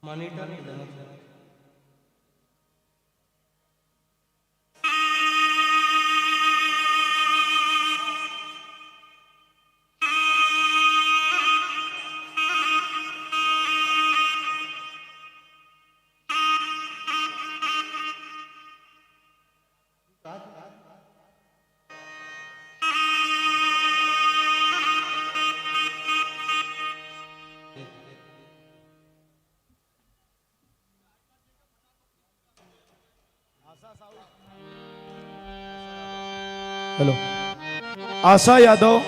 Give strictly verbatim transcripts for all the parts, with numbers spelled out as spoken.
Monitor के जरूरत है। हेलो, आशा यादव,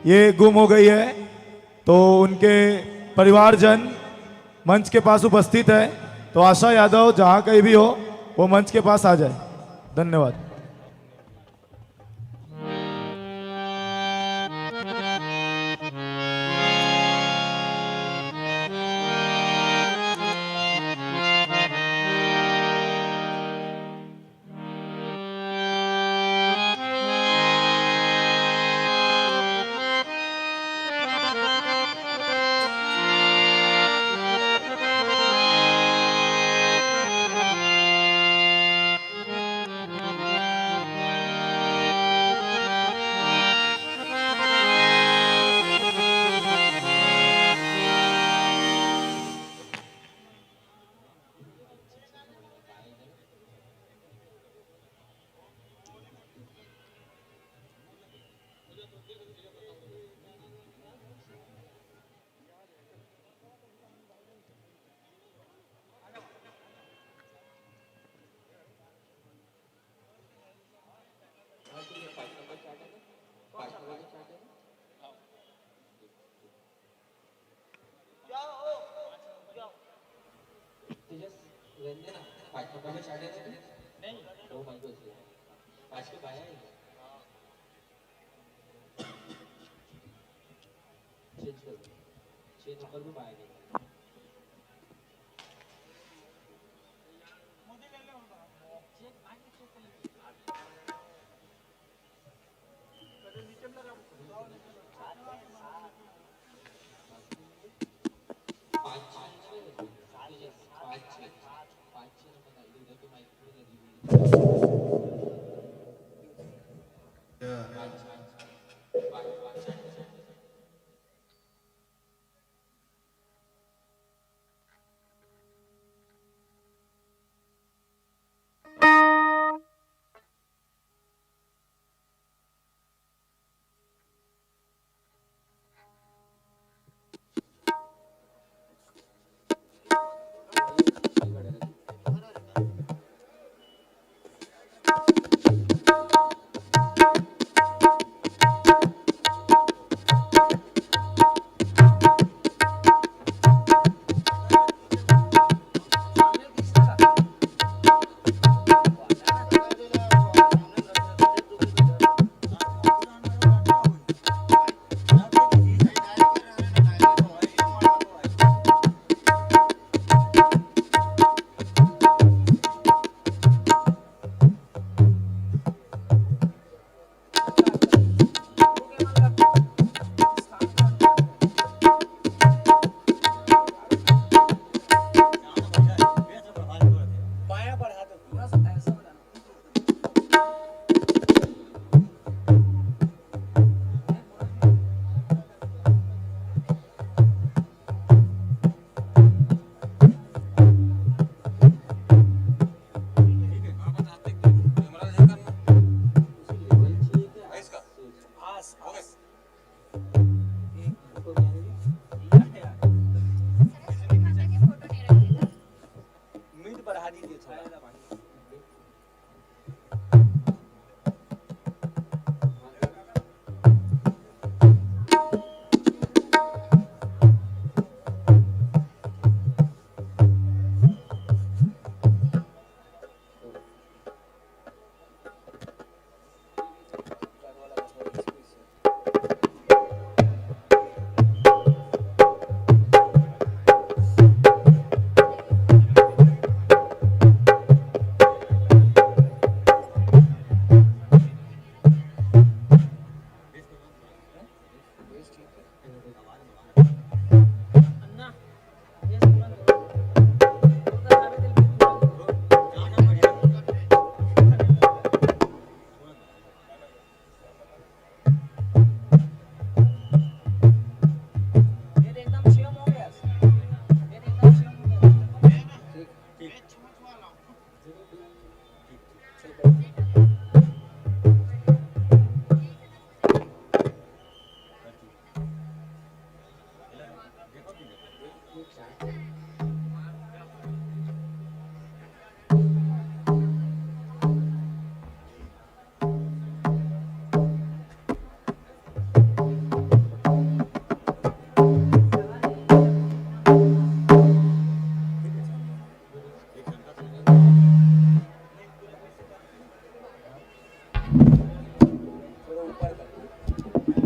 ये गुम हो गई है, तो उनके परिवारजन मंच के पास उपस्थित है, तो आशा यादव जहाँ कहीं भी हो, वो मंच के पास आ जाए। धन्यवाद। तेजस, रहने दे ना। पाँच नंबर में चार्ट है ना? नहीं। ओ माय गॉड, आज के पाया है। चेंज कर दो। छह नंबर में पाया गया।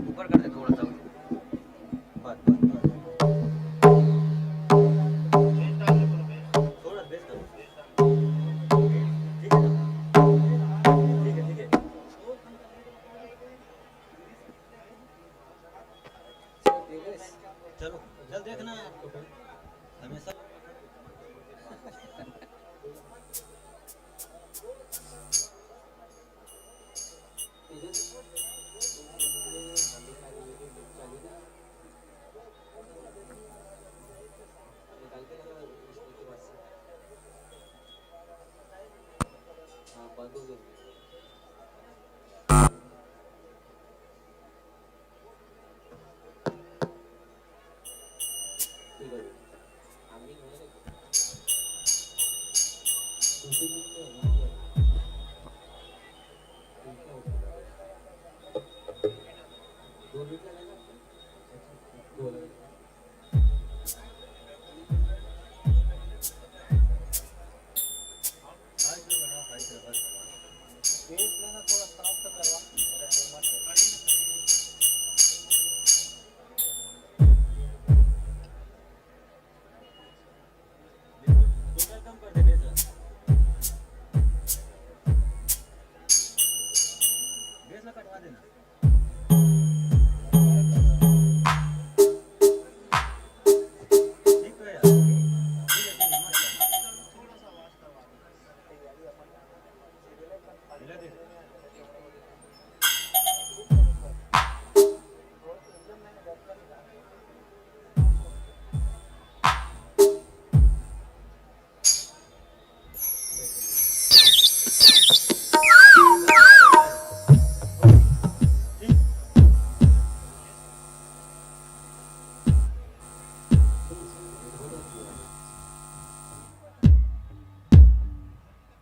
ऊपर कर दे थोड़ा सा। बस, बस, बस। थोड़ा बेस करो। ठीक है ना? ठीक है, ठीक है। चलो, जल्द देखना यार। हमेशा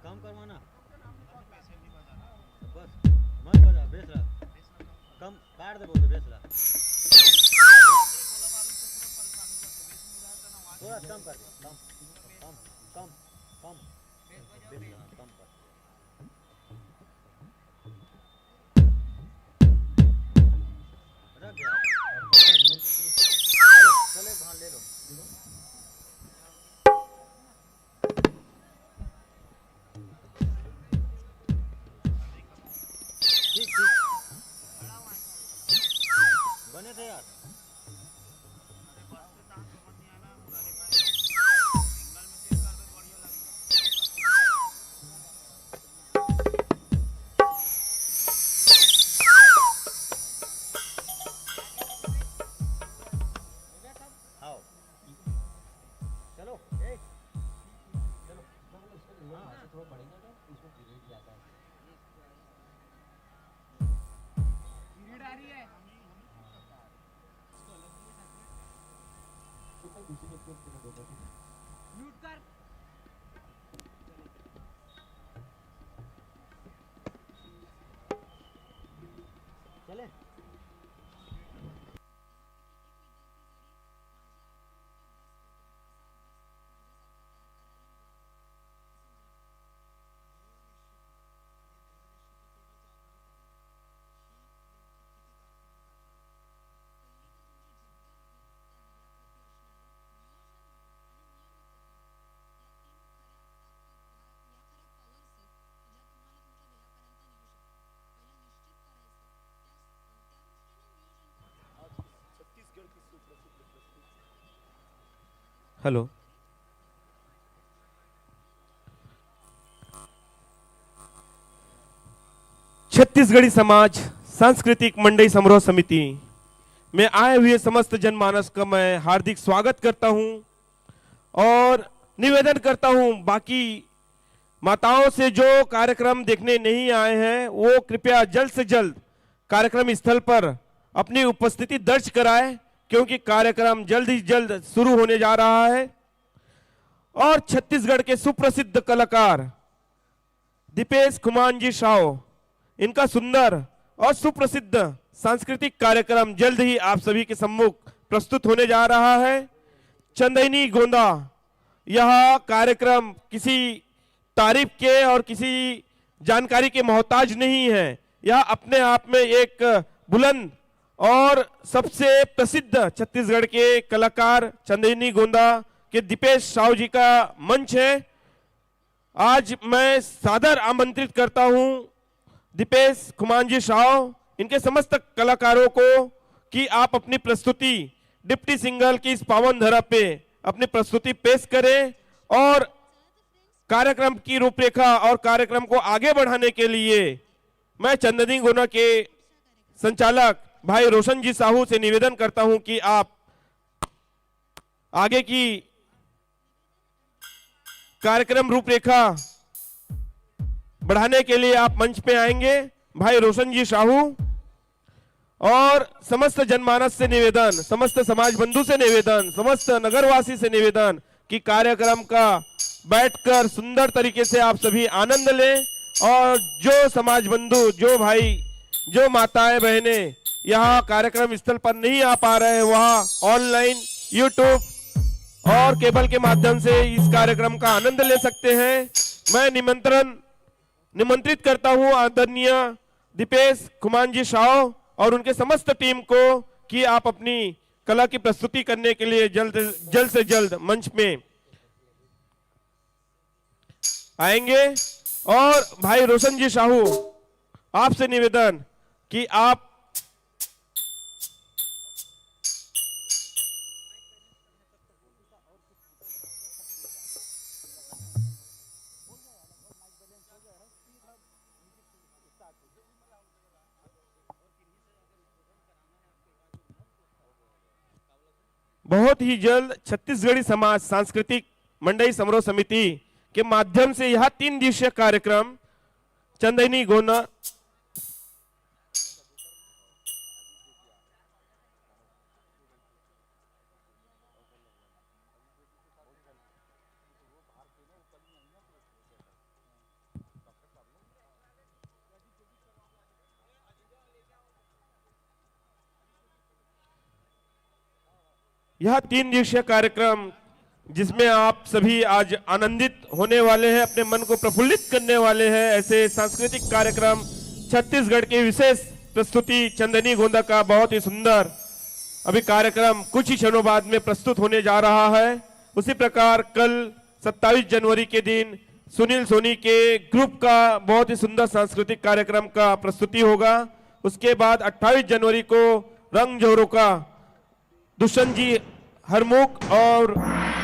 कम करवाना। बस, मत बजा, बेस रख। कम, काट दे बोलते, बेस रख। थोड़ा कम कर दे, कम, कम, कम, कम। बेस रख, कम कर। रख दे यार। चलो, एक भान ले लो। ठीक, ठीक। बने थे यार। आओ। चलो, ए, चलो। हाँ, थोड़ा पढ़ेंगे तो इसमें पीरियड भी आता है। पीरियड आ रही है। म्यूट कर। चले। हेलो। छत्तीसगढ़ी समाज सांस्कृतिक मंडई समारोह समिति में आए हुए समस्त जनमानस का मैं हार्दिक स्वागत करता हूं और निवेदन करता हूं, बाकी माताओं से जो कार्यक्रम देखने नहीं आए हैं, वो कृपया जल्द से जल्द कार्यक्रम स्थल पर अपनी उपस्थिति दर्ज कराएं, क्योंकि कार्यक्रम जल्द ही जल्द शुरू होने जा रहा है। और छत्तीसगढ़ के सुप्रसिद्ध कलाकार दीपेश खुमान जी साव, इनका सुंदर और सुप्रसिद्ध सांस्कृतिक कार्यक्रम जल्द ही आप सभी के सम्मुख प्रस्तुत होने जा रहा है। चंदैनी गोंदा, यह कार्यक्रम किसी तारीफ के और किसी जानकारी के मोहताज नहीं है। यह अपने आप में एक बुलंद और सबसे प्रसिद्ध छत्तीसगढ़ के कलाकार चंदैनी गोंदा के दीपेश साव जी का मंच है। आज मैं सादर आमंत्रित करता हूं दीपेश खुमान जी साव, इनके समस्त कलाकारों को, कि आप अपनी प्रस्तुति डिप्टी सिंगर की इस पावन धरा पे अपनी प्रस्तुति पेश करें और कार्यक्रम की रूपरेखा और कार्यक्रम को आगे बढ़ाने के लिए मैं चंदैनी गोंदा के संचालक भाई रोशन जी साहू से निवेदन करता हूं कि आप आगे की कार्यक्रम रूपरेखा बढ़ाने के लिए आप मंच पे आएंगे। भाई रोशन जी साहू और समस्त जनमानस से निवेदन, समस्त समाज बंधु से निवेदन, समस्त नगरवासी से निवेदन कि कार्यक्रम का बैठकर सुंदर तरीके से आप सभी आनंद लें और जो समाज बंधु, जो भाई, जो माताएं बहनें यहाँ कार्यक्रम स्थल पर नहीं आ पा रहे हैं, वह ऑनलाइन यूट्यूब और केबल के माध्यम से इस कार्यक्रम का आनंद ले सकते हैं। मैं निमंत्रण निमंत्रित करता हूं आदरणीय दीपेश खुमान जी साव और उनके समस्त टीम को कि आप अपनी कला की प्रस्तुति करने के लिए जल्द जल्द से जल्द मंच में आएंगे। और भाई रोशन जी साहू, आपसे निवेदन कि आप बहुत ही जल्द छत्तीसगढ़ी समाज सांस्कृतिक मंडई समारोह समिति के माध्यम से यह तीन दिवसीय कार्यक्रम चंदैनी गोंदा यह तीन दिवसीय कार्यक्रम, जिसमें आप सभी आज आनंदित होने वाले हैं, अपने मन को प्रफुल्लित करने वाले हैं, ऐसे सांस्कृतिक कार्यक्रम, छत्तीसगढ़ की विशेष प्रस्तुति चंदैनी गोंदा का बहुत ही सुंदर अभी कार्यक्रम कुछ ही क्षणों बाद में प्रस्तुत होने जा रहा है। उसी प्रकार कल सत्ताईस जनवरी के दिन सुनील सोनी के ग्रुप का बहुत ही सुंदर सांस्कृतिक कार्यक्रम का प्रस्तुति होगा। उसके बाद अट्ठाईस जनवरी को रंग झरोखा, दुष्यंत जी हरमुख और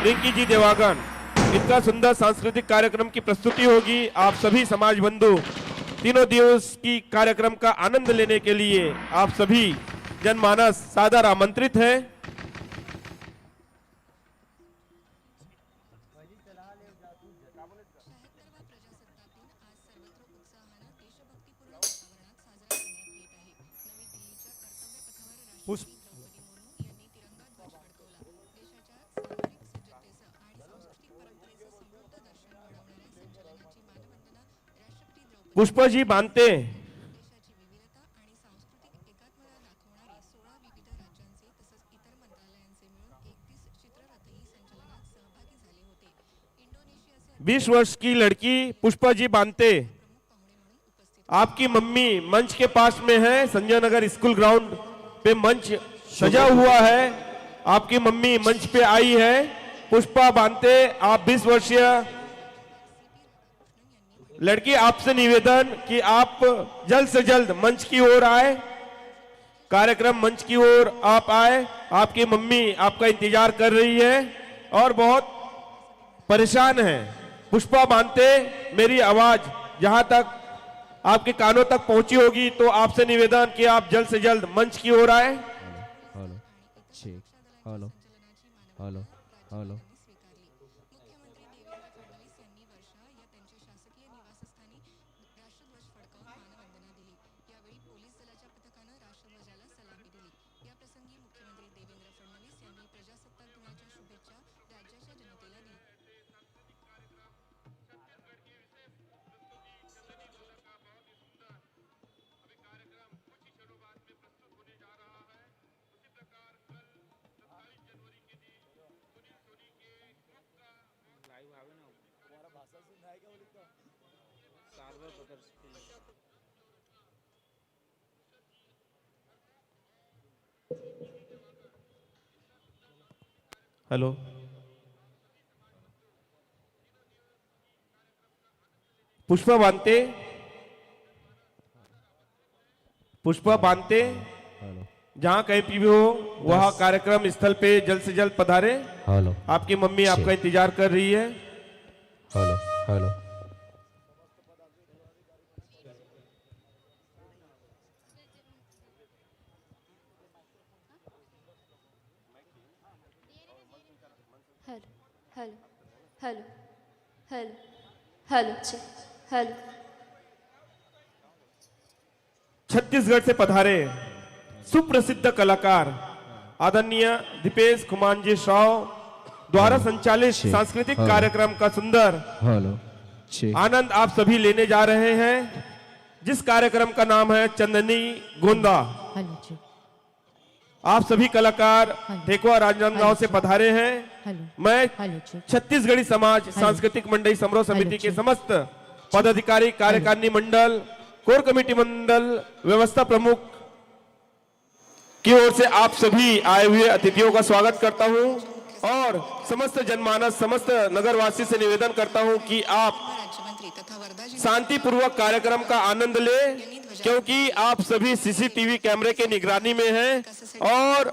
रिंकी जी देवांगन, इनका सुंदर सांस्कृतिक कार्यक्रम की प्रस्तुति होगी। आप सभी समाज बंधु तीनों दिवस की कार्यक्रम का आनंद लेने के लिए आप सभी जनमानस सादर आमंत्रित है। पुष्प पुष्पा जी बांते। बीस वर्ष की लड़की पुष्पा जी बांते, आपकी मम्मी मंच के पास में है। संजय नगर स्कूल ग्राउंड पे मंच सजा हुआ है। आपकी मम्मी मंच पे आई है। पुष्पा बांते, आप बीस वर्षीय लड़की, आपसे निवेदन कि आप जल्द से जल्द मंच की ओर आए, कार्यक्रम मंच की ओर आप आए। आपकी मम्मी आपका इंतजार कर रही है और बहुत परेशान है। पुष्पा बांते, मेरी आवाज जहां तक आपके कानों तक पहुंची होगी, तो आपसे निवेदन कि आप जल्द से जल्द मंच की ओर आए। Hello, hello, check, hello, hello, hello. मुख्यमंत्री देवेंद्र फडणवीस यांनी वर्षा या त्यांच्या शासकीय हेलो। पुष्पा बांते, पुष्पा बांते, हेलो। जहाँ कहीं भी हो, वहाँ दस। कार्यक्रम स्थल पे जल्द से जल्द पधारे। हेलो। आपकी मम्मी छः। आपका इंतजार कर रही है। Hello, hello. Hello, hello, hello, hello, hello, छे-, हेलो। छत्तीसगढ़ से पधारे सुप्रसिद्ध कलाकार आदरणीय दीपेश खुमान जी साव द्वारा हेलो, संचालित छे-, सांस्कृतिक हेलो। कार्यक्रम का सुंदर हेलो, छे-। आनंद आप सभी लेने जा रहे हैं, जिस कार्यक्रम का नाम है चंदनी गोंदा। हेलो, छे-। आप सभी कलाकार हेलो। ठेकुआ राजनांदगांव हेलो, से छे-। पधारे हैं। हेलो। मैं हेलो, छे-। छत्तीसगढ़ी समाज हेलो। सांस्कृतिक मंडली समारोह हेलो, समिति के छे-। समस्त पदाधिकारी, हेलो। कार्यकारिणी मंडल, कोर कमेटी मंडल, व्यवस्था प्रमुख की ओर से आप सभी आए हुए अतिथियों का स्वागत करता हूं और समस्त जनमानस, समस्त नगरवासी से निवेदन करता हूं कि आप शांतिपूर्वक कार्यक्रम का आनंद लें, क्योंकि आप सभी सीसीटीवी कैमरे के निगरानी में हैं और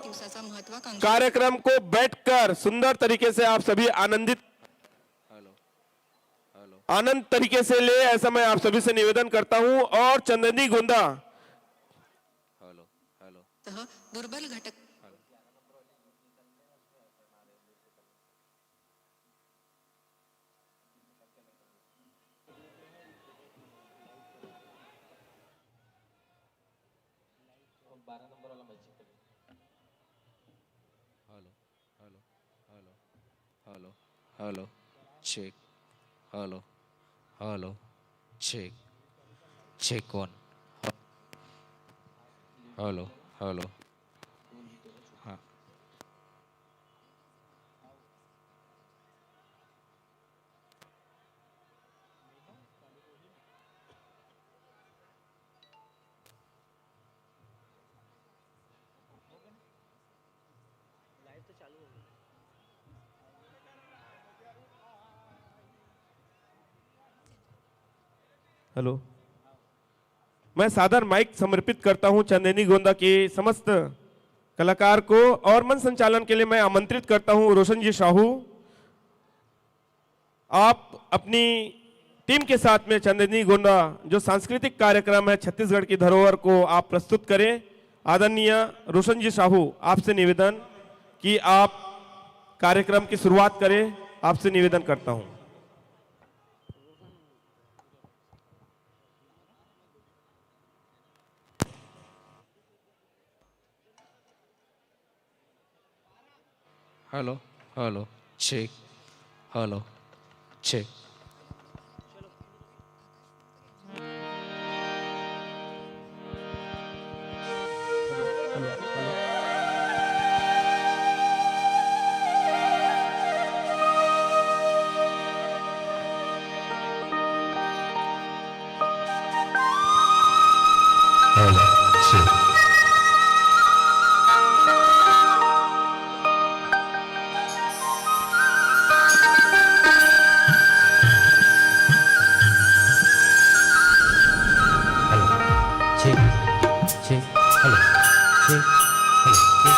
कार्यक्रम को बैठकर सुंदर तरीके से आप सभी आनंदित, आनंद तरीके से ले, ऐसा मैं आप सभी से निवेदन करता हूं। और चंदनी गोंदा हेलो, हेलो। सह दुर्बल घटक। Hello. Hello, hello, hello, hello, check. Hello, hello, check. Check one. Hello, hello. हाँ। हेलो, मैं सादर माइक समर्पित करता हूं चंदनी गोंदा के समस्त कलाकार को, और मंच संचालन के लिए मैं आमंत्रित करता हूं रोशन जी साहू। आप अपनी टीम के साथ में चंदनी गोंदा जो सांस्कृतिक कार्यक्रम है छत्तीसगढ़ की धरोहर को आप प्रस्तुत करें। आदरणीय रोशन जी साहू, आपसे निवेदन कि आप कार्यक्रम की शुरुआत करें, आपसे निवेदन करता हूं। Hello, hello, check. Hello, check. Hello, check. Hello, check, check, hello, check, hello, check.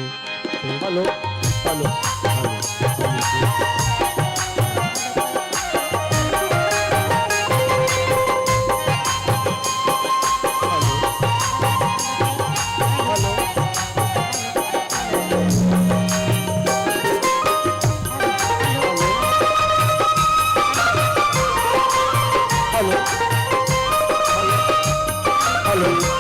Hello, hello, hello. Hello, hello.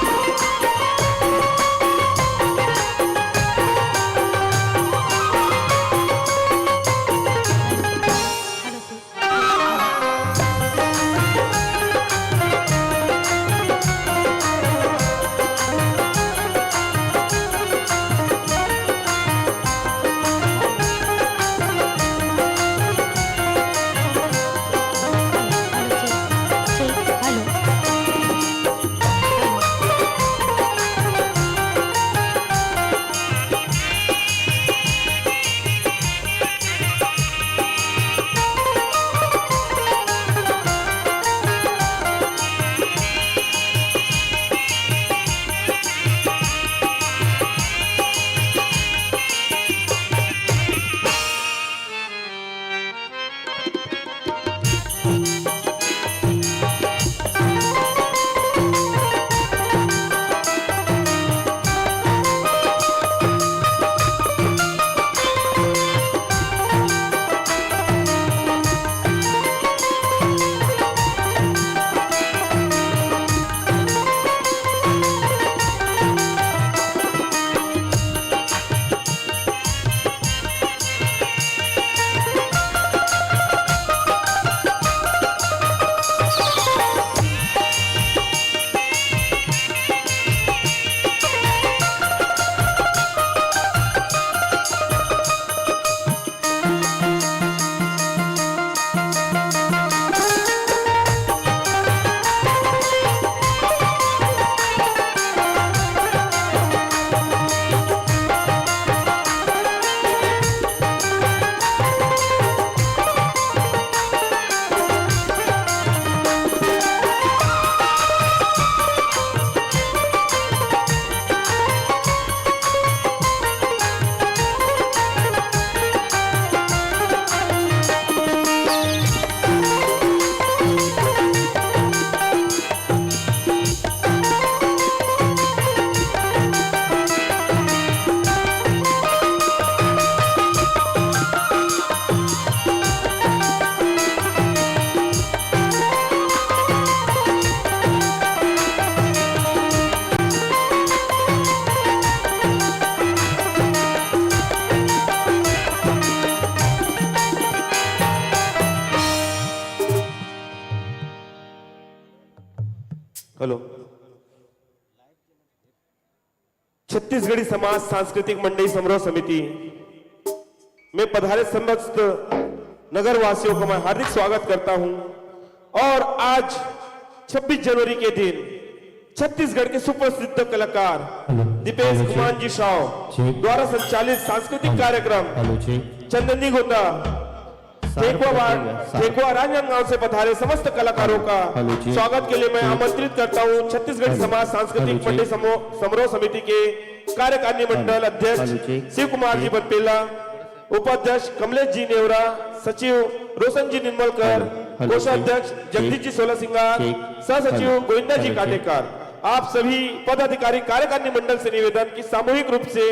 Hello. Chhattisgarhi समाज सांस्कृतिक मंडई समारोह समिति में पधारे समस्त नगरवासियों का मैं हार्दिक स्वागत करता हूं। और आज छब्बीस जनवरी के दिन छत्तीसगढ़ के सुप्रसिद्ध कलाकार हेलो, दीपेश हेलो, कुमार जी साव जी। द्वारा संचालित सांस्कृतिक हेलो, कार्यक्रम हेलो जी। चंदनी गोंदा साठ ठेकुआ रुपये बार, का, साठ। ठेकुआ राजनांदगांव से पधारे समस्त कलाकारों का हेलो जी। स्वागत के लिए मैं जी। आमंत्रित करता हूँ छत्तीसगढ़ हेलो। समाज सांस्कृतिक हेलो जी। मंडई समो-, समारोह समिति के कार्यकारिणी हेलो। मंडल अध्यक्ष हेलो जी। शिव कुमार जी जी। बनपेला, उपाध्यक्ष कमलेश जी नेवरा, सचिव रोशन जी निर्मलकर, हेलो। हेलो जी। कोषाध्यक्ष जगदीश जी। जी सोला सिंगार, जी। सह सचिव हेलो। गोविंदा जी हेलो जी। काटेकार, आप सभी पदाधिकारी कार्यकारिणी मंडल से निवेदन कि सामूहिक रूप से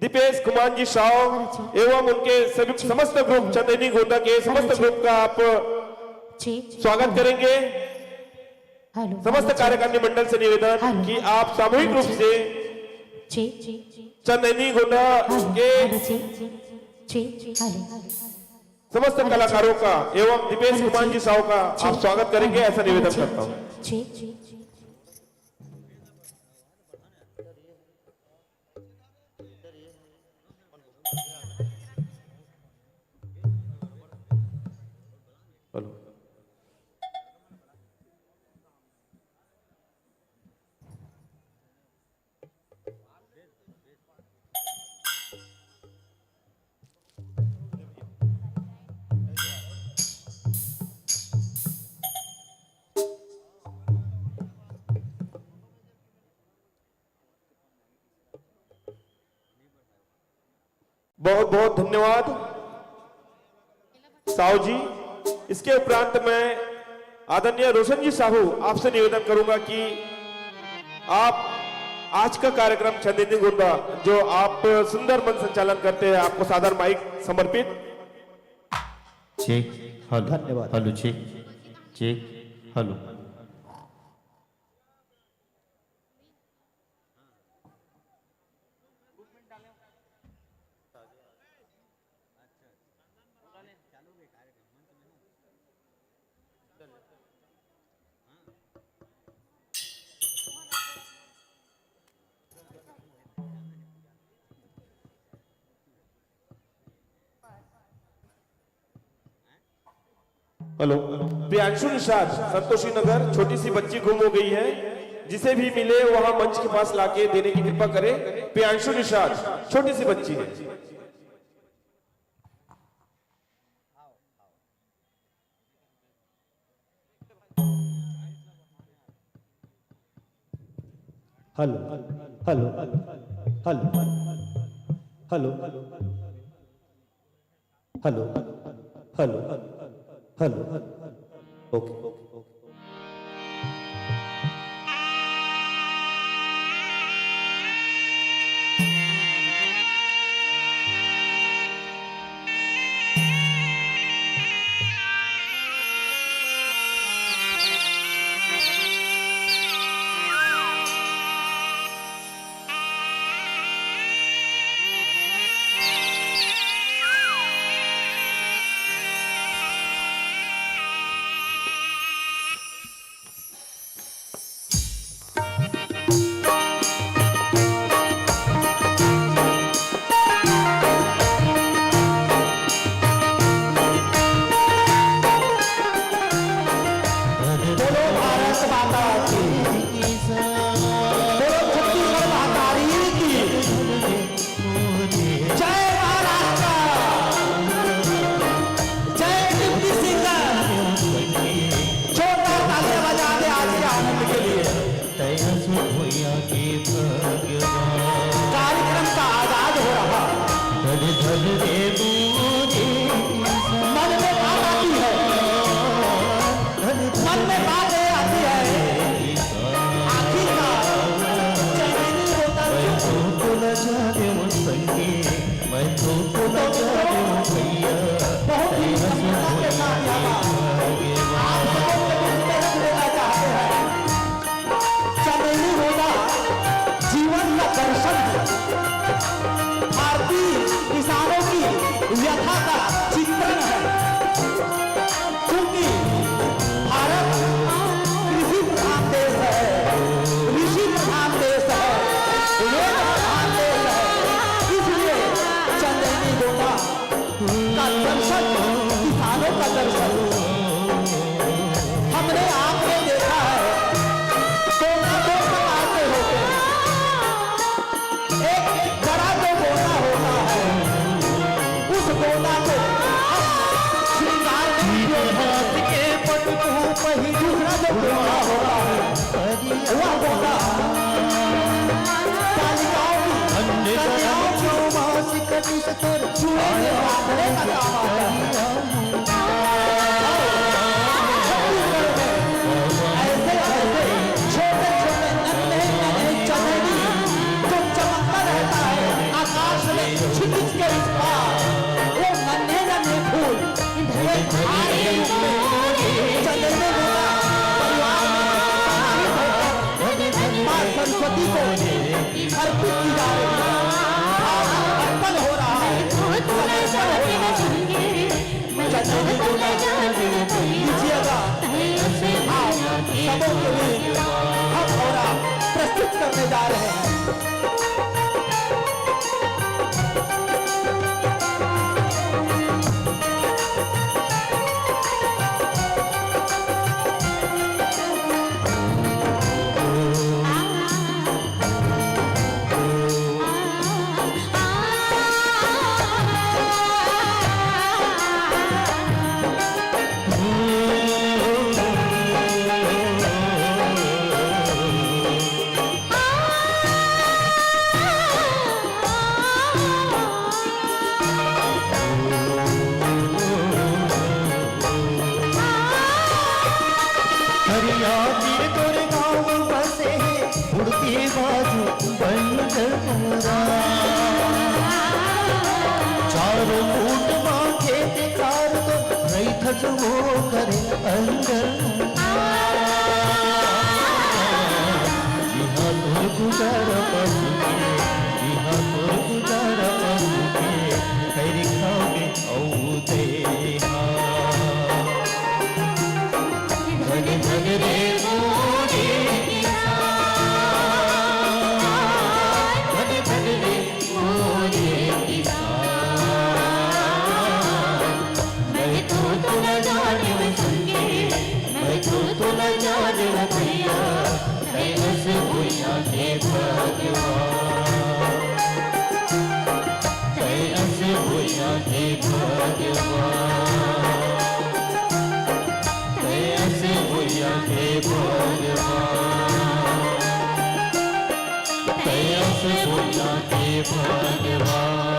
दीपेश कुमार जी साव हेलो जी। एवं उनके सभी जी। समस्त ग्रुप, चंदैनी गोंदा के समस्त हेलो जी। ग्रुप का आप जी, जी। स्वागत हेलो। करेंगे। हेलो, समस्त हेलो जी। कार्यकारिणी मंडल से निवेदन हेलो। कि आप सामूहिक हेलो रूप जी। से जी, जी, जी। चंदैनी गोंदा हेलो, के हेलो जी। जी, जी। हेलो। समस्त हेलो जी। कलाकारों का एवं दीपेश हेलो कुमार जी। जी साव का जी। आप स्वागत करेंगे, हेलो। ऐसा निवेदन हेलो जी। करता हूँ। जी, जी। हेलो। बहुत बहुत धन्यवाद साहू जी। इसके उपरांत मैं आदरणीय रोशन जी साहू, आपसे निवेदन करूंगा कि आप आज का कार्यक्रम चंदेनी गोंदा, जो आप सुंदर मंच संचालन करते हैं, आपको सादर माइक समर्पित। चेक। हेलो। धन्यवाद। Hello, check. Check. Hello. Hello. Priyanshu Nishad, Santoshi Nagar, छोटी सी बच्ची गुम हो गई है, जिसे भी मिले वहां मंच के पास लाके देने की कृपा करें। प्रियांशु निषाद, छोटी सी बच्ची है। Hello. Hello. Hello. Hello. Hello. Hello. Hello. Okay. बोलो भारत माता की, बोलो छत्तीसगढ़ महतारी की। जय महाराष्ट्र, जय दीप्ति सिंगर। जोरदार तालियां बजा दे आज के आनंद के लिए। कार्यक्रम का आगाज हो रहा। मन में बात आती है, मन में बात ये आती है, आखिरकार चैन नहीं होता क्यों? मैं तो तुमको लगा दूं भैया, बहुत ही गंभीरता के साथ यहाँ आप सबों के बीच में रख देना चाहते हैं। चंदेनी गोंदा जीवन का दर्शन है, भारतीय किसानों की व्यथा का चित्रण है। क्योंकि भारत कृषि प्रधान देश है, ऋषि प्रधान देश है, वेद प्रधान देश है, इसलिए चंदेनी गोंदा का दर्शन, किसानों का दर्शन। हमने आपने देखा है, गोंदा दो प्रकार के होते हैं। एक बड़ा जो गोंदा होता है, उस गोंदा को हम श्रृंगार में उपयोग करते हैं। दूसरा जो गोंदा होता है, वह गोंदा बालिकाओं की, कन्याओं की चूल्हे में रांधने का काम आता है। ऐसे, ऐसे छोटे, छोटे नन्हे, नन्हे चमेली जो चमकता रहता है आकाश में, क्षितिज के उस पार, वो नन्हे, नन्हे फूल एक हार के रूप में चंदेनी गोंदा परिवार में समाहित होकर माँ सरस्वती को अर्पित की जा रही है। भाव अर्पण हो रहा है, समर्पण हो रहा है। चंदेनी गोंदा लीजिएगा, आप सबों के लिए हम और आप प्रस्तुत करने जा रहे हैं। पंजरा। चारों कूट मांगे ते कार तो रही थक वो करे अंदर। इहा तोर गुजारा पशु के, इहा तोर गुजारा पशु के, कई रिखाओ के अऊ देहा। धन धन रे मोरे किसान, धन धन रे मोरे किसान। मैं तो तोला जाने में संगे, मैं तो तोला जाने में भैया, तैं अस भुइयां के भगवान। तैं अस भुइयां के भगवान। तैं अस भुइयां के भगवान। तैं अस भुइयां के भगवान।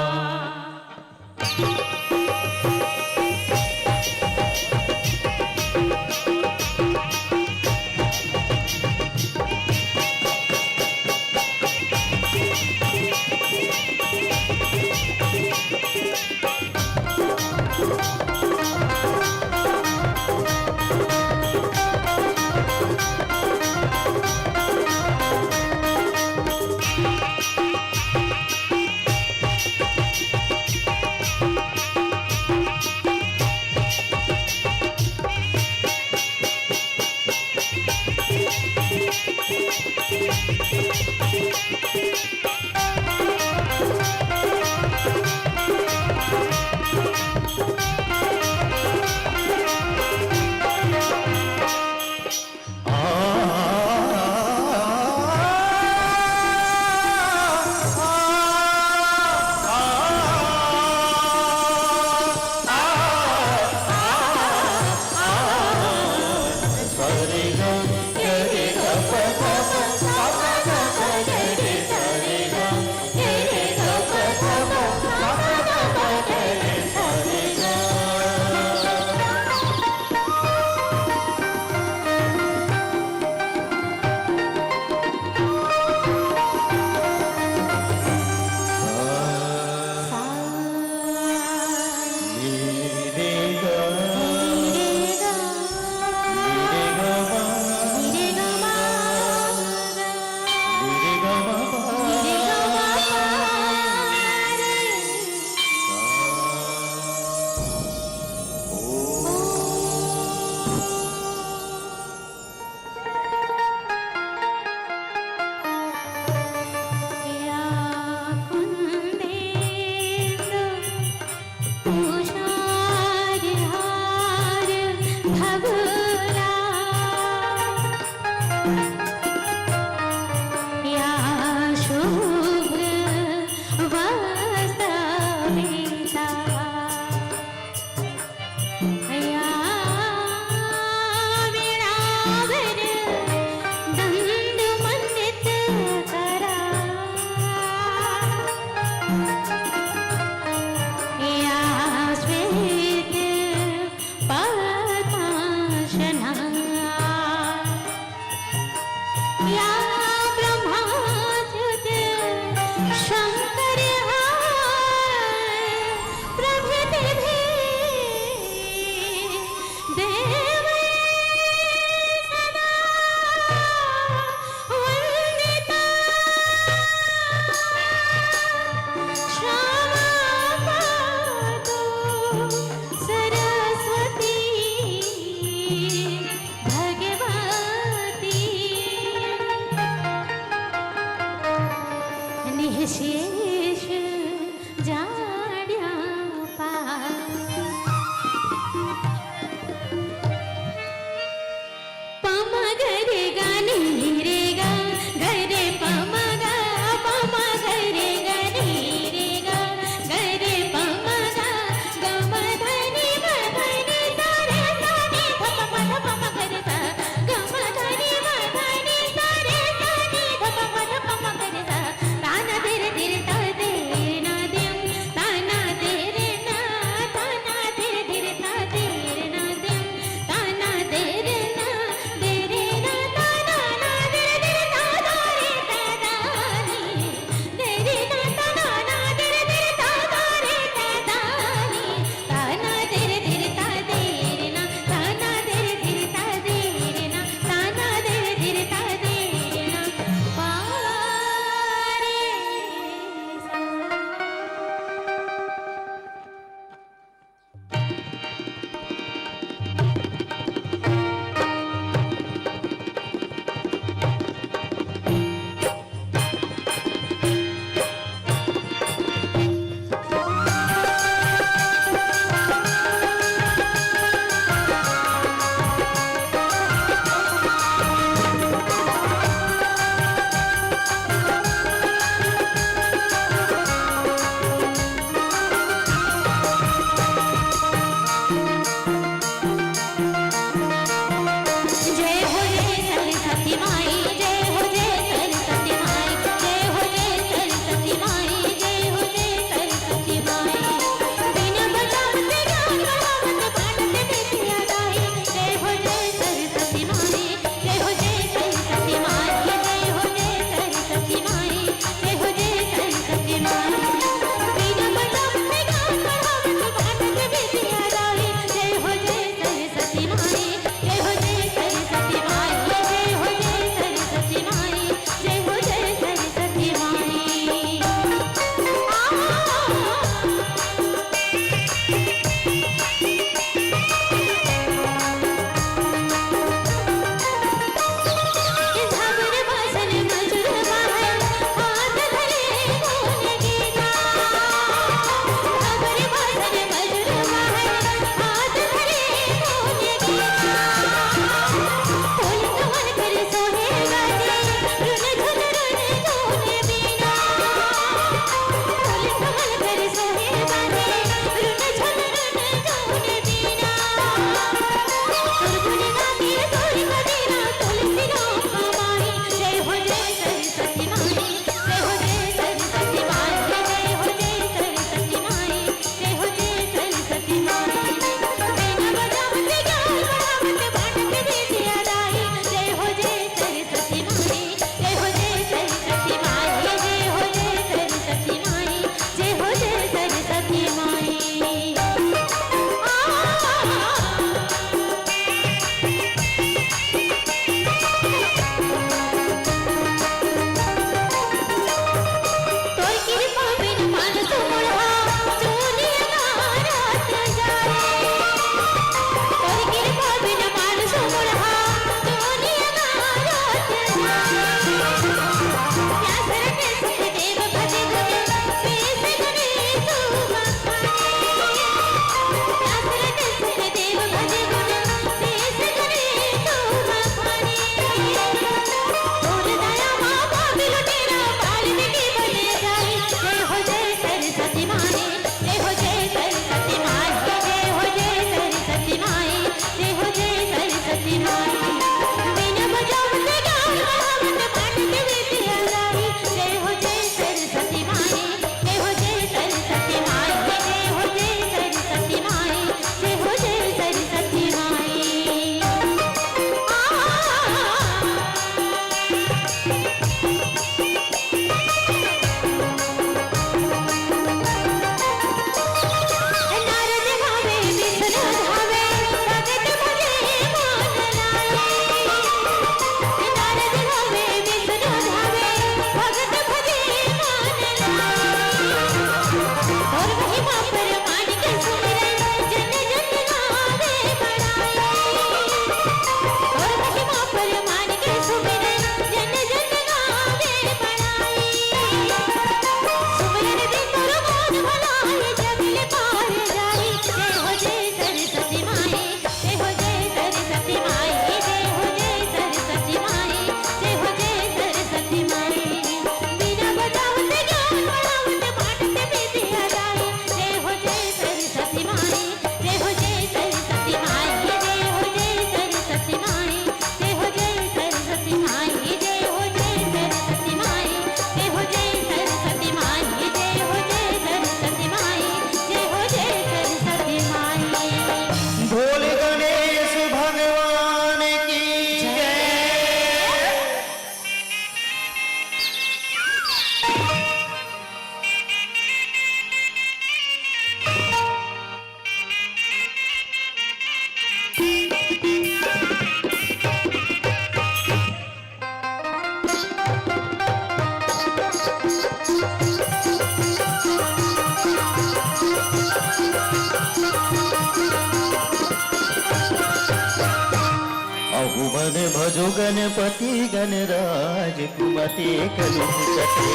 जो गणपति गणराज कुमति कलुष कटे,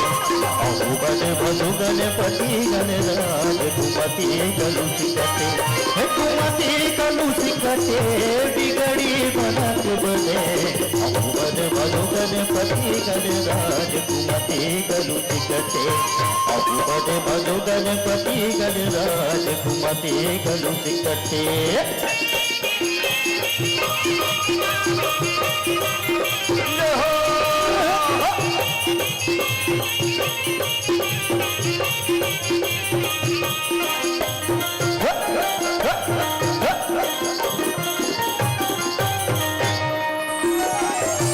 अहो बन भजो गणपति गणराज कुमति कलुष कटे, हे कुमति कलुष कटे, बिगड़ी बनत बने। अहो बन भजो गणपति गणराज कुमति कलुष कटे, अहो बन भजो गणपति गणराज कुमति कलुष कटे।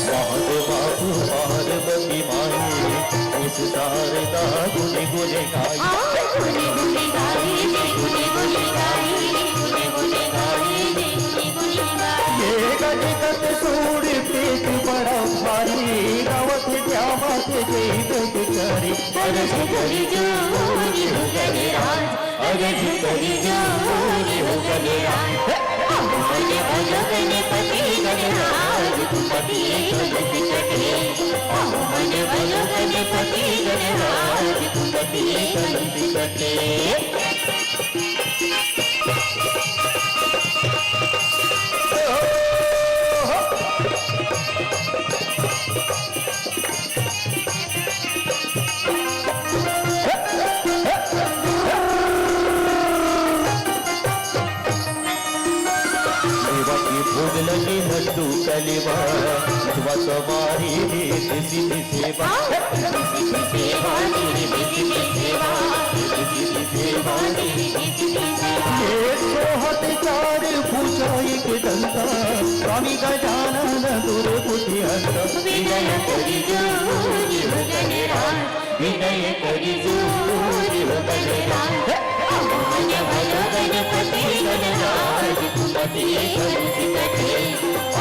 महादेव बापू पार्वती माई, इस शारदा गुण गुण गाई। गुण गुण गाई रे, गुण गुण गाई रे, गुण गुण गाई रे, गुण गुण गाई। ये गज गज सूर पीठ बड़ा भारी, रावत जावत जय जगचारी। अरज करी जोरी हो गणराज, अरज करी जोरी हो गणराज। अहो बन भजो गणपति गणराज कुमति कलुष कटे, अहो बन भजो गणपति गणराज कुमति कलुष कटे। सेवा के भोग लगे लड्डू कलेवा, सेवा सवारी रिद्धि सिद्धि सेवा। रिद्धि सिद्धि सेवा, रिद्धि सिद्धि सेवा, रिद्धि सिद्धि सेवा, रिद्धि सिद्धि सेवा। ये सोहत चार भुजा एक दंता, स्वामी गजानन दुर्बुद्धि हंता। विनय करी जोरी हो गणराज, विनय करी जोरी हो गणराज। अहो बन भजो गणपति गणराज कुमति कलुष कटे,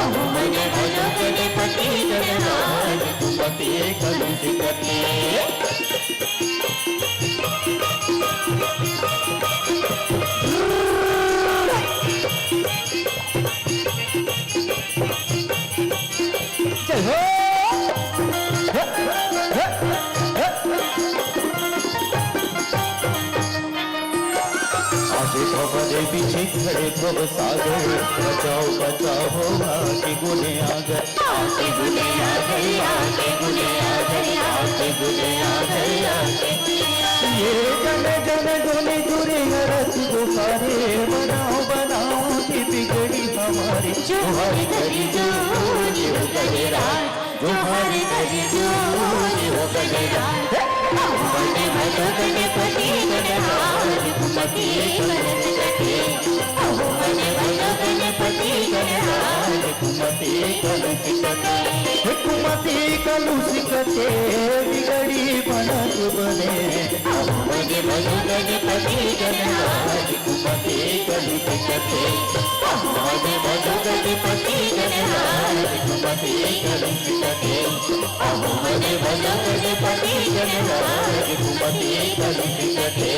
अहो बन भजो गणपति गणराज कुमति कलुष कटे। जय हो। आज भवन बिछे खड़े भव सागर, बचाओ बचाओ आके गुने आगर। आके गुने आगर, आके गुने आगर, आके गुने आगर, आके गुने आगर। ये जन जन गुने जुरे हरत गुहारे, बनाओ बनाओ जी बिगड़ी हमारी। जोहार करी जोरी हो गणराज, जोहार करी जोरी हो गणराज। अहो बन भजो गणपति गणराज कुमति कलुष कटे, अहो बन भजो गणपति गणराज कुमति कलुष कटे। हे कुमति कलुष कटे, बिगड़ी बनत बने। अहो बन भजो गणपति गणराज कुमति कलुष कटे। अहो बन भजो गणपति गणराज कुमति कलुष कटे। अहो बन भजो गणपति गणराज कुमति कलुष कटे।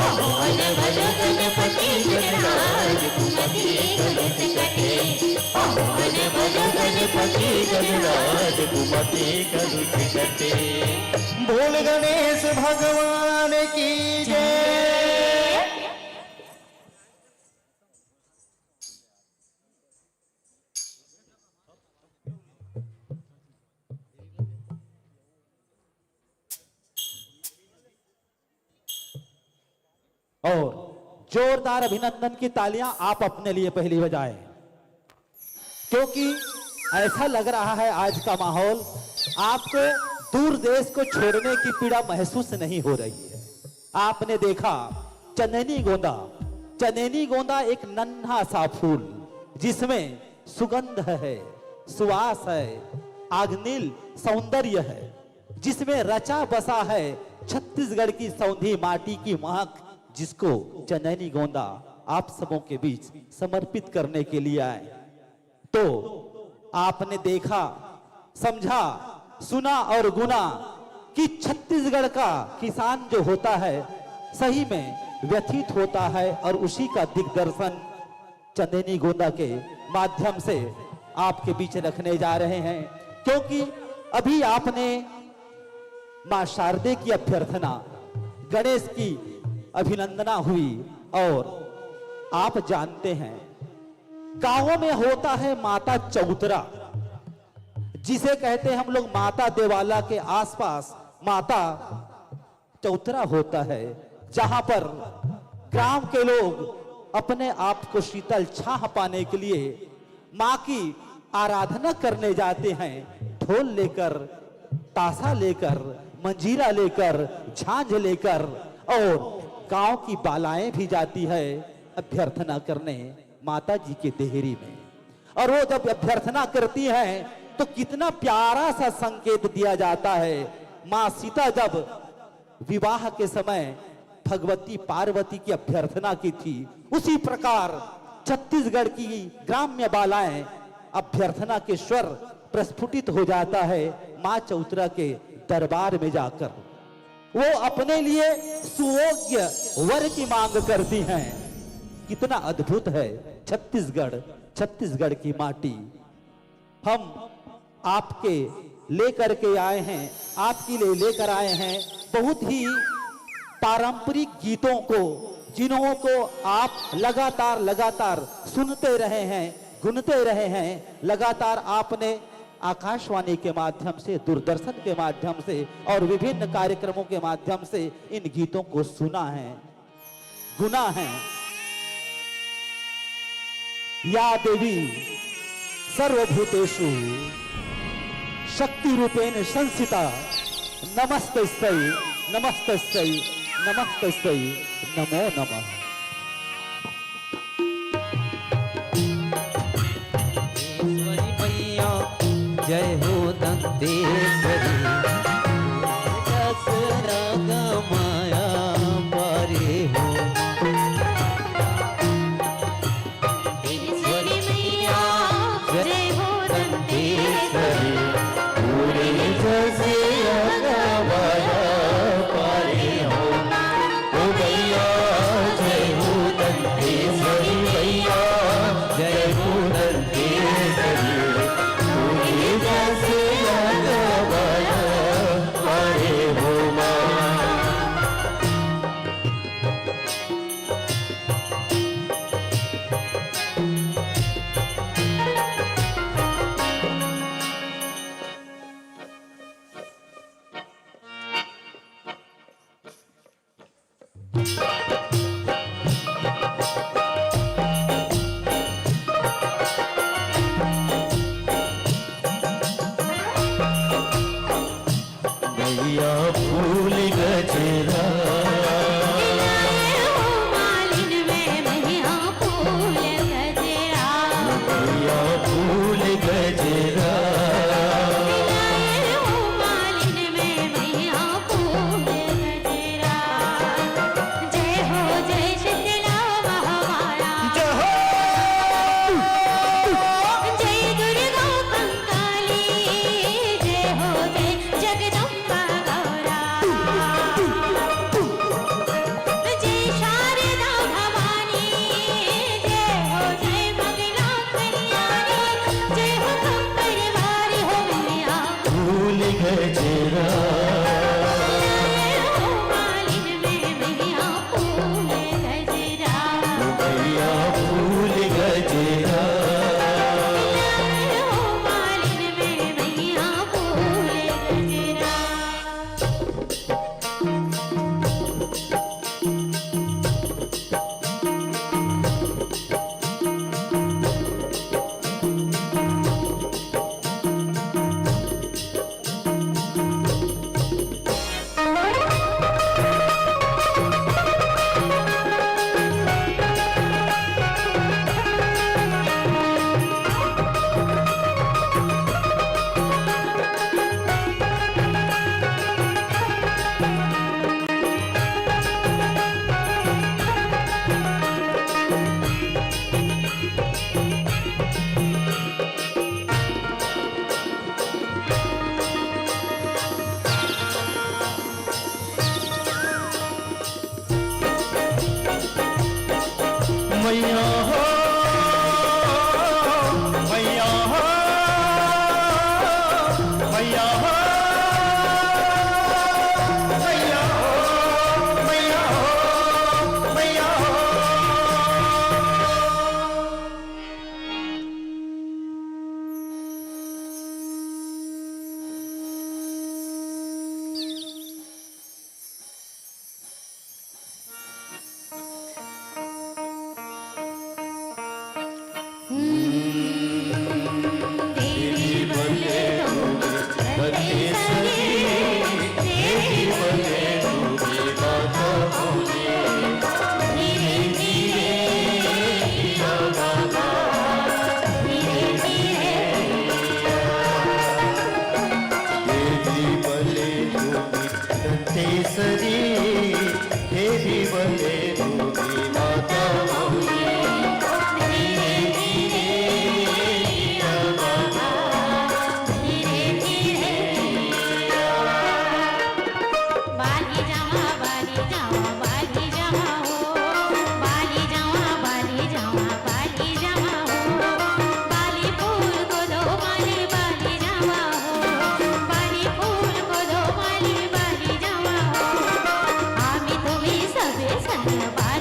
अहो बन भजो गणपति गणराज कुमति कलुष कटे। अहो बन भजो गणपति गणराज कुमति कलुष कटे। बोल गणेश भगवान की जय। और जोरदार अभिनंदन की तालियां आप अपने लिए पहली बजाएं, क्योंकि ऐसा लग रहा है आज का माहौल आपको दूर देश को छोड़ने की पीड़ा महसूस नहीं हो रही है। आपने देखा चनैनी गोंदा, चनैनी गोंदा एक नन्हा सा फूल जिसमें सुगंध है, सुवास है, आग्नेय सौंदर्य है, जिसमें रचा बसा है छत्तीसगढ़ की सौंधी माटी की महक, जिसको चनैनी गोंदा आप सबों के बीच समर्पित करने के लिए आए। तो आपने देखा, समझा, सुना और गुना कि छत्तीसगढ़ का किसान जो होता है, सही में व्यथित होता है और उसी का दिग्दर्शन चंदेनी गोंदा के माध्यम से आपके बीच रखने जा रहे हैं, क्योंकि अभी आपने माँ शारदे की अभ्यर्थना, गणेश की अभिनंदना हुई। और आप जानते हैं, गांवों में होता है माता चौतरा, जिसे कहते हैं हम लोग माता देवाला के आसपास माता चौतरा होता है, जहां पर ग्राम के लोग अपने आप को शीतल छाह पाने के लिए माँ की आराधना करने जाते हैं। ढोल लेकर, ताशा लेकर, मंजीरा लेकर, झांझ लेकर, और गांव की बालाएं भी जाती है अभ्यर्थना करने माता जी के देहरी में। और वो जब अभ्यर्थना करती हैं तो कितना प्यारा सा संकेत दिया जाता है। माँ सीता जब विवाह के समय भगवती पार्वती की अभ्यर्थना की थी, उसी प्रकार छत्तीसगढ़ की ग्राम्य बालाएं अभ्यर्थना के स्वर प्रस्फुटित हो जाता है माँ चौतरा के दरबार में जाकर। वो अपने लिए सुयोग्य वर की मांग करती हैं। कितना अद्भुत है छत्तीसगढ़, छत्तीसगढ़ की माटी। हम आपके लेकर के आए हैं, आपके लिए लेकर आए हैं बहुत ही पारंपरिक गीतों को, जिन्हों को आप लगातार लगातार सुनते रहे हैं, गुनते रहे हैं। लगातार आपने आकाशवाणी के माध्यम से, दूरदर्शन के माध्यम से और विभिन्न कार्यक्रमों के माध्यम से इन गीतों को सुना है, गुना है। या देवी सर्वभूतेषु शक्ति रूपेण संस्थिता, नमस्तस्यै, नमस्तस्यै, नमस्तस्यै नमो नमः। ईश्वरी मैया जय हो दंतेश्वरी, दसरा का माया पारे हो। ईश्वरी मैया जय हो दंतेश्वरी, पूरे जैसे आगा माया पारे हो। ओ मैया जय हो दंतेश्वरी मैया, जय हो दंतेश्वरी, तू ही जैसे आगा माया पारे हो माँ। मैया फूल गजरा। मैया फूल गजरा। फूल गजरा।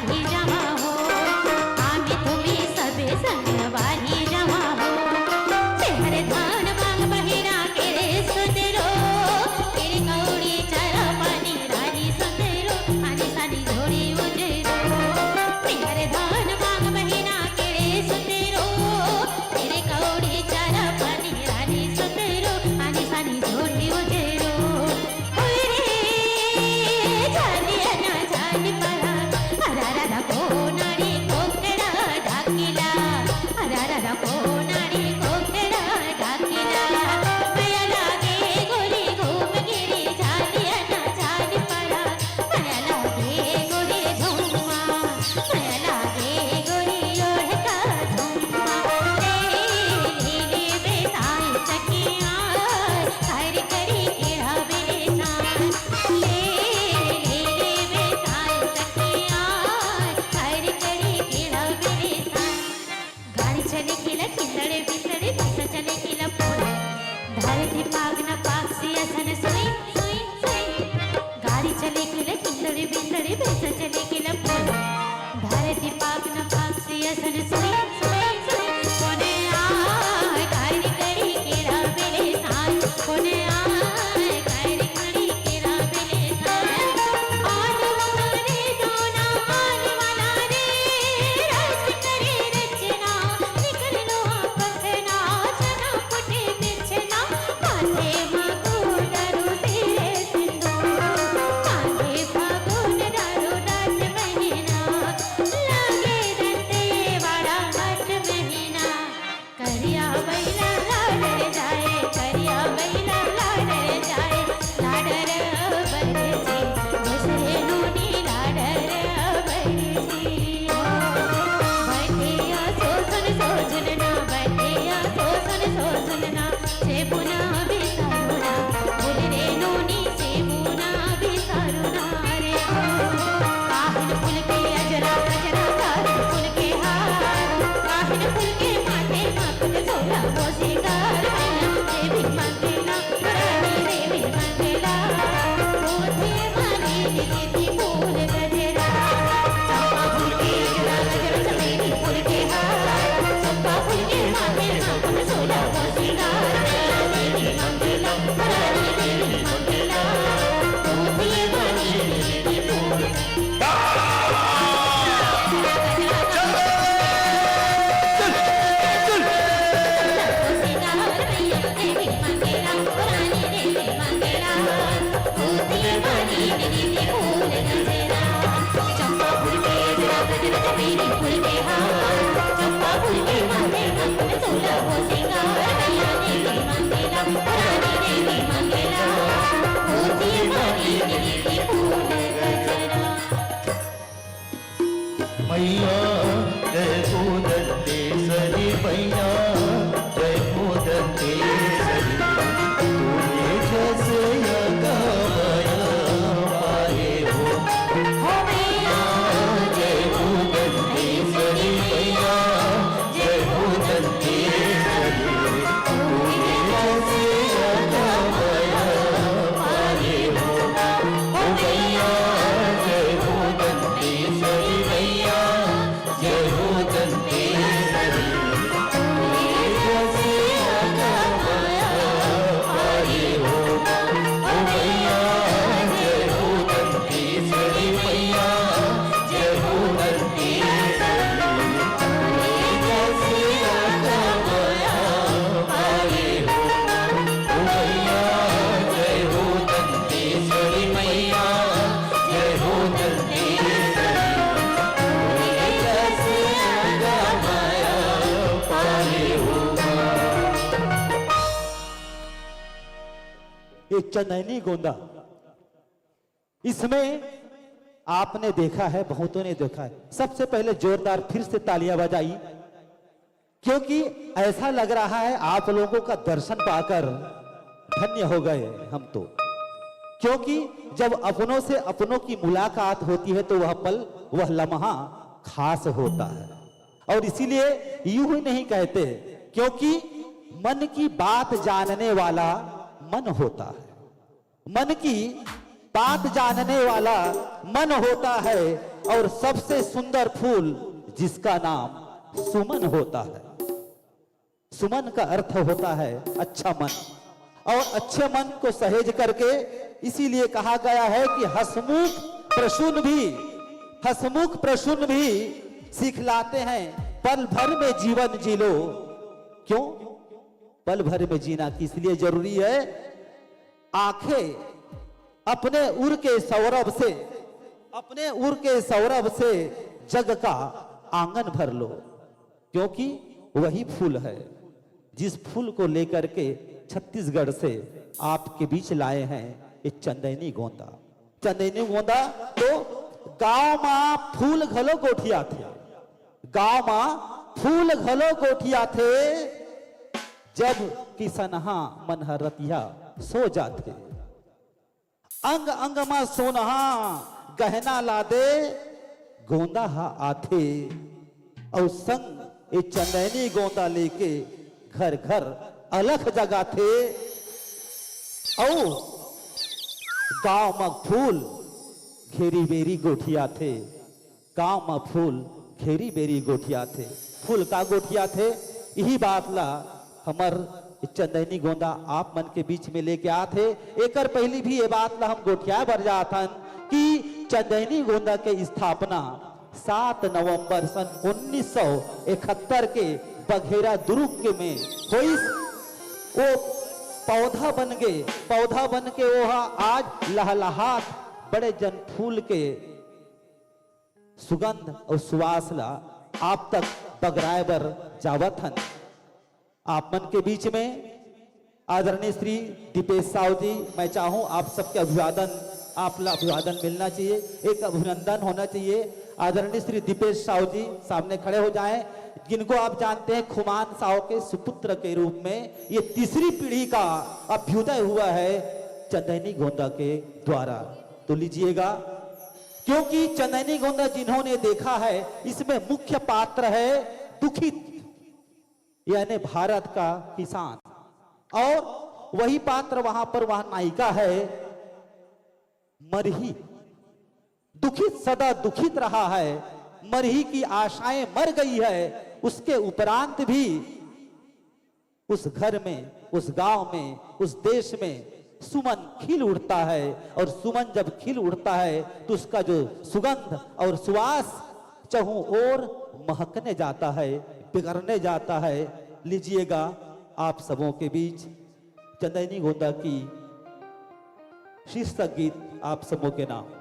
जमा हो, आमी तुम्ही सबे संगवारी जमा हो। तेहर धान मांग बहिना के रे सुंदरो, तेरे कौड़ी चारा पानी रानी सुंदरो, आनी सानी जोड़ी उजरो। तेहर धान मांग बहिना के रे सुंदरो, तेरे कौड़ी चारा पानी रानी सुंदरो, आनी सानी जोड़ी उजरो। ओय रे, झालिया ना झाली परा, अरा रा रा कोनाड़ी कोकड़ा डाकिला, अरा रा रा कोनाड़ी कोकड़ा डाकिला। मया लागे गोरी घूम गिरी, झालिया ना झाली परा, मया लागे गोरी झुम्मा, मया लागे गोरी ओढ़का झुम्मा। ले, ले, ले, बेसाई सखिया, कर करी केड़ा बेले साथ। ले, ले, ले, बेसाई सखिया, कर करी केड़ा बेले साथ। गाड़ी चले केला किंदड़े बिंदड़े, पैसा चले केला पोला। धरती पाग न पाग सियासन सुई, सुई, सुई। गाड़ी चले केला किंदड़े बिंदड़े, पैसा चले केला पोला। धरती पाग न पाग सियासन सुई, सुई, सुई। कोने आय गाड़ी करी केड़ा बेले साथ, कोने आय गाड़ी करी केड़ा बेले साथ। आन वाला रे दोना, आन वाला रे, रच करे रचना, निकल लो पखना, जना फुटे बिछना, माथे मा गोदरू सिरे सिंदूर, माथे फागुन दारू डाट महीना, लागे दंते वाला हाट महीना। करिया बैला लाडर जाए, करिया बैला लाडर जाए, लाडर अबर जी, दूसरे नूनी लाडर अबर जी। ओ, बैठिया सोसन सोसन ना, बैठिया सोसन सोसन ना, सेबुना बिसारुना, बोल रे नूनी सेबुना बिसारुना रे। ओ, काहिन फूल के अजरा गजरा, काहिन फूल के हार, काहिन फूल के माथे मा कुछ सोला हो सिंगार, मैया देवी मंगला, रानी देवी मंगला, ओठे माली दीदी फूल गजरा, चंपा फूल के गजरा, गजरा चमेली फूल के हार, चंपा फूल के माथे मा कुछ सोला हो सिंगार, मैया देवी मंगला, रानी देवी मंगला, ओठे माली दीदी फूल। मैया जय हो दंतेश्वरी मैया, जय हो दंतेश्वरी, तूने जस यज्ञ पाए हो। हो मैया जय हो दंतेश्वरी मैया, जय हो दंतेश्वरी, तूने जस यज्ञ पाए हो। हो मैया जय हो दंतेश्वरी मैया, जय हो दंतेश्वरी, तेजस्वी आगा माया पाए हो। ओ मैया, जय हो दंतेश्वरी मैया, जय हो दंतेश्वरी, तेजस्वी आगा माया पाए हो। ओ मैया, जय हो दंतेश्वरी मैया, जय हो दंतेश्वरी, तेजस्वी आगा माया पाए हो। ये चंदैनी गोंदा, इसमें आपने देखा है, बहुतों ने देखा है। सबसे पहले जोरदार फिर से तालियां बजाई, क्योंकि ऐसा लग रहा है आप लोगों का दर्शन पाकर धन्य हो गए हम तो। क्योंकि जब अपनों से अपनों की मुलाकात होती है तो वह पल, वह लम्हा खास होता है। और इसीलिए यूं ही नहीं कहते, क्योंकि मन की बात जानने वाला मन होता है। मन की बात जानने वाला मन होता है, और सबसे सुंदर फूल जिसका नाम सुमन होता है। सुमन का अर्थ होता है अच्छा मन, और अच्छे मन को सहेज करके इसीलिए कहा गया है कि हंसमुख प्रसून भी, हंसमुख प्रसून भी सिखलाते हैं, पल भर में जीवन जी लो। क्यों पल भर में जीना किस लिए जरूरी है? आंखें अपने उर के सौरभ से, अपने उर के सौरभ से जग का आंगन भर लो, क्योंकि वही फूल है जिस फूल को लेकर के छत्तीसगढ़ से आपके बीच लाए हैं ये चंदैनी गोंदा। चंदैनी गोंदा तो गांव मा फूल घलो गोठियाथे, गांव मा फूल घलो गोठियाथे, जब किसनहा मन ह रतिहा सो जाथे। अंग अंग मा सोनहा गहना ला दे, गोंदा हा आथे, अउ संग ए चंदैनी गोंदा लेके घर घर अलख जगाथे, अउ गांव मा फूल घेरी बेरी गोठियाथे। गांव म फूल घेरी बेरी गोठियाथे। फूल का गोठियाथे, इही बात ला हमर चंदैनी गोंदा आप मन के बीच में लेके आत हे। एकर पहिली भी ये बात ला हम गोठियाए बर जात हन कि चंदैनी गोंदा के स्थापना सात नवंबर सन उन्नीस सौ इकहत्तर के बघेरा दुर्ग के में होइस। वो पौधा बन गे, पौधा बन के वो हा आज लहलहात बड़े जन फूल के सुगंध अउ सुवास ला आप तक बगराए बर जावत हन। आप मन के बीच में आदरणीय श्री दीपेश साहू जी, मैं चाहूं आप सबके अभिवादन, आप ला अभिवादन मिलना चाहिए, एक अभिनंदन होना चाहिए। आदरणीय श्री दीपेश साहू जी सामने खड़े हो जाएं, जिनको आप जानते हैं खुमान साहू के सुपुत्र के रूप में ये तीसरी पीढ़ी का अभ्युदय हुआ है चंदैनी गोंदा के द्वारा। तो लीजिएगा, क्योंकि चंदैनी गोंदा जिन्होंने देखा है, इसमें मुख्य पात्र है दुखित, यानी भारत का किसान, और वही पात्र वहां पर वह नायिका है मरही। दुखित, सदा दुखित रहा है, मरही की आशाएं मर गई है। उसके उपरांत भी उस घर में, उस गांव में, उस देश में सुमन खिल उठता है, और सुमन जब खिल उठता है तो उसका जो सुगंध और सुवास चहु ओर महकने जाता है, बिगड़ने जाता है। लीजिएगा, आप सबों के बीच चंदैनी गोंदा की शीर्षक गीत आप सबों के नाम।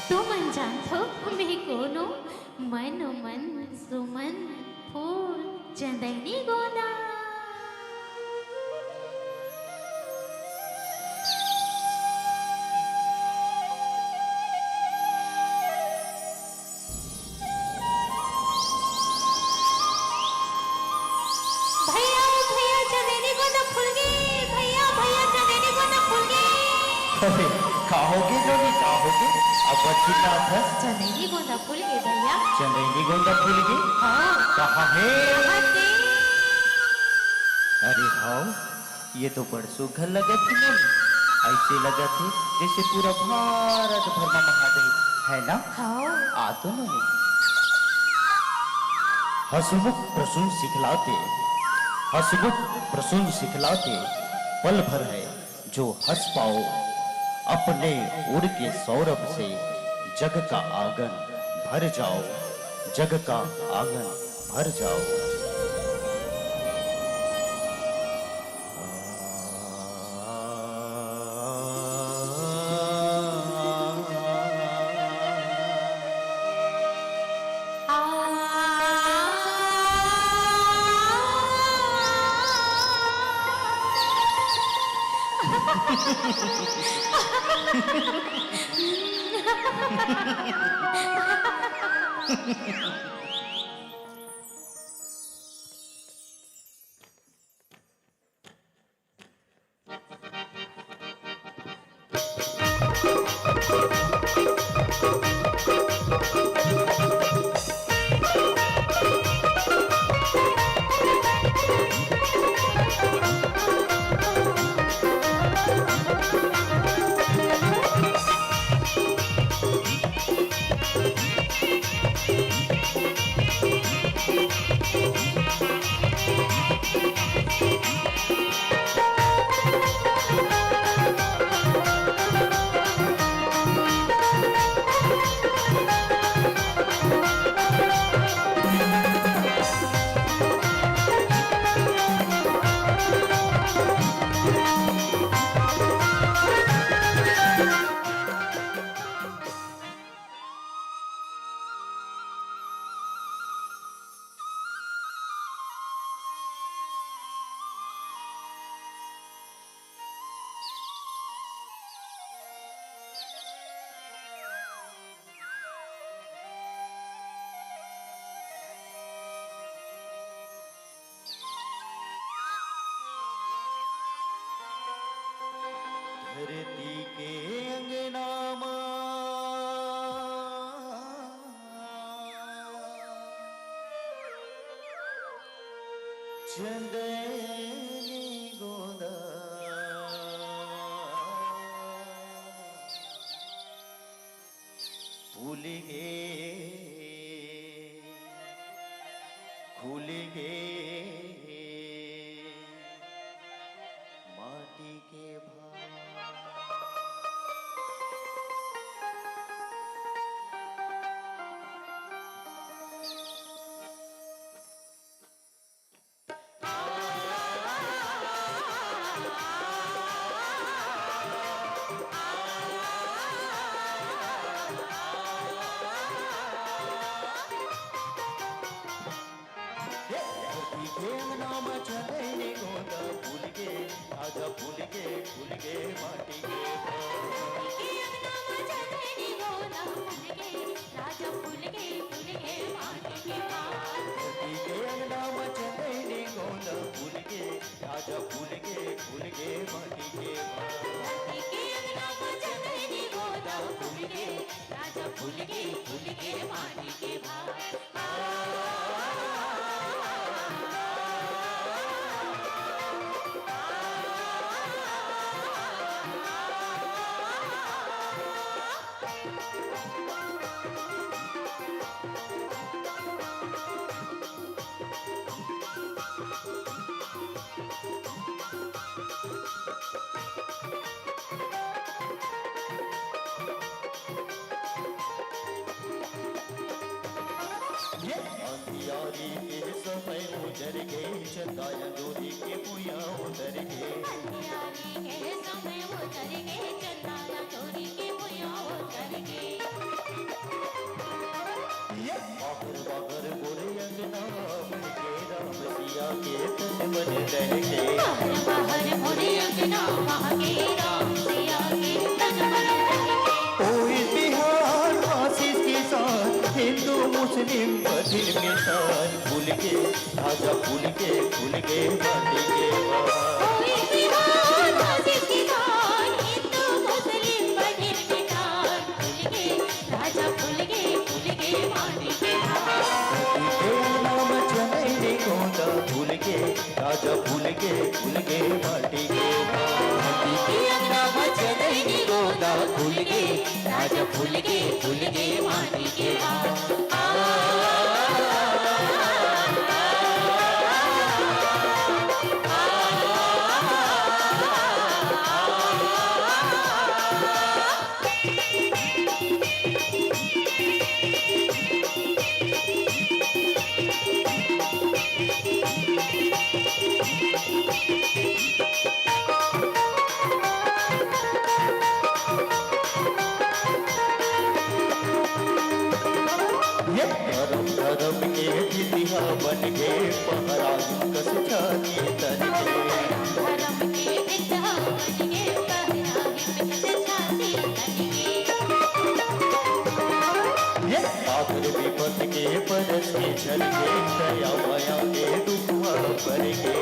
तुमन जानथो, मैं कोनो मन मन सुमन फूल चंदैनी गोंदा। भैया, भैया, चंदैनी गोंदा फूल गे। भैया, भैया, चंदैनी गोंदा फूल गे। अरे, का होगे नोनी, का होगे? अब चिल्लात हस? चंदैनी गोंदा फूल गे भैया। चंदैनी गोंदा फूल गे? हाँ। कहाँ हे? कहाँ हे? अरे हाँ, ये तो बड़ सुघर लगत हे नोनी। ऐसे लगत हे जैसे पूरा भारत भर में महादेव है ना? हाँ। आ तो नोनी। हसमुख प्रसून सिखलाते, हसमुख प्रसून सिखलाते, पल भर है जो हंस पाओ, अपने उर के सौरभ से जग का आंगन भर जाओ, जग का आंगन भर जाओ। धरती के अंगना मा चंदनी गोंदा फूल गे, खुल गे माटी के भाव। धरती के अंगना म चंदनी गोंदा फूल गे, आजा फूल गे, फूल गे माटी के भाव। धरती के अंगना म चंदनी गोंदा फूल गे, राजा फूल गे, फूल गे माटी के भाव। धरती के अंगना म चंदनी गोंदा फूल गे, राजा फूल गे, फूल गे माटी के भाव। धरती के अंगना म चंदनी गोंदा फूल गे, राजा फूल गे, फूल गे माटी के भाव। अंधियारी के समय उजर गे, चंदा अंजोरी के भुइयां उतर गे। अंधियारी के समय उजर गे, चंदा अंजोरी के भुइयां उतर गे। बाहर बाहर मोरे अंगना, बन के राम सिया के तन मन दहके। बाहर बाहर मोरे अंगना, बन के राम सिया के तन मन दहके। ओ इतिहास आशीष के साथ, हिंदू मुस्लिम बधिर मिसान, फूल गे, राजा फूल गे, फूल गे माटी के भाव। ओ इतिहास आशीष के साथ, हिंदू मुस्लिम बधिर मिसान, फूल गे, राजा फूल गे, फूल गे माटी के भाव। धरती के अंगना म चंदनी गोंदा फूल गे, राजा फूल गे, फूल गे माटी के भाव। धरती के अंगना म चंदनी गोंदा फूल गे, राजा फूल गे, फूल गे माटी के भाव। ये धरम धरम के जितिहा बन गे, पहराई कस छाती तन के। धरम के जितिहा बन गे, विपत के बरस के झर के दया माया के दुखवा भर के।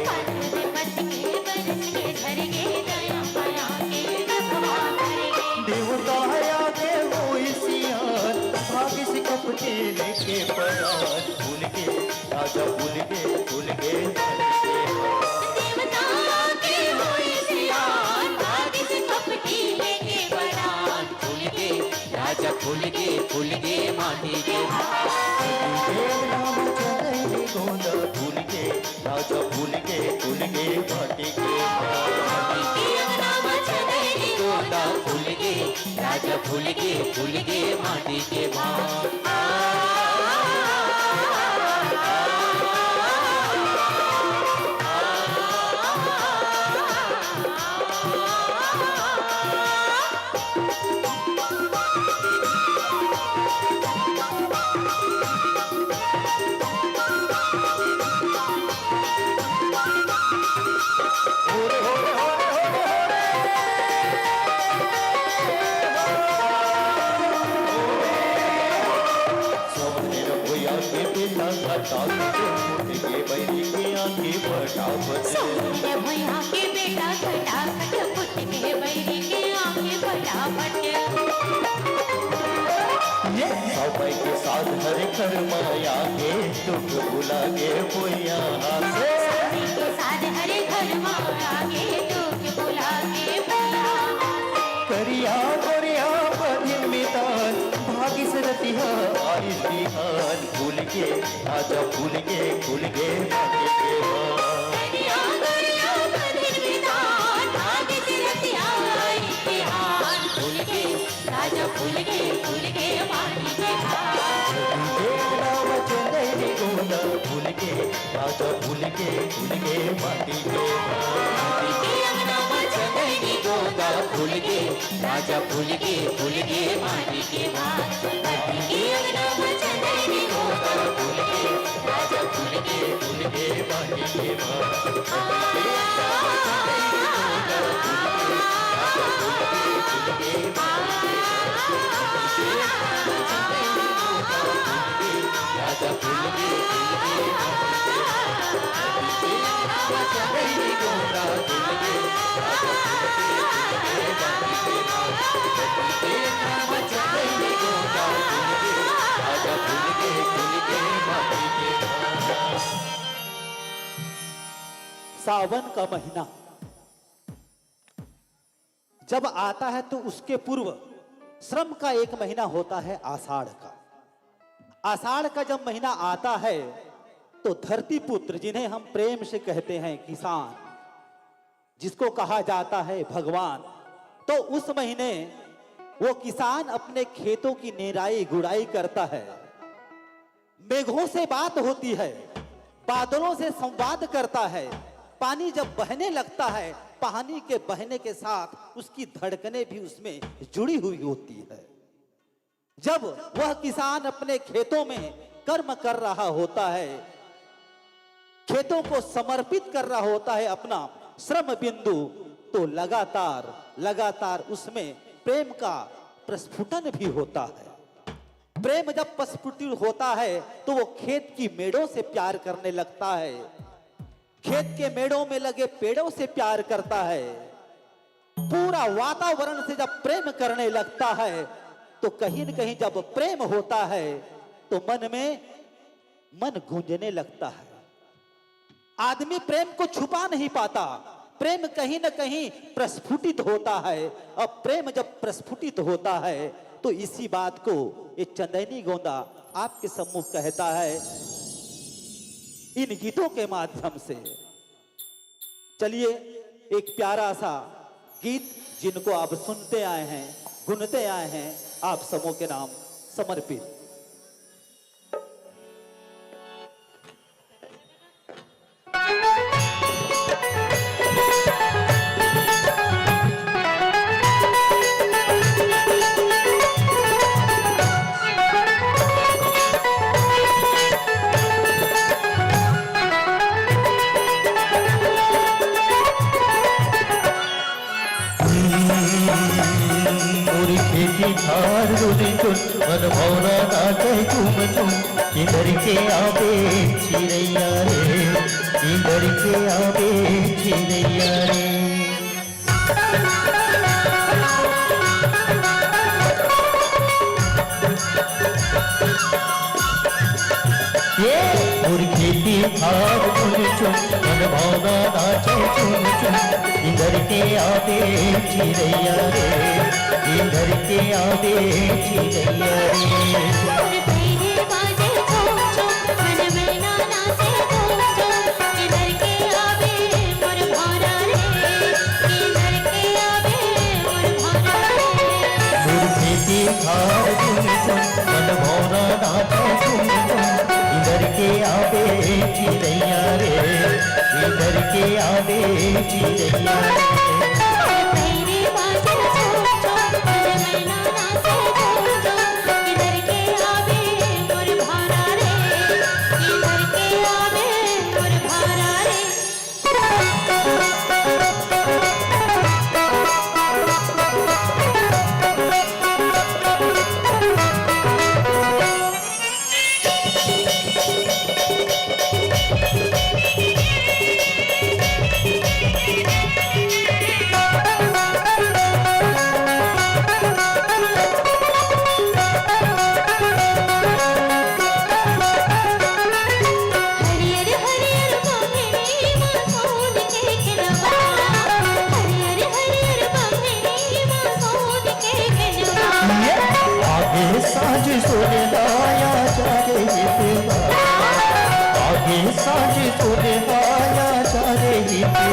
विपत के बरस के झर के दया माया के दुखवा भर के। देवता आके होई सियान, भागिस कपटी लेके परान। भूल के राजा भूल के, भूल के माटी के भार। देवता आके होई सियान, भागिस कपटी लेके परान। भूल के राजा भूल के, भूल के माटी के भार। भूल के राम चंद्र गोंदा भूल के, राजा भूल के, भूल के माटी के भार। भूल के अंगना में चंद्र गोंदा भूल के, राजा भूल के, भूल के माटी के भार। समनेर भुइयां के बेटा घटा के, फूट के बैरी के आंखी फटाफट। समनेर भुइयां के बेटा घटा के, फूट के बैरी के आंखी फटाफट। ये समय के साथ हर घर माया के दुख भुला के भुइयां हासे। समय के साथ हर घर माया के दुख भुला के भुइयां हासे। करिया गोरिया बधिन मितान, भागिस रतिहा आइस बिहान। भूल के राजा भूल के, भूल के माटी के भार। करिया गोरिया बधिन मितान, भागिस रतिहा आइस बिहान। भूल के राजा भूल के, भूल के माटी के भार। भूल के अंगना में चंदैनी गोंदा भूल के, राजा भूल के, भूल के माटी के भार। भूल के अंगना में चंदैनी गोंदा भूल के, राजा भूल के, भूल के माटी के भार। भूल के अंगना में चंदैनी गोंदा भूल के, राजा भूल के, भूल के माटी के भार। सावन का महीना जब आता है तो उसके पूर्व श्रम का एक महीना होता है आषाढ़ का। आषाढ़ का जब महीना आता है तो धरती पुत्र, जिन्हें हम प्रेम से कहते हैं किसान, जिसको कहा जाता है भगवान, तो उस महीने वो किसान अपने खेतों की निराई गुड़ाई करता है। मेघों से बात होती है, बादलों से संवाद करता है। पानी जब बहने लगता है, पानी के बहने के साथ उसकी धड़कनें भी उसमें जुड़ी हुई होती है। जब वह किसान अपने खेतों में कर्म कर रहा होता है, खेतों को समर्पित कर रहा होता है अपना श्रम बिंदु, तो लगातार लगातार उसमें प्रेम का प्रस्फुटन भी होता है। प्रेम जब प्रस्फुटित होता है तो वो खेत की मेड़ों से प्यार करने लगता है, खेत के मेड़ों में लगे पेड़ों से प्यार करता है। पूरा वातावरण से जब प्रेम करने लगता है तो कहीं न कहीं जब प्रेम होता है तो मन में मन गूंजने लगता है। आदमी प्रेम को छुपा नहीं पाता, प्रेम कहीं न कहीं प्रस्फुटित होता है। अब प्रेम जब प्रस्फुटित होता है तो इसी बात को ये चंदैनी गोंदा आपके सम्मुख कहता है इन गीतों के माध्यम से। चलिए, एक प्यारा सा गीत जिनको आप सुनते आए हैं, गुनते आए हैं, आप समूह के नाम समर्पित। मोर खेती खार रुन मन भौरा नाचे झूम झूम, किंदर के आबे चिरैया रे, किंदर के आबे चिरैया रे। ये मोर खेती खार झुम झुम, मन भौरा नाचे झुम झुम, किंदर के आबे चिरैया रे, किंदर के आबे चिरैया रे। मोर पैरे बाजे झुम झुम, मन मैना नाचे झुम झुम, किंदर के आबे मोर भौरा रे, किंदर के आबे मोर भौरा रे। मोर खेती खार झुम झुम, मन भौरा नाचे झुम झुम, किंदर के आबे चिरैया रे, किंदर के आबे चिरैया रे। पैरे बाजे झुम झुम, मन मैना नाचे झुम झुम, किंदर के आबे मोर भौरा रे, किंदर के आबे मोर भौरा रे। हरियर हरियर बहनी मा सोन के खेलवा, हरियर हरियर बहनी मा सोन के खेलवा। आगे साँझ सोने लाया जा रे हितवा, आगे साँझ सोने लाया जा रे हितवा।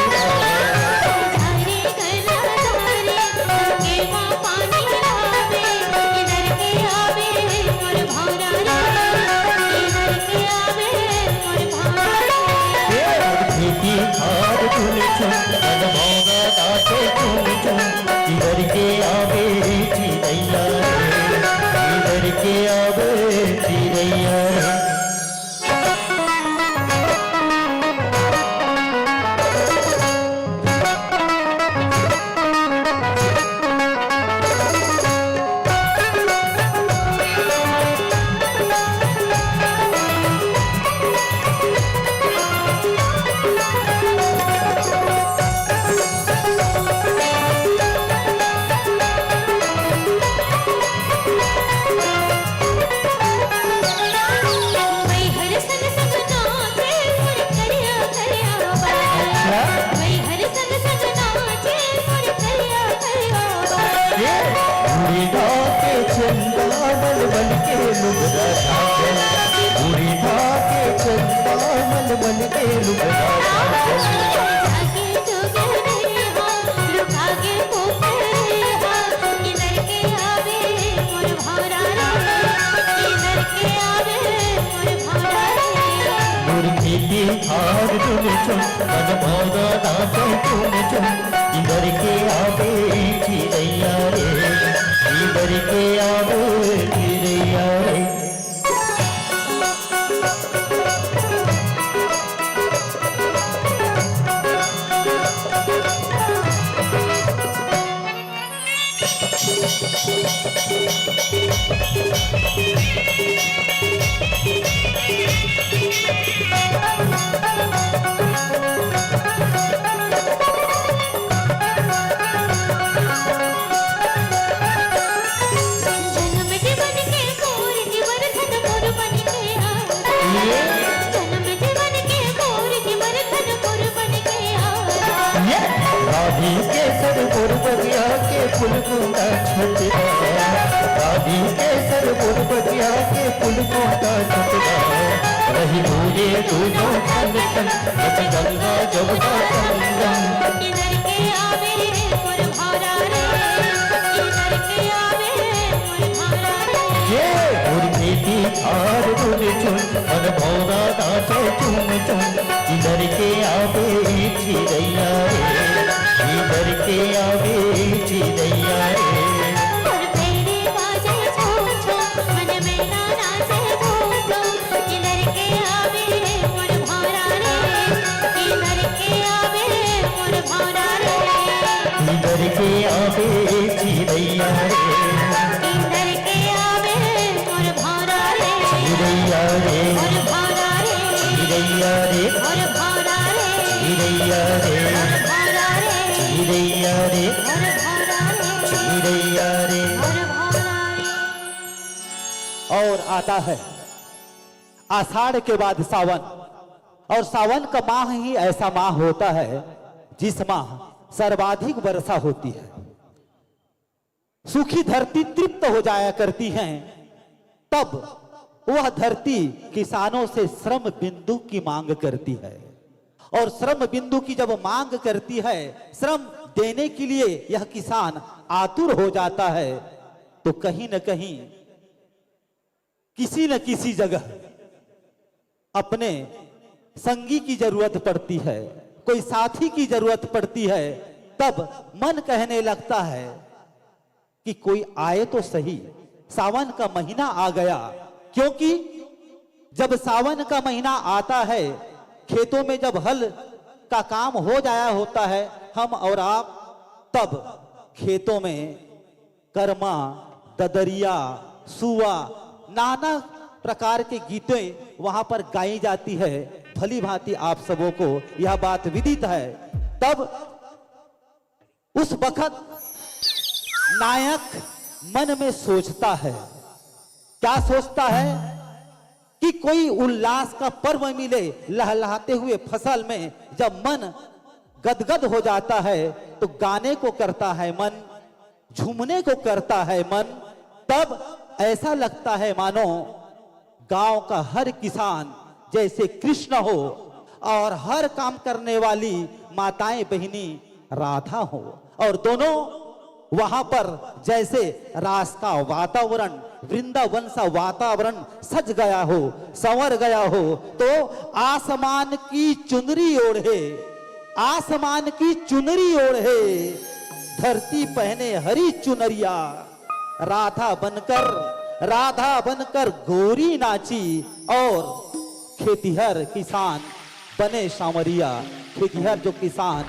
जा रे गला जा रे, के मा पानी लावे, किंदर के आवे मोर भौरा रे, किंदर के आवे मोर भौरा रे। ए, खेती खार झुम झुम, मन भौरा नाचे झुम झुम, किंदर के आवे चिरैया रे, किंदर के आवे चिरैया रे। अच्छा। बूढ़ी ढाके चंदा मल मल के लुगरा ढाके, बूढ़ी ढाके चंदा मल मल के लुगरा ढाके। मोर खेती खार झुम झुम, मन भौरा नाचे झुम झुम, किंदर के आवे चिरैया रे, किंदर के आवे चिरैया रे। जनम जीवन के मोर जीवन धन मोर बन के आ। ये। जनम जीवन के मोर जीवन धन मोर बन के आ। ये। राधी केसर मोर बगिया के फूल गुंदा छटदा। राधी केसर मोर बगिया के फूल गुंदा छटदा। रही दूरे दूनो संग संग, जस गंगा जमुना संगम। किंदर के आवे मोर भौरा रे, किंदर के आवे मोर भौरा रे। ये मोर खेती खार झुम झुम, मन भौरा नाचे झुम झुम, किंदर के आवे चिरैया रे, किंदर के आवे चिरैया रे। मोर पैरे बाजे झुम झुम, मन मैना नाचे झुम झुम, किंदर के आवे मोर भौरा रे, किंदर के आवे मोर भौरा रे। किंदर के आवे चिरैया रे। किंदर के आवे चिरैया रे, और आता है आषाढ़ के बाद सावन, और सावन का माह ही ऐसा माह होता है जिस माह सर्वाधिक वर्षा होती है। सूखी धरती तृप्त हो जाया करती है, तब वह धरती किसानों से श्रम बिंदु की मांग करती है, और श्रम बिंदु की जब मांग करती है, श्रम देने के लिए यह किसान आतुर हो जाता है, तो कहीं न कहीं किसी न किसी जगह अपने संगी की जरूरत पड़ती है, कोई साथी की जरूरत पड़ती है, तब मन कहने लगता है कि कोई आए तो सही, सावन का महीना आ गया। क्योंकि जब सावन का महीना आता है, खेतों में जब हल का काम हो जाया होता है, हम और आप, तब खेतों में करमा, ददरिया, सुआ, नाना प्रकार के गीतें वहां पर गाई जाती है। भली भांति आप सबों को यह बात विदित है। तब उस बखत नायक मन में सोचता है। क्या सोचता है? कि कोई उल्लास का पर्व मिले, लहलहाते हुए फसल में जब मन गदगद हो जाता है, तो गाने को करता है मन, झूमने को करता है मन। तब ऐसा लगता है मानो गांव का हर किसान जैसे कृष्ण हो, और हर काम करने वाली माताएं बहिनी राधा हो, और दोनों वहां पर जैसे रास का वातावरण, वृंदावन सा वातावरण सज गया हो, संवर गया हो, तो आसमान की चुनरी ओढ़े, आसमान की चुनरी ओढ़े, धरती पहने हरी चुनरिया, राधा बनकर, राधा बनकर गोरी नाची, और खेतिहर किसान बने सांवरिया, खेतिहर जो किसान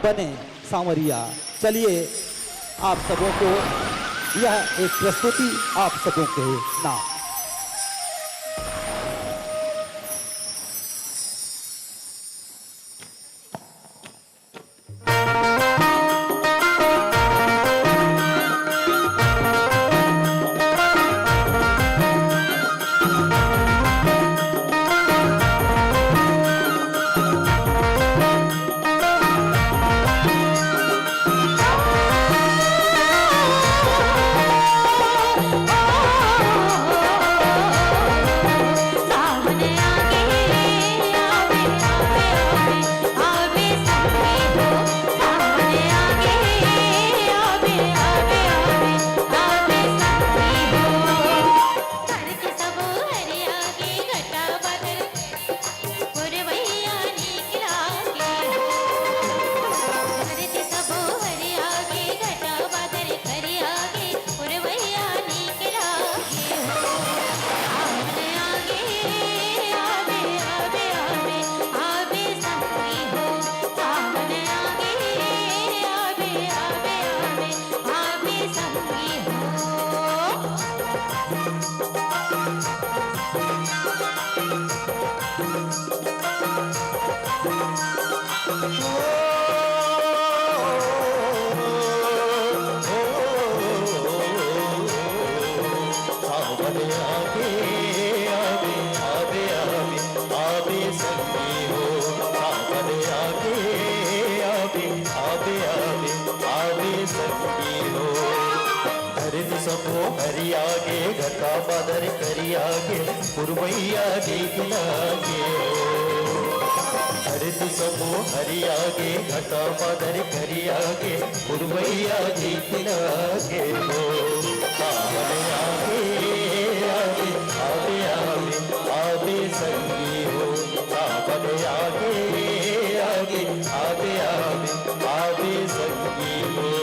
बने सांवरिया। चलिए, आप सबों को यह एक प्रस्तुति आप सबों के नाम। धरती सबो हरिया गे, घटा बादर करिया गे, पुरवैया दीख लागे हो। धरती सबो हरिया गे, घटा बादर करिया गे, पुरवैया दीख लागे हो। सावन आगे, आगे, आगे, आगे, आगे संगी हो। सावन आगे, आगे, आगे, आगे, आगे संगी हो।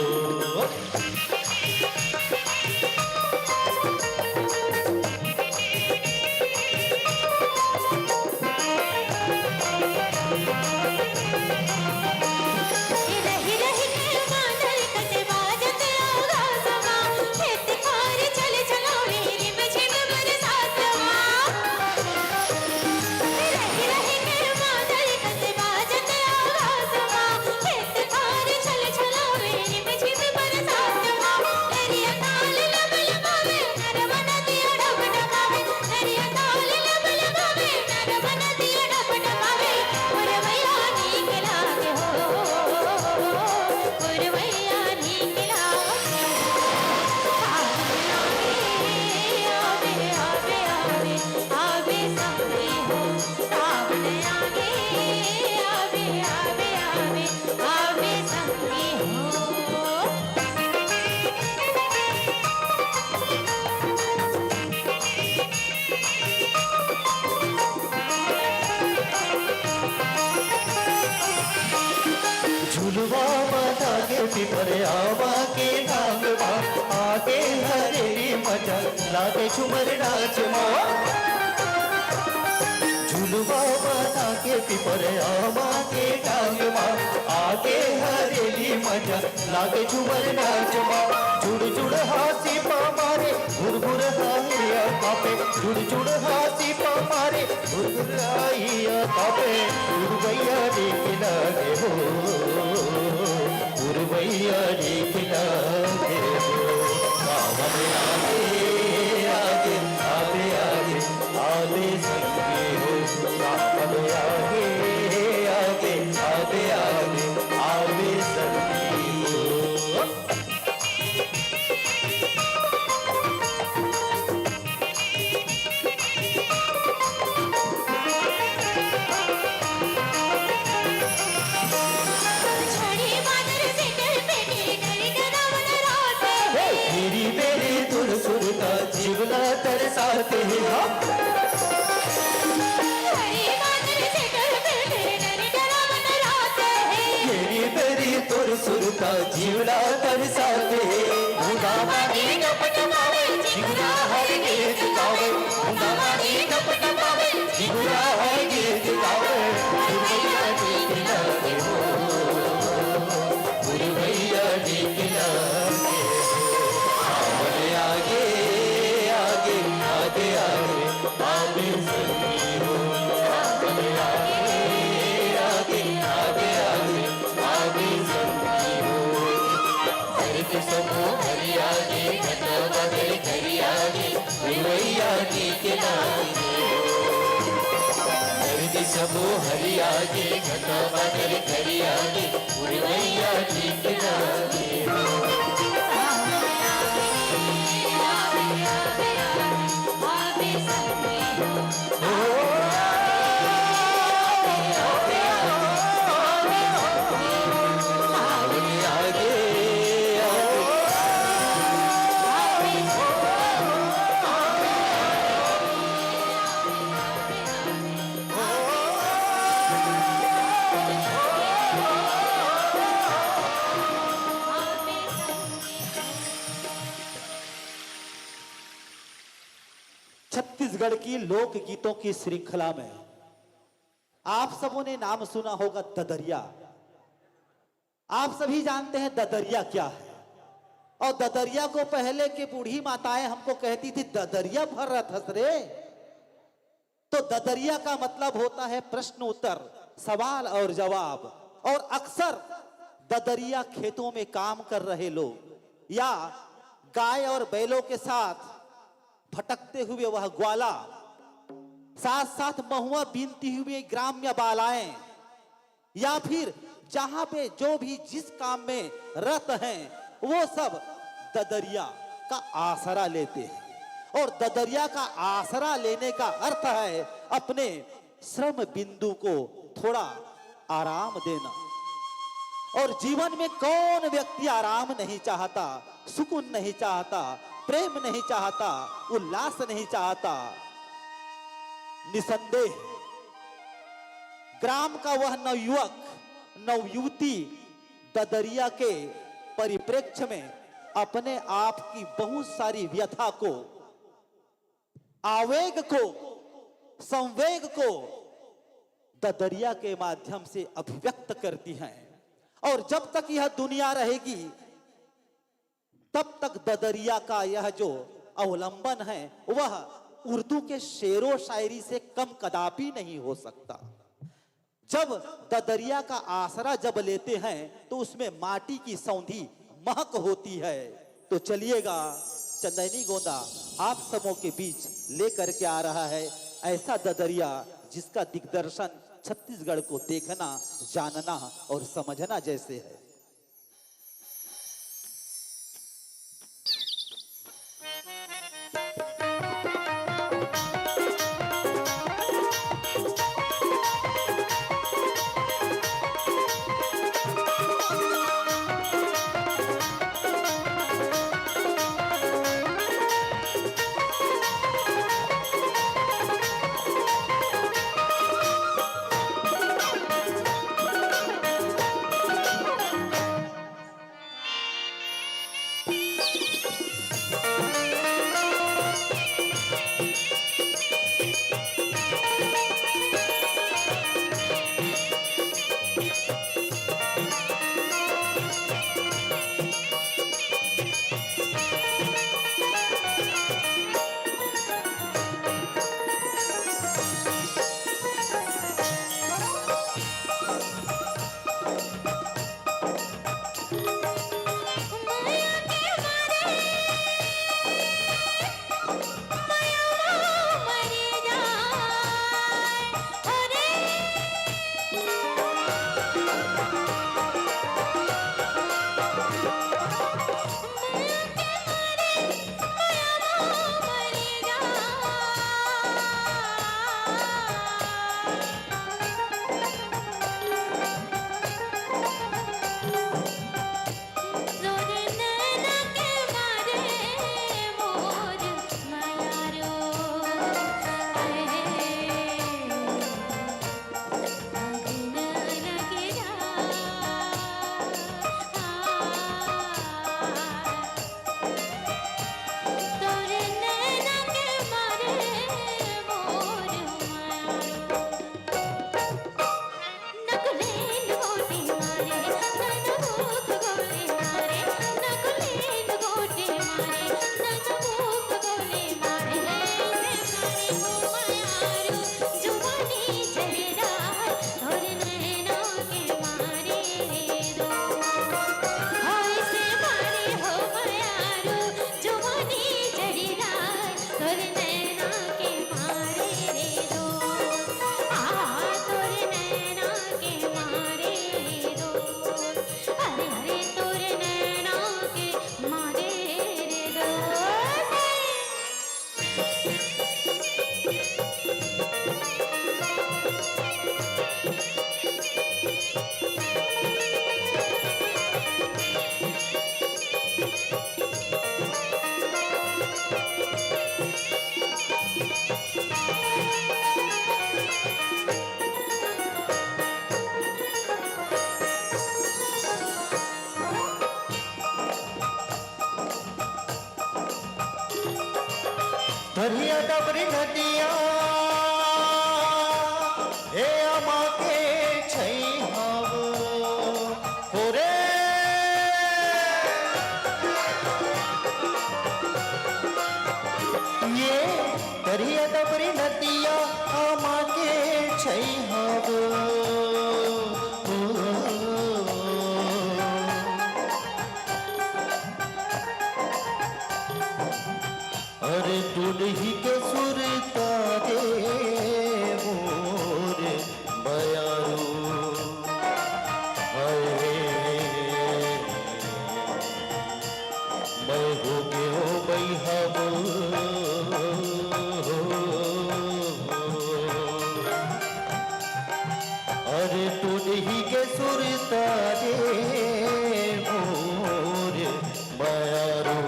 लागे झूमर नाच मा, झुलवा बना के पिपर आमा के टांग मा, आगे हरेली मजा। लागे झूमर नाच मा, जुड़ जुड़ हाँसी पा मारे, घुर घुर हाँसिया कापे, जुड़ जुड़ हाँसी पा मारे, घुर घुर आइया कापे, उड़वैया रे के लागे हो। उड़वैया रे के लागे हो, सावन आगे, आगे, आगे, आगे, आगे संगी हो। सावन आगे, आगे, आगे, आगे, आगे संगी हो। झड़ी बादल से डर बेटे, डर डरावन रात हे। तेरी मेरी धुन सुनता जीवना तरसाते हैं हम। झड़ी बादल से डर बेटे, डर डरावन रात हे। तेरी मेरी धुन सुनता जीवना तरसाते हैं। उदावानी टपटपावे, जिगरा हर गीत गावे। उदावानी टपटपावे, जिगरा हर गीत गावे। उड़वैया रे के लागे हो, उड़वैया रे के लागे हो। सावन आगे, आगे, आगे, आगे, आगे संगी हो। सावन आगे, आगे, आगे, आगे, आगे संगी हो। धरती सबो हरियाली, घटा बदल करियाली, उड़वैया रे के लागे हो। धरती सबो हरियाली, घटा बदल करियाली, उड़वैया रे के लागे हो। छत्तीसगढ़ की लोकगीतों की श्रृंखला में आप सबों ने नाम सुना होगा ददरिया। आप सभी जानते हैं ददरिया क्या है। और ददरिया को पहले के बूढ़ी माताएं हमको कहती थी, "ददरिया भर रहा थस रे।" तो ददरिया का मतलब होता है प्रश्न उत्तर, सवाल और जवाब। और अक्सर ददरिया खेतों में काम कर रहे लोग या गाय और बैलों के साथ भटकते हुए वह ग्वाला, साथ साथ महुआ बीनती हुई ग्राम्य बालाएं, या फिर जहां पे जो भी जिस काम में रत हैं, वो सब ददरिया का आसरा लेते हैं। और ददरिया का आसरा लेने का अर्थ है अपने श्रम बिंदु को थोड़ा आराम देना। और जीवन में कौन व्यक्ति आराम नहीं चाहता, सुकून नहीं चाहता, प्रेम नहीं चाहता, उल्लास नहीं चाहता? निसंदेह ग्राम का वह नवयुवक, नवयुवती ददरिया के परिप्रेक्ष्य में अपने आप की बहुत सारी व्यथा को, आवेग को, संवेग को ददरिया के माध्यम से अभिव्यक्त करती हैं। और जब तक यह दुनिया रहेगी, तब तक ददरिया का यह जो अवलंबन है, वह उर्दू के शेरो शायरी से कम कदापि नहीं हो सकता। जब ददरिया का आसरा जब लेते हैं, तो उसमें माटी की सौंधी महक होती है। तो चलिएगा, चंदैनी गोंदा आप सबों के बीच लेकर के आ रहा है ऐसा ददरिया, जिसका दिग्दर्शन छत्तीसगढ़ को देखना, जानना और समझना जैसे है। करिया डबरी नदिया, हे अमा के छई हव, हो रे। ये करिया डबरी नदिया, अमा के छई हव। अरे टूटही के सुरता रे मोर बयारू, हाय रे, मैं हो गेंव बइहारू। अरे टूटही के सुरता रे मोर बयारू,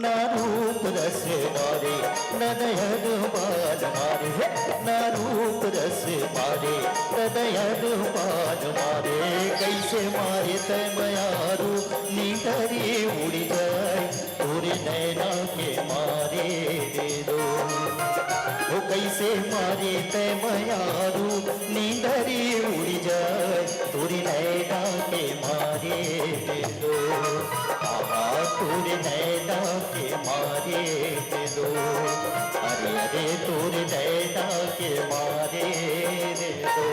ना रूप रस मारे, ना नयन बान मारे, हे, ना रूप रस मारे, ना नयन बान मारे। कइसे मारे तैं मयारू, नींदरी उड़ जाय तोर नैना के मारे रे दो। ओ कइसे मारे तैं मयारू, नींदरी उड़ जाय तोर नैना के मारे रे दो। आहा, तोर नैना के मारे रे दो। अरे, अरे, तोर नैना के मारे रे दो।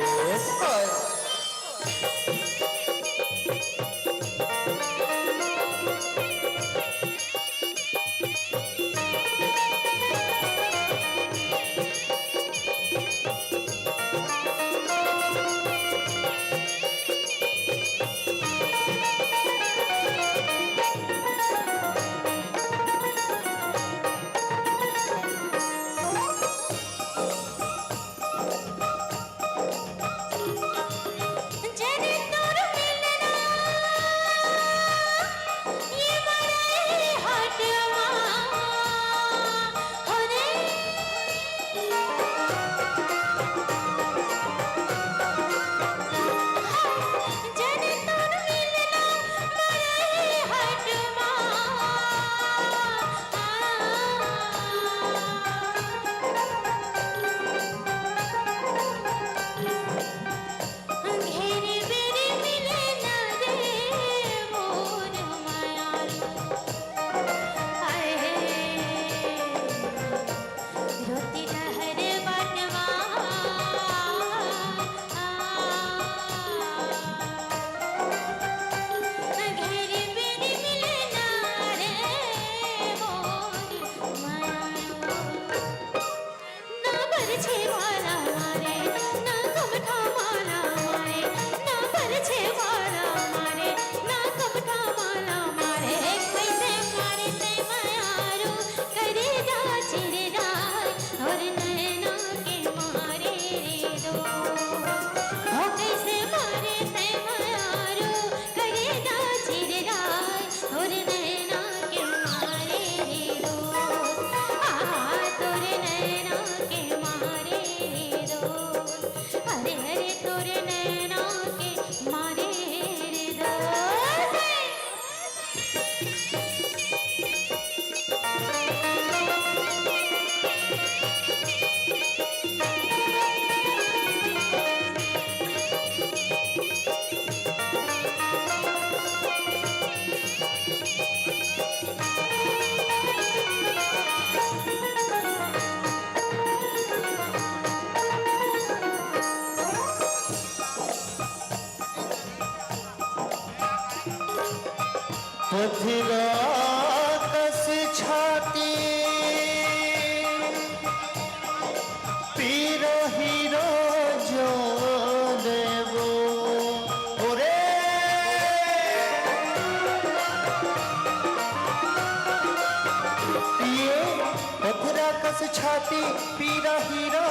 पथरा कस छाती, पीरा हीरा जाने वो। ओरे, ये पथरा कस छाती, पीरा हीरा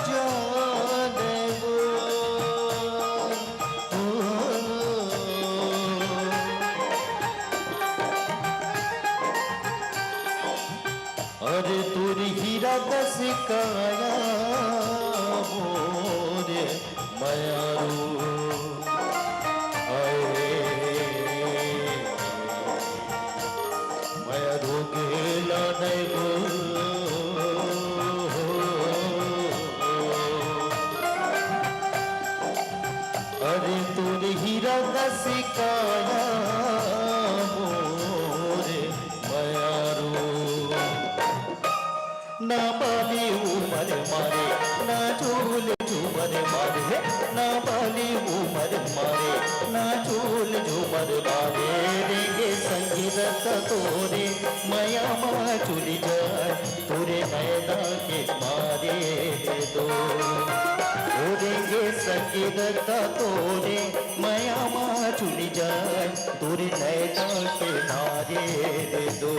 जाने वो। अरे तोर हीरा कस काया मोर मयारू, हाय रे, मयारू गेला नहीं गो। हीरा कस काया मोर मयारू। ना बाली उमर मारे, ना झूल झूमर मारे, ना बाली उमर मारे, ना झूल झूमर मारे। रेंगे संगी रत तोरे मया मा चुली जाए, तोरे नैना के मारे दो। ओ रेंगे संगी रत तोरे मया मा चुली जाए, तोरे नैना के मारे दो।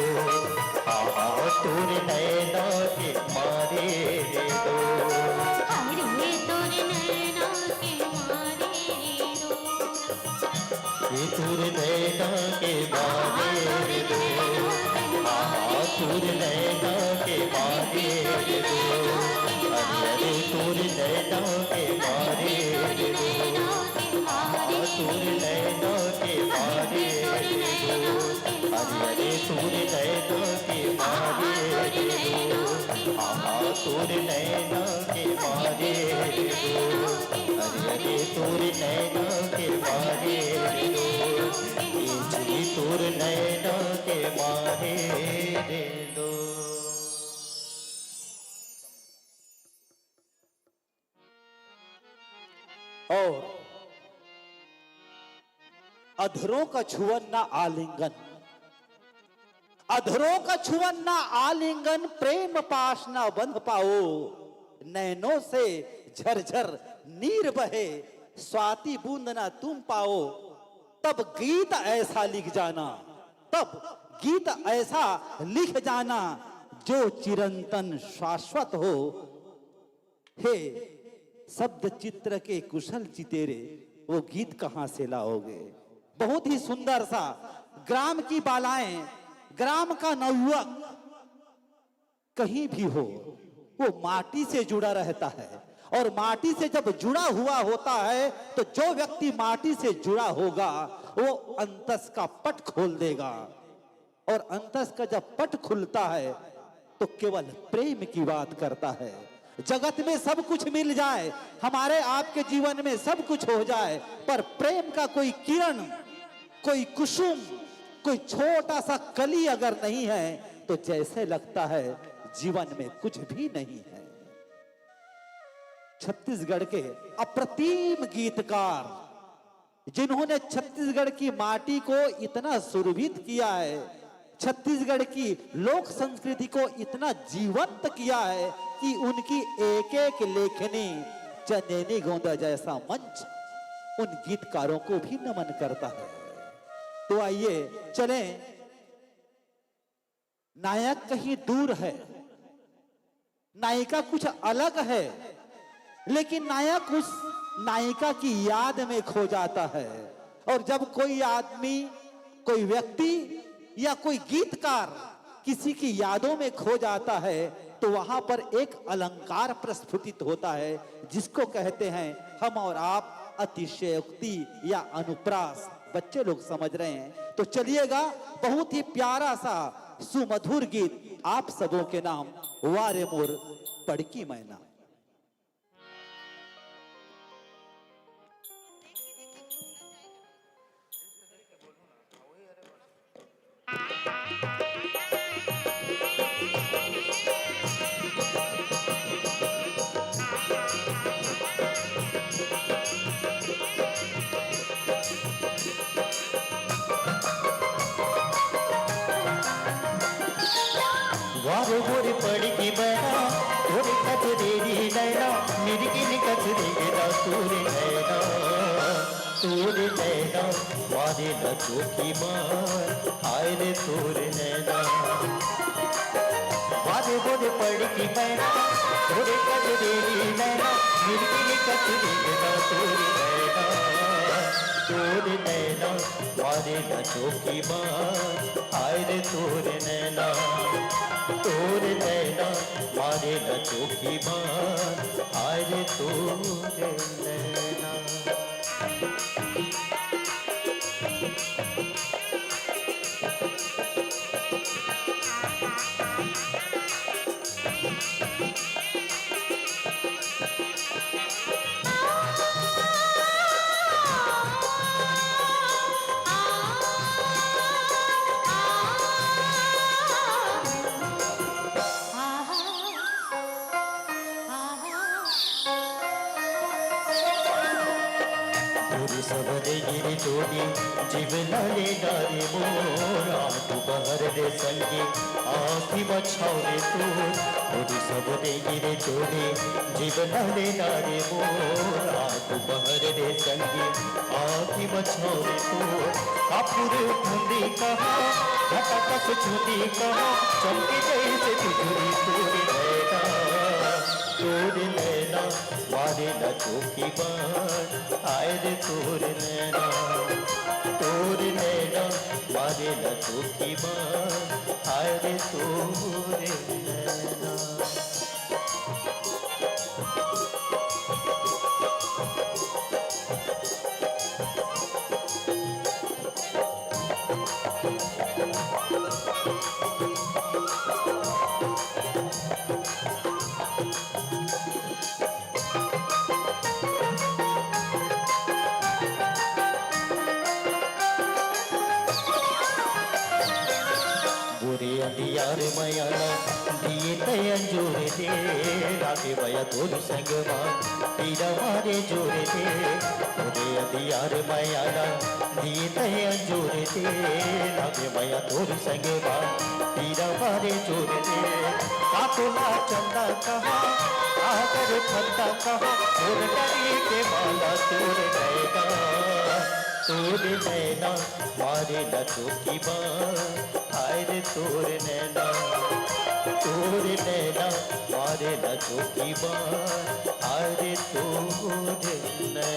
आहा, तोरे नैना के मारे दो। हाय रे, तोरे नैना के मारे दो। ये तोरे नैना के मारे दो। आहा, तोरे नैना के मारे दो। अरे, अरे, तोरे नैना के मारे दो। आहा, तोरे नैना के मारे दो। अरे, अरे, तोरे नैना के मारे दो। आहा, तोरे नैना के मारे दो। अरे, अरे, तोरे नैना के मारे दो। ए जी, तोरे नैना के मारे दो। और अधरों का छुअन ना आलिंगन, अधरों का छुअन ना आलिंगन, प्रेम पाश ना बंध पाओ। नैनों से झरझर नीर बहे, स्वाति बूंद ना तुम पाओ। तब गीत ऐसा लिख जाना, तब गीत ऐसा लिख जाना, जो चिरंतन शाश्वत हो। हे शब्द चित्र के कुशल चितेरे, वो गीत कहाँ से लाओगे? बहुत ही सुंदर सा। ग्राम की बालाएं, ग्राम का नवयुवक कहीं भी हो, वो माटी से जुड़ा रहता है, और माटी से जब जुड़ा हुआ होता है, तो जो व्यक्ति माटी से जुड़ा होगा, वो अंतस का पट खोल देगा। और अंतस का जब पट खुलता है, तो केवल प्रेम की बात करता है। जगत में सब कुछ मिल जाए, हमारे आपके जीवन में सब कुछ हो जाए, पर प्रेम का कोई किरण, कोई कुसुम, कोई छोटा सा कली अगर नहीं है, तो जैसे लगता है जीवन में कुछ भी नहीं है। छत्तीसगढ़ के अप्रतिम गीतकार, जिन्होंने छत्तीसगढ़ की माटी को इतना सुरभित किया है, छत्तीसगढ़ की लोक संस्कृति को इतना जीवंत किया है कि उनकी एक एक लेखनी चंदेनी गोंदा जैसा मंच उन गीतकारों को भी नमन करता है। तो आइए चलें, नायक कहीं दूर है, नायिका कुछ अलग है, लेकिन नायक उस नायिका की याद में खो जाता है। और जब कोई आदमी, कोई व्यक्ति या कोई गीतकार किसी की यादों में खो जाता है, तो वहां पर एक अलंकार प्रस्फुटित होता है, जिसको कहते हैं हम और आप अतिशयोक्ति या अनुप्रास। बच्चे लोग समझ रहे हैं, तो चलिएगा, बहुत ही प्यारा सा सुमधुर गीत आप सबों के नाम, वारे मोर पड़की मैना। वारे मोरे पड़की मैना, तोरे कजरेरी नैना, मिर्गी निकस देंगे ना तोरे नैना, तोरे नैना, वारे न चोखी मार, हाय रे तोरे नैना। वारे मोरे पड़की मैना, तोरे कजरेरी नैना, मिर्गी निकस देंगे ना तोरे नैना, तोरे नैना, मारे न चोखी मार, हाय रे तोरे नैना, तोरे नैना, मारे न चोखी मार, हाय रे तोरे नैना। जोड़ी जीवन ले डारे मोरा, तू बहर रे संगे आँखी बछाओ रे तू। मोरी सब रे गिरे जोड़ी जीवन ले डारे मोरा, तू बहर रे संगे आँखी बछाओ रे तू। कापुर ठंडी कहा, घटा कस छुटी कहा, चमकी जैसे बिजुली तोर नैना, तोर नैना, मारे ला चौकी बार। हाय रे तोर नैना, तोर नैना, मारे ला चौकी बार। हाय रे तोर नैना। बुरे अंधियार मयाला दिए तय अंजूर दे, राखे बया तोर संगमा, पीरा मारे जोर दे। बुरे अंधियार मयाला दिए तय अंजूर दे, राखे बया तोर संगमा, पीरा मारे जोर दे। कातोला चंदा कहा, आगर फंदा कहा, तोर डरी के माला तोर नैना, तोर नैना, मारे ला चौकी बार। हाय रे तोर नैना, तोर नैना, मारे ला चौकी बार। हाय रे तोर नैना।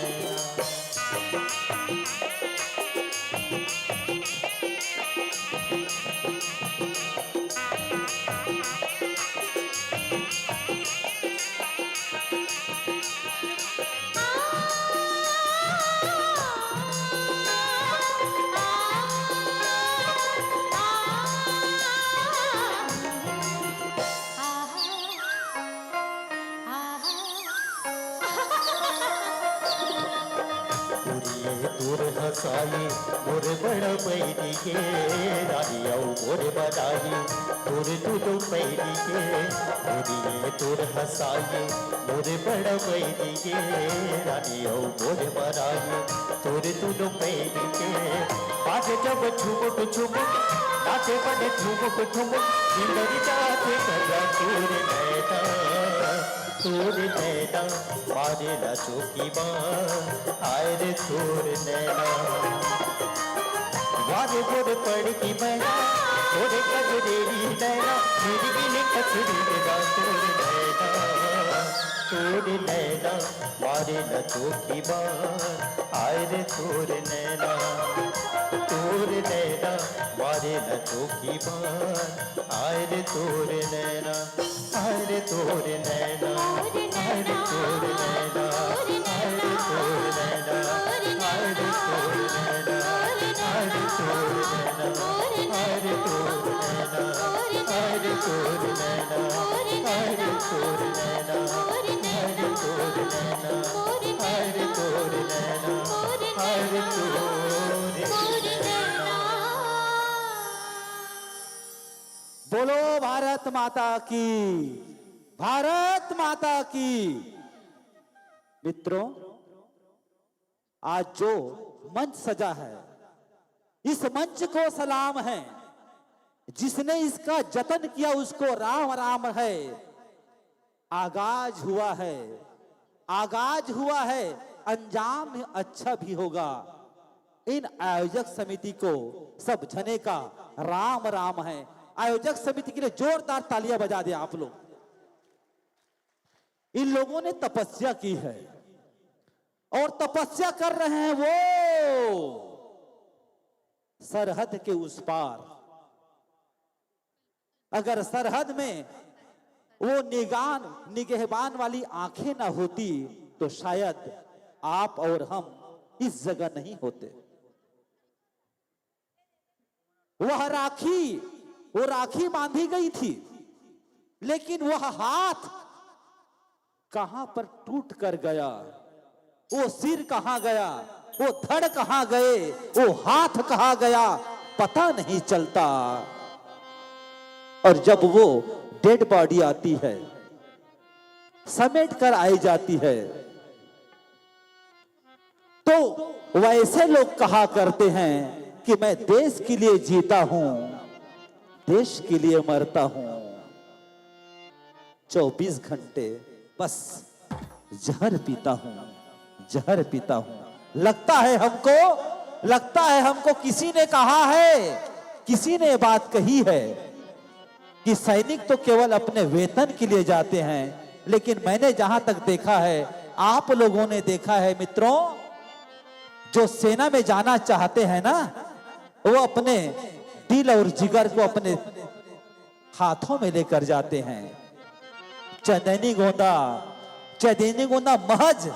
तोर हंसाई मोर बड़ा बैरी के, रानी अउ मोर बड़ाई तोर दुनो पैरी के। गोरिये तोर हंसाई मोर बड़ा बैरी के, रानी अउ मोर बड़ाई तोर दुनो पैरी के। बाजे जब झुमुक झुमुक, नाचे मन ठुमुक ठुमुक, बिगड़ जाथे कजा तोर नैना, तोर नैना, मारे ला चौकी बार। हाय रे तोर नैना, वारे गोर पड़ की मैना, तोरे कजरेरी नैना, मेरी गिले कचरी मेरा तोर नैना, तोर नैना, मारे ला चौकी बार। हाय रे तोर नैना, तोर नैना, मारे ला चौकी बार। हाय रे तोर नैना, हाय रे तोर नैना, हाय रे तोर नैना, हाय रे तोर नैना, हाय रे तोर नैना, हाय रे तोर नैना, हाय रे तोर नैना, हाय रे तोर नैना, हाय रे तोर नैना, हाय रे तोर नैना, हाय रे तोर नैना, हाय रे तोर नैना। बोलो भारत माता की, भारत माता की। मित्रों, आज जो मंच सजा है, इस मंच को सलाम है। जिसने इसका जतन किया, उसको राम राम है। आगाज हुआ है, आगाज हुआ है, अंजाम अच्छा भी होगा। इन आयोजक समिति को सब झने का राम राम है। आयोजक समिति के लिए जोरदार तालियां बजा दें आप लोग। इन लोगों ने तपस्या की है और तपस्या कर रहे हैं वो सरहद के उस पार। अगर सरहद में वो निगान निगहबान वाली आंखें ना होती, तो शायद आप और हम इस जगह नहीं होते। वह राखी, वो राखी बांधी गई थी, लेकिन वह हाथ कहां पर टूट कर गया, वो सिर कहां गया, वो धड़ कहां गए, वो हाथ कहां गया, पता नहीं चलता। और जब वो डेड बॉडी आती है, समेट कर आई जाती है, तो वैसे लोग कहा करते हैं कि मैं देश के लिए जीता हूं, देश के लिए मरता हूं। चौबीस घंटे बस जहर पीता हूं, जहर पीता हूं। लगता है हमको, लगता है हमको किसी ने कहा है, किसी ने बात कही है कि सैनिक तो केवल अपने वेतन के लिए जाते हैं, लेकिन मैंने जहां तक देखा है, आप लोगों ने देखा है मित्रों, जो सेना में जाना चाहते हैं ना, वो अपने दिल और जिगर को अपने हाथों में लेकर जाते हैं। चंदैनी गोंदा, चंदैनी गोंदा महज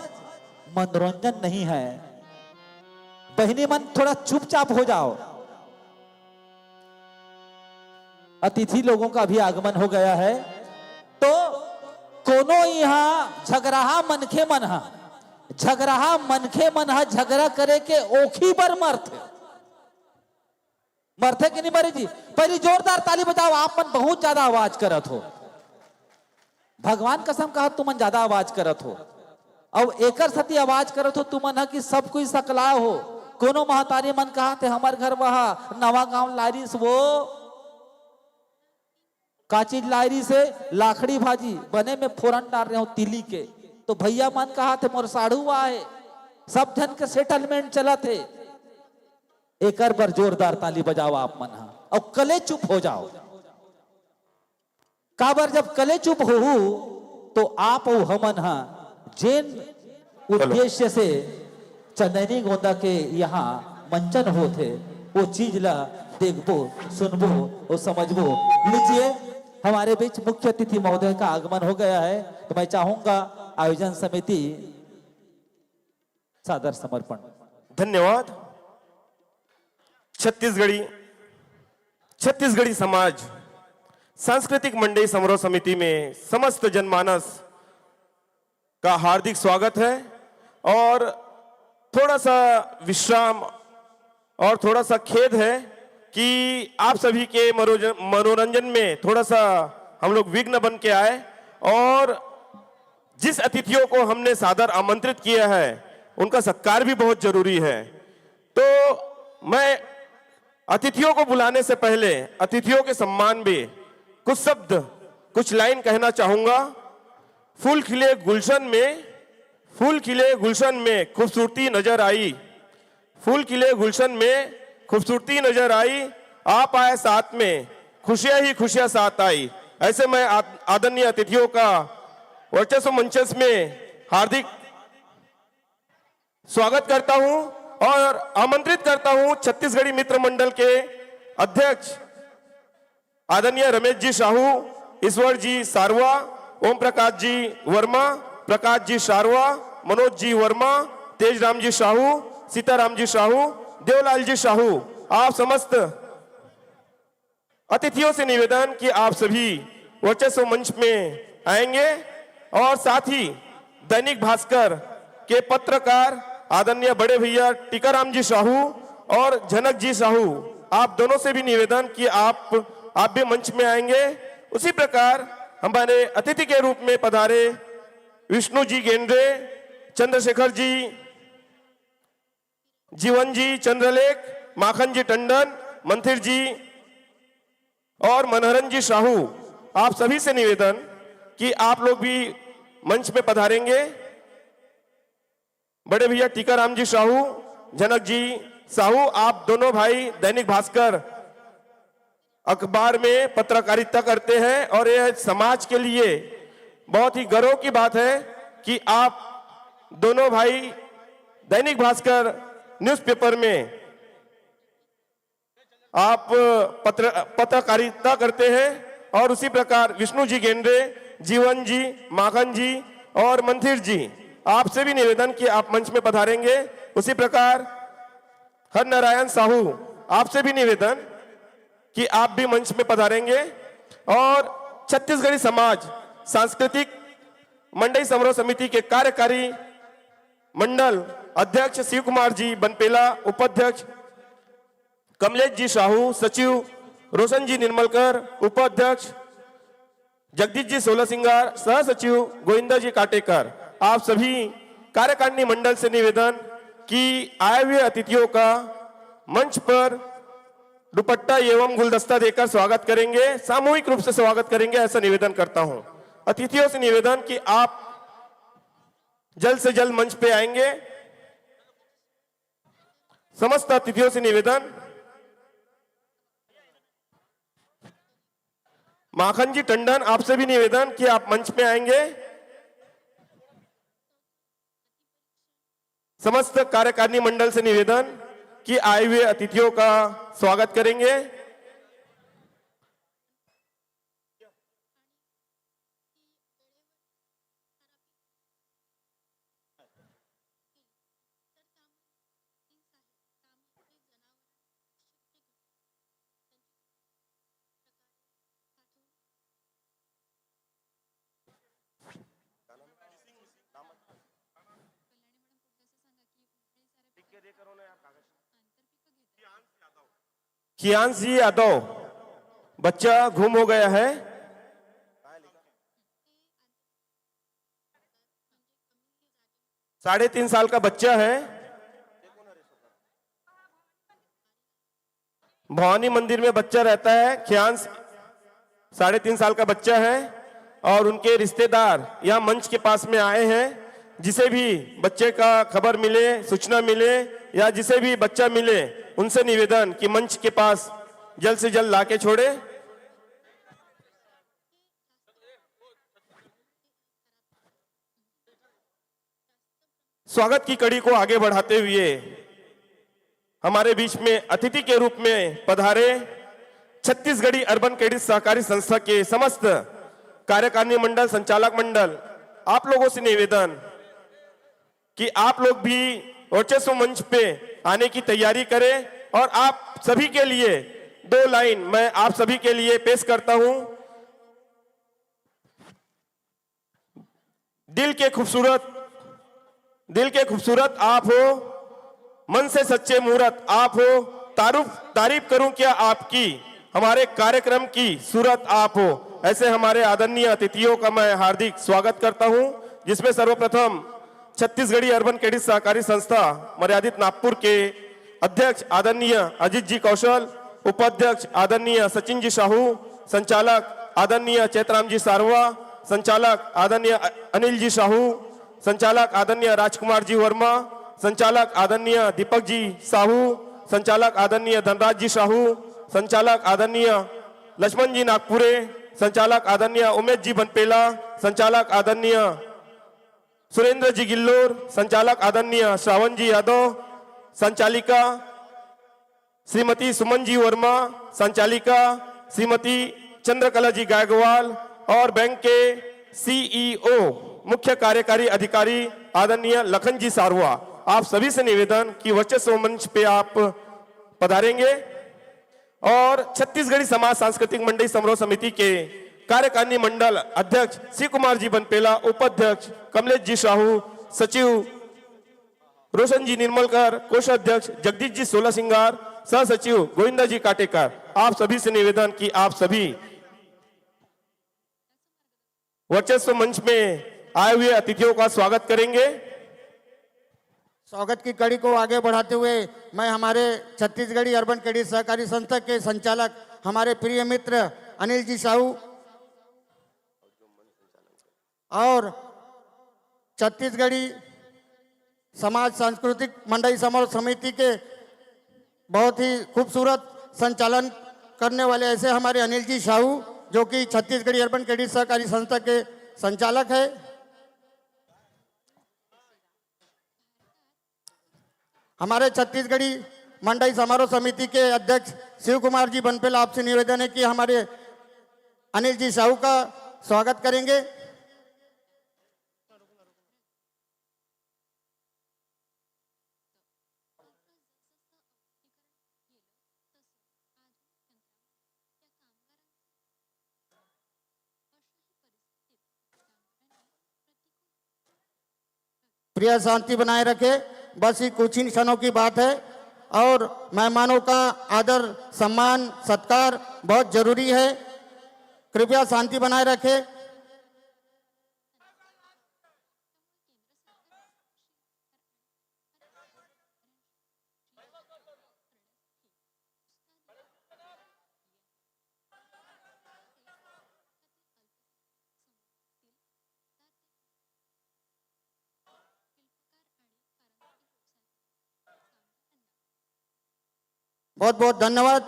मनोरंजन नहीं है। बहिनी मन, थोड़ा चुपचाप हो जाओ। अतिथि लोगों का भी आगमन हो गया है। तो कोनो इहां झगराहा मनखे मन हा, झगराहा मनखे मन हा झगरा करे के ओखी बर मरथे। मरथे कि नहीं मरे जी? पहली जोरदार ताली बजाओ, आप मन बहुत ज्यादा आवाज करत हो। भगवान कसम कहा, तुमन ज्यादा आवाज करत हो। अउ एकर सेती आवाज करत हो तुमन ह कि सब कोई सकलाय हो। कोनो महतारी मन कहा थे, हमर घर वहा नवा गांव लारिस वो का चीज लारिस हे? लाखड़ी भाजी, बने में फोरन डाल रहे हो तिली के। तो भैया मन कहा थे, मोर साढ़ू आए, सब झन के सेटलमेंट चलत हे। एकर बर जोरदार ताली बजाओ आप मन हा, अउ कले चुप हो जाओ। काबर जब कले चुप होहू, तो आप अउ हमन हा जेन उद्देश्य से चंदैनी गोंदा के यहाँ मंचन होत हे, वो चीज ला देखबो, सुनबो और समझबो। लीजिए, हमारे बीच मुख्य अतिथि महोदय का आगमन हो गया है, तो मैं चाहूंगा आयोजन समिति सादर समर्पण। धन्यवाद। छत्तीसगढ़ी, छत्तीसगढ़ी समाज सांस्कृतिक मंडई समारोह समिति में समस्त जनमानस का हार्दिक स्वागत है और थोड़ा सा विश्राम और थोड़ा सा खेद है कि आप सभी के मनोरंजन में थोड़ा सा हम लोग विघ्न बन के आए और जिस अतिथियों को हमने सादर आमंत्रित किया है, उनका सत्कार भी बहुत जरूरी है। तो मैं अतिथियों को बुलाने से पहले अतिथियों के सम्मान में कुछ शब्द, कुछ लाइन कहना चाहूंगा। फूल खिले गुलशन में, फूल खिले गुलशन में खूबसूरती नजर आई, फूल खिले गुलशन में खूबसूरती नजर आई, आप आए साथ में, खुशियां ही खुशियां साथ आई। ऐसे मैं आदरणीय अतिथियों का वर्चस्व मंचस में हार्दिक स्वागत करता हूं और आमंत्रित करता हूं छत्तीसगढ़ी मित्र मंडल के अध्यक्ष आदरणीय रमेश जी साहू, ईश्वर जी सारवा, ओम प्रकाश जी वर्मा, प्रकाश जी सारवा, मनोज जी वर्मा, तेज राम जी साहू, सीताराम जी साहू, देवलाल जी साहू, आप समस्त अतिथियों से निवेदन कि आप सभी वर्चस्व मंच में आएंगे और साथ ही दैनिक भास्कर के पत्रकार आदरणीय बड़े भैया टीकाराम जी साहू और जनक जी साहू, आप दोनों से भी निवेदन कि आप आप भी मंच में आएंगे। उसी प्रकार हमारे अतिथि के रूप में पधारे विष्णु जी गेंद्रे, चंद्रशेखर जी, जीवन जी चंद्रलेख, माखन जी टंडन, मंथिर जी और मनहरन जी साहू, आप सभी से निवेदन कि आप लोग भी मंच में पधारेंगे। बड़े भैया टीकाराम जी साहू, जनक जी साहू, आप दोनों भाई दैनिक भास्कर अखबार में पत्रकारिता करते हैं और यह समाज के लिए बहुत ही गर्व की बात है कि आप दोनों भाई दैनिक भास्कर न्यूज़पेपर में आप पत्र पत्रकारिता करते हैं और उसी प्रकार विष्णु जी गेंडे, जीवन जी, माखन जी और मंथिर जी, आपसे भी निवेदन कि आप मंच में पधारेंगे। उसी प्रकार हरनारायण साहू, आपसे भी निवेदन कि आप भी मंच में पधारेंगे और छत्तीसगढ़ी समाज सांस्कृतिक मंडई समारोह समिति के कार्यकारी मंडल अध्यक्ष शिव कुमार जी बनपेला, उपाध्यक्ष कमलेश जी साहू, सचिव रोशन जी निर्मलकर, उपाध्यक्ष जगदीश जी सोलह सिंगार, सह सचिव गोविंदा जी काटेकर, आप सभी कार्यकारिणी मंडल से निवेदन कि आए हुए अतिथियों का मंच पर दुपट्टा एवं गुलदस्ता देकर स्वागत करेंगे, सामूहिक रूप से स्वागत करेंगे, ऐसा निवेदन करता हूं। अतिथियों से निवेदन कि आप जल्द से जल्द मंच पे आएंगे। समस्त अतिथियों से निवेदन, माखन जी टंडन, आपसे भी निवेदन कि आप मंच पे आएंगे। समस्त कार्यकारिणी मंडल से निवेदन कि आए हुए अतिथियों का स्वागत करेंगे। कियांश जी यादव, बच्चा गुम हो गया है। साढ़े तीन साल का बच्चा है। भवानी मंदिर में बच्चा रहता है। कियांश साढ़े तीन साल का बच्चा है और उनके रिश्तेदार यहाँ मंच के पास में आए हैं। जिसे भी बच्चे का खबर मिले, सूचना मिले या जिसे भी बच्चा मिले, उनसे निवेदन कि मंच के पास जल्द से जल्द लाके छोड़े। स्वागत की कड़ी को आगे बढ़ाते हुए हमारे बीच में अतिथि के रूप में पधारे छत्तीसगढ़ी अर्बन क्रेडिट सहकारी संस्था के समस्त कार्यकारिणी मंडल, संचालक मंडल, आप लोगों से निवेदन कि आप लोग भी वर्चस्व मंच पे आने की तैयारी करें और आप सभी के लिए दो लाइन मैं आप सभी के लिए पेश करता हूं। दिल के खूबसूरत, दिल के खूबसूरत आप हो, मन से सच्चे मूरत आप हो। तारुफ, तारीफ करूं क्या आपकी, हमारे कार्यक्रम की सूरत आप हो। ऐसे हमारे आदरणीय अतिथियों का मैं हार्दिक स्वागत करता हूं, जिसमें सर्वप्रथम छत्तीसगढ़ी अर्बन क्रेडिट सहकारी संस्था मर्यादित नागपुर के अध्यक्ष आदरणीय अजीत जी कौशल, उपाध्यक्ष आदरणीय सचिन जी साहू, संचालक आदरणीय चैतराम जी सारवा, संचालक आदरणीय अ-, अनिल जी साहू, संचालक आदरणीय राजकुमार जी वर्मा, संचालक आदरणीय दीपक जी साहू, संचालक आदरणीय धनराज जी साहू, संचालक आदरणीय लक्ष्मण जी नागपुरे, संचालक आदरणीय उमेश जी बनपेला, संचालक आदरणीय सुरेंद्र जी गिल्लोर, संचालक आदरणीय श्रावण जी यादव, संचालिका श्रीमती सुमन जी वर्मा, संचालिका श्रीमती चंद्रकला जी गायकवाल और बैंक के सीईओ, मुख्य कार्यकारी अधिकारी आदरणीय लखन जी सारुआ, आप सभी से निवेदन कि वर्चस्व मंच पे आप पधारेंगे। और छत्तीसगढ़ी समाज सांस्कृतिक मंडली समारोह समिति के कार्यकारिणी मंडल अध्यक्ष शिव कुमार जी बनपेला, उपाध्यक्ष कमलेश जी साहू, सचिव रोशन जी निर्मलकर, कोषाध्यक्ष जगदीश जी सोला सिंगार, सह सचिव गोविंदा जी काटेकर, आप सभी से निवेदन कि आप सभी वर्चस्व मंच में आए हुए अतिथियों का स्वागत करेंगे। स्वागत की कड़ी को आगे बढ़ाते हुए मैं हमारे छत्तीसगढ़ी अर्बन क्रेडिट सहकारी संस्था के संचालक हमारे प्रिय मित्र अनिल जी साहू और छत्तीसगढ़ी समाज सांस्कृतिक मंडली समारोह समिति के बहुत ही खूबसूरत संचालन करने वाले ऐसे हमारे अनिल जी साहू, जो कि छत्तीसगढ़ी अर्बन क्रेडिट सहकारी संस्था के संचालक है। हमारे छत्तीसगढ़ी मंडली समारोह समिति के अध्यक्ष शिव कुमार जी बनपेला, आपसे निवेदन है कि हमारे अनिल जी साहू का स्वागत करेंगे। प्रिय शांति बनाए रखे, बस ये कुछ ही क्षणों की बात है और मेहमानों का आदर, सम्मान, सत्कार बहुत जरूरी है। कृपया शांति बनाए रखें। बहुत बहुत धन्यवाद।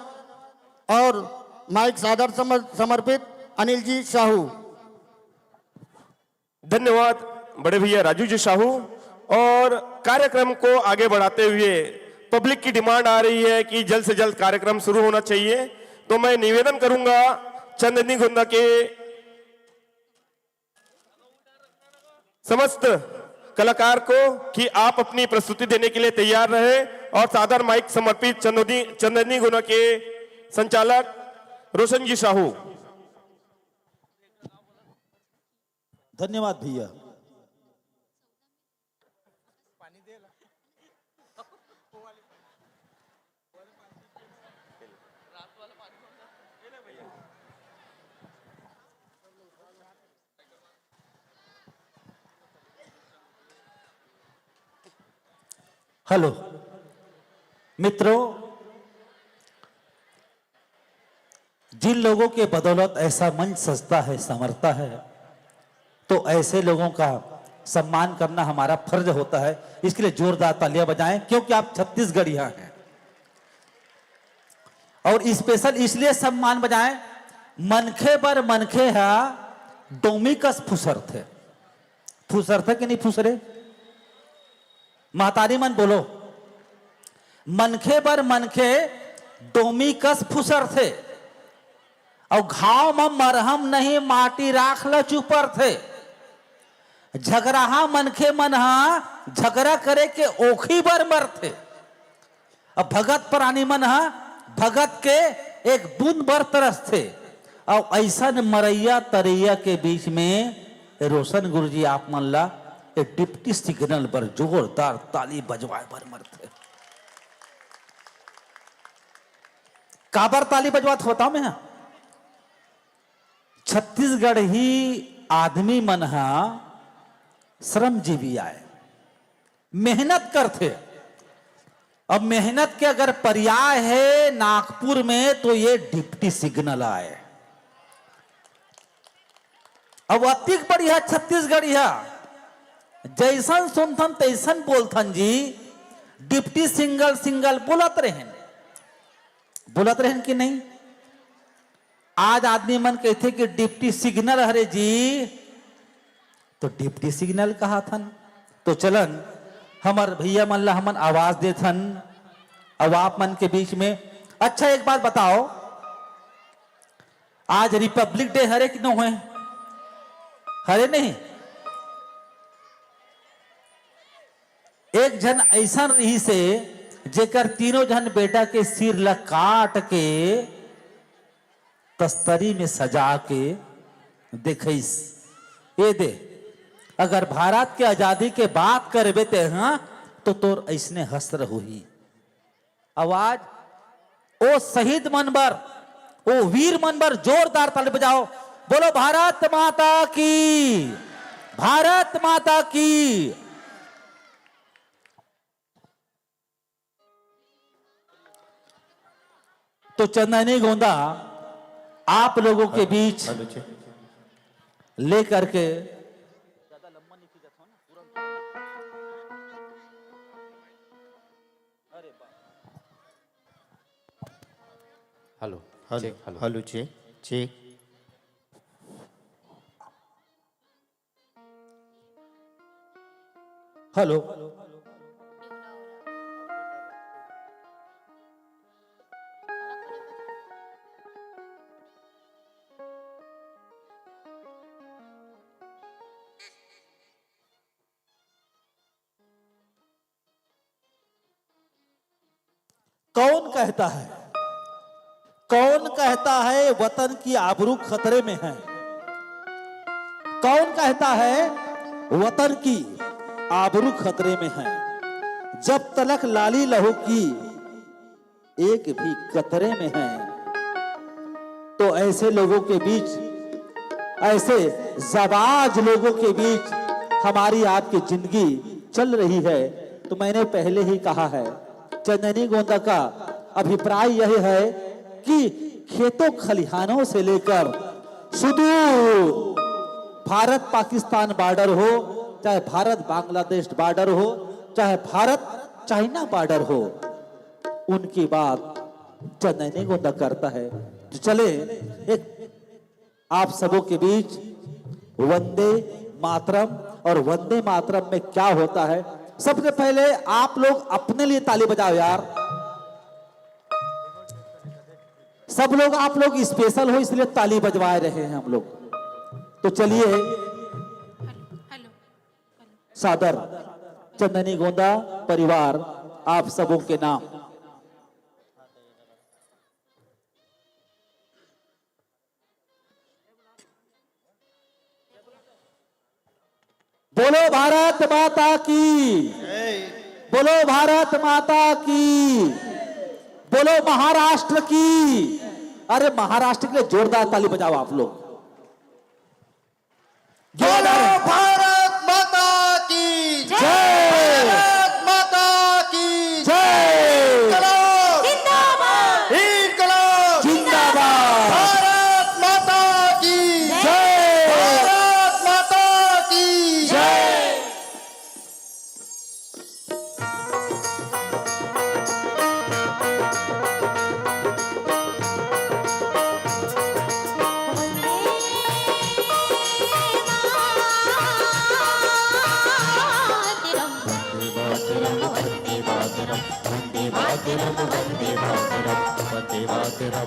और माइक सादर समर-, समर्पित अनिल जी साहू। धन्यवाद बड़े भैया राजू जी साहू। और कार्यक्रम को आगे बढ़ाते हुए पब्लिक की डिमांड आ रही है कि जल्द से जल्द कार्यक्रम शुरू होना चाहिए, तो मैं निवेदन करूंगा चंदनी गोंदा के समस्त कलाकार को कि आप अपनी प्रस्तुति देने के लिए तैयार रहे। और सादर माइक समर्पित चंदनी चंदनी गोंदा के संचालक रोशन जी साहू। धन्यवाद भैया। हेलो मित्रों, जिन लोगों के बदौलत ऐसा मंच सजता है, संवरता है, तो ऐसे लोगों का सम्मान करना हमारा फर्ज होता है। इसके लिए जोरदार तालियां बजाएं, क्योंकि आप छत्तीसगढ़िया हैं। और स्पेशल इसलिए सम्मान बजाएं, मनखे बर मनखे हा डोमी कस फुसरथे। फुसरथे कि नहीं फुसरे? महतारी मन बोलो, मनखे बर मनखे डोमी कस फुसरथे, अउ घाव म मरहम नहीं, माटी राख ल चुपरथे। झगराहा मनखे मन ह झगरा करे के ओखी बर मरथे। अब भगत प्राणी मन ह भगत के एक बूंद बर तरसथे। अउ अइसन मरैया तरैया के बीच में रोशन गुरुजी आप मन ला ए डिप्टी सिग्नल बर जोरदार ताली बजवाए बर मरथे। काबर ताली बजवात होता मैं? छत्तीसगढ़ ही आदमी मन ह श्रमजीवी आय, मेहनत करथे। अब मेहनत के अगर पर्याय है नागपुर में, तो ये डिप्टी सिग्नल आय। अब अतिक बढ़िया छत्तीसगढ़िया, जैसन सुनथन तैसन बोलथन जी। डिप्टी सिंगल सिंगल बोलत रहेन, बोलत रहेन कि नहीं? आज आदमी मन कहथे कि डिप्टी सिग्नल हरे जी, तो डिप्टी सिग्नल कहाथन। तो चलन हमर भैया मन ला हमन आवाज देथन। अब आप मन के बीच में, अच्छा एक बात बताओ, आज रिपब्लिक डे हरे कि नो होय? हरे नहीं? एक झन ऐसन रहिसे जेकर तीनों झन बेटा के सिर ला काट के तस्तरी में सजा के देखइस। ए दे, अगर भारत के आजादी के बात करबे ते, हाँ, तो तोर ऐसने हस्त्र होही। आवाज, ओ शहीद मन बर, ओ वीर मन बर जोरदार ताली बजाओ। बोलो भारत माता की, भारत माता की। तो चंदनी गोंदा आप लोगों के बीच हेलो जी। लेकर के hello. Hello check. Hello. Hello ji. Check. Hello. कौन कहता है, कौन कहता है वतन की आबरू खतरे में है? कौन कहता है वतन की आबरू खतरे में है? जब तलक लाली लहू की एक भी कतरे में है, तो ऐसे लोगों के बीच, ऐसे जाबाज लोगों के बीच हमारी आपकी जिंदगी चल रही है। तो मैंने पहले ही कहा है, चंदनी गोंदा का अभिप्राय यह है कि खेतों खलिहानों से लेकर सुदूर भारत पाकिस्तान बॉर्डर हो, चाहे भारत बांग्लादेश बॉर्डर हो, चाहे भारत चाइना बॉर्डर हो, उनकी बात चंदैनी गोंदा करता है। तो चले, एक आप सबों के बीच वंदे मातरम, और वंदे मातरम में क्या होता है, सबसे पहले आप लोग अपने लिए ताली बजाओ यार। सब लोग, आप लोग स्पेशल हो, इसलिए ताली बजवा रहे हैं हम लोग। तो चलिए, सादर चंदैनी गोंदा परिवार, आप सबों के नाम। बोलो भारत माता की, बोलो भारत माता की, बोलो महाराष्ट्र की। अरे, महाराष्ट्र के लिए जोरदार ताली बजाओ आप लोग। बोलो भारत माता की जय। भारत माता की जय। इनकलाब जिंदाबाद। इनकलाब जिंदाबाद। भारत माता की जय। भारत माता की जय। वंदे मातरम, वंदे मातरम। वंदे मातरम। वंदे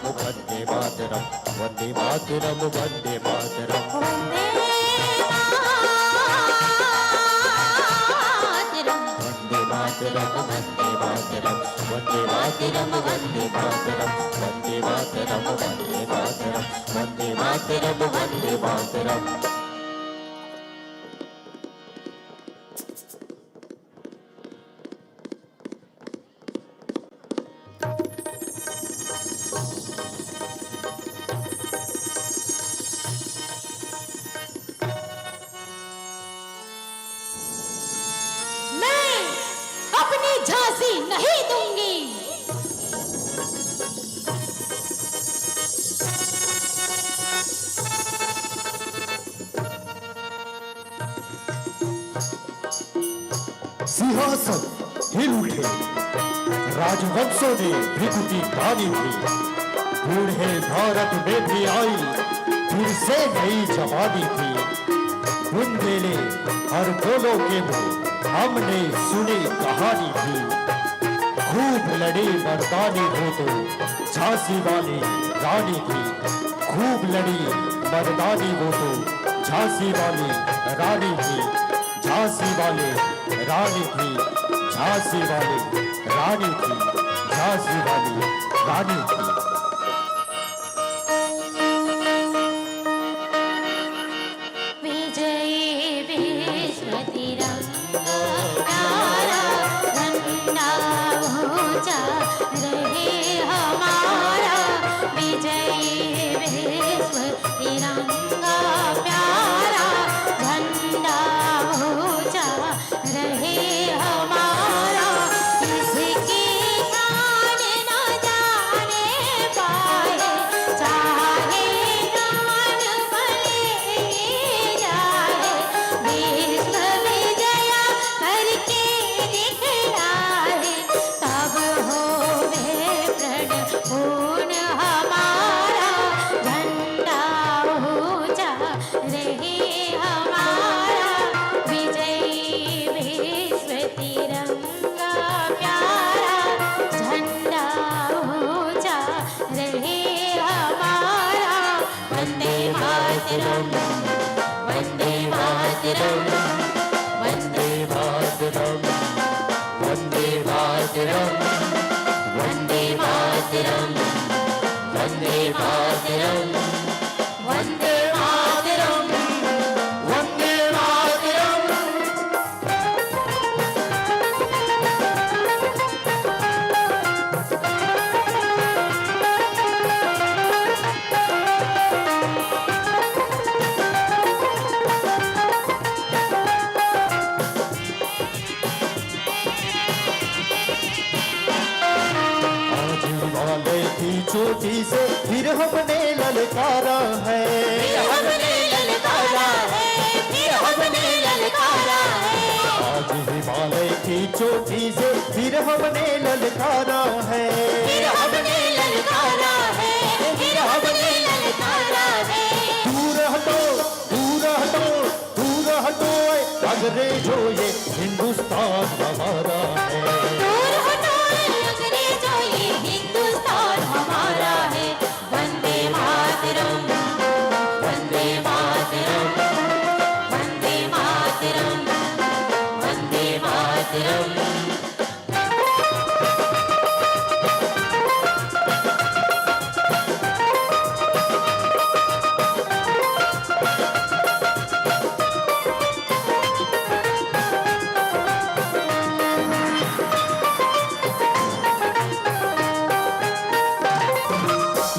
मातरम, वंदे मातरम, वंदे मातरम, वंदे मातरम, वंदे मातरम, वंदे मातरम, वंदे मातरम, वंदे मातरम। मैं अपनी झांसी नहीं दूंगी। सिंहासन हिल उठे, राजवंशों ने भृकुटी तानी थी, बूढ़े भारत में भी आई फिर से नई जवानी थी। बुंदेले और बोलो के वो हमने सुनी कहानी थी। खूब लड़ी मर्दानी वो तो झांसी वाली रानी थी। खूब लड़ी मर्दानी वो तो झांसी वाली रानी थी। झांसी वाली रानी थी। झांसी वाली रानी थी। झांसी वाली रानी थी। विजयी विश्व तिरंगा प्यारा, झंडा ऊंचा रहे हमारा। विजयी विश्व तिरंगा प्यारा, झंडा ऊंचा रहे हमारा। किसकी शान न जाने पाए, चाहे प्राण भले ही जाए। विश्व विजया करके दिखलाए, तब होवे प्रण पूर्ण हमारा। झंडा ऊंचा रहे हमारा, विजयी विश्व तिरंगा प्यारा। झंडा ऊंचा रहे हमारा। वंदे मातरम, वंदे मातरम, वंदे मातरम, वंदे मातरम, वंदे मातरम, वंदे मातरम। वंदे मातरम, वंदे मातरम। आज हिमालय की चोटी से फिर हमने ललकारा है। फिर हमने ललकारा है, फिर हमने ललकारा है। आज हिमालय की चोटी से फिर हमने ललकारा है। फिर हमने अंग्रेजों, ये हिंदुस्तान हमारा है। दूर हटो रे अंग्रेजों, ये हिंदुस्तान हमारा है। वंदे मातरम, वंदे मातरम, वंदे मातरम, वंदे मातरम।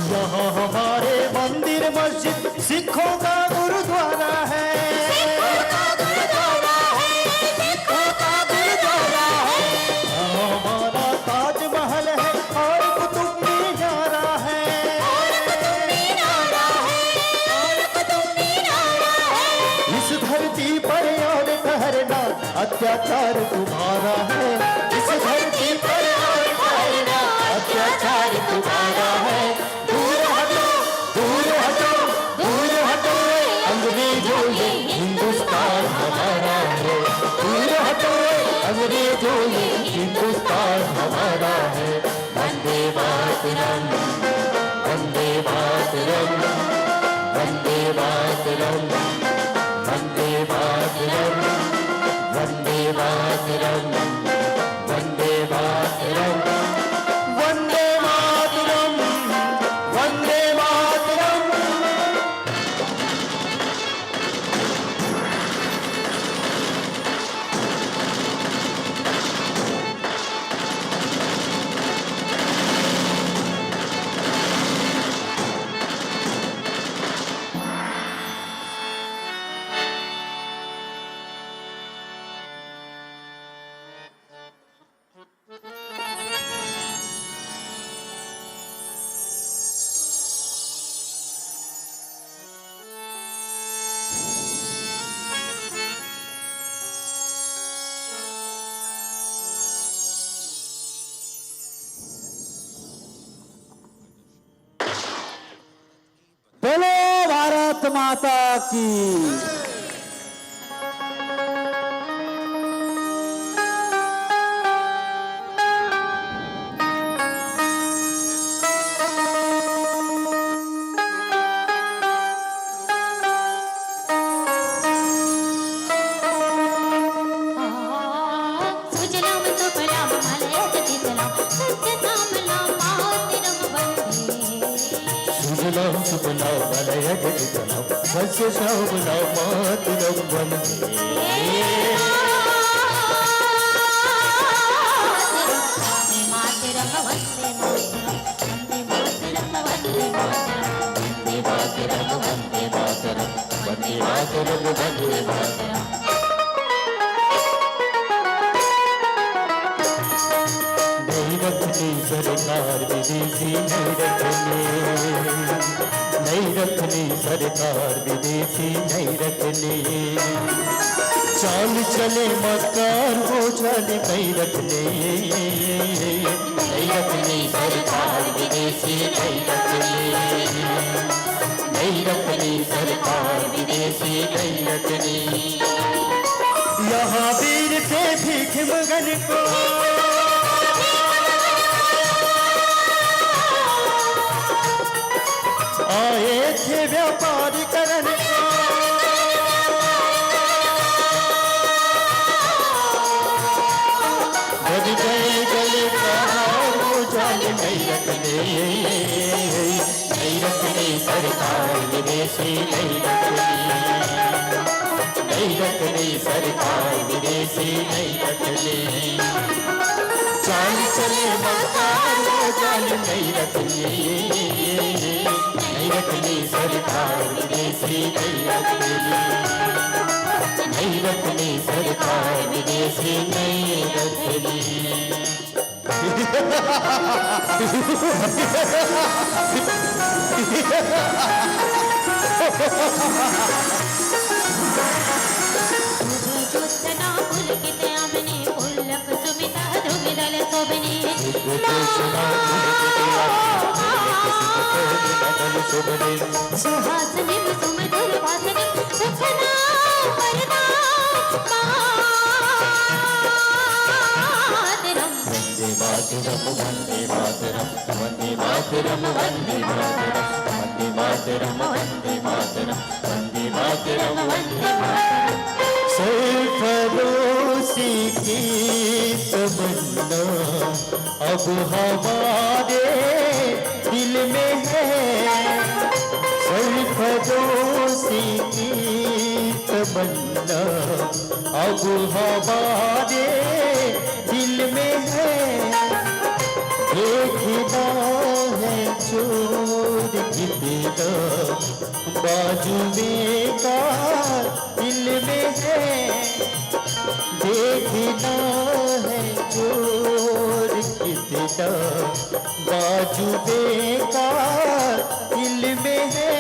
यहाँ हमारे मंदिर मस्जिद सिखों का गुरुद्वारा है। सिखों का गुरुद्वारा है, सिखों का गुरुद्वारा है। यहाँ हमारा ताजमहल है और कुतुब मीनारा है। और कुतुब मीनारा है, और कुतुब मीनारा है। इस धरती पर और ठहरना अत्याचार तुम्हारा है। इस धरती पर और ठहरना अत्याचार तुम्हारा है। दूर हटो, दूर हटो, दूर हटो, अंग्रेजों, ये हिंदुस्तान हमारा है। दूर हटो, अंग्रेजों, ये हिंदुस्तान हमारा है। वंदे मातरम, वंदे मातरम, वंदे मातरम, वंदे मातरम, वंदे मातरम, वंदे मातरम, वंदे मातरम, वंदे मातरम। बोलो भारत माता की। सुजलां सुफलां मलयज सुफलां सस्यश्यामलां मातरं वन्दे। नहीं रखनी सरकार विदेशी, नहीं रखनी, नहीं रखनी सरकार विदेशी, नहीं रखनी। चाल चले मक्कार वो जालिम, नहीं रखनी, नहीं रखनी सरकार विदेशी, नहीं रखनी, नहीं रखनी सरकार विदेशी, नहीं रखनी। यहाँ वीर थे भीख मगन को आए थे व्यापारी करन को। बज गए गले का हार वो जालिम नहीं रखने। नहीं रखनी सरकार विदेशी, नहीं रखनी, नहीं रखनी सरकार विदेशी, नहीं रखनी। चाल चले मक्कार वो जालिम नहीं रखनी, नहीं रखनी सरकार विदेशी, नहीं रखनी, नहीं रखनी सरकार विदेशी, नहीं रखनी। सुहासिनीं सुमधुरभाषिणीं सुखदां वरदां मां वंदे मातरम, वंदे मातरम, वंदे मातरम, वंदे मातरम, वंदे मातरम, वंदे मातरम, वंदे मातरम। सरफरोशी की तमन्ना अब हमारे दिल में है। सरफरोशी की तमन्ना अब हमारे दिल में है। देखना है चोर कितना बाजू में का दिल में है। देखना है चोर कितना बाजू में का दिल में है।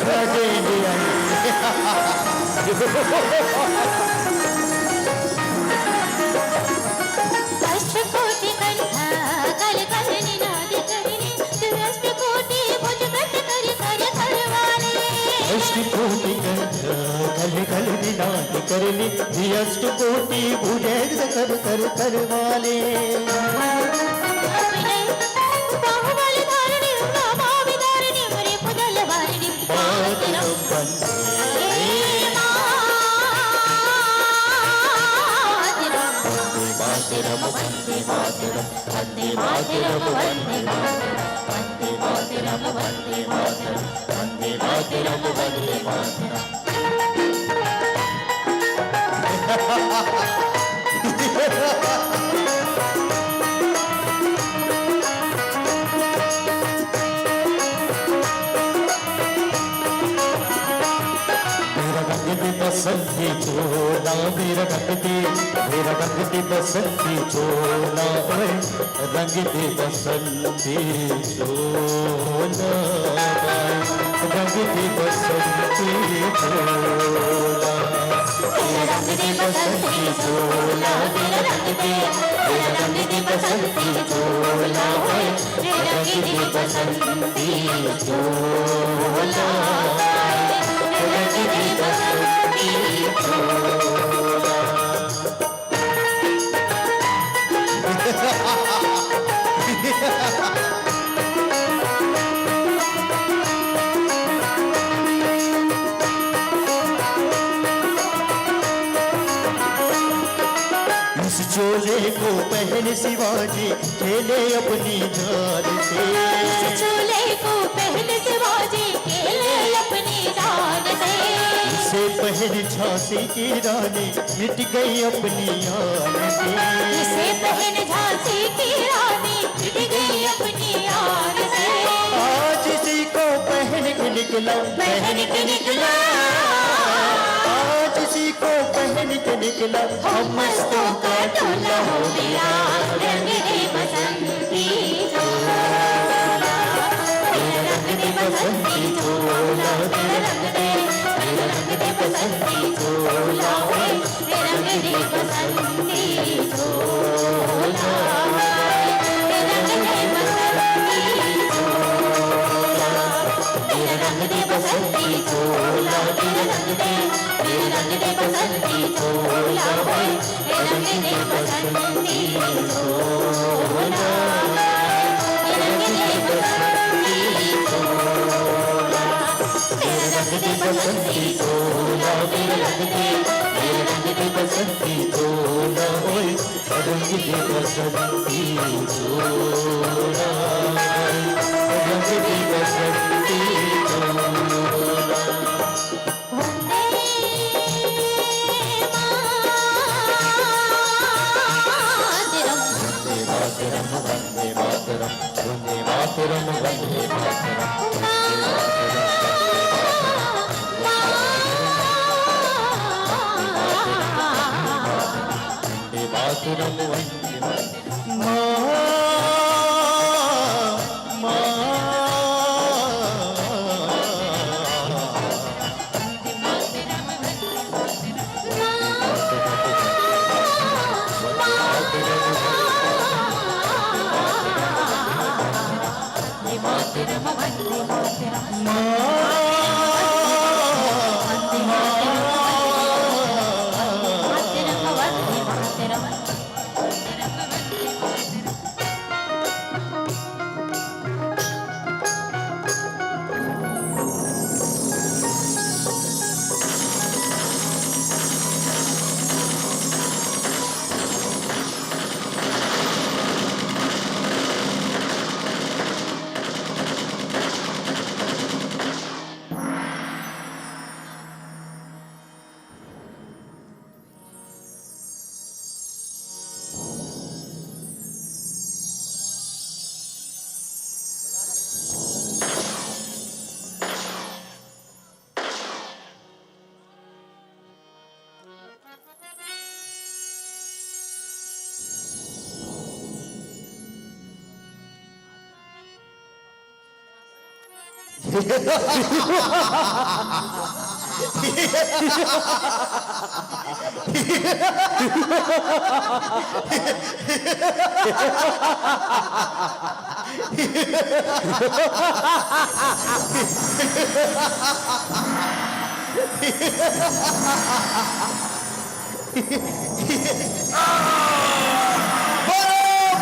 राजे इंडिया। अष्ट कोटि कंठ कल कल निनाद करने, तू अष्ट कोटि भुज गत कर कर कर वाले। अष्ट कोटि कंठ कल कल निनाद करने, तू अष्ट कोटि भुज गत कर कर कर वाले। अपने बाहुबल धारणी, नामा विधारणी, रे पुदल वारणी, मातरम वंदे मातरम, वंदे मातरम, वंदे मातरम, वंदे मातरम, वंदे मातरम, वंदे मातरम, वंदे मातरम, वंदे मातरम। मेरा रंग दे बसंती चोला, मेरा रंग दे, मेरा रंग दे बसंती चोला, ओए, रंग दे बसंती चोला, रंग दे बसंती चोला। तेरा रंग दे बसंती चोला, तेरा रंग दे, तेरा रंग दे बसंती चोला, ओए, तेरा रंग दे बसंती चोला, तेरा रंग दे बसंती चोला। इस चोले को पहन शिवाजी खेले अपनी जान से। इस चोले को पहन शिवाजी खेले अपनी जान से। इसे पहन झांसी की रानी मिट गई अपनी आन से। इसे पहन झांसी की रानी मिट गई अपनी आन से। आज इसी को पहन के निकला, पहन के निकला, आज इसी को पहन के निकला, हम मस्तों का टोला हो गया। रंग दे बसंती चोला, तेरा रंग दे बसंती चोला, तेरा रंग दे, तेरा रंग दे बसंती चोला, ओए, तेरा रंग दे बसंती चोला, तेरा रंग दे बसंती चोला, तेरा रंग दे बसंती चोला, तेरा रंग दे, तेरा रंग दे बसंती चोला, ओए, रंग दे बसंती चोला, रंग दे बसंती चोला। मेरा रंग दे बसंती चोला, मेरा रंग दे, मेरा रंग दे बसंती चोला, ओए, रंग दे बसंती चोला, रंग दे बसंती चोला। वंदे मातरम। वंदे मातरम, वंदे मातरम, वंदे मातरम, वंदे मातरम, वंदे मातरम, वंदे मातरम, वंदे मातरम, वंदे मातरम। माँ, माँ। बोलो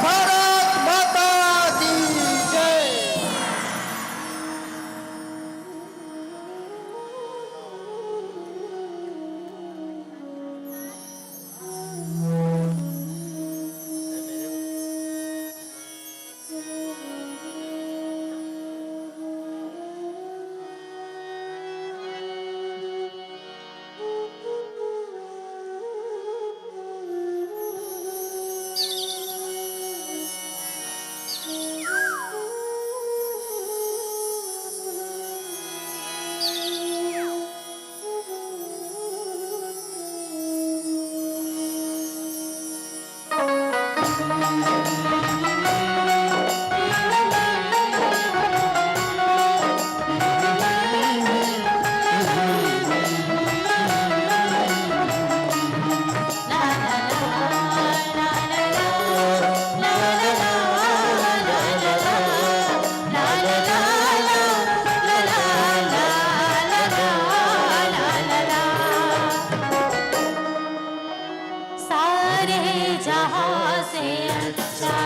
भारत माता की जय। सारे जहां से अच्छा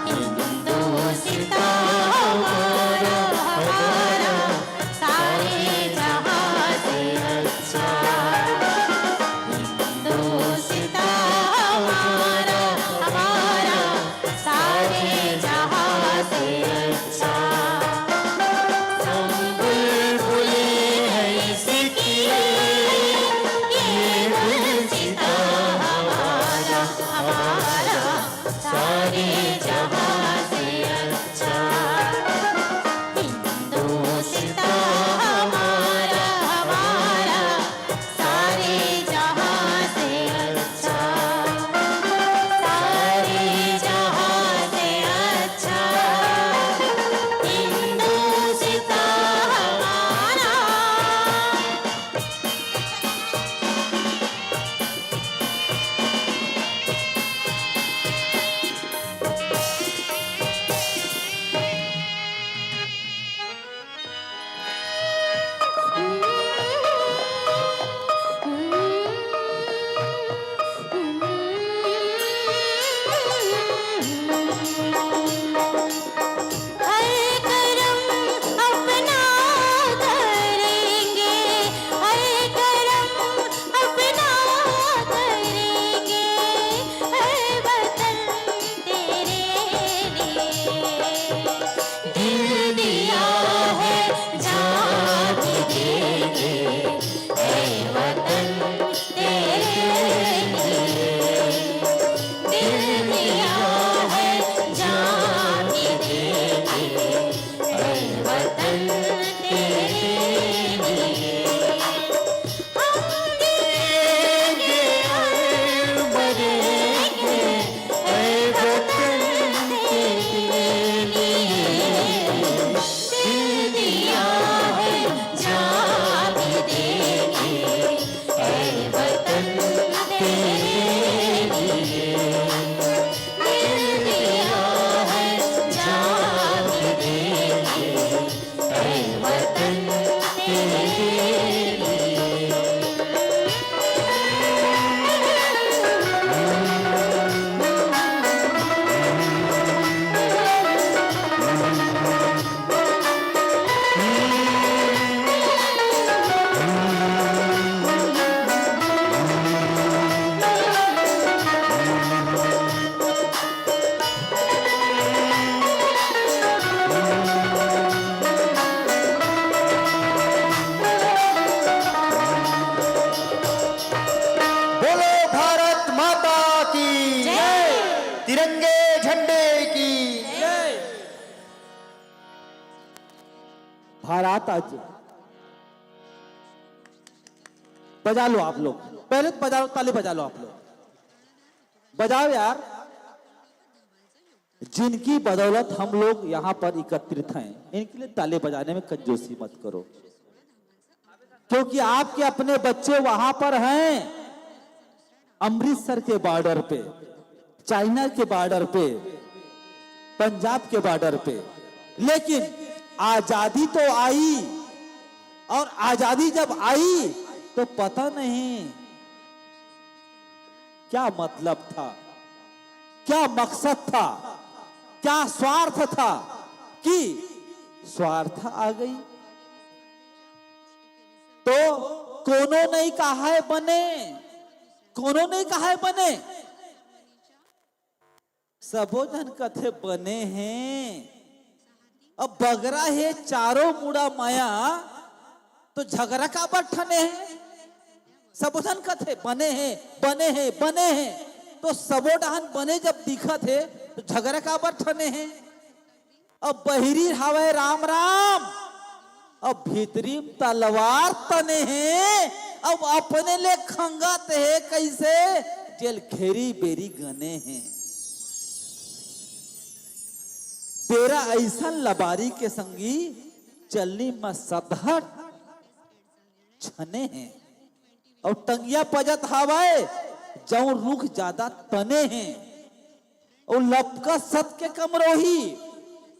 हिंदू सिता हमारा, हमारा, सारे जहां से अच्छा हिंदू सिता हमारा, हमारा, सारे जहां से अच्छा। हम बुलबुलें हैं इसकी, ये गुलसिता हमारा, हमारा, सारे जहां से अच्छा। हिंदू सिता हमारा, हमारा, सारे जहां से अच्छा, सारे जहां से अच्छा, हिंदू सिता हमारा। हर करम अपना करेंगे, हर करम अपना करेंगे, ऐ वतन तेरे लिए। दिल दिया है, जान भी देंगे, ऐ वतन तेरे लिए। दिल दिया है, जान भी देंगे, ऐ वतन तेरे लिए। हम जिएंगे और मरेंगे, ऐ वतन तेरे लिए। दिल दिया है, जान भी देंगे, ऐ वतन तेरे लिए। दिल दिया है, जान भी देंगे, ऐ वतन तेरे लिए। बोलो भारत माता की जय। तिरंगे झंडे की जय। भारत आज बजा लो आप लोग, पहले तो बजा लो, ताली बजा लो आप लोग, बजाओ यार। जिनकी बदौलत हम लोग यहाँ पर एकत्रित हैं, इनके लिए ताली बजाने में कंजूसी मत करो, क्योंकि आपके अपने बच्चे वहां पर हैं, अमृतसर के बॉर्डर पे, चाइना के बॉर्डर पे, पंजाब के बॉर्डर पे। लेकिन आजादी तो आई, और आजादी जब आई तो पता नहीं क्या मतलब था, क्या मकसद था, क्या स्वार्थ था कि स्वार्थ आ गई। तो कोनो नहीं कहाय बने, कोनो नहीं कहाय बने, सबो झन कथे बने हे। अब बगरा हे चारों मुड़ा माया, तो झगरा काबर ठने हे? सबो झन कथे बने हे, बने हे, बने हे। तो सबो डहन बने जब दिखत हे, तो झगरा काबर ठने हे? अब बहिरी हावय राम राम, अब भीतरी म तलवार तने हे, अब अपने ले खंगत हे कइसे, जेल घेरी बेरी गने हे। बेरा अइसन लबारी के संगी, चलनी म सतहट छने हे। अउ टंगिया पजत हावय, जऊन रूख जादा तने हे। अउ लपकत सत के कमरोही,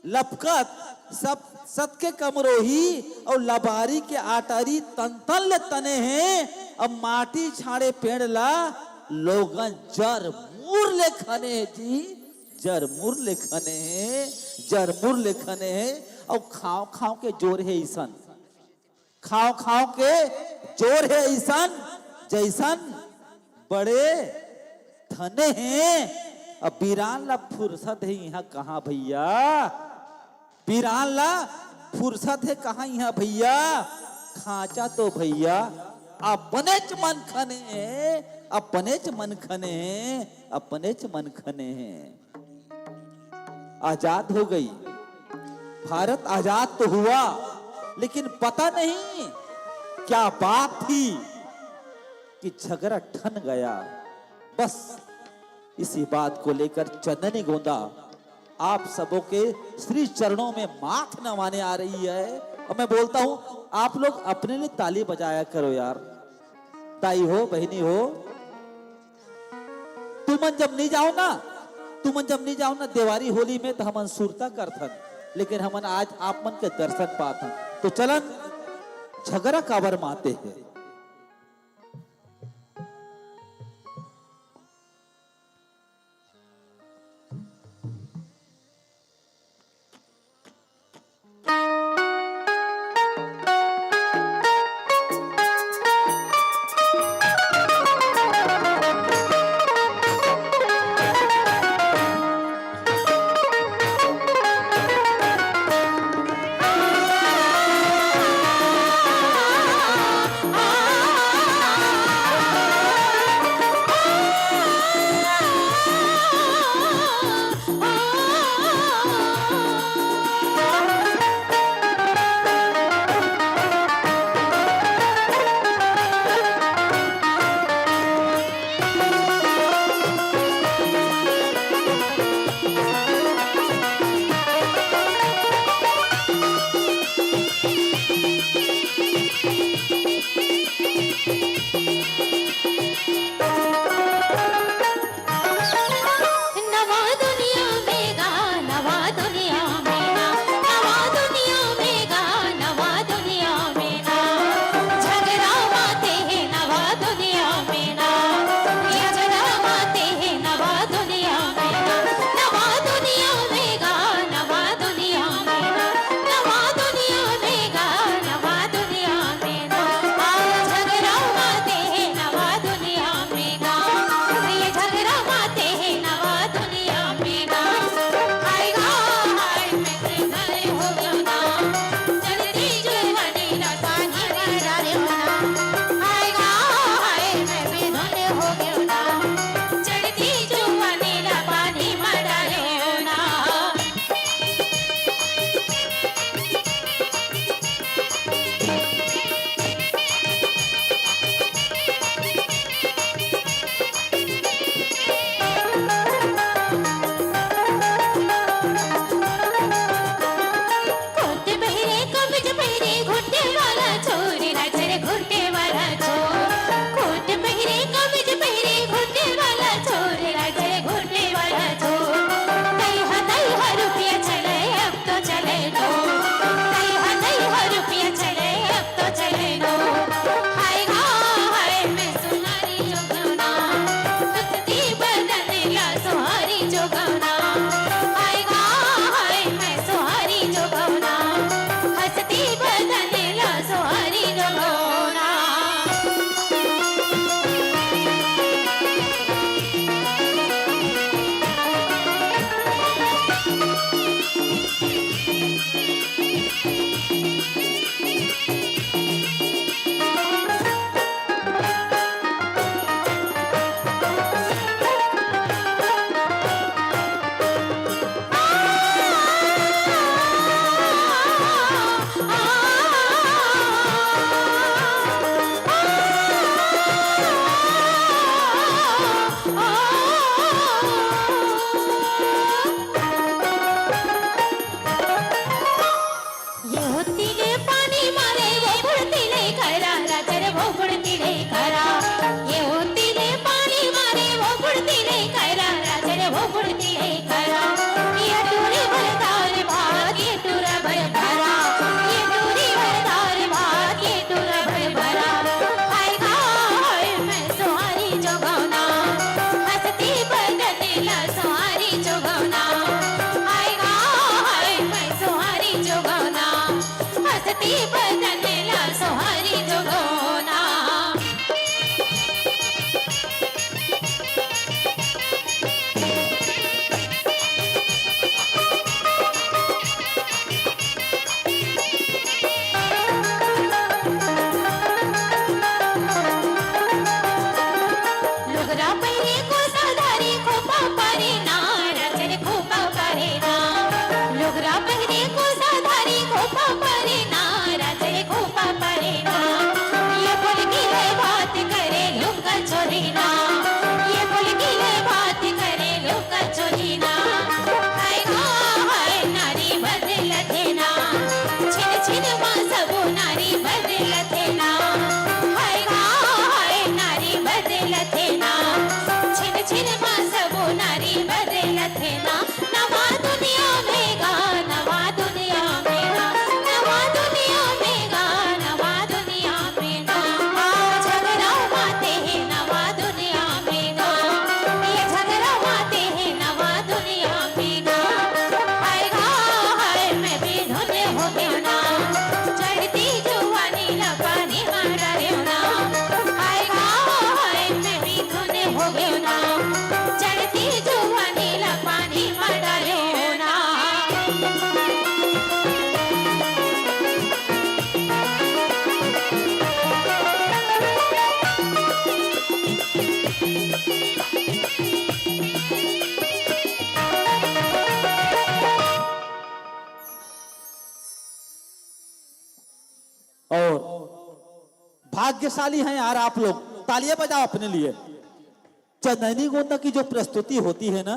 लपकत सब सत के कमरोही, अउ लबारी के आटारी तन तन ले तने हे। अब माटी छाड़े पेड़ ला लोगन जर मुर ले खने हे जी, जर मुर ले खने हे, जर मुर ले खने हे। अउ खांव खांव के जोर हे अइसन, खांव खांव के जोर हे अइसन, जइसन बड़े थने हे। अब बिरान ला फुरसत हे इहां कहां भइया, बिरान ला फुरसत हे कहां इहां भइया। खांचा तो भइया अपनेच मन खने हे, अपनेच मन खने हे, अपनेच मन खने हे। आजाद हो गई, भारत आजाद तो हुआ, लेकिन पता नहीं क्या बात थी कि झगड़ा ठन गया। बस इसी बात को लेकर चंदनी गोंदा आप सबों के श्री चरणों में माथ नवाने आ रही है। और मैं बोलता हूं, आप लोग अपने लिए ताली बजाया करो यार। ताई हो, बहिनी हो, तुमन जब नहीं जाओ ना, तुमन जब नहीं जाओ ना देवारी होली में, तो हमन सुरता करथन, लेकिन हमन आज आप मन के दर्शन पाथन। तो चलन, झगड़ा काबर माते हे। जोगौना, हाय गा हाय मैं सोहारी जोगौना, हंसती बदन ला सोहारी जोगौना। ये होती ले पानी मारे वो बुड़ती ले करा, राजा रे वो बुड़ती ले करा। ये होती ले पानी मारे वो बुड़ती ले करा, राजा रे वो बुड़ती ले करा। ये टूरी भरदार भात, ये टूरा भर भरा, ये टूरी भरदार भात, ये टूरा भर भरा। हाय गा हाय मैं सोहारी जोगौना, हंसती बदन ला सोहारी जोगौना। हाय गा हाय मैं सोहारी जोगौना, हंसती बदन ला सोहारी जोगौना। लुगरा पहिरे को साधारी खोपा परे ना, राजा रे खोपा परे ना। लुगरा पहिरे को साधारी खोपा परे ना, राजा रे खोपा परे ना। ये बोल की ले बात करे लुका चोरी ना, ये बोल की ले बात करे लुका चोरी ना। हाय गा हाय नारी बदलथे ना, छिन छिन मा सबो नारी बदलथे ना। हाय गा हाय नारी बदलथे ना, छिन छिन मा सबो नारी बदलथे ना। नवा दुनिया में गा, नवा दुनिया में गा, नवा दुनिया में गा, नवा दुनिया में गा। आ झगरा माते हे नवा दुनिया में गा, ये झगरा माते हे नवा दुनिया में गा। हाय गा हाय मैं बेधुन हो गयो ना, चढ़ती जुवानी ला पानी मा डारेव ना। हाय गा हाय मैं बेधुन हो गयो ना, चढ़ती जुवानी ला पानी मा डारेव ना। और भाग्यशाली हैं यार आप लोग, तालियां बजाओ अपने लिए। चंदैनी गोंदा की जो प्रस्तुति होती है ना,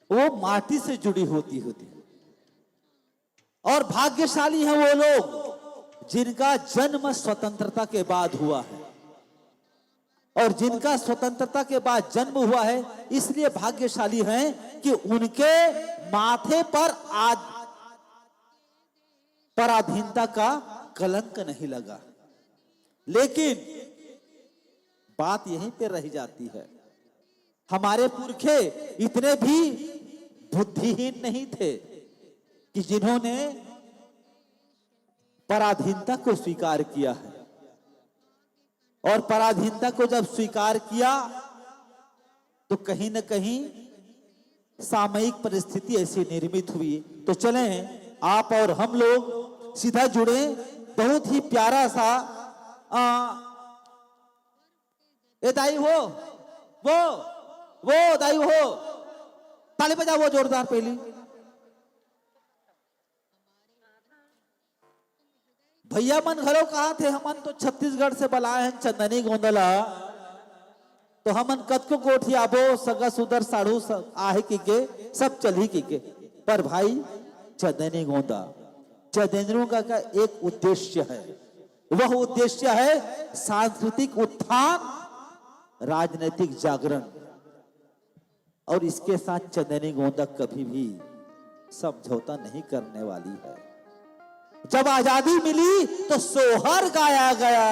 वो माटी से जुड़ी होती होती है। और भाग्यशाली हैं वो लोग जिनका जन्म स्वतंत्रता के बाद हुआ है, और जिनका स्वतंत्रता के बाद जन्म हुआ है, इसलिए भाग्यशाली हैं कि उनके माथे पर आद पराधीनता का कलंक नहीं लगा। लेकिन बात यहीं पे रह जाती है। हमारे पुरखे इतने भी बुद्धिहीन नहीं थे कि जिन्होंने पराधीनता को स्वीकार किया है। और पराधीनता को जब स्वीकार किया, तो कहीं न कहीं सामयिक परिस्थिति ऐसी निर्मित हुई। तो चलें, आप और हम लोग सीधा जुड़े। बहुत ही प्यारा सा, आ, ए दाई हो, वो, वो दाई हो, ताली बजाओ जोरदार पहली। भैया मन घलो कहा थे, हमन तो छत्तीसगढ़ से बलाए हैं चंदनी गोंदला, तो हमन कतको गोठियाबो, सगा सुदर साढ़ू स-, आहे की के, सब चलही की के। पर भाई, चंदनी गोंदा, चंदनी गोंदा का एक उद्देश्य है, वह उद्देश्य है सांस्कृतिक उत्थान, राजनीतिक जागरण। और इसके साथ चंदनी गोंदा कभी भी समझौता नहीं करने वाली है। जब आजादी मिली तो सोहर गाया गया,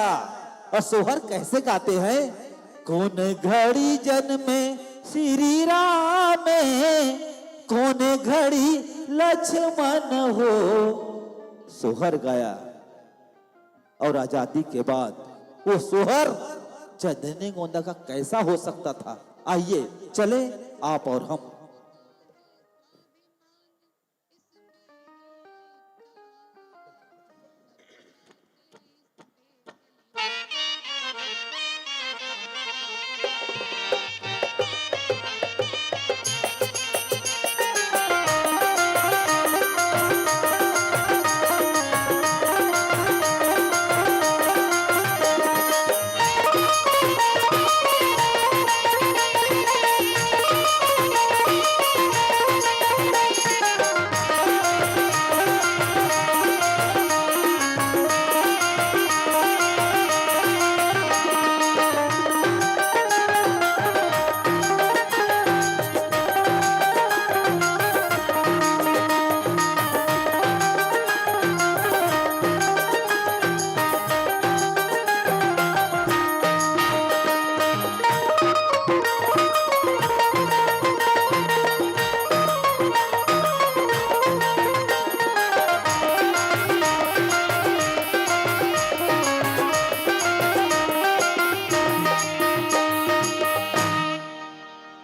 और सोहर कैसे गाते हैं? कोन घड़ी जनमे श्री राम कोन घड़ी लक्ष्मण हो। सोहर गाया। और आजादी के बाद वो सोहर चंदनी गोंदा का कैसा हो सकता था? आइए, चले आप और हम।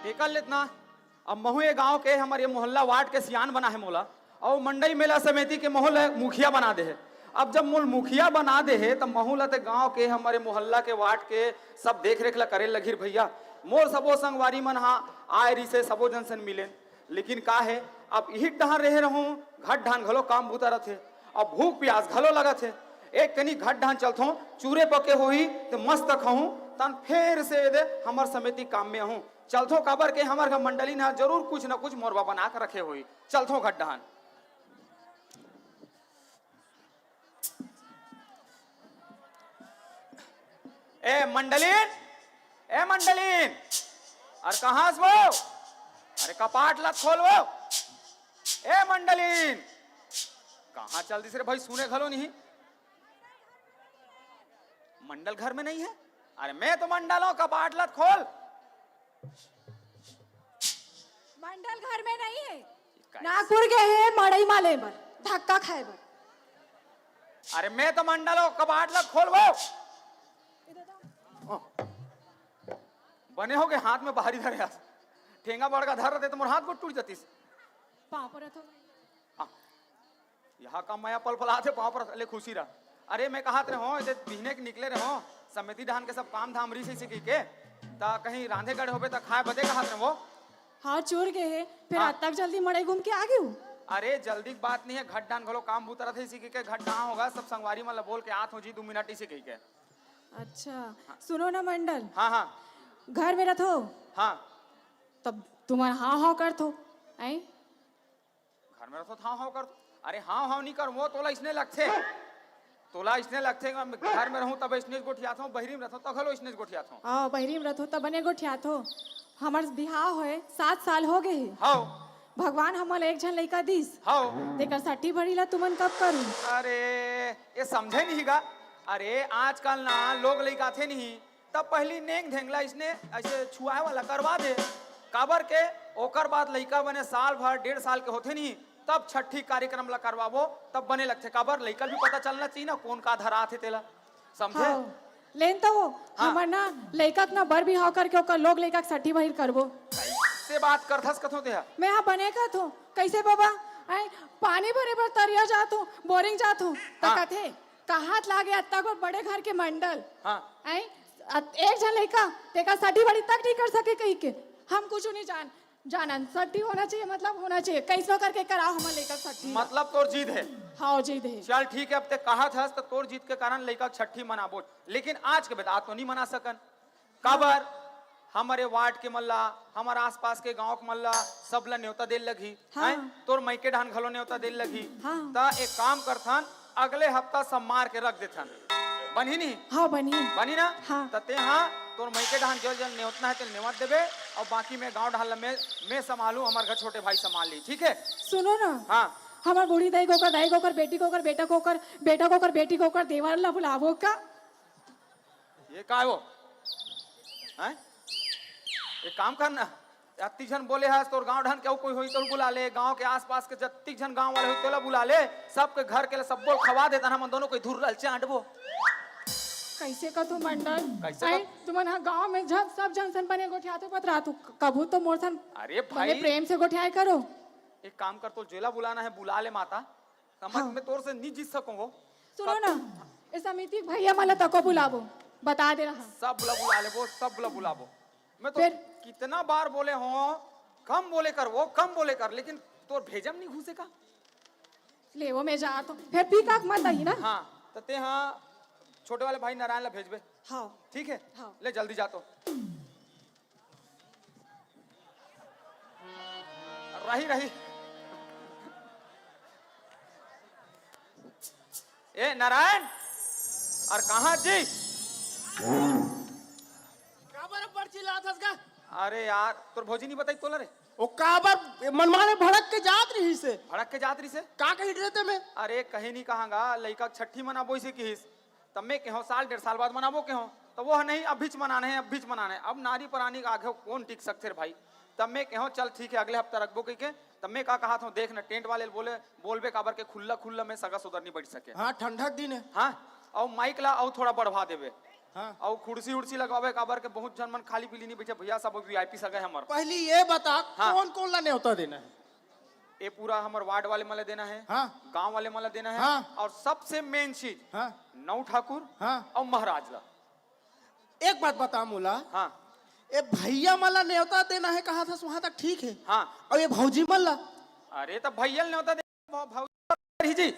टेकर लेतना। अब महू ये गांव के, हमर ये मोहल्ला वार्ड के सियान बना हे मोला, अउ मंडई मेला समिति के महू ल मुखिया बना दे हे। अब जब मोल मुखिया बना दे हे, त महू ल ते गांव के, हमर ये मोहल्ला के, वार्ड के सब देख रेख ल करे लगिर भैया। मोर सबो संगवारी मन हा आए रिसे, सबो जन सन मिलेन, लेकिन का हे, अब इही डहान रहे रहूं, घट ढान घलो काम बुता रथे, अब भूख प्यास घलो लगत हे। एक कनी घट ढान चलथों, चूरे पके होही ते मस्त खाहूं, तन फेर से दे हमर समिति काम में आहूं। चलथों, काबर के हमर घर मंडली न जरूर कुछ न कुछ मोरबा बना के रखे होही। चलथों घट डहान। ए मंडलीन, ए मंडलीन, अरे कहाँ हस वो? अरे कपाट ला खोल वो। ए मंडलीन, कहाँ चल दिस रे भाई? सुने घलो नहीं। मंडल घर में नहीं है? अरे मैं तो मंडल हूँ, कपाट ला खोल। मंडल घर में नहीं है। कैसे? नागपुर गे हे मड़ई माले बर, धक्का खाए बर। अरे मैं तो मंडल हूँ, कपाट ला खोल वो। बने हो गए, हाथ में बाहरी धरे हस। ठेंगा बड़का धर रहते तो मोर हाथ गोड़ टूट जातिस। पाँव परत हो। हाँ। यहाँ का मया पल पल आथे, पाँव परत ले खुशी रह। अरे मैं कहत रहे हो, इधर बिहने के निकले रहे हो, समिति डहान के सब काम धाम रिस इसी की के, ता कहीं रांधे गढ़े होबे ता खाए बदे कहत रहे हो। हाँ, चूर गे हे, फिर हाँ। आज तक जल्दी मड़ई घूम के आ गई हूँ। अरे जल्दी की बात नहीं है, घट डहान घलो काम बुता रथे इसी की के, घट डहान होगा, सब संगवारी मन ला बोल के आत हो जी, दो मिनट इसी की के। अच्छा, हाँ। सुनो ना मंडल। हाँ, हाँ। घर में रथो? हाँ। तब तुमन हाँ हाँ करथो, ऐं? घर में रथो, हाँ हाँ करथो। अरे हाँ हाँ नहीं कर, वो तोला इसने लगथे। तोला इसने लगथे, घर में रहूं तब इसने गोठियाथो, बहिरी में रथो तब घलो इसने गोठियाथो। हाँ, बहिरी में रथो तब बने गोठियाथो। हमर बिहाव होए सात साल हो गए हे। हाँ। भगवान हमन ला एक झन लइका दिस। हव। तेकर सट्ठी भरी ला तुमन कब करू? अरे, ये समझे नहीं गा। अरे, आजकल ना लोग लइका थे नहीं, तब पहली नेंग धेंग ला इसने ऐसे छुआए वाला करवा दे। काबर के ओकर बाद लइका बने साल भर, डेढ़ साल के होथे नहीं, तब छट्ठी कार्यक्रम ला करवाबो, तब बने लगथे। काबर लइका भी पता चलना चाहिए ना, कौन का धरा थे तेला। समझे? हाँ। लेन तो वो, हाँ। हमर ना लइका के ना बर बिहाव करके ओकर लोग लइका के सट्ठी बहिर करबो। कैसे बात करथस कथो तेहा? मैं हा बने कथो, कैसे बाबा? ऐ पानी भरे बर तरिया जात हूँ, बोरिंग जात हूँ, त हाँ। कथे, कहात लागे अत्ता गोट बड़े घर के मंडल। हाँ। ऐ अत-, एक झन लइका तेकर सट्ठी बहिर तक नहीं कर सके कही के। हम कुछ नहीं जान, जानन, सट्ठी होना चाहिए, मतलब होना चाहिए। कैसो करके कराओ हमर लइका सट्ठी। मतलब तोर जिद हे? हाँ, जिद हे। चल ठीक है, अब ते कहत हस त तोर जिद के कारण लइका के छट्ठी मनाबो, लेकिन आज के बाद आज तो नहीं मना सकन। काबर? हमरे वार्ड के मन ला, हमर आसपास के गांव के मन ला, सब ला नेवता देल लगही। हाँ। हैं? तोर मइके डहान घलो नेवता देल लगही। हाँ। त एक काम करथन, अगले हफ्ता सब मार के रख देथन। बनही नहीं? हाँ, बनही। बनी ना? हाँ। त ते हाँ, तोर मइके डहान जो जन नेवतना है, तेल नेवत देबे, और बाकी मैं गांव डहान ला मैं, मैं संभालू, हमर घर छोटे भाई संभाल ली, ठीक है? सुनो ना। हाँ। हमर बूढ़ी दाई कोकर, दाई कोकर, बेटी कोकर, बेटा कोकर, बेटा कोकर, बेटी कोकर, देवर ला बुलाबो का? ये का है वो? हैं? एक काम करना, अत्ती झन बोले हस, तोर गांव ढान के अउ कोई होही तो बुला ले, गांव के आसपास के जत्ती झन गांव वाले होही तोला बुला ले, सबके घर के ला सब बोल खवा देता ना, हमन दोनों कोई धुर्रल चांटबो। कैसे का तू मंडल? कैसे का? तुमन हा गांव में जब सब झन सन बने गोठियात हो बतरा तू कभू तो मोर सन अरे बने भाई। प्रेम से गोठियाए करो। एक काम कर, तो जेला बुलाना है बुला ले माता, समझ हाँ। में तोर से नहीं जीत सकूं वो। सुनो ना, इस समिति के भैया मन ला तको बुलाबो, बता दे रहा। सब ला बुला लेबो, सब ला बुलाबो। मैं तो फिर? कितना बार बोले हो, कम बोले कर, वो कम बोले कर, लेकिन तोर भेजम नहीं घुसे का? ले वो मैं जा तो फिर पी का मत आई ना। हाँ, तो ते हाँ छोटे वाले भाई नारायण ला भेजबे। हाँ। ठीक है? हाँ। ले जल्दी जा तो। रही रही। ए नारायण, और कहाँ जी? काबर अब्बड़ चिल्लात हस गा? अरे यार, तोर भौजी नहीं बताई तोला रे? ओ काबर मनमाने भड़क के जात रहिस हे। भड़क के जात रहिस हे? का कही डरे ते में? अरे कहीं नहीं कहांगा, लइका छठी मनाबो इसे किहिस। तब मैं कहो साल डेढ़ साल बाद मनाबो कहो, तो वो नहीं, अभीच मनाना है, अभीच मनाना है। अब नारी परानी के आगे कौन टिक सकथे रे भाई? तब मैं कहो चल ठीक है, अगले हफ्ता रखबो कहिके। तब मैं का कहा था, देख ना, टेंट वाले बोले, बोलबे काबर के खुल्ला खुल्ला में सगा सोदर नहीं बैठ सके। हाँ, ठंडा के दिन है। हाँ, अउ माइक ला अउ थोड़ा बढ़वा देबे। हाँ। अउ कुर्सी उर्सी लगवाबे काबर के बहुत झन मन खाली पीली नहीं बैठे भैया, सब वीआईपी सगा है हमर। पहली ये बता, हाँ। कौन कौन ला न्योता देना है? ये पूरा हमर वार्ड वाले मन ला देना है, हाँ। गांव वाले मन ला देना है, हाँ। और सबसे मेन चीज, हाँ। नौ ठाकुर हाँ। और महाराज ला। एक बात बता मोला, हाँ। ये भैया मन ला न्योता देना है, कहा था वहां तक ठीक है, हाँ। और ये भौजी मन ला? अरे तो भैया ला न्योता दे, भौ-, भौजी जी।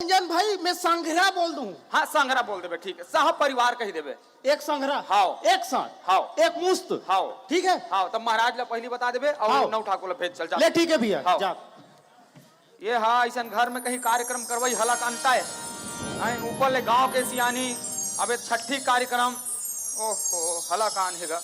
रंजन भाई, मैं संघरा बोल दूं। हाँ, संघरा बोल देबे, ठीक है, सह परिवार कही देबे। एक संघरा, हाव। एक साथ, हाव। एक मुस्त। हाव। ठीक है? हाव, तब महाराज ला पहली बता देबे और हाव। नौ ठाकुर ला भेज चल जा। ले, ठीक है भैया, हाव। जा। ये हा, ऐसन घर में कहीं कार्यक्रम करवाई, हला कान ताय। हैं, ऊपर ले गांव के सियानी, अबे छठी कार्यक्रम, ओहो, हला कान हेगा।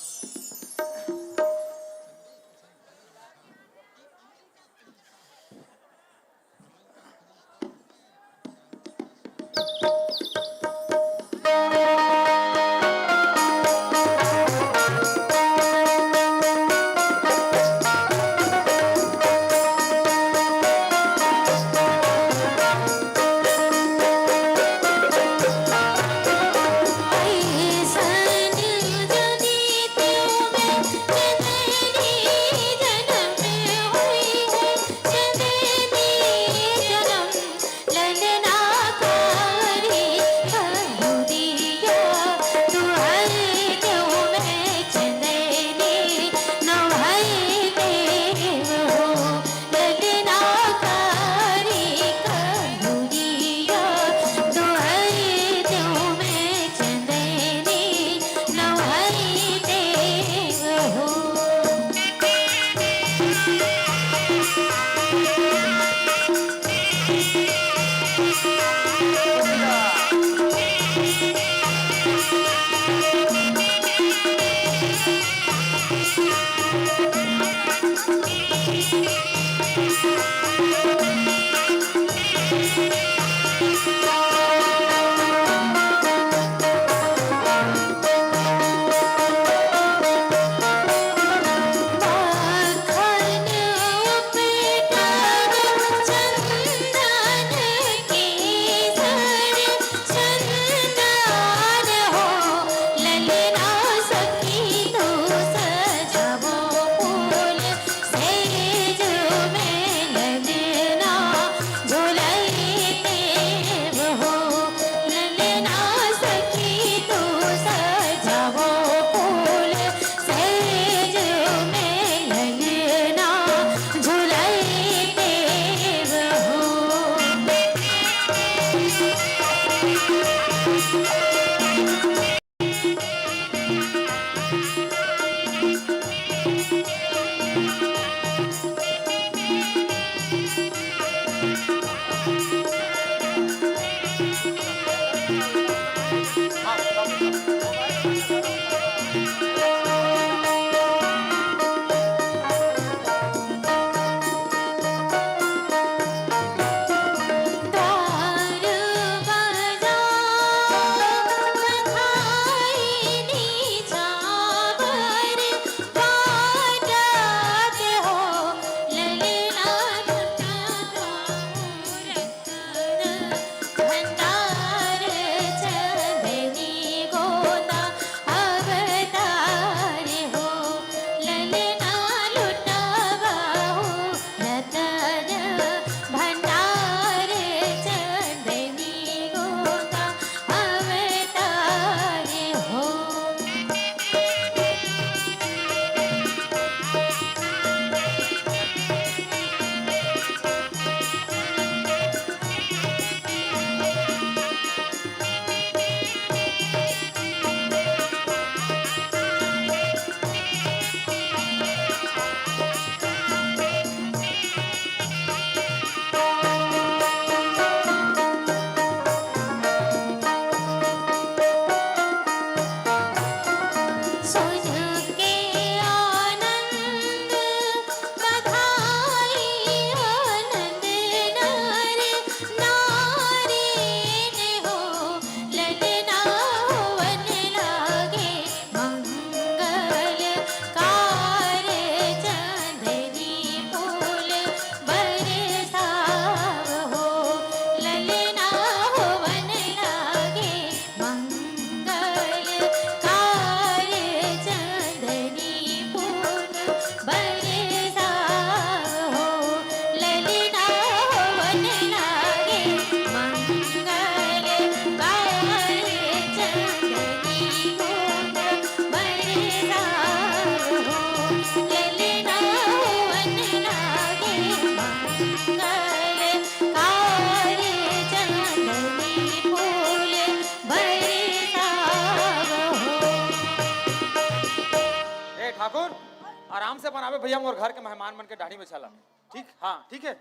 आराम से बनाबे भइया, मोर घर के मेहमान मन के डाढ़ी में छाला। ठीक, हाँ, ठीक है।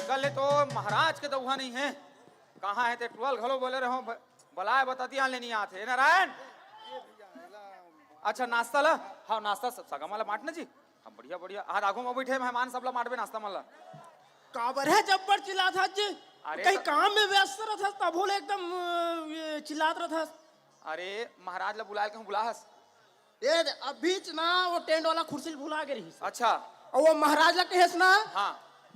कल ले तो महाराज के दउहा नहीं है, कहाँ है ते टुअल घलो बोले रहो, ब-, बलाए बताती हाल नहीं आते। ए नारायण, अच्छा नाश्ता ला, हाँ नाश्ता स-, सगा मन ला बांट ना जी। हाँ बढ़िया बढ़िया, हाँ आगू में बैठे मेहमान सब ला बांटबे नाश्ता मन ला। काबर है जब्बर चिल्लात हस जी? अरे कहीं त- काम में व्यस्त रहत हस, तभो ले एकदम, अ, ये चिल्लात रहत हस। अरे महाराज ला बुलाए के हूँ, बुला हस। ए दे, अभीच ना वो टेंट वाला कुर्सी ल भुला गे रहिस। अच्छा। अउ वो महाराज ला कहेस ना, हाँ।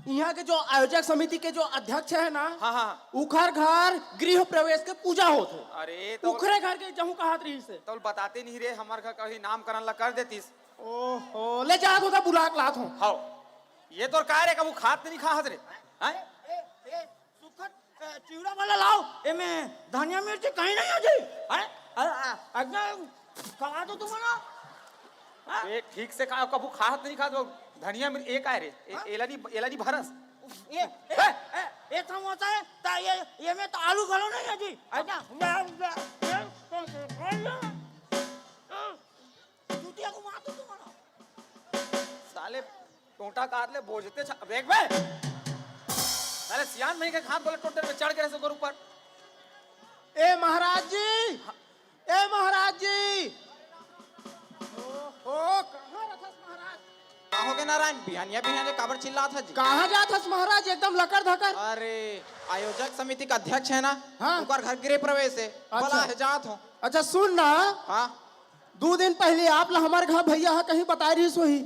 इहाँ के जो आयोजक समिति के जो अध्यक्ष है ना, हाँ, हाँ। उखर घर गृह प्रवेश के पूजा होत हे। अरे, तो उखरे घर के जहूँ कहत रहिस हे। तो बताते नहीं रे, हमर घर कहीं नामकरण ला कर देतिस। ओहो, ले जात हों त बुला के लात हों। हाव। ये तोर का रे, कभू खात नहीं खाहत रे? हैं? ए, ए, सुखत, ए, चिवड़ा वाला लाव, एमे धनिया मिर्ची कहीं नहीं है जी। हैं? अ, अ, एकदम खवा दो तुम ना। हैं? ए, ठीक से खा, कभू खात नहीं खात, वो धनिया मिर्ची, ए का है रे? ए, हाँ? एला नहीं, एला नहीं भरस। ए, ए, हैं? ए, ए समोसा है, ता ये, ये में तो आलू घलो नहीं है जी। अच्छा, चूतिया को मार दो तुम ना। साले टोंटा काट ले, बोझते छ-, देख बे। साले सियान नहीं के खात बोले टोंटे में चढ़ के रहे सो ऊपर। ए महाराज जी, ए महाराज जी। ओहो, कहाँ रथस महाराज? का हो गे नारायण, बिहानिया बिहानिया काबर चिल्लात हस जी? कहाँ जात हस महाराज, एकदम लकर धकर? अरे, आयोजक समिति का अध्यक्ष है ना, हाँ। ओकर घर गृह प्रवेश है, अच्छा। बला है, जात हों। अच्छा सुन ना, हाँ। दू दिन पहली आप ला हमर घर भैया ह कहीं बताए रहिस होही।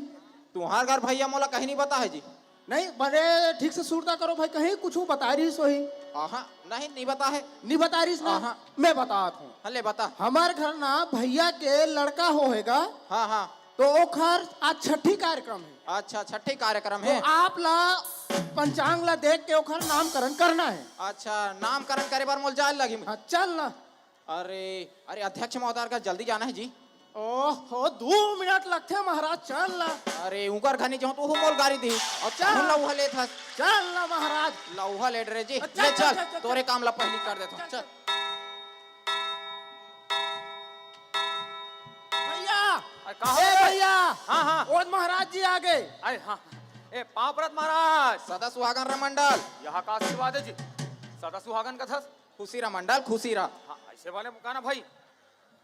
तुम्हार घर भैया मोला कहीं नहीं बता है जी। नहीं, बने ठीक से सुरता करो भाई, कहीं कुछ बताए रहिस होही। आहा, नहीं, नहीं बता है। नहीं बताए रहिस ना? आहा। मैं बतात हूँ। हाँ, ले बता। हमर घर ना भैया के लड़का हो हेगा। हाँ, हाँ। तो ओखर आज छठी कार्यक्रम है। अच्छा, छठी कार्यक्रम तो है। आप ला पंचांग ला देख के ओखर नामकरण करना है। अच्छा, नामकरण करे बर मोल जाए लगी। हाँ, चल ना। अरे, अरे, अध्यक्ष महोदय का जल्दी जाना है जी। ओहो, दू मिनट लगथे महाराज, चल ना। अरे, उंकर घनी जाऊं तो वो मोल गारी दी। और चल। चल ना, उहा लेत हस। चल ना महाराज। ला उहा लेट रे जी। चल, ले चल, चल, चल, चल, तोरे चल। काम ला पहली कर देता हूँ। चल, चल। चल। भैया। अरे, कहाँ ए हो? भैया। हाँ, हाँ। ओद महाराज जी आ गए। अरे, हाँ। ए, पाँव परत महाराज। सदा सुहागन रह मंडल। यहाँ का आशीर्वाद है जी। सदा सुहागन का थस। खुशी रह मंडल, खुशी रह। हाँ, ऐसे वाले मुकाना भाई।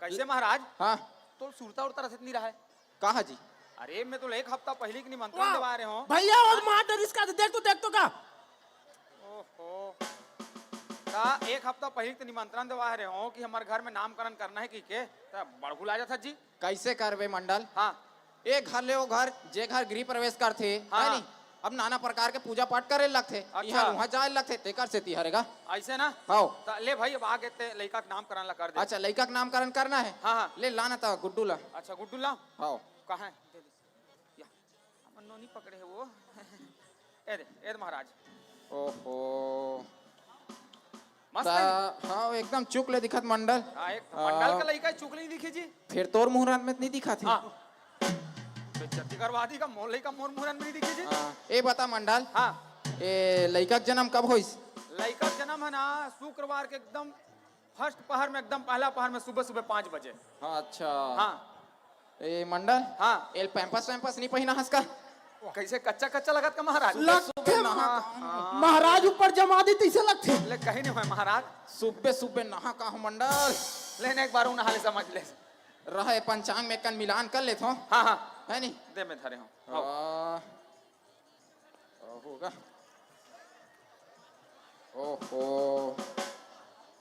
कैसे महाराज? हाँ। तो सुरता उरता रसत नहीं रहा है। कहा जी? अरे, मैं तो एक हफ्ता पहले की निमंत्रण वाह। देवा रहे हूँ। भैया, वो मार डरिस का, देख तो, देख तो का। ओहो। का एक हफ्ता पहले तो निमंत्रण देवा रहे हूँ कि हमारे घर में नामकरण करना है कि के? त बड़हुला जाता जी। कैसे करबे मंडल? हाँ। एक घर ले ओ घर, जे घर गृह प्रवेश करथे, हाँ। है नी? अब नाना प्रकार के पूजा पाठ करे लगथे। अच्छा। इहाँ उहाँ जाए लगथे, तेकर सेती हरे गा। ऐसे ना? हव। त ले भाई, अब आगे ते लइका के नामकरण ला कर दे। अच्छा, लइका के नामकरण करना है? हाँ, हाँ। ले लाना त गुड्डू ला। अच्छा, गुड्डू ला? हव। कहाँ है? दे दे। या, हमर नोनी पकड़े है वो। ए दे, ए दे महाराज। ओहो। मस्त ता, है। हाँ, एकदम चुक ले दिखत मंडल। हाँ, एक मंडल आ, का लइका चुक ले दिखे जी। फिर तोर मुहूर्त में नहीं दिखत हे। हाँ। बेइज्जती करवा दी का, मोर लइका मोर मुहूर्त में नहीं दिखे जी। हाँ, ए बता मंडल। हाँ। ए लइका के जन्म कब होइस? लइका के जन्म है ना, शुक्रवार के एकदम first पहर में, एकदम पहला पहर में, सुबह सुबह पाँच बजे। हाँ, अच्छा। हाँ। ए मंडल, हाँ। एल पैम्पस वैम्पस नहीं पहिना हस का? कैसे, कच्चा कच्चा लगत का महाराज? लगथे सुबह नहा हाँ। महाराज ऊपर जमा दी तैसे लगथे। ले कहीं नहीं होय महाराज। सुबह सुबह नहा का हो मंडल? ले ने एक बार नहा ले, समझ ले। रहे पंचांग में कन मिलान कर लेथो। हाँ, हाँ। है नी? दे मैं धरे हूँ। हाँ। आ, होगा। ओहो।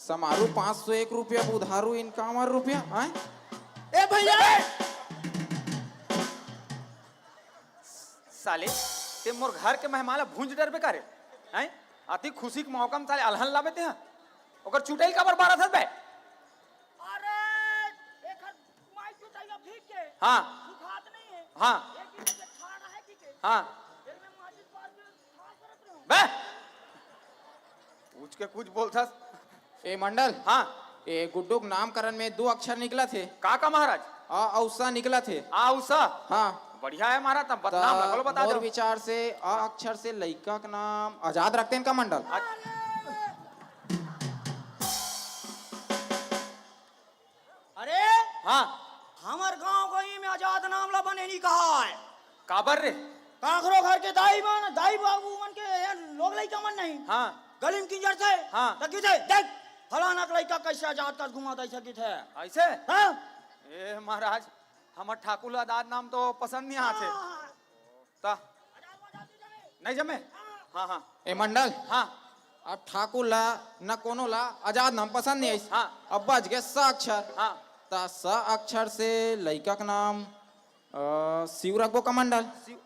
समारू पाँच सौ एक रुपया, बुधारू इनकावर रुपया, आय? ए भैया! साले, ते मोर घर के मेहमान ला भूंज डरबे का रे? हैं? अति खुशी के मौका में साले अलहन लाबे ते हा? ओकर चुटैल काबर बारत हस बे? अरे, एकर माई चुटैया भीग के हाँ। सुखात नहीं है। हाँ। एक दिन के ठाड़ है कि के? हाँ। एमे माचिस बार के ठाड़ करत रहो। बे! पूछ के कुछ बोलथस। ए मंडल। हाँ। ए गुड्डू के नामकरण में दो अक्षर निकलत हे। का का महाराज? अ अउ स निकलत हे। आ अउ स? हाँ। बढ़िया है महाराज, तब बदनाम त लगल बता मोर दो। विचार से अ अक्षर से लइका के नाम आजाद रखते हैं का मंडल? अ- अरे, हाँ। हमर गांव गंवई में आजाद नाम ला बने नहीं कहा है। काबर रे? काकरो घर के दाई मन, दाई बाबू मन के ये लोग लइका मन नहीं। हाँ। गली में किंजरथे। हाँ। त किथे, "देख, फलाना के लइका कइसे अजाद कस घुमात हे," अइसे किथे। अइसे? हाँ। ए महाराज, हमर ठाकुर ला अजाद नाम तो पसंद नहीं आथे। हाँ। त नहीं जमे? हाँ, हाँ। ए मंडल। हाँ। अब ठाकुर ला न कोनो ला अजाद नाम पसंद नहीं आइस। हाँ। अब बच गे स अक्षर। हाँ। त स अक्षर से लइका के नाम, अ, शिव रखबो का मंडल? शिव,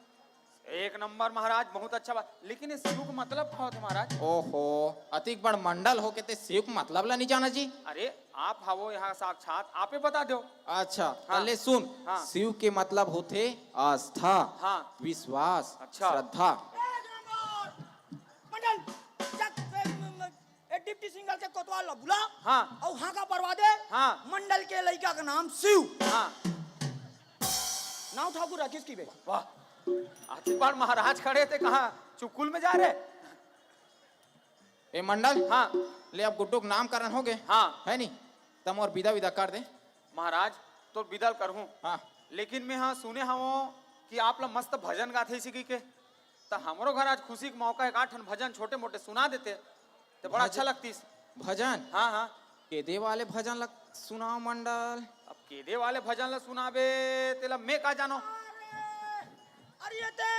एक नंबर महाराज, बहुत अच्छा बात। लेकिन ये शिव के मतलब का होथे महाराज? ओहो, अतिक बड़ मंडल होके ते शिव के मतलब ला नहीं जाना जी? अरे, आप हवो यहाँ साक्षात, आपे बता दो। अच्छा, हाँ। त ले सुन, हाँ। शिव के मतलब होथे आस्था, हाँ। विश्वास, अच्छा। श्रद्धा। मंडल, चक, ए, म, म, ए, डिप्टी सिंगर के कोतवाल ला बुला, हाँ। अउ हाँका परवा दे, हाँ। मंडल के लइका के नाम शिव। हाँ। नाव ठाकुर रखिस किबे। वाह, अतिक बड़ महाराज खड़े ते कहाँ चुकुल में जा रहे? ए मंडल, हाँ। ले अब गुड्डू के नामकरण हो गे, हाँ। है नी? त मोर बिदा विदा कर दे। महाराज, तोर बिदा ल करहूँ। हाँ। लेकिन मैं हाँ सुने हवं कि आप ला मस्त भजन गाथे इसी की के। त हमरो घर आज खुशी के मौका हे, एक आठ ठन भजन छोटे मोटे सुना देते, त बड़ा भज-, अच्छा लगतीस। भजन? हाँ, हाँ। केदे वाले भजन ला सुनाव मंडल। अब केदे वाले भजन ला सुनाबे, तेला मैं का जानो? अरे, अरे, ये ते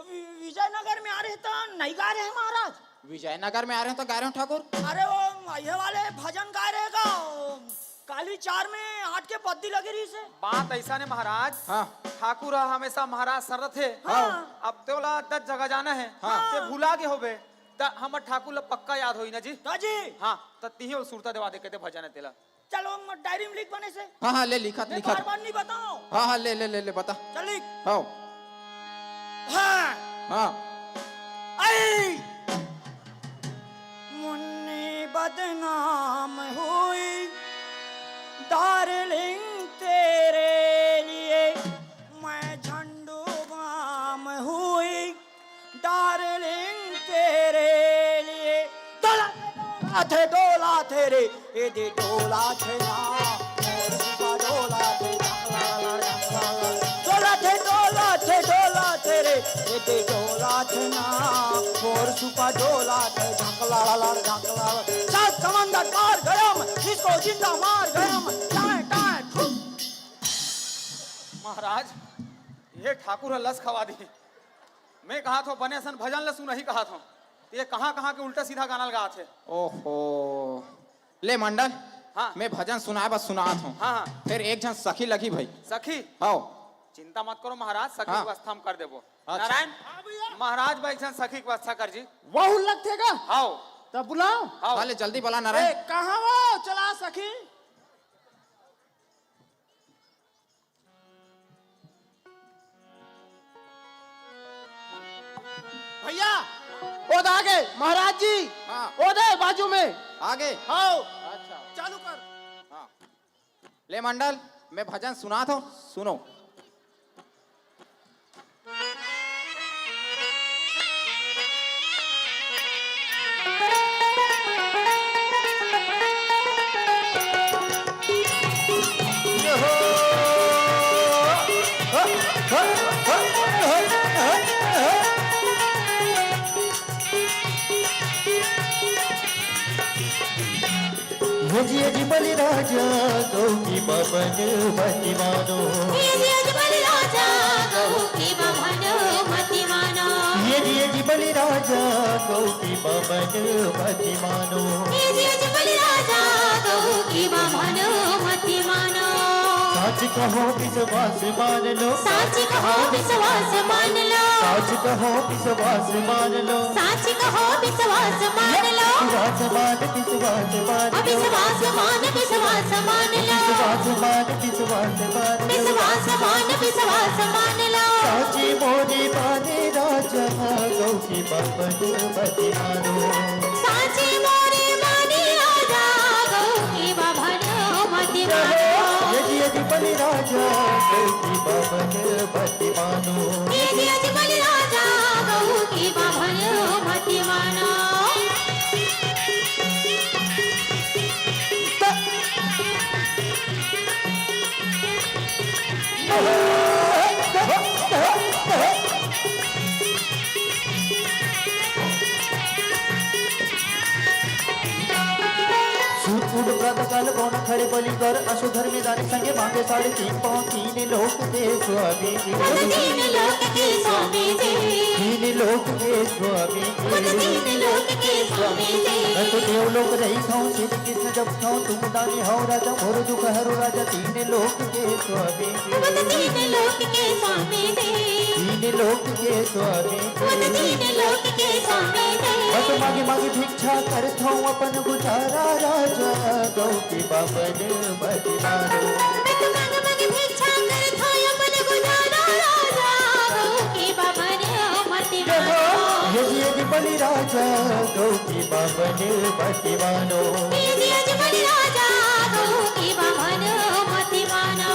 वि-, विजयनगर में आ रहे त नहीं गा रहे महाराज? विजयनगर में आ रहे हो तो गा रहे हो ठाकुर? अरे, वो ये वाले भजन गा रहे का, वो काली चार में आठ के पद्दी लगे रही से। बात ऐसा ने महाराज, हाँ। ठाकुर ह हमेशा महाराज सरत हे। हाँ। अब तोला दस जगह जाना हे, हाँ। ते भुला गे होबे, त हमर ठाकुर ला पक्का याद होई ना जी। त जी। हाँ, त तिही वो सुरता देवा दे, केते भजन हे तेला। चलो, म-, डायरी में लिख बने से। हाँ, हाँ, ले लिखत, मैं लिखत। बार-बार नहीं बताओ। हाँ, हाँ, ले, ले, ले, ले, बता। चल लिख। हाँ। हाँ। हाँ। आई। मुन्नी बदनाम हुई, डार्लिंग तेरे लिए, मैं झंडू बाम हुई, डार्लिंग तेरे लिए। डोला थे, डोला थे रे, ए दे डोला थे ना, मोर सुपा डोला थे, डोला थे, डोला थे, डोला थे रे, ए दे डोला थे ना, मोर सुपा डोला थे, ढकला ला, ढकला ला। सात समंदर पार गया मैं, इसको जिंदा मार गया मैं, टाए, टाए, फुक। महाराज, ये ठाकुर ह लस खवा दी। मैं कहा थो बने असन भजन ल सुनही कहा थो, ये कहाँ कहाँ के उल्टा सीधा गाना लगा थे। ओहो, ले मंडल, हाँ। मैं भजन सुनाए बस सुनात हूँ। हाँ, हाँ। फिर एक झन सखी लगी भाई। सखी? हाँ। चिंता मत करो महाराज, सखी हाँ। व्यवस्था हम कर देबो। अच्छा। नारायण, हाँ भैया। महाराज भाई एक झन सखी व्यवस्था कर जी। वहू लगथे का? हाँ। तब बुलाओ। हाँ। हाँ, ले जल्दी बुला नारायण। ए, कहाँ वो? चला सखी। भैया, ओद आगे महाराज जी, हाँ। ओदे बाजू में। आगे? हाँ। अच्छा। चालू कर। हाँ। ले मंडल, मैं भजन सुनात हूँ, सुनो। ये जी, ये जी बलिराजा गौ की बमन मति मानो। ये जी, ये जी बलिराजा गौ की बमन मति मानो। ये जी, ये जी बलिराजा गौ की बमन मति मानो। ये जी, ये जी बलिराजा गौ की बमन मति मानो। साच कहो विश्वास मान लो। साच कहो विश्वास मान लो। साच कहो विश्वास मान लो। साच कहो विश्वास मान लो। विश्वास मान, विश्वास मान लो। विश्वास मान, विश्वास मान लो। विश्वास मान, विश्वास मान लो। विश्वास मान, विश्वास मान लो। साची मोरी मानी राजा गौ की बमन मति मानो। साची मोरी मानी राजा गौ की बमन मति मानो। ये जी, ये जी बलिराजा गौ की बमन मति मानो। ये जी, ये जी बलिराजा गौ की बमन मति मानो। सूत उठ प्रातःकाल गौन खड़े बलि कर, असो धर्मे दानी संगे मांगे साड़ी तीन पाँव तीन लोक के स्वामी जी। तीन लोक के स्वामी जी। तीन लोक के स्वामी जी। तीन लोक के स्वामी जी। न तो देवलोक रही खाऊं, श्री कृष्ण जब खाऊं, तुम दानी हो राजा, मोर दुख हरो राजा, तीन लोक के स्वामी जी। तीन लोक के स्वामी जी। तीन लोक के स्वामी जी। तीन लोक के स्वामी जी। बस मांगी मांगी भिक्षा करथौं अपन गुजारा राजा, गौ के बाबन मति मानो। मैं तो मांग मांग भिक्षा करथौं अपन गुजारा राजा, गौ के बाबन मति मानो। यदि यदि बलि राजा, गौ के बाबन मति मानो। यदि यदि बलि राजा, गौ के बाबन मति मानो।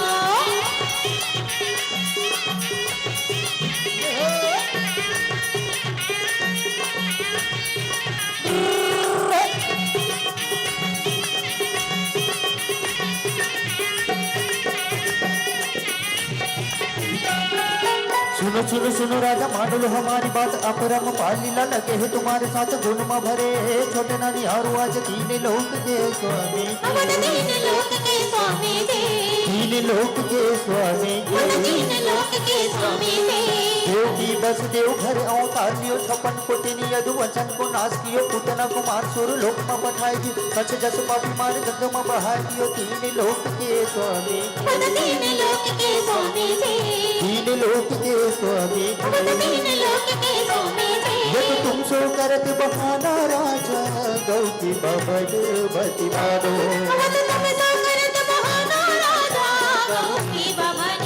सुनो सुनो सुनो राजा, मान लो हमारी बात, अपरम पालीला लगे है तुम्हारे साथ, गुण में भरे है छोटे नानी और आज तीन लोक के स्वामी। अवध तीन लोक के स्वामी जी। तीन लोक के स्वामी। अवध तीन लोक के स्वामी जी। देव की बस देव घर अवतार लियो, छप्पन कोटि नियदु वचन को नाश कियो, पूतना कुमार सुर लोक में पठाई दियो, कछ जस पापी मार गंग में बहा दियो, तीन लोक के स्वामी। पद तीन लोक के स्वामी जी। तीन लोक के स्वामी। पद तीन लोक के स्वामी जी। ये तो तुम सो करत बहाना राजा, गौ की बबन मति मानो। पद तुम सो करत बहाना राजा, गौ की बबन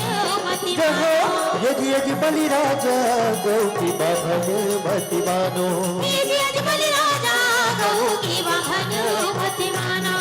मति मानो। यदि यदि बलि राजा, गौ की बबन मति मानो। यदि यदि बलि राजा, गौ की बबन मति मानो।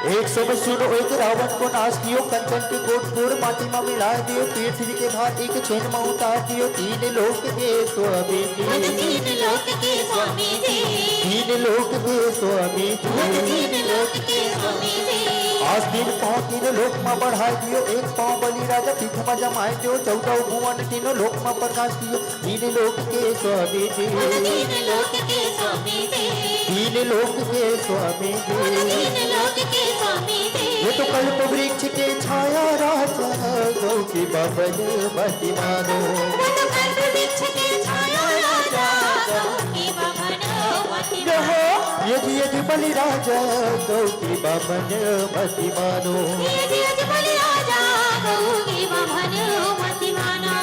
एक समय सुनो, एक रावण को नाश कियो, कंचन के कोट फोर माटी में मिला दियो, पृथ्वी के भार एक छेन में उतार दियो, तीन लोक के स्वामी जी। तीन लोक के स्वामी जी। तीन लोक के स्वामी जी। तीन लोक के स्वामी जी। आज तीन पाँव तीन लोक में बढ़ाई दियो, एक पाँव बलि राजा पीठ में जमाई दियो, चौदह भुवन तीनों लोक में प्रकाश दियो, तीन लोक के स्वामी जी। तीन लोक के स्वामी जी। तीन लोक के स्वामी जी। तीन लोक के स्वामी जी। ये तो कल्प वृक्ष के छाया राजा, गौ की बबन मति मानो। वो तो कल्प वृक्ष के छाया राजा, गौ की बबन मति मानो। यदि यदि बलि राजा, गौ की बबन मति मानो। यदि यदि बलि राजा, गौ की बबन मति मानो।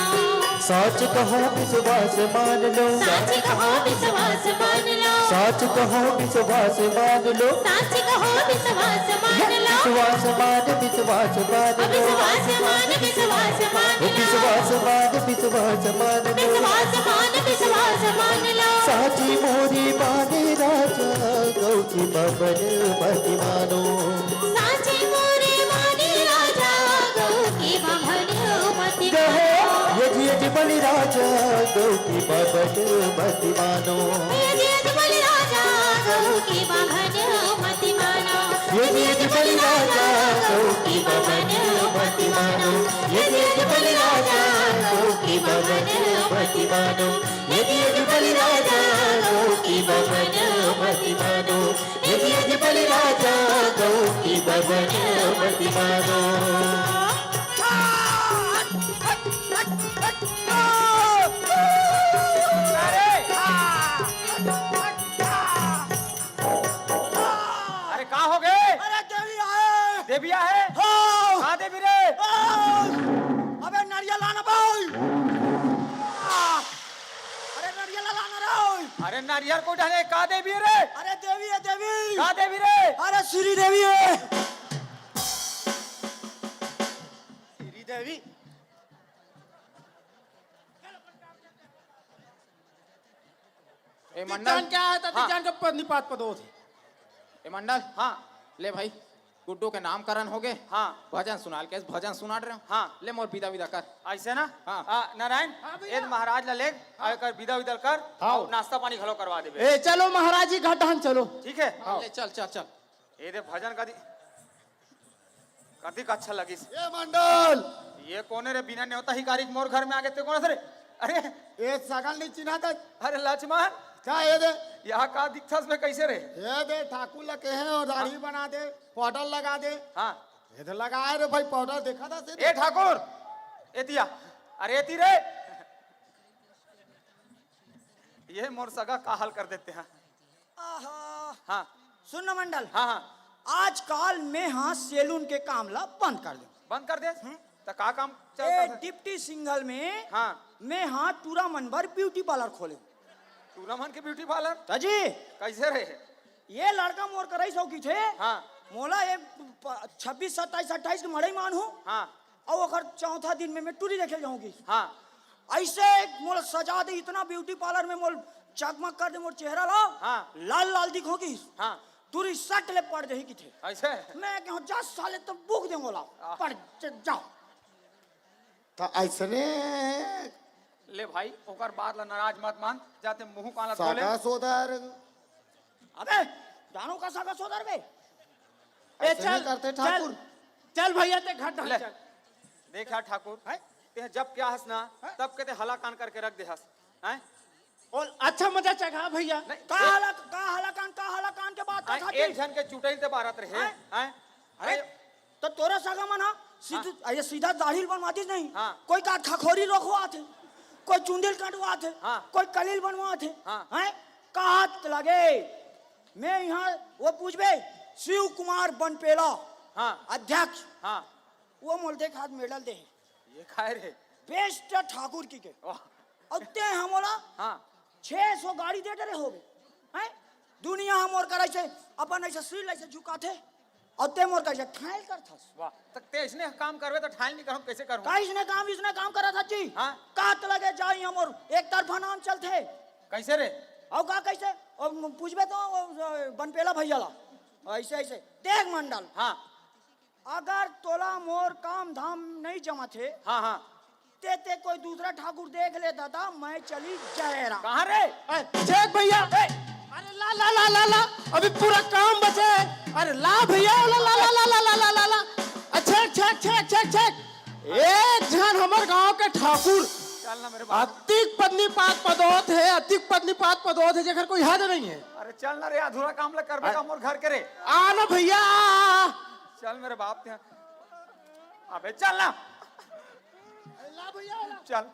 साच कहो विश्वास मान लो। साच कहो विश्वास मान लो। साच कहो विश्वास मान लो। साच कहो विश्वास मान लो। विश्वास मान, विश्वास मान लो। विश्वास मान, विश्वास मान लो। विश्वास मान, विश्वास मान लो। विश्वास मान, विश्वास मान लो। साची मोरी माने राजा, गौ की बबन मति मानो। साची मोरी माने राजा, गौ की बबन मति मानो। यदि यदि बलि राजा, गौ की बबन मति मानो। यदि यदि बलि राजा, गौ की बबन मति मानो। यदि यदि बलि राजा, गौ की बबन मति मानो। यदि यदि बलि राजा, गौ की बबन मति मानो। यदि यदि बलि राजा, गौ की बबन मति मानो। यदि यदि बलि राजा, गौ की बबन मति मानो। अरे का हो गे? अरे देवी आए। देवी आए? हाँ। का देवी रे? हाँ। अबे नरियल लाना भाई। अरे नरियल लाना रे। अरे नरियल को ढाले, का देवी रे? अरे देवी है देवी। का देवी रे? अरे श्री देवी है। श्री देवी। ए मंडल। जान क्या है, तो हाँ। जान के पत्नी पात पदोत है। ए मंडल। हाँ। ले भाई। गुड्डू के नामकरण होगे। हाँ। भजन सुनाल के, भजन सुना रहे हो। हाँ। ले मोर बिदा विदा कर। ऐसे ना? हाँ। आ, नारायण, हाँ भैया। ए महाराज ला ले, हाँ। एकर बिदा विदा कर, हाँ। अउ नाश्ता पानी घलो करवा देबे। ए, चलो महाराज जी, घर डहन चलो। ठीक है? हाँ। ले, चल, चल, चल। ए दे भजन कदी, कतिक अच्छा लगिस। ए मंडल! ये कोने रे, बिना नेवता हिकारी के मोर घर में आगे ते कोन हस रे? अरे! ए सगा ल नइ चिन्हात? अरे लक्ष्मण! का ए दे? यहाँ का दिखथस बे, कैसे रे? ए दे, ठाकुर ला कहे हो, दाढ़ी हाँ। बना दे, पाउडर लगा दे। हाँ। ए दे लगाए रे भाई पाउडर, देखा था से ए ठाकुर! एतिया! अरे एती रे! ये मोर सगा का हाल कर देते हैं। आहा। हाँ। सुन ना मंडल, हाँ, हाँ। आजकाल मैं हा सैलून के काम ला बंद कर दे। बंद कर दे? हम्म। त का काम ए, चलता है? डिप्टी सिंघल में हाँ। मैं हा टूरा मन बर ब्यूटी पार्लर खोले। टूरा मन के ब्यूटी पार्लर? त जी। कैसे रे? ये लड़का मोर करई सौ की थे। हाँ। मोला ये प-, छब्बीस, सत्ताईस, अट्ठाईस के मड़ई मान हूँ। हाँ। अउ ओकर चौथा दिन में मैं टूरी देखे जाऊंगी। हाँ। ऐसे मोला सजा दे, इतना ब्यूटी पार्लर में मोल चकमक कर दे मोर चेहरा ला। हाँ। लाल लाल दिखोगी। हाँ। टूरी सट ले पड़ जाही किथे। ऐसे? मैं कहूँ, "जा साले, तो बुक दे मोला।" आह। पड़, च-, जा। त ऐसने ले भाई, ओकर बात ला नाराज मत मान, जाते मुंह कान ला धो ले। सगा सोदर। अबे, जानो का सगा सोदर बे? ए, ऐसे चल, नहीं करते चल, ठाकुर। चल भैया, ते घर ढंग ले। चल। देख यार ठाकुर, हैं? ते जब क्या हस ना, हैं? तब के ते हला कान करके रख दे हस, हैं? और अच्छा मजा चखा भैया। नहीं, का ए- हला, का हला कान, का हला कान के बात हैं, करत एक हस? झन के चुटैल ते बारत रहे, हैं? हैं? अरे, अरे, तो तोरे सगा मन हा सीधू, हाँ। ये सीधा दाढ़ी बनवातीस नहीं। हाँ। कोई का खखोरी रोखवाथे, कोई चुंदिल कटवाथे, हाँ। कोई कलील बनवाथे। हाँ। हैं? कहत लगे, मैं यहाँ वो पूछबे, शिव कुमार बनपेला, हाँ। अध्यक्ष, हाँ। वो मोल देख हाथ मेडल दे। ये काय रे? बेस्ट ठाकुर की के। वाह। अउ ते हमोला हाँ। छह सौ गाड़ी दे डरे होबे, हैं? दुनिया ह मोर करा ऐसे, अपन ऐसे सिर ऐसे झुकाथे, अउ ते मोर करा ऐसे ठायल करथस। वाह, त ते इसने काम करबे त ठायल नहीं करम, कैसे करूँ? का इसने काम, इसने काम करत हस जी? हाँ। का त लगे जाई हमर एक तरफा नाम चलथे। कैसे रे? अउ का कैसे? अउ पूछबे तो, अ, बनपेला भैया ला। ऐसे, ऐसे। देख मंडल। हाँ। अगर तोला मोर काम धाम नहीं जमत हे, हाँ, हाँ। ते, ते कोई दूसरा ठाकुर देख ले दादा, मैं चली जयरा। कहाँ रे? ए, छेक भैया। ए, अरे ला, ला, ला, ला, ला, अभी पूरा काम बचे है। अरे ला भैया, ला, ला, ला। अच्छा, छेक, छेक, छेक, छेक। एक झन हमर गांव के ठाकुर चल ना मेरे बाप। अतिक पत्नी पात पदोत है, अतिक पत्नी पात पदोत है, जेकर कोई हद नहीं है। अरे चल ना रे, अधूरा काम ला करबे अरे का मोर घर के रे। आ ना भैया, आ, आ। चल मेरे बाप, ते अबे चल ना। अरे ला भैया, ला। चल,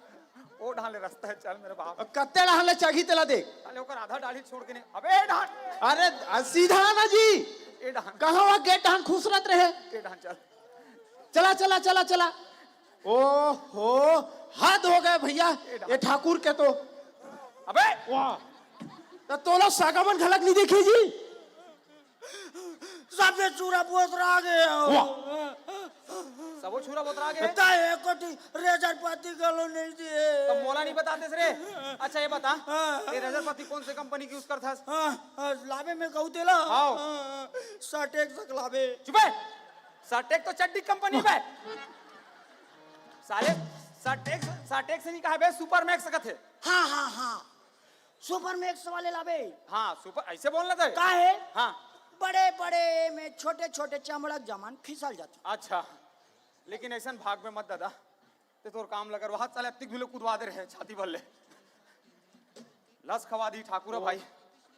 ओ ढाले रास्ता है, चल मेरे बाप। अब कत्ते ढाले चघी तेला देख। अरे ओकर आधा डाढ़ी छोड़ के नहीं। अबे ए ढान। अरे, आ, सीधा ना जी। ए ढान। कहाँ वहाँ गेट ढान खुसरत रहे? ए ढान चल। चला, चला, चला, चला। ओहो, हद हो गए भैया, ए ढान। ये ठाकुर के तो। अबे। वाह। त तोला सागामन घलक नहीं देखी जी। सबे छुरा बोतरा गे हो। वाह। सबो छुरा बोतरा गे? त एको ठी रेजर पत्ती घलो नहीं दिए। त मोला नहीं बतातेस रे। अच्छा, ये बता, हाँ। ये रेजर पत्ती कौन से कंपनी के use करथस? हाँ, हाँ, लाबे में कहूँ तेला। हाव। हाँ, साटेक तक लाबे। चुप है। साटेक तो चड्डी कंपनी बे। साले, साटेक, साटेक से नहीं कहा बे, सुपर मैक्स कथे। हाँ, हाँ, हाँ। सुपर मैक्स वाले लाबे। हाँ, सुपर, ऐसे बोलना था। का है? हाँ। बड़े बड़े में छोटे छोटे चमड़क जमान फिसल जाते। अच्छा, लेकिन ऐसा भाग में मत दादा, ते तोर काम लगर वहां साले अतिक भी लोग कुदवा दे रहे छाती बल ले। लस खवा दी ठाकुर ओ। भाई।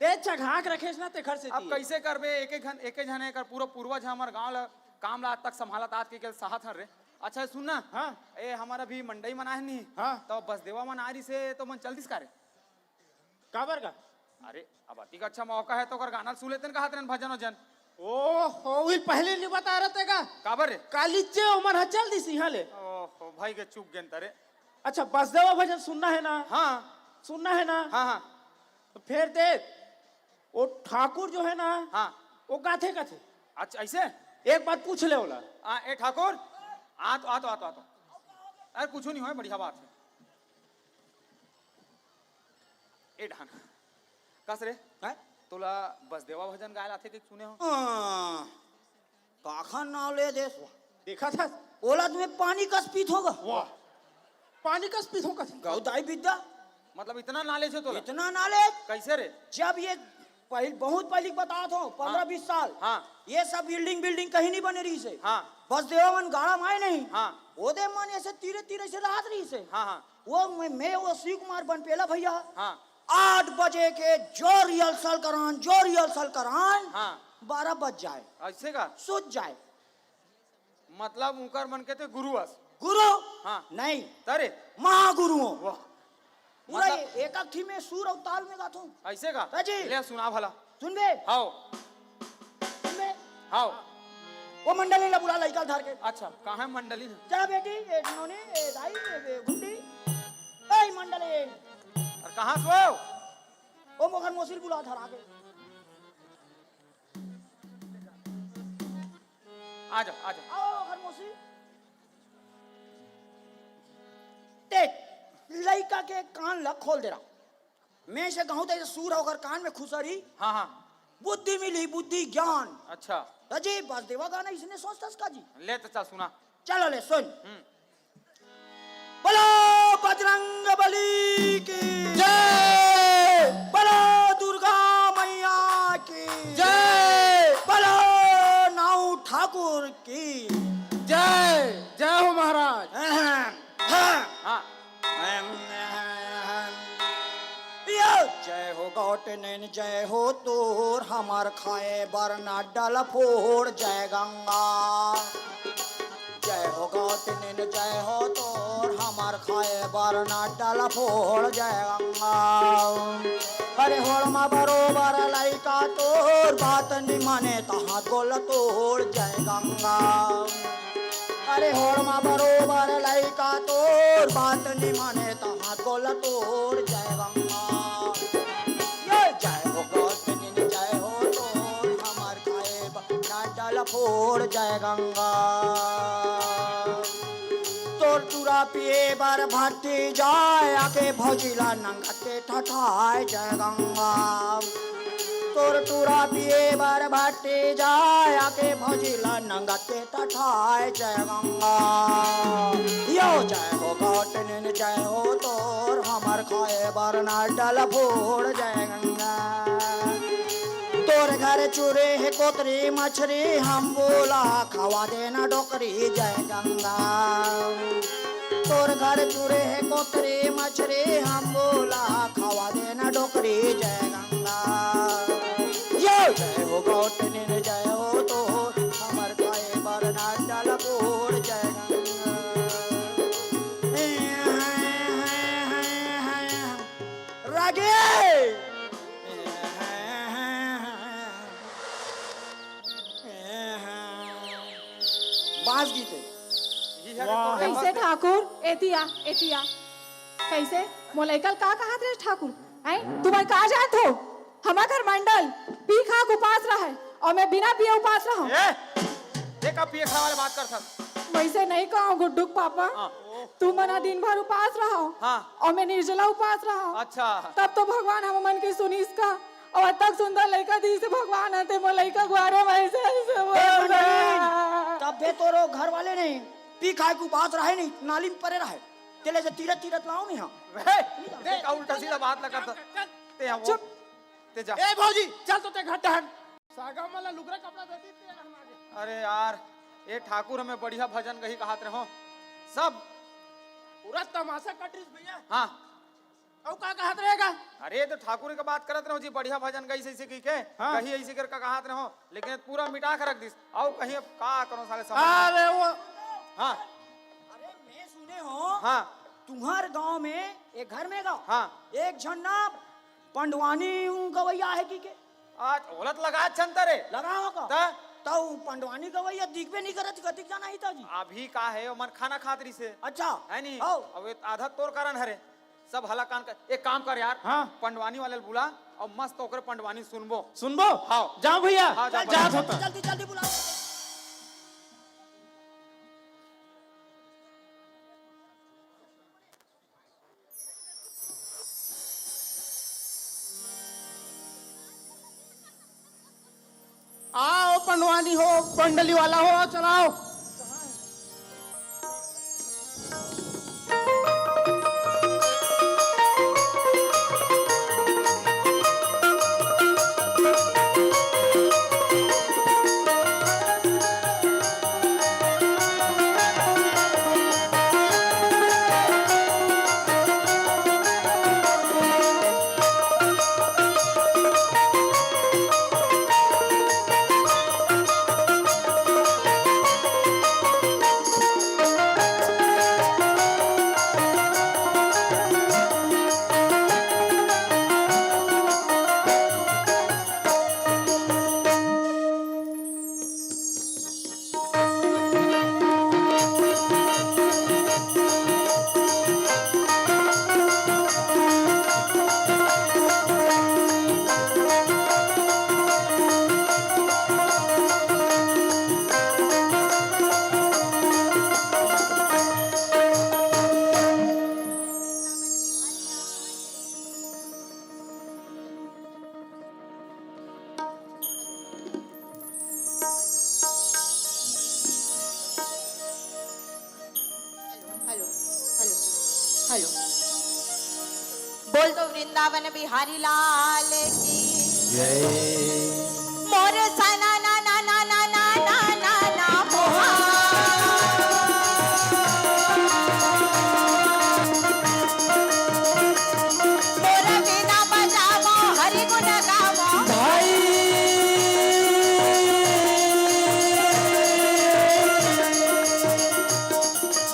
ते चघाक रखेस ना तेखर से अब कैसे करबे? एक एक घन, एक एक झन एकर पूरा पूर्वज हमर गांव ला काम ला आज तक संभालत आज के, के साहत हर रे। अच्छा सुन ना। हाँ। ए हमारा भी मंडई मन आहे नहीं। हाँ। तो बसदेवा मन आ रही से तो मन चल दिस का रे? काबर का? अरे, अब अतिक अच्छा मौका है तो ओकर गाना सुन लेते हैं, कहत रहन भजन वजन। ओहो, उही पहले नहीं बता रहे थे का? काबर रे? काली चे ओमन ह चल दिस इहाँ ले। ओहो, भाई के चूक गेन तरे। अच्छा, बसदेवा भजन सुनना है ना? हाँ। सुनना है ना? हाँ, हाँ। तो फेर देख, वो ठाकुर जो है ना, हाँ। वो गाथे कथे। अच्छा, ऐसे? एक बात पूछ ले ओला। आ, ए ठाकुर, आ तो, आ तो, आ तो, आ तो। अरे, कुछ नहीं हो, बढ़िया बात है। ए ढान। कस रे? हैं? तोला बसदेवा भजन गाय लाथे के सुने हो? हाँ। काखर नाव ले देस? देखा था? ओला तुम्हें पानी कस पीत होगा। वाह, पानी कस पीत होगा। गौ दाई विद्या। मतलब इतना नॉलेज है तो? इतना नॉलेज। कैसे रे? जब ये पहले, बहुत पहले की बतात हों, पंद्रह हाँ। बीस साल, हाँ। ये सब बिल्डिंग बिल्डिंग कहीं नहीं बने रहिसे। हाँ। बस देवा मन गाड़ा माए नहीं। हाँ। ओदे मन ऐसे तीरे तीरे से राहत रहिसे। हाँ, हाँ। वो मैं, मैं वो शिव कुमार बनपेला भैया। हाँ। आठ बजे के जो रिहर्सल करान, जो रिहर्सल करान, हाँ। बारह बज जाए। ऐसे का? सुत जाए। मतलब उनकर मन के ते गुरु अस। गुरु? हाँ। नहीं। तरे? महागुरु हों। वाह। पूरा मतलब एक, एक थी में सुर और ताल में गाथों। ऐसे का? हाँ जी। ले सुना भला। सुनबे? हाव। सुनबे? हाव। वो मंडली ला बुला, लइका धर के। अच्छा, कहाँ है मंडली? चला बेटी, ए नोनी, ए दाई, ए गुड्डी। ए मंडली। अरे कहाँ से हो? वो मोखर मोसी ल बुला धरा के। आ जाओ, आ जाओ। आओ, मोखर मोसी। देख, लइका के कान ला खोल दे रहा। मैं से कहूँ तो ये सुर होकर कान में खुसरी। हाँ, हाँ। बुद्धि मिली, बुद्धि ज्ञान। अच्छा। तो जी, बस देवा गाना इसने सोचता इसका जी। ले तो चल सुना। चलो ले सुन। हम्म। बोलो बजरंग बली की जय। बोलो दुर्गा मैया की जय। बोलो नाऊ ठाकुर की जय। जय हो महाराज। हाँ। हाँ। यो, जय हो गौटनिन, जय हो तोर, हमर खाए बर ना डल फोड़, जय गंगा। जय हो गौटनिन, जय हो तोर, हमर खाए बर ना डल फोड़, जय गंगा। अरे होड़ मा बरोबर लइका तोर, बात नि माने तहाँ गोल तोड़, जय गंगा। अरे होड़ मा बरोबर लइका तोर, बात नि माने तहाँ गोल तोड़, जय गंगा। ये जय हो गौतमिन, जय हो तोर, हमर खाए ब-, ना डल फोड़, जय गंगा। तोर टूरा पिए बर भट्टी जाय, आके भौजी ला नंगत के ठठाय, जय गंगा। तोर टूरा पिए बर भट्टी जाय, आके भौजी ला नंगत के ठठाय, जय गंगा। यो जय हो गौटनिन, जय हो तोर, हमर खाए बर ना डल फोड़, जय गंगा। तोर घर चुरे हे कोतरी मछरी, हम बोला खवा देना डोकरी, जय गंगा। तोर घर चुरे हे कोतरी मछरी, हम बोला खवा देना डोकरी, जय गंगा। यो जय हो गौटनिन, जय हो तो हमर खाए बर ना डल फोड़, जय गंगा। रागे। बांस गीत है। वाह। कैसे ठाकुर? एतिया, एतिया। कैसे? मोला एकल का कहत रहे ठाकुर? हैं? तुमन का जानत हो? हमर घर मंडल पी खा के उपास रहय अउ मैं बिना पिए उपास रहंव। ए, ये का पिए खा वाले बात करथस? वैसे नहीं कहंव गुड्डू के पापा। हाँ। तुमन ह दिन भर उपास रहव हाँ। अउ मैं निर्जला उपास रहंव। अच्छा। तब तो भगवान हमन के सुनिस का? अउ अतक सुंदर लइका दिस हे भगवान ह, ते मोर लइका गुआरे म ऐसे, ऐसे बोल रहा। तब बे तोरो घर वाले नहीं पी खाए के उपास रहे नहीं, नाली में परे रहे। तेले से तीरत तीरत लाओ नहीं हम। बे, देख, उल्टा सीधा बात लगा था। ते हम चुप। ते जा। ए भौजी, चल तो ते घर टहन। सागा मला लुगरा कपड़ा दे दी, ते हम आगे। अरे यार, ये ठाकुर हमें बढ़िया भजन गही कहत रहो। सब। पूरा तमाशा कट रही भैया। हाँ। अउ का कहत रहेगा? अरे, तो ठाकुर के बात करत रहो जी, बढ़िया भजन गई ऐसे की के, हाँ। कही ऐसे करके कहत रहो, लेकिन पूरा मिटा के रख दिस। अउ कहीं अब का करो साले समझ में। अरे वो हाँ। अरे, मैं सुने हो, हाँ। तुम्हार गांव में, एक घर में गांव, हाँ। एक झन ना पंडवानी गवैया है की के? आज ओलत लगा छंता रे। लगाओ का? त? तउ पंडवानी गवैया दिखबे नहीं करत, कतिक जाना ही था जी। अभी का है, ओमन खाना खात रही से। अच्छा। है नी? हौ। अब ये आधा तोर कारण हरे। सब हला कान कर, एक काम कर यार, हाँ। पंडवानी वाले ल बुला अउ मस्त ओकरे पंडवानी सुनबो। सुनबो? हाँ। जाओ भैया, हाँ, जाओ, जात होता। जल्दी, जल्दी बुलाओ। आओ पंडवानी। नहीं हो, बंडली वाला हो, चलाओ। Hello, hello, hello. बोल दो वृंदावन बिहारी लाल की। जय। मोर सना ना ना ना ना ना ना ना ना ना मोहा। मोर बीना बजावो, हरि गुण गावो। भाई।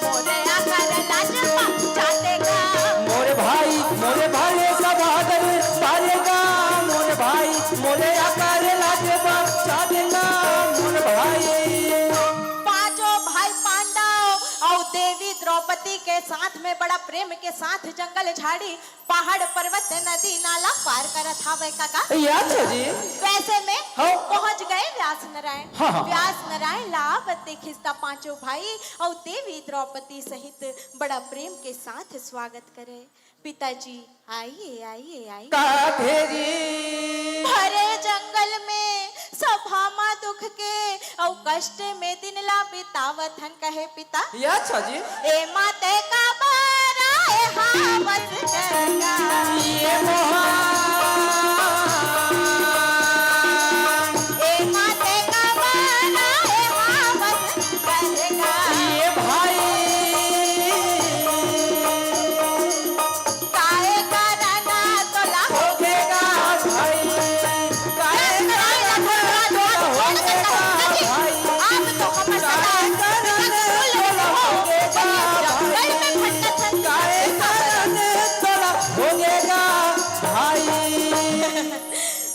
मोरे आकर लाज बचा देगा। मोरे भाई, मोरे भाले सब आदर पालेगा। मोरे भाई, मोरे आकर लाज बचा देगा। मोरे भाई। पांचों भाई पांडव और देवी द्रौपदी के साथ में बड़ा प्रेम के साथ जंगल झाड़ी पहाड़, पर्वत, नदी, नाला पार करत हावय काका। ए, अच्छा जी। वैसे में हाँ। पहुंच गए व्यास नारायण। हाँ, हाँ। व्यास नारायण ला आवत देखिस त पांचों भाई अउ देवी द्रौपदी सहित बड़ा प्रेम के साथ स्वागत करे। पिताजी, आइए, आइए, आइए। का भेरी? भरे जंगल में सभा मा दुख के अउ कष्ट में दिन ला बितावत हन, कहे पिता। ए अच्छा जी। ए माते का बारा ए हावस गंगा। ए मोहा। ए माते का बारा ए हावस गंगा। ए भाई। काहे करना तोला होगेगा भाई, काहे करना तोला होगेगा भाई, आप तो हमर काहे सरदार करना तोला होगेगा भाई, काहे करना तोला होगेगा भाई।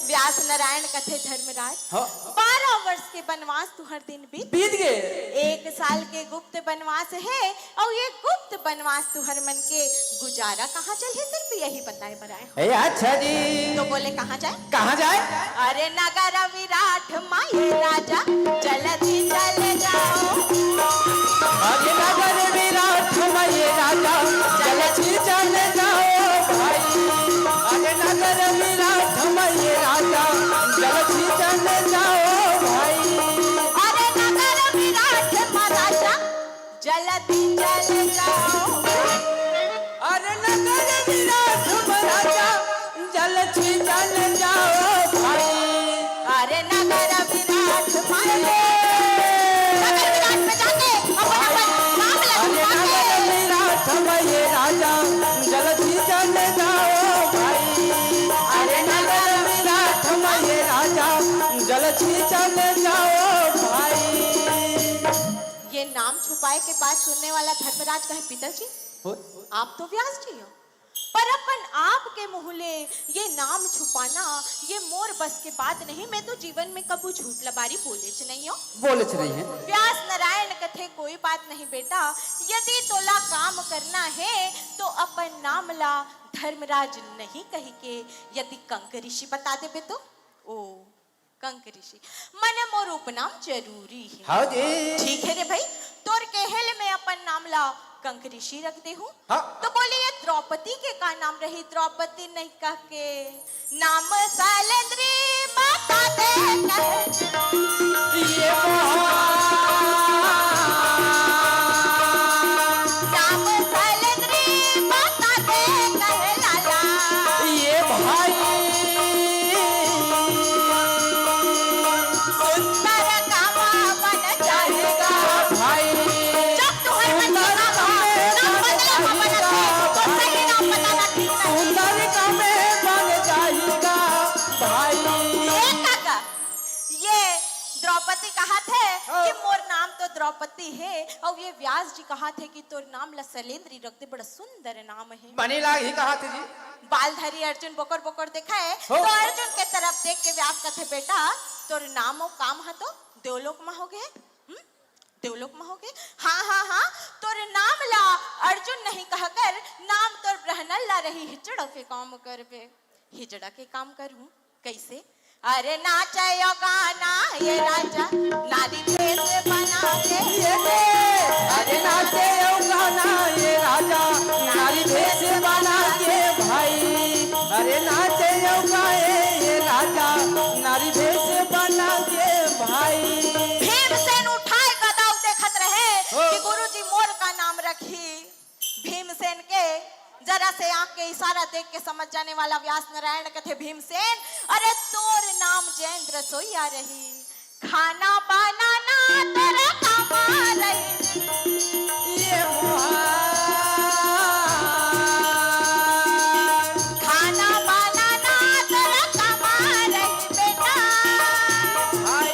व्यास नारायण कथे, धर्मराज, हाँ। बारह वर्ष के बनवास तुहर दिन बीत बीत गे। एक साल के गुप्त बनवास हे, अउ ये गुप्त बनवास तुहर मन के गुजारा कहाँ चलही, सिर्फ यही बताए बर आए हँव। ए, अच्छा जी। तो बोले, कहाँ जाए? कहाँ जाए? अरे नगर विराट मा ये राजा, जल्दी चले जाओ। अरे नगर विराट मा ये राजा, जल्दी चले जाओ भाई। अरे नगर विराट मा ये राजा, जल्दी चले जाओ भाई। अरे नगर विराट मा राजा, जल्दी चले जाओ। अरे नगर विराट मा राजा, जल्दी चले जाओ भाई। अरे नगर विराट मा ये, नगर विराट में जाके अपन, अपन मामला अरे छुपा के नगर विराट मा ये राजा, जल्दी चले जाओ भाई। अरे नगर विराट मा ये राजा, जल्दी चले जाओ भाई। ये नाम छुपाए के बात सुनने वाला धर्मराज कहे, पिताजी, हो? आप तो व्यास जी हो, पर अपन आप के मुँह ले ये नाम छुपाना, ये मोर बस के बात नहीं। मैं तो जीवन में कभू झूठ लबारी बोलेच नहीं हँव। बोलेच नहीं हे। व्यास नारायण कथे, कोई बात नहीं बेटा, यदि तोला काम करना हे तो अपन नाम ला धर्मराज नहीं कहि के यदि कंक ऋषि बता देबे तो। ओ कंक ऋषि। मने मोर उपनाम जरूरी हे। हाँ जी। ठीक हे रे भई, तोर केहे ले मैं अपन नाम ला कंक ऋषि रख दे हूँ। हाँ। तो बोले, ये द्रौपदी के का नाम रही? द्रौपदी नहीं कह के नाम सैलेंद्री बता दे कहे। ये नाम सैलेंद्री बता दे कहे लाला। ये भाई। सुंदर कामा बन जाएगा। भाई। जब तुम्हारे मन की सुंदर कामा कामे ना बन बदले ना बन जाएगा। तो सही नाम बताना ठीक नहीं। सुंदर कामे बन जाएगा भाई। ये काका, ये द्रौपदी कहाथे हाँ। कि मोर नाम तो द्रौपदी हे, अउ ये व्यास जी कहाथे कि तोर नाम ला सैलेंद्री रख दे, बड़ा सुंदर नाम हे। बने लाग ही कहाथे जी। बाल धरी अर्जुन बोकर बोकर देखाए, हो। तो अर्जुन के तरफ देख के व्यास कथे, बेटा, तोर नाम अउ काम ह तो देवलोक म होगे, हम्म? देवलोक म होगे। हाँ, हाँ, हाँ, तोर नाम ला अर्जुन नहीं कहकर नाम तोर ब्रहनल ला रही, हिजड़ा के काम करबे। हिजड़ा के काम करहूँ। कैसे? अरे नाचे यो गाना ये राजा, नारी भेष बना के। ये दे। अरे नाचे यो गाना ये राजा, नारी भेष बना के भाई। अरे नाचे यो गाए ये राजा, नारी भेष बना के भाई। भीमसेन उठाए गदा अउ देखत रहे हो। कि गुरुजी मोर का नाम रखी। भीमसेन के जरा से आंख के इशारा देख के समझ जाने वाला व्यास नारायण कथे, भीमसेन, अरे तोर नाम जैन रसोईया रही, खाना बनाना तेरा काम रही। ये मोहा। खाना बनाना तेरा काम रही बेटा। हाय।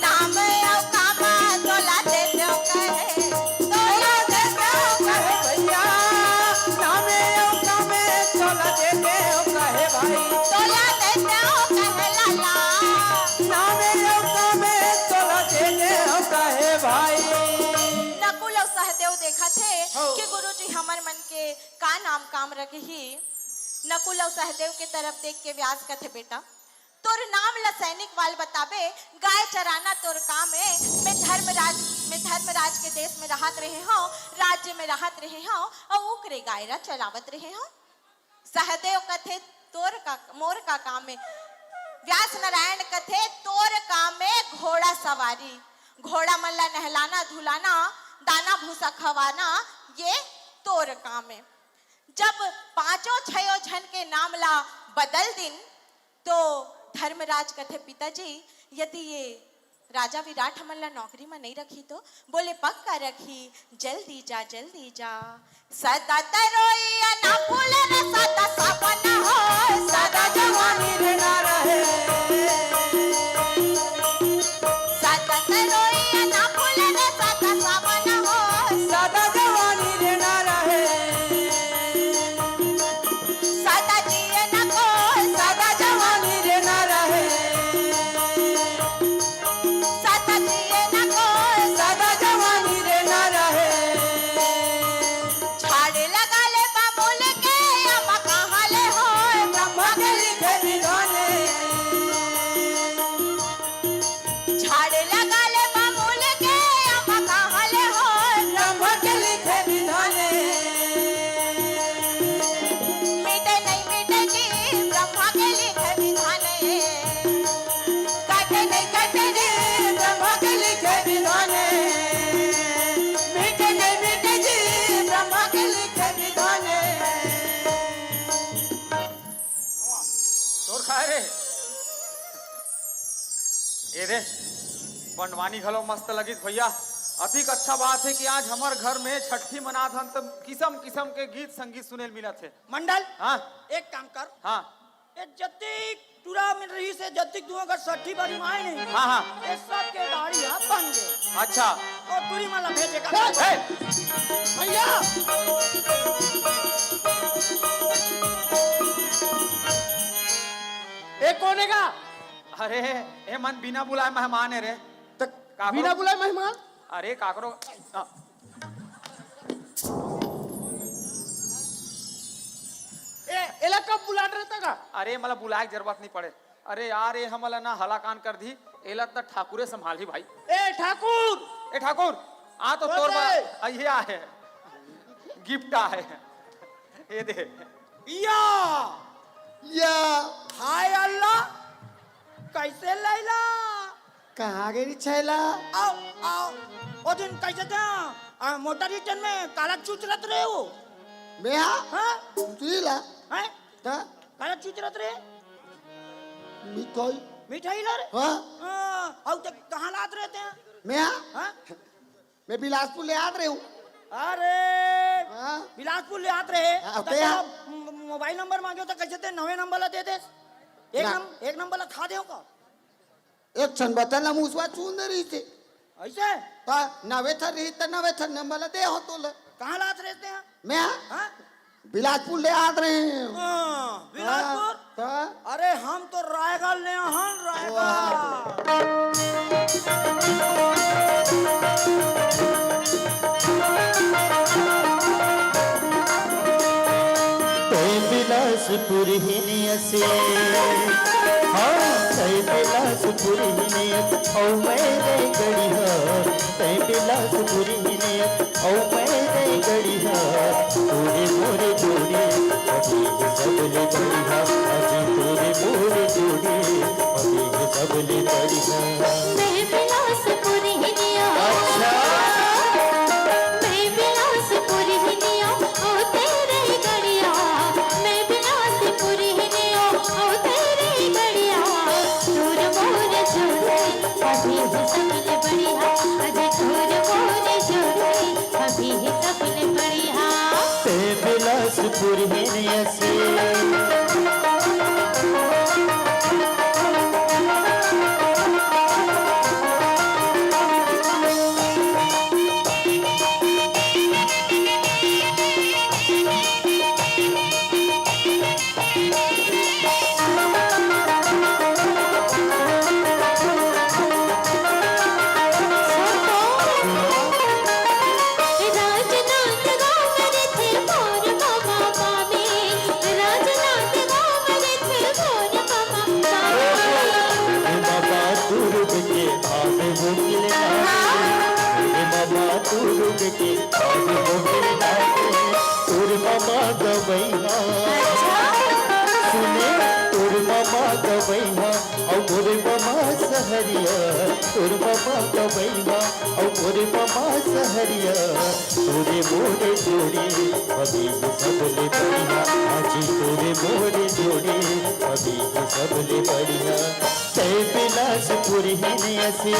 नाम अउ काम तोला दे देव कहे, तोला दे देव कहे भैया। नाम अउ काम तोला दे देव कहे भाई। तोला दे देव कहे लाला। नाम अउ काम तोला दे देव कहे भाई। नकुल अउ सहदेव देखत हे हो। कि गुरुजी हमर मन के का नाम काम रखही। नकुल अउ सहदेव के तरफ देख के व्यास कथे, बेटा, तोर नाम ल सैनिक वाल बताबे, गाय चराना तोर काम ए। मैं धर्मराज, मैं धर्मराज के देश में रहत रहे हौं, राज्य में रहत रहे हौं, अउ ओकरे गाय ल चरावत रहे हौं। सहदेव कथे, "तोर का, मोर का काम ए?" व्यास नारायण कथे, "तोर काम ए घोड़ा सवारी, घोड़ा मन ल नहलाना, धुलाना, दाना भूसा खवाना, ये तोर काम ए।" जब पांचों छयो झन के नाम ला बदल दिन, तो धर्मराज कथे, "पिताजी, यदि ये राजा विराट हमन ला नौकरी म नइ रखही तो?" बोले, "पक्का रखही, जल्दी जा, जल्दी जा।" सदा तरोइया ना फूले रे, सदा सावन हो, सदा जवानी रे ना रहे। सदा तरोइया ना फूले रे, सदा सावन हो, सदा जवानी रे ना रहे। सदा जिए ना कोई, सदा जवानी रे ना रहे। सदा जिए ना कोई, सदा जवानी रे ना रहे। झाड़ लगा ले बाबुल के, अम्मा कहाँ ले होए, ब्रह्मा के लिखे विधान ए। झाड़ लगा ले बाबुल के, अम्मा कहाँ ले होए, ब्रह्मा के लिखे विधान ए। मिटे नहीं मिटे जी, ब्रह्मा के लिखे विधान ए। काटे नहीं काटे जी, ब्रह्मा के लिखे विधान ए। मिटे नहीं मिटे जी, ब्रह्मा के लिखे विधान ए। तोर खाए रे। ए रे, पंडवानी घलो मस्त लगिस भैया। अतिक अच्छा बात हे कि आज हमर घर में छट्ठी मनात हन, त किसम किसम के गीत संगीत सुने ल मिलत हे। मंडल, हाँ। एक काम कर। हाँ। ए जतिक टूरा में रहिस हे, जतिक दुआ घर छट्ठी बारी माय नहीं। हाँ, हाँ। ए सब के दाढ़ी हा बन गे। अच्छा। अउ टूरी मन ला भेजे का। ए! भैया। ए कोन ए गा? अरे, ए मन बिना बुलाए मेहमान ए रे। त काकरो बिना बुलाए मेहमान? अरे, काकरो, आ। ए, एला कब बुलात रहता का? अरे, मला बुलाए के जरूरत नहीं पड़े। अरे यार, ये हमला ना हलाकान कर दी, एला त ठाकुरे संभालही भाई। ए ठाकुर! ए ठाकुर, आ तो तोर बा, अइहे आहे, गिफ्ट आहे, ये दे। या! या! हाय अल्लाह, कैसे लैला? कहाँ गे रे छैला? आओ, आओ। ओ दिन कैसे थे? आ, मोटर स्टैंड में काला चूच रत रहे हो? मैं हा? हाँ? तू ही ला। हैं? ता? काला चूच रत रहे? मिठाई। मिठाई ला रे? हाँ। हाँ, आओ ते कहाँ लात रहते हैं? मैं हा? हाँ? मैं बिलासपुर ले आत रहे हूँ। अरे, हाँ? बिलासपुर ले आत रहे? हाँ, तो ते क्या हाँ? मो-, मोबाइल नंबर मांगे तो कैसे ते नवे नंबर ला दे दे? एक ना। नम-, एक नंबर ला खा दे का? एक क्षण बता ना, मुसवा चून दे रही थी। ऐसे? हाँ, नवे थर रही तो नवे थर नंबर ला दे हो तो ले। कहाँ लात रहते हैं? मैं हाँ? हाँ? बिलासपुर ले आत रहे हैं। हाँ, बिलासपुर? हाँ, तो? अरे, हम तो रायगढ़ ले हन, रायगढ़। वाह। तै बिलासपुर ही नियसे, हाँ, तै बिलासपुर ही नियस, औ मैं रे गड़िहा, तै बिलासपुर ही नियस, औ मैं रे गड़िहा, तोरे मोरे जोड़ी, अभी ही सबले बढ़िया, अजी तोरे मोरे जोड़ी, अभी ही सबले बढ़िया। मैं बिलासपुर ही नियस। अच्छा। मैं बिलासपुर ही नियस, ओ तेरे गड़िया। मैं बिलासपुर ही नियस, ओ तेरे गड़िया। तोर मोर जोड़ी, अभी ही सबले बढ़िया। अजी तोर मोर जोड़ी, अभी ही सबले बढ़िया। ते बिलासपुर ही नियसे। हे बाबा, तू रुक के आवे वो किले ना। हे बाबा, तू रुक के आवे वो किले ना। तोर मामा गवैया। सुने, तोर मामा गवैया, अउ मोर मामा सहरिया। तोर मामा गवैया, अउ मोर मामा सहरिया। तोरे मोरे जोड़ी, अभी ही सबले बढ़िया। अजी तोरे मोरे जोड़ी, अभी ही सबले बढ़िया। तै बिलासपुर ही नियसे।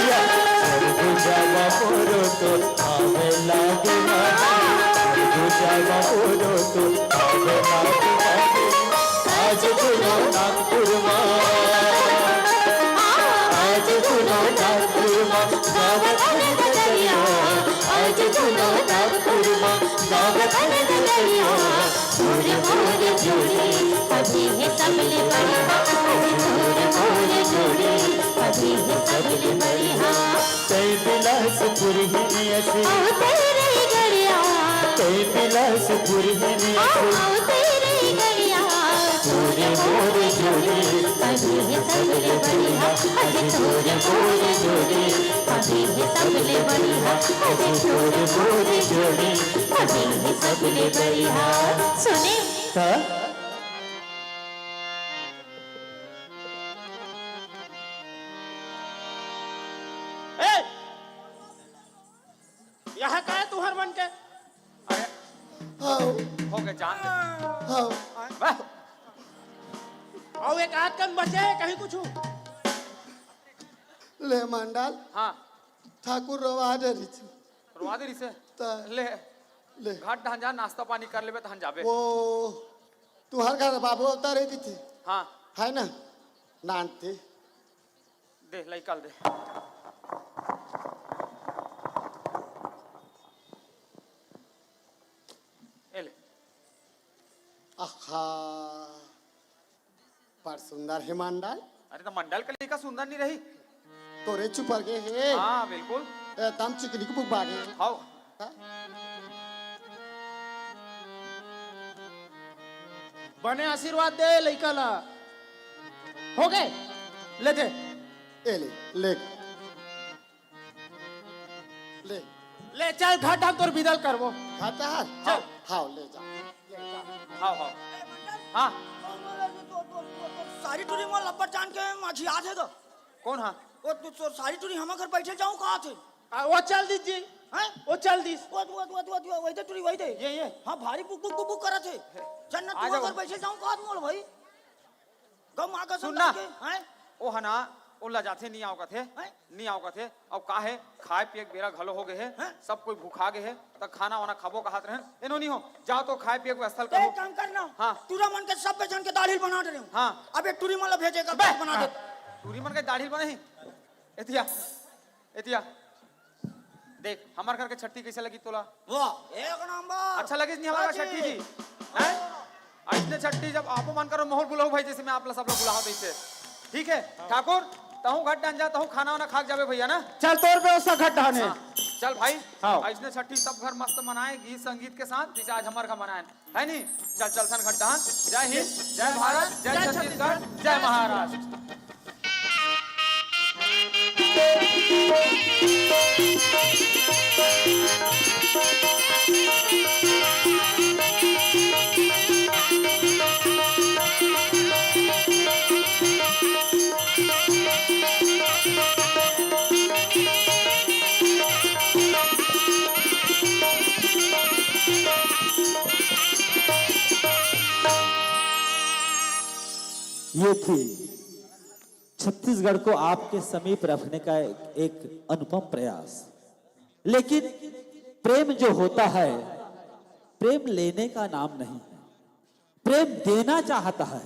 सरगुजा मा मोरो तो आवे लागे मारे, सरगुजा मा मोरो तो आवे लागे मारे। आज दुनो नागपुर मा, आज दुनो नागपुर मा गावत हन गजरिया। आज दुनो नागपुर मा गावत हन गजरिया। तोर मोर जोड़ी अभी हे सबले बढ़िया। आज तोर मोर जोड़ी अभी हे सबले बढ़िया। तै बिलासपुर ही नियसे। अउ तेरे गड़िया। तै बिलासपुर ही नियसे। अउ तेरे गड़िया। तोरे मोरे जोड़ी, अभी हे सबले बढ़िया। अजी तोरे मोरे जोड़ी, अभी हे सबले बढ़िया। अजी तोरे मोरे जोड़ी, अभी हे सबले बढ़िया। सुने? का? ए! यहाँ का है तुहर मन के? अरे, हाँ। हो गए जान दे। हाँ। वाह। अउ एक आध कन बचे हे कहीं कुछ? ले मंडल। हाँ। ठाकुर रोवा डरी छी। रोवा डरी से? त ले। ले। घाट डहन जा, नाश्ता पानी कर लेबे, तहन जाबे। ओ, तुहर घर बाबू अवतार है दीदी। हाँ। है ना? नानते। दे, लइका ल दे। ए ले। आहा, बड़ सुंदर हे मंडल। अरे, त मंडल के लइका सुंदर नहीं रही? तोरे चुपर गे हे। हाँ, बिल्कुल। एकदम चिकनी के बुकबा गे। हाव। हाँ? बने आशीर्वाद दे लइका ला। हो गए, ले दे। ए ले, ले। ले। ले चल, घाट हम तोर बिदा ल करबो। घाट हर? चल। हाव, ले जा। ले जा। हाव, हाव। हाँ। सारी टुरी मोर लब्बर जान के माझी याद है तो। कौन हा? वो तू तो सारी टुरी हमर घर बैठे जाऊं कहा थे? आ, वो चल दिस जी। हैं? वो चल दिस। वो, वो, वो, वो, वो, वही दे टुरी, वही दे। ये, ये। हाँ, भारी बुक, बुक, बुक, बुक करत हे। जन्नत आ तू जाओ। अगर बैठे जाऊं कहा मोर भाई। गम आका सुन ना। संतान के, हैं? ओ हना, ओ लजाथे, नी आओ कथे, हैं? नी आओ कथे। अब का हे, खाए पिए के बेरा घलो हो गए हे, हैं? सब कोई भूखा गए हे, त खाना वाना खाबो कहत रहन, एनो नी हो, जाओ तो खाए पिए के व्यवस्था ते करो। काम करना, हाँ। टूरा मन के सब जन के दाढ़ी बना दे रहे हूँ। हाँ। अब एक टूरी मन ला भेजे का बे, बना दे। टूरी मन के दाढ़ी बने ही, एतिया, एतिया। देख, हमर घर के छट्ठी कैसे लगी तोला? वाह, एक नंबर। अच्छा लगिस नहीं हमर घर छट्ठी जी? हैं? अइसने छट्ठी जब आपो मन करो, मोहर बुलाओ भाई, जैसे मैं आप ला सब लोग बुलाओ तैसे। ठीक है, ठाकुर, तहूँ घट डहन जा, तहूँ खाना वाना खा के जाबे भैया ना। चल, तोर व्यवस्था घट डहन हे। हाँ, चल भाई, हाँ। अइसने छट्ठी सब घर मस्त मनाए, गीत संगीत के साथ, जैसे आज हमर घर मनाए। है नी? चल, चल, थन घट डहन। जय हिंद, जय भारत, जय छत्तीसगढ़, जय महाराष्ट्र। ये थी छत्तीसगढ़ को आपके समीप रखने का एक, एक अनुपम प्रयास। लेकिन प्रेम जो होता है, प्रेम लेने का नाम नहीं है, प्रेम देना चाहता है।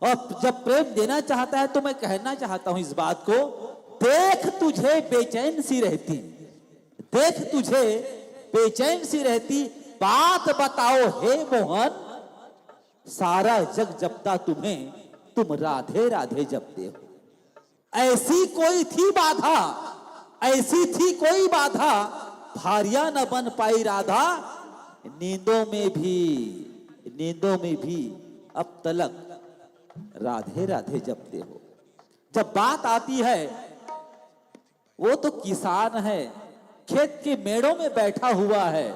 और जब प्रेम देना चाहता है, तो मैं कहना चाहता हूं इस बात को, देख तुझे बेचैन सी रहती, देख तुझे बेचैन सी रहती, बात बताओ हे मोहन, सारा जग जपता तुम्हें, तुम राधे राधे जपते हो। ऐसी कोई थी बाधा, ऐसी थी कोई बाधा, भारिया न बन पाई राधा, नींदों में भी, नींदों में भी अब तलक राधे राधे जपते हो। जब बात आती है, वो तो किसान है, खेत के मेड़ों में बैठा हुआ है,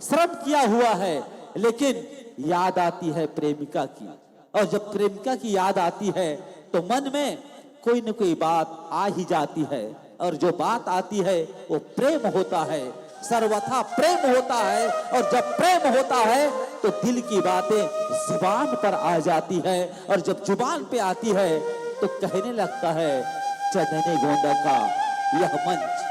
श्रम किया हुआ है, लेकिन याद आती है प्रेमिका की। और जब प्रेमिका की याद आती है, तो मन में कोई न कोई बात आ ही जाती है। और जो बात आती है, वो प्रेम होता है, सर्वथा प्रेम होता है। और जब प्रेम होता है, तो दिल की बातें जुबान पर आ जाती है। और जब जुबान पे आती है, तो कहने लगता है चंदनी गोंदा का यह मंच।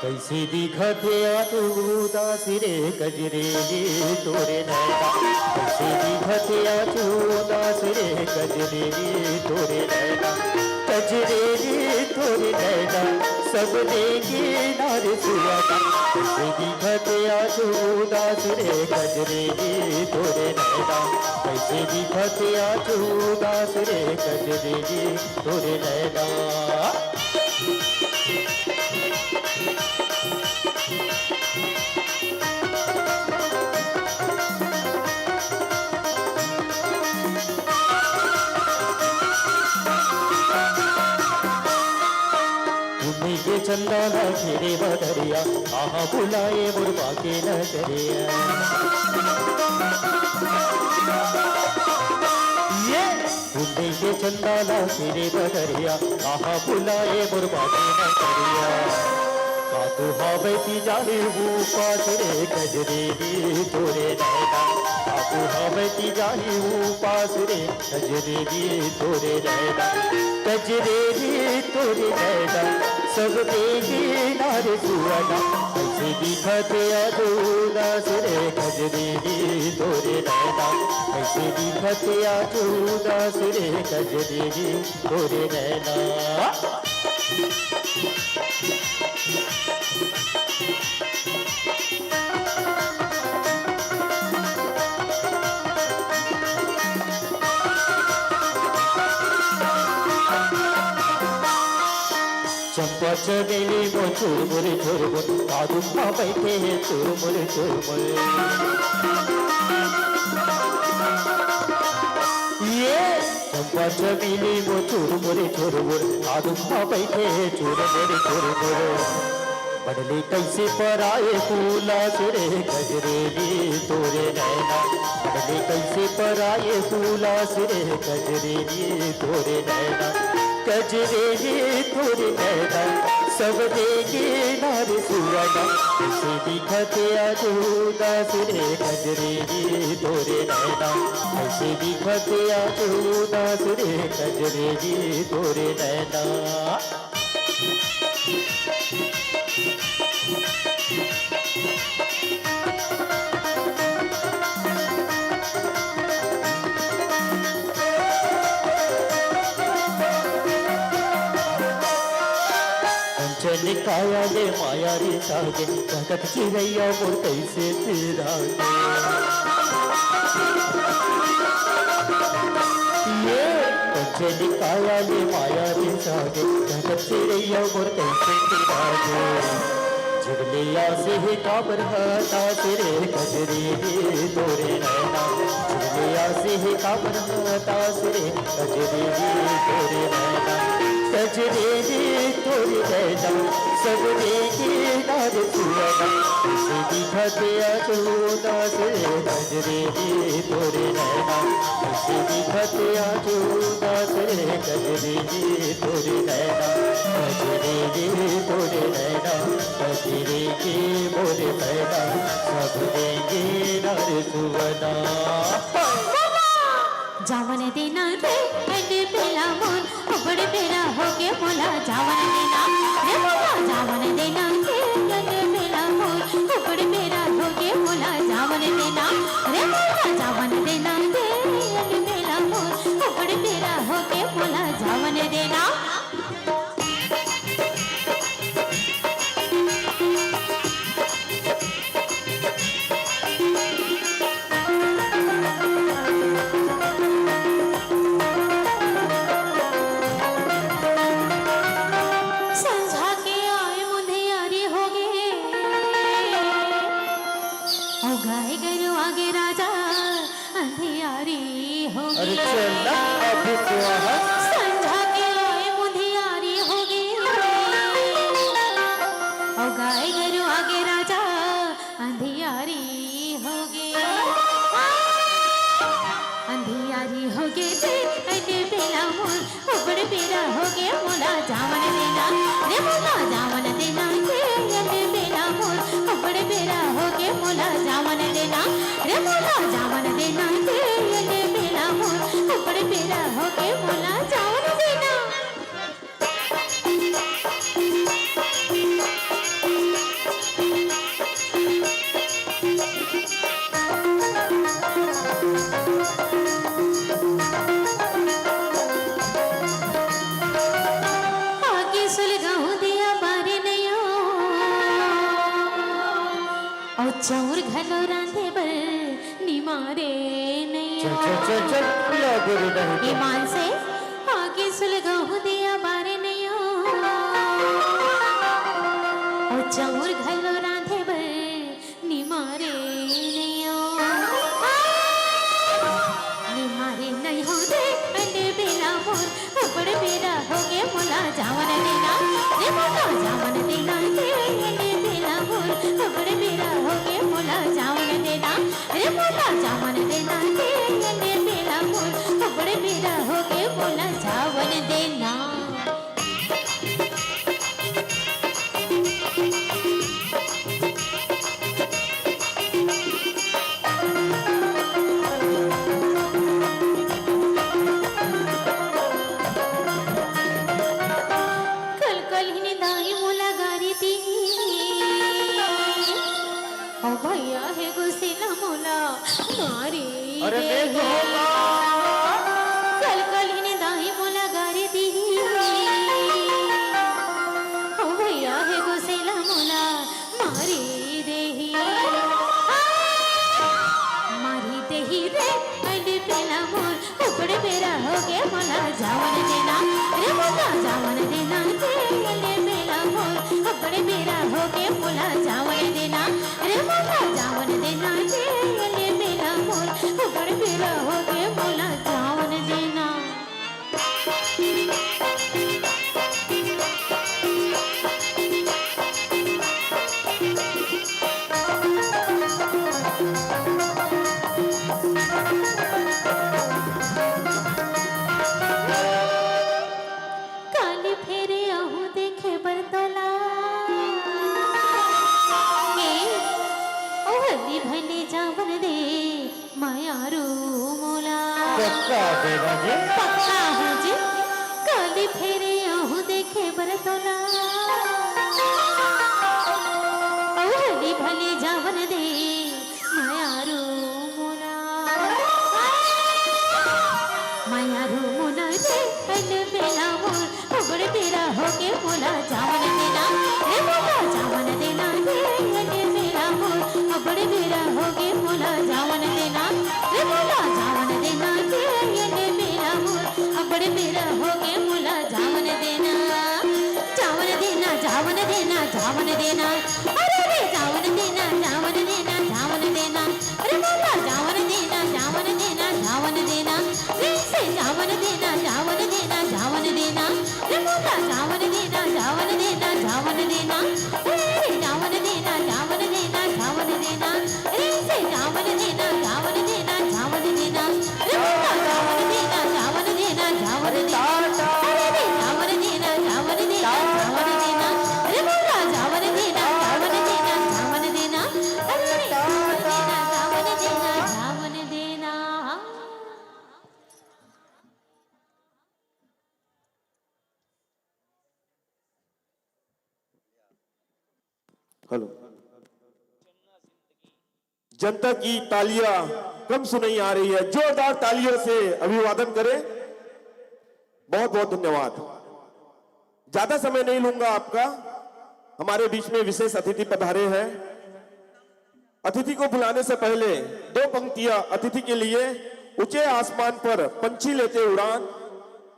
कइसे दिखत हे आज उदास रे कजरेरी तोरे नैना। कइसे दिखत हे आज उदास रे कजरेरी तोरे नैना। कजरेरी तोरे नैना, सब देखे नार सुअना। कइसे दिखत हे आज उदास रे कजरेरी तोरे नैना। कइसे दिखत हे आज उदास रे कजरेरी तोरे नैना। उम्मी के चंदा ला घेरे बदरिया, कहाँ बुलाए मोर बाके नजरिया। ये उम्मी के चंदा ला घेरे बदरिया, कहाँ बुलाए मोर बाके नजरिया। का तू हवे ती जाही उपास रे कजरेरी तोरे नैना। का तू हवे ती जाही उपास रे कजरेरी तोरे नैना। कजरेरी तोरे नैना, सब देखे नार सुअना। कइसे दिखत हे आज उदास रे कजरेरी तोरे नैना। कइसे दिखत हे आज उदास रे कजरेरी तोरे नैना। चंपा चमेली मो चुरमुर चुरमुर, कादू मा बइठे हे चुरमुर चुरमुर। ये चंपा चमेली मो चुरमुर चुरमुर, कादू मा बइठे हे चुरमुर चुरमुर। बनले कइसे पराए फूलास रे कजरेरी तोरे नैना। बनले कइसे पराए फूलास रे कजरेरी तोरे नैना। कजरेरी तोरे नैना, सब देखे नार सुअना। कइसे दिखत हे आज उदास रे कजरेरी तोरे नैना। कइसे दिखत हे आज उदास रे कजरेरी तोरे नैना। कंचन काया ले माया रे सागे, जगत चिरैया मोर कइसे फिरागे। ये कंचन काया ले माया रे सागे, जगत चिरैया मोर कइसे फिरागे। जिगले आसे हे काबर हतास रे कजरेरी तोरे नैना। जिगले आसे हे काबर हतास रे कजरेरी तोरे नैना। कजरेरी तोरे नैना, सब देखे नार सुअना। कइसे दिखत हे आज उदास रे कजरेरी तोरे नैना। कइसे दिखत हे आज उदास रे कजरेरी तोरे नैना। कजरेरी तोरे नैना, कजरेरी मोरे पैना, सब देखे नार सुअना। जावन देना रे, अन बेला मोर, उबड़ बेरा होगे मोला जावन देना। रे मोला जावन देना रे, अन बेला मोर, उबड़ बेरा होगे मोला जावन देना। रे मोला जावन देना रे, अन बेला मोर, उबड़ बेरा होगे मोला जावन देना। संझा के आए मुंधियारी होगे, अउ गाय गरु आगे राजा अंधियारी होगे। अरे चल ना, अभी तो आहा। संझा के आए मुंधियारी होगे, अउ गाय गरु आगे राजा अंधियारी होगे। आ, अंधियारी होगे रे, अने बेला मोर, उबड़ बेरा होगे मोला जावन देना। रे मोला जावन देना रे, अने बेला मोर, उबड़ बेरा होगे मोला जावन देना। रे मोला जावन देना रे, अने बेला मोर, उबड़ बेरा होगे मोला चाउर घलो रांधे बर निमारे नइयो। चल, चल, चल, चल, ला गुरु नहीं तो। ईमान से आगे सुलगाहूं दिया बारे नइयो। ओ चाउर घलो रांधे बर निमारे नइयो। निमारे नइयो रे, अने बेला मोर अबड़ बेरा होगे मोला जावन देना, रे मोला जावन देना, रे बेला मोर अबड़ बेरा होगे मोला जावन देना, रे मोला जावन देना, रे बेला मोर अबड़ बेरा होगे मोला जावन देना। कल कल ही दाई मोला गारी दी। ओ भैया हे गुसेला मोला मारी अरे दे। मैं तो होगा। कल कल ही दाई मोला गारी दी। ओ भैया हे गुसेला मोला मारी देही। मारी देही रे, अने बेला मोर अबड़ बेरा होगे मोला जावन देना, रे मोला जावन देना, रे अने बेला मोर अबड़ बेरा होगे मोला जावन देना, रे मोला जावन देना, रे अने बेला मोर अबड़ बेरा होगे मोला जावन देना। काली फेरे आहूं देखे बर तोला। ए, ओ हली भले जावन दे, मयारू मोला। पक्का बेरा जी। पक्का हूँ जी। काली फेरे आहूं देखे बर तोला। ओ हली भले जावन दे, मयारू मोला। मयारू मोला रे, अने बेला मोर अबड़ बेरा होगे मोला जावन देना, रे मोला जावन देना, रे अने बेला मोर अबड़ बेरा होगे मोला जावन देना, रे मोला जावन देना, रे अने बेला मोर अबड़ बेरा होगे मोला जावन देना, जावन देना, जावन देना, जावन देना, अरे रे जावन देना, जावन देना, जावन देना। अरे मोला जावन देना, जावन देना, जावन देना। रे से जावन देना, जावन देना, जावन देना। रे मोला जावन देना, जावन देना, जावन देना। रे रे जावन देना, जावन देना, जावन देना। रे से जावन देना, जावन देना, जावन देना। रे मोला जावन देना, जावन देना, जावन देना। अरे रे जावन देना, जावन देना, जावन देना। रे मोला जावन देना, जावन देना, जावन देना। अरे रे जावन देना, जावन देना, जावन देना। हेलो। जनता की तालियां कम सुनाई आ रही है, जोरदार तालियों से अभिवादन करें। बहुत बहुत धन्यवाद। ज्यादा समय नहीं लूंगा आपका। हमारे बीच में विशेष अतिथि पधारे हैं। अतिथि को बुलाने से पहले दो पंक्तियां अतिथि के लिए। ऊंचे आसमान पर पंछी लेते उड़ान,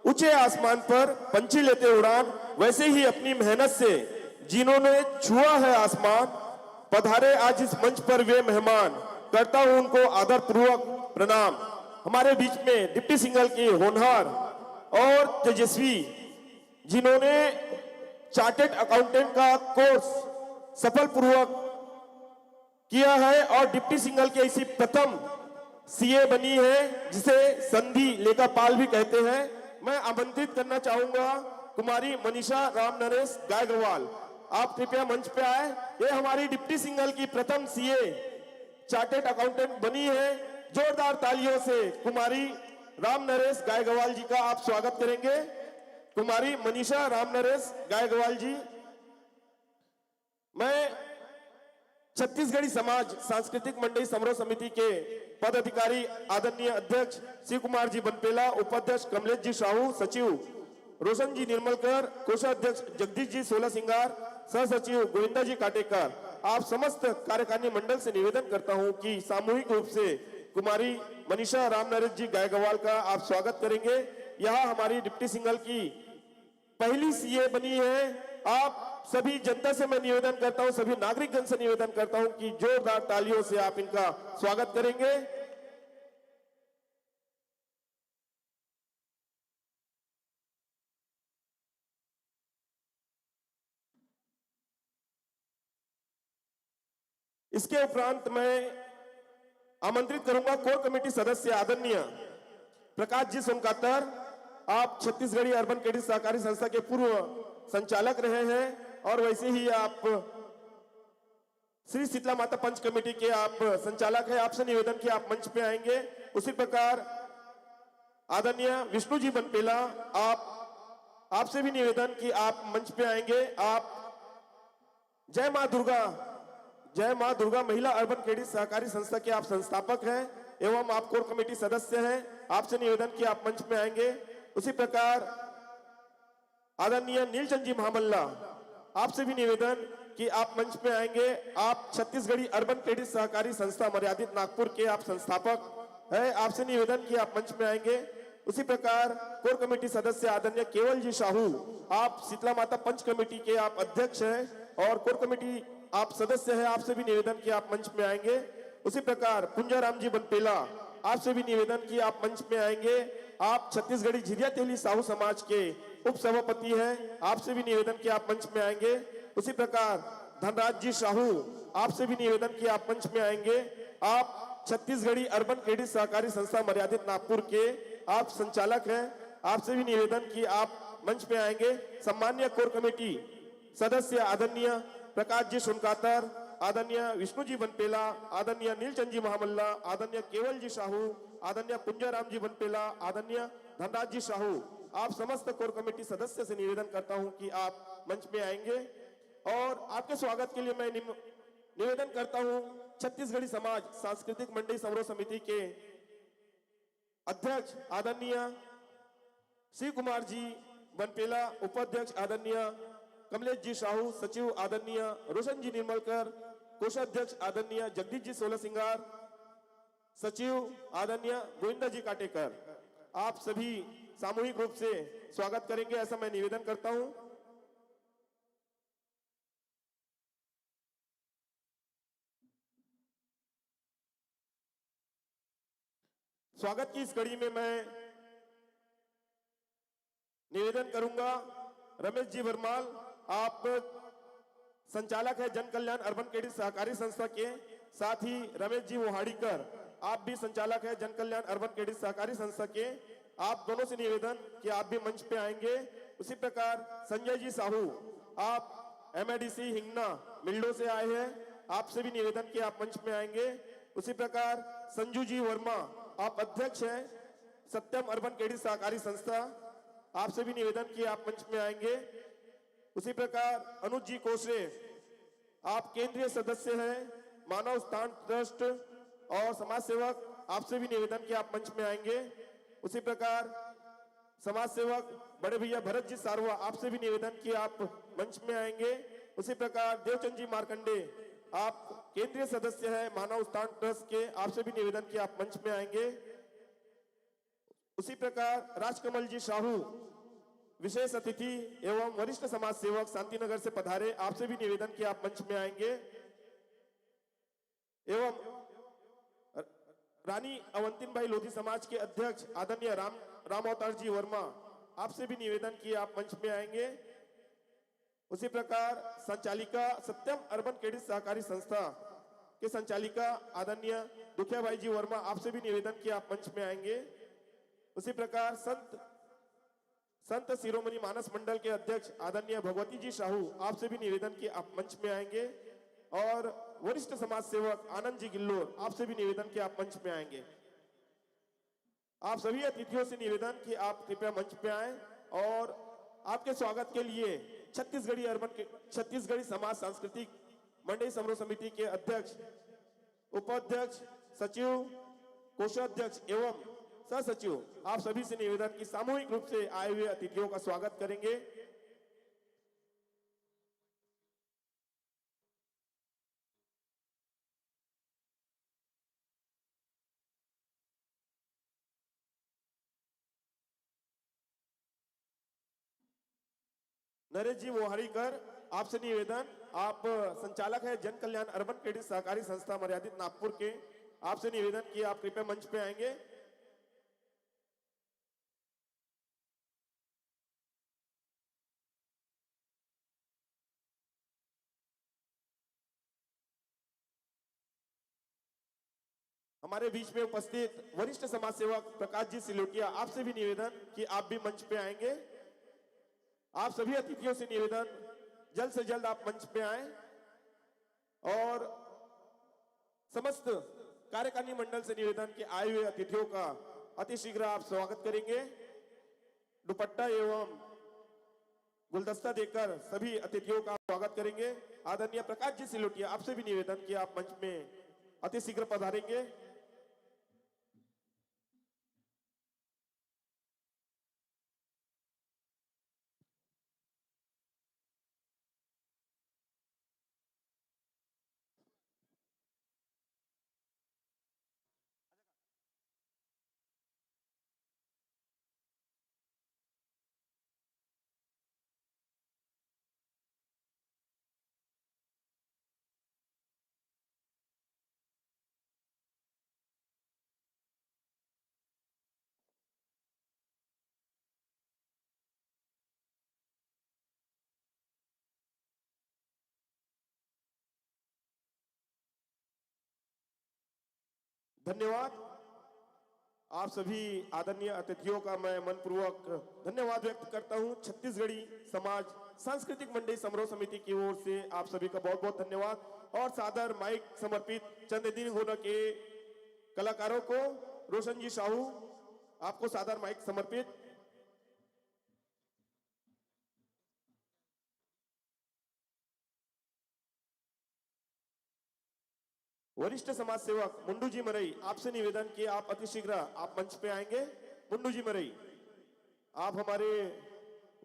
ऊंचे आसमान पर पंछी लेते उड़ान, वैसे ही अपनी मेहनत से जिन्होंने छुआ है आसमान, पधारे आज इस मंच पर वे मेहमान, करता हूं उनको आदरपूर्वक प्रणाम। हमारे बीच में डिप्टी सिंगल के होनहार और तेजस्वी, जिन्होंने चार्टर्ड अकाउंटेंट का कोर्स सफलपूर्वक किया है और डिप्टी सिंगल की ऐसी प्रथम सीए बनी है जिसे संधि लेखापाल भी कहते हैं। मैं आमंत्रित करना चाहूंगा कुमारी मनीषा राम नरेश गायगवाल, आप कृपया मंच पे आए। ये हमारी डिप्टी सिंगल की प्रथम सीए चार्टर्ड अकाउंटेंट बनी है। जोरदार तालियों से कुमारी राम नरेश गायगवाल जी का आप स्वागत करेंगे। कुमारी मनीषा राम नरेश गायगवाल जी। मैं छत्तीसगढ़ी समाज सांस्कृतिक मंडली समारोह समिति के पदाधिकारी आदरणीय अध्यक्ष शिव कुमार जी बनपेला, उपाध्यक्ष कमलेश जी साहू, सचिव रोशन जी निर्मलकर, कोषाध्यक्ष जगदीश जी सोला सिंगार, सह सचिव गोविंदा जी काटेकर, आप समस्त कार्यकारिणी मंडल से निवेदन करता हूं कि सामूहिक रूप से कुमारी मनीषा रामनरेश जी गायकवाड़ का आप स्वागत करेंगे। यह हमारी डिप्टी सिंगल की पहली सीए बनी है। आप सभी जनता से मैं निवेदन करता हूं, सभी नागरिकगण से निवेदन करता हूं कि जोरदार तालियों से आप इनका स्वागत करेंगे। इसके उपरांत मैं आमंत्रित करूंगा कोर कमेटी सदस्य आदरणीय प्रकाश जी सोनकातर। आप छत्तीसगढ़ी अर्बन क्रेडिट सहकारी संस्था के पूर्व संचालक रहे हैं और वैसे ही आप श्री शीतला माता पंच कमेटी के आप संचालक हैं। आपसे निवेदन कि आप मंच पे आएंगे। उसी प्रकार आदरणीय विष्णु जी बनपेला, आप, आपसे भी निवेदन कि आप मंच पे आएंगे। आप जय माँ दुर्गा, जय माँ दुर्गा महिला अर्बन क्रेडिट सहकारी संस्था के आप संस्थापक हैं एवं आप कोर कमेटी सदस्य हैं। आपसे निवेदन कि आप मंच में आएंगे। उसी प्रकार आदरणीय नीलचंद जी महामल्ला, आपसे भी निवेदन कि आप मंच में आएंगे। आप छत्तीसगढ़ी अर्बन क्रेडिट सहकारी संस्था मर्यादित नागपुर के आप संस्थापक हैं। आपसे निवेदन कि आप मंच में आएंगे। उसी प्रकार कोर कमेटी सदस्य आदरणीय केवल जी साहू, आप शीतला माता पंच कमेटी के आप अध्यक्ष हैं और कोर कमेटी आप सदस्य हैं। आपसे भी निवेदन कि आप मंच में आएंगे। उसी प्रकार पुंजाराम जी बनपेला, आपसे भी निवेदन कि आप मंच में आएंगे। आप छत्तीसगढ़ी झिरिया तेली साहू समाज के उपसभापति हैं। आपसे भी निवेदन कि आप मंच में आएंगे। उसी प्रकार धनराज जी साहू, आपसे भी निवेदन कि आप मंच में आएंगे। आप छत्तीसगढ़ी अर्बन क्रेडिट सहकारी संस्था मर्यादित नागपुर के आप संचालक हैं। आपसे भी निवेदन कि आप मंच में आएंगे। सम्मान्य कोर कमेटी सदस्य आदरणीय प्रकाश जी सोनकातर, आदरणीय विष्णु जी बनपेला, आदरणीय नीलचंद जी महामल्ला, आदरणीय केवल जी साहू, आदरणीय पुंजाराम जी बनपेला, आदरणीय धनराज जी साहू, आप समस्त कोर कमेटी सदस्य से निवेदन करता हूं कि आप मंच में आएंगे और आपके स्वागत के लिए मैं निम-, निवेदन करता हूं छत्तीसगढ़ी समाज सांस्कृतिक मंडई समारोह समिति के अध्यक्ष आदरणीय शिव कुमार जी बनपेला, उपाध्यक्ष आदरणीय कमलेश जी साहू, सचिव आदरणीय रोशन जी निर्मलकर, कोषाध्यक्ष आदरणीय जगदीश जी सोलह सिंगार, सचिव आदरणीय गोविंदा जी काटेकर, आप सभी सामूहिक रूप से स्वागत करेंगे, ऐसा मैं निवेदन करता हूं। स्वागत की इस कड़ी में मैं निवेदन करूंगा, रमेश जी वर्माल, आप संचालक है जन कल्याण अर्बन क्रेडिट सहकारी संस्था के, साथ ही रमेश जी वोहाड़ीकर, आप भी संचालक है जन कल्याण अर्बन क्रेडिट सहकारी संस्था के। आप दोनों से निवेदन कि आप भी मंच पे आएंगे। उसी प्रकार संजय जी साहू, आप एमएडीसी हिंगना मिल्डो से आए हैं, आपसे भी निवेदन कि आप मंच में आएंगे। उसी प्रकार संजू जी वर्मा, आप अध्यक्ष हैं सत्यम अर्बन क्रेडिट सहकारी संस्था, आपसे भी निवेदन कि आप मंच में आएंगे। उसी प्रकार अनुज जी कोसरे, आप केंद्रीय सदस्य हैं मानव स्थान ट्रस्ट और समाज सेवक, आपसे भी निवेदन कि आप मंच में आएंगे। उसी प्रकार समाज सेवक बड़े भैया भरत जी सारवा, आपसे भी निवेदन कि आप मंच में आएंगे। उसी प्रकार देवचंद जी मार्कंडे, आप केंद्रीय सदस्य हैं मानव स्थान ट्रस्ट के, आपसे भी निवेदन कि आप मंच में आएंगे। उसी प्रकार राजकमल जी साहू, विशेष अतिथि एवं वरिष्ठ समाज सेवक, शांतिनगर से पधारे, आपसे भी निवेदन कि आप मंच में आएंगे। एवं रानी अवंतीन बाई लोधी समाज के अध्यक्ष आदरणीय राम राम अवतार जी वर्मा, आपसे भी निवेदन कि आप मंच में आएंगे। उसी प्रकार संचालिका सत्यम अर्बन क्रेडिट सहकारी संस्था के संचालिका आदरणीय दुखिया बाई जी वर्मा, आपसे भी निवेदन कि आप मंच में आएंगे। उसी प्रकार संत संत शिरोमणि मानस मंडल के अध्यक्ष आदरणीय भगवती जी साहू, आपसे भी निवेदन कि आप मंच में आएंगे। और वरिष्ठ समाज सेवक आनंद जी गिल्लोर, आपसे भी निवेदन कि आप मंच में आएंगे। आप सभी अतिथियों से निवेदन कि आप कृपया मंच पे आएं और आपके स्वागत के लिए छत्तीसगढ़ी अर्बन के छत्तीसगढ़ी समाज सांस्कृतिक मंडई समारोह समिति के अध्यक्ष, उपाध्यक्ष, सचिव, कोषाध्यक्ष एवं सह सचिव, आप सभी से निवेदन कि सामूहिक रूप से आए हुए अतिथियों का स्वागत करेंगे। नरेश जी मोहारीकर, आपसे निवेदन, आप संचालक है जन कल्याण अर्बन क्रेडिट सहकारी संस्था मर्यादित नागपुर के, आपसे निवेदन कि आप कृपया मंच पे आएंगे। हमारे बीच में उपस्थित वरिष्ठ समाज सेवक प्रकाश जी सिलोटिया, आपसे भी निवेदन कि आप भी मंच पे आएंगे। आप सभी अतिथियों से निवेदन, जल्द से जल्द आप मंच पे आएं और समस्त कार्यकारिणी मंडल से निवेदन कि आए हुए अतिथियों का अति शीघ्र आप स्वागत करेंगे। दुपट्टा एवं गुलदस्ता देकर सभी अतिथियों का स्वागत करेंगे। आदरणीय प्रकाश जी सिलोटिया, आपसे भी निवेदन कि आप मंच में अति शीघ्र पधारेंगे। धन्यवाद। आप सभी आदरणीय अतिथियों का मैं मनपूर्वक धन्यवाद व्यक्त करता हूं। छत्तीसगढ़ी समाज सांस्कृतिक मंडली समारोह समिति की ओर से आप सभी का बहुत बहुत धन्यवाद। और सादर माइक समर्पित चंद्रदीन गोंदा के कलाकारों को, रोशन जी साहू, आपको सादर माइक समर्पित। वरिष्ठ समाज सेवक मुंडू जी मरई, आपसे निवेदन कि आप अतिशीघ्र आप मंच पे आएंगे। मुंडू जी मरई, आप हमारे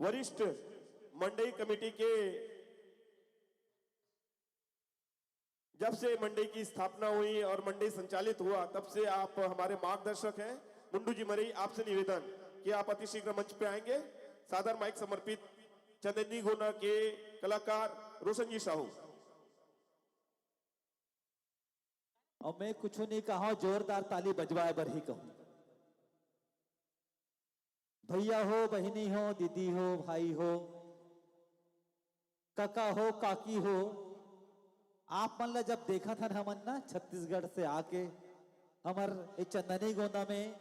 वरिष्ठ मंडई कमेटी के, जब से मंडई की स्थापना हुई और मंडई संचालित हुआ, तब से आप हमारे मार्गदर्शक हैं। मुंडू जी मरई, आपसे निवेदन कि आप अतिशीघ्र मंच पे आएंगे। सादर माइक समर्पित चंदनी गोंदा के कलाकार रोशन जी साहू। अउ मैं कुछु नहीं कहा, जोरदार ताली बजवाए बर ही कहूं। भैया हो, बहिनी हो, दीदी हो, भाई हो, कका हो, काकी हो, आप मन ला जब देखत हन हमन ना छत्तीसगढ़ से आके, हमर ए चंदनी गोंदा में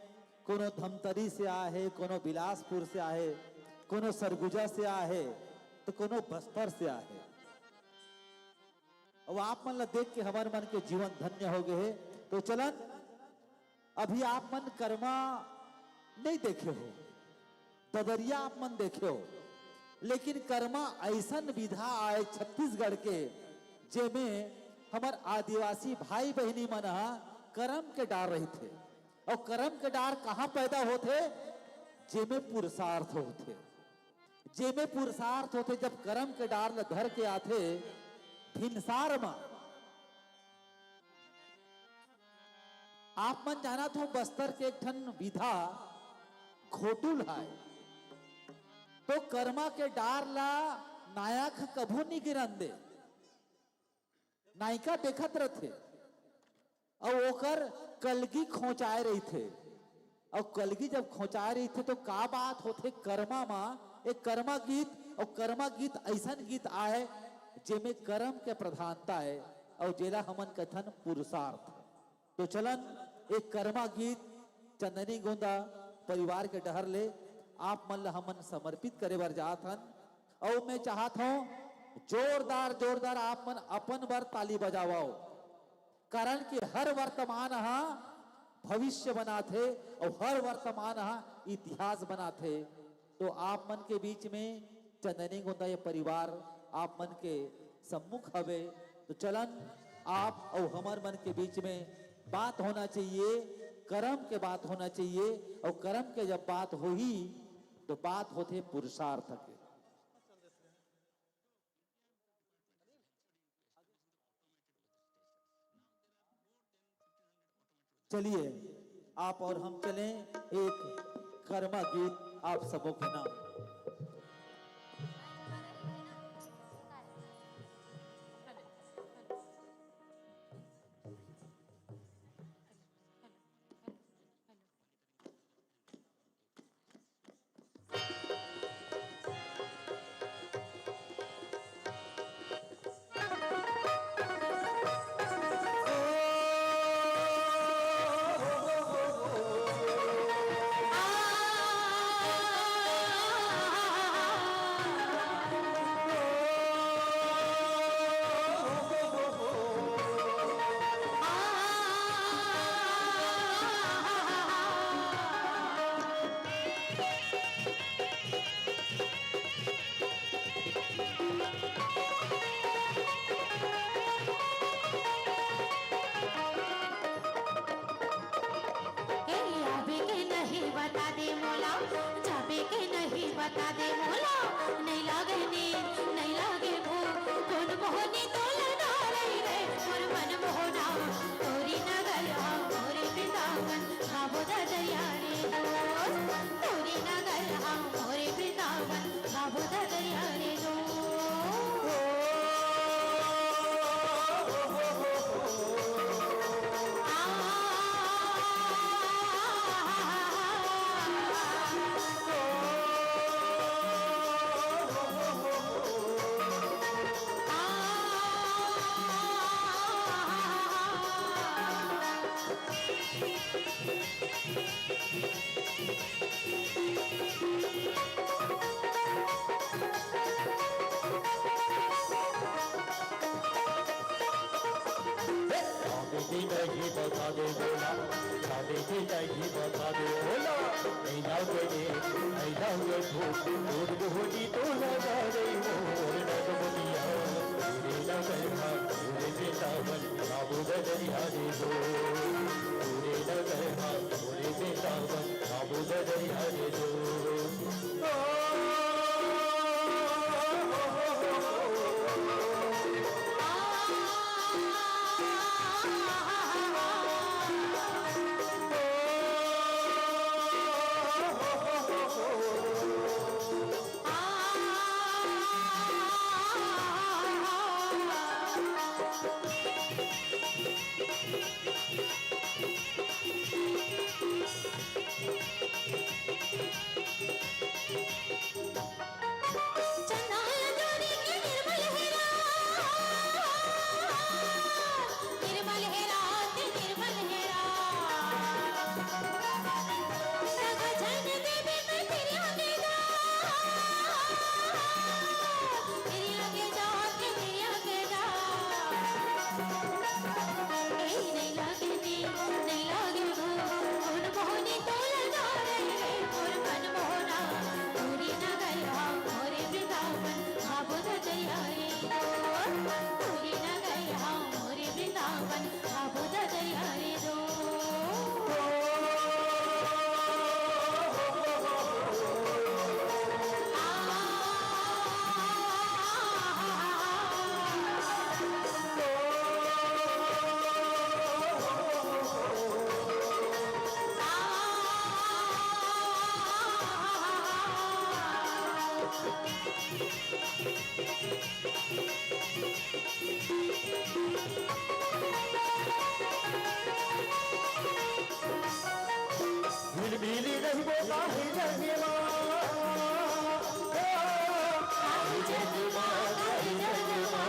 कोनो धमतरी से आए हे, कोनो बिलासपुर से आए हे, कोनो सरगुजा से आए हे, तो कोनो बस्तर से आए हे। अउ आप मन ला देख के हमर मन के जीवन धन्य हो गए हे। तो चलन, अभी आप मन करमा नहीं देखे हो, ददरिया आप मन देखे हो, लेकिन करमा अइसन विधा आए छत्तीसगढ़ के, जेमे हमर आदिवासी भाई बहिनी मन ह करम के डार रहिथे। अउ करम के डार कहाँ पैदा होथे? जेमे पुरुषार्थ होथे, जेमे पुरुषार्थ होथे। जब करम के डार ल धर के आथे भिनसार म, आप मन जानत हो, बस्तर के एक ठन विधा घोटुल हाय, तो करमा के डार ला नायक कभू नी गिरन दे। नायिका देखत रथे अउ ओकर कलगी खोंचाए रहिथे। अउ कलगी जब खोंचाए रहिथे, तो का बात होथे करमा मा? एक करमा गीत, अउ करमा गीत अइसन गीत आए, जेमे करम के प्रधानता है, अउ जेला हमन कथन पुरुषार्थ। तो चलन, एक करमा गीत चंदनी गोंदा परिवार के डहर ले आप मन ल हमन समर्पित करे बर जात हन। अउ मैं चाहत हौं, जोरदार, जोरदार आप मन अपन बर ताली बजावव, कारण कि हर वर्तमान ह भविष्य बनाथे अउ हर वर्तमान ह इतिहास बनाथे। तो आप मन के बीच में चंदनी गोंदा ये परिवार आप मन के सम्मुख हवे। तो चलन, आप अउ हमर मन के बीच में बात होना चाहिए, करम के बात होना चाहिए, अउ करम के जब बात होही, तो बात होथे पुरुषार्थ के। चलिए, आप और हम चलें एक कर्मा गीत आप सबों के नाम। नहीं बता दे बोला, शादी की नहीं बता दे बोला। नहीं लागे रे, नहीं लागे भूख, दूध बुहनी तो लगा रही मोर नगमनिया। पूरे नगर हाँ, पूरे वृंदावन, बाबू दरिया रे दो। पूरे नगर हाँ, पूरे वृंदावन, बाबू दरिया रे दो। मिलमिली रहिबो ताहि जग मा, ताहि जग मा, ताहि जग मा।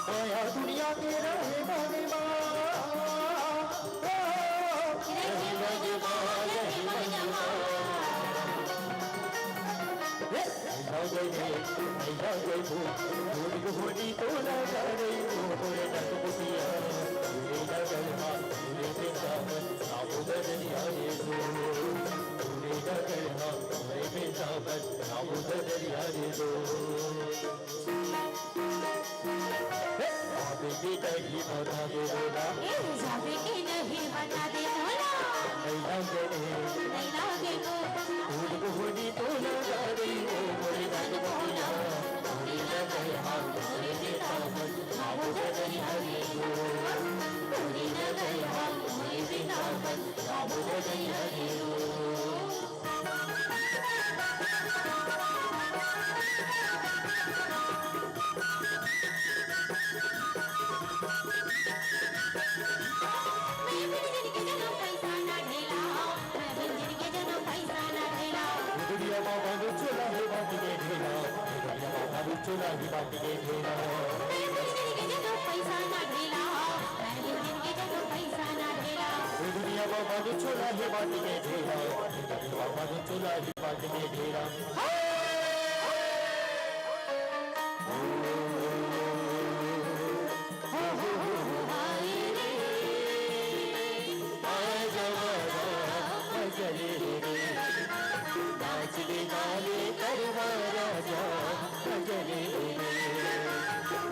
माया दुनिया के रहे मन मा, रहे मन मा, रहे मन मा। हे! लगे रे, लगे भू, भूल होनी तो लगा रही हो, बोले नक बुधिया। पूरे नगर हाँ, पूरे वृंदावन, बाबू दरिया रे दो। पूरे नगर हाँ, पूरे वृंदावन, बाबू दरिया रे दो। हे! बाबू की कही बता दे बोला। ए, जावे के नहीं बता दे बोला। नहीं लगे रे। नहीं लगे को। भूल होनी तो लगा रही हो, बोले नक बुधिया। पूरे नगर हाँ, पूरे वृंदावन, बाबू दरिया रे दो। पूरे नगर हाँ, पूरे वृंदावन, बाबू दरिया रे दो। दुनिया बाबा ने चोला है बाटी के ढेला, दुनिया बाबा ने चोला है बाटी के ढेला। दुनिया बाबा ने चोला है बाटी के ढेला, दुनिया बाबा ने चोला है बाटी के ढेला। नाचले गाले करवा राजा भजले रे,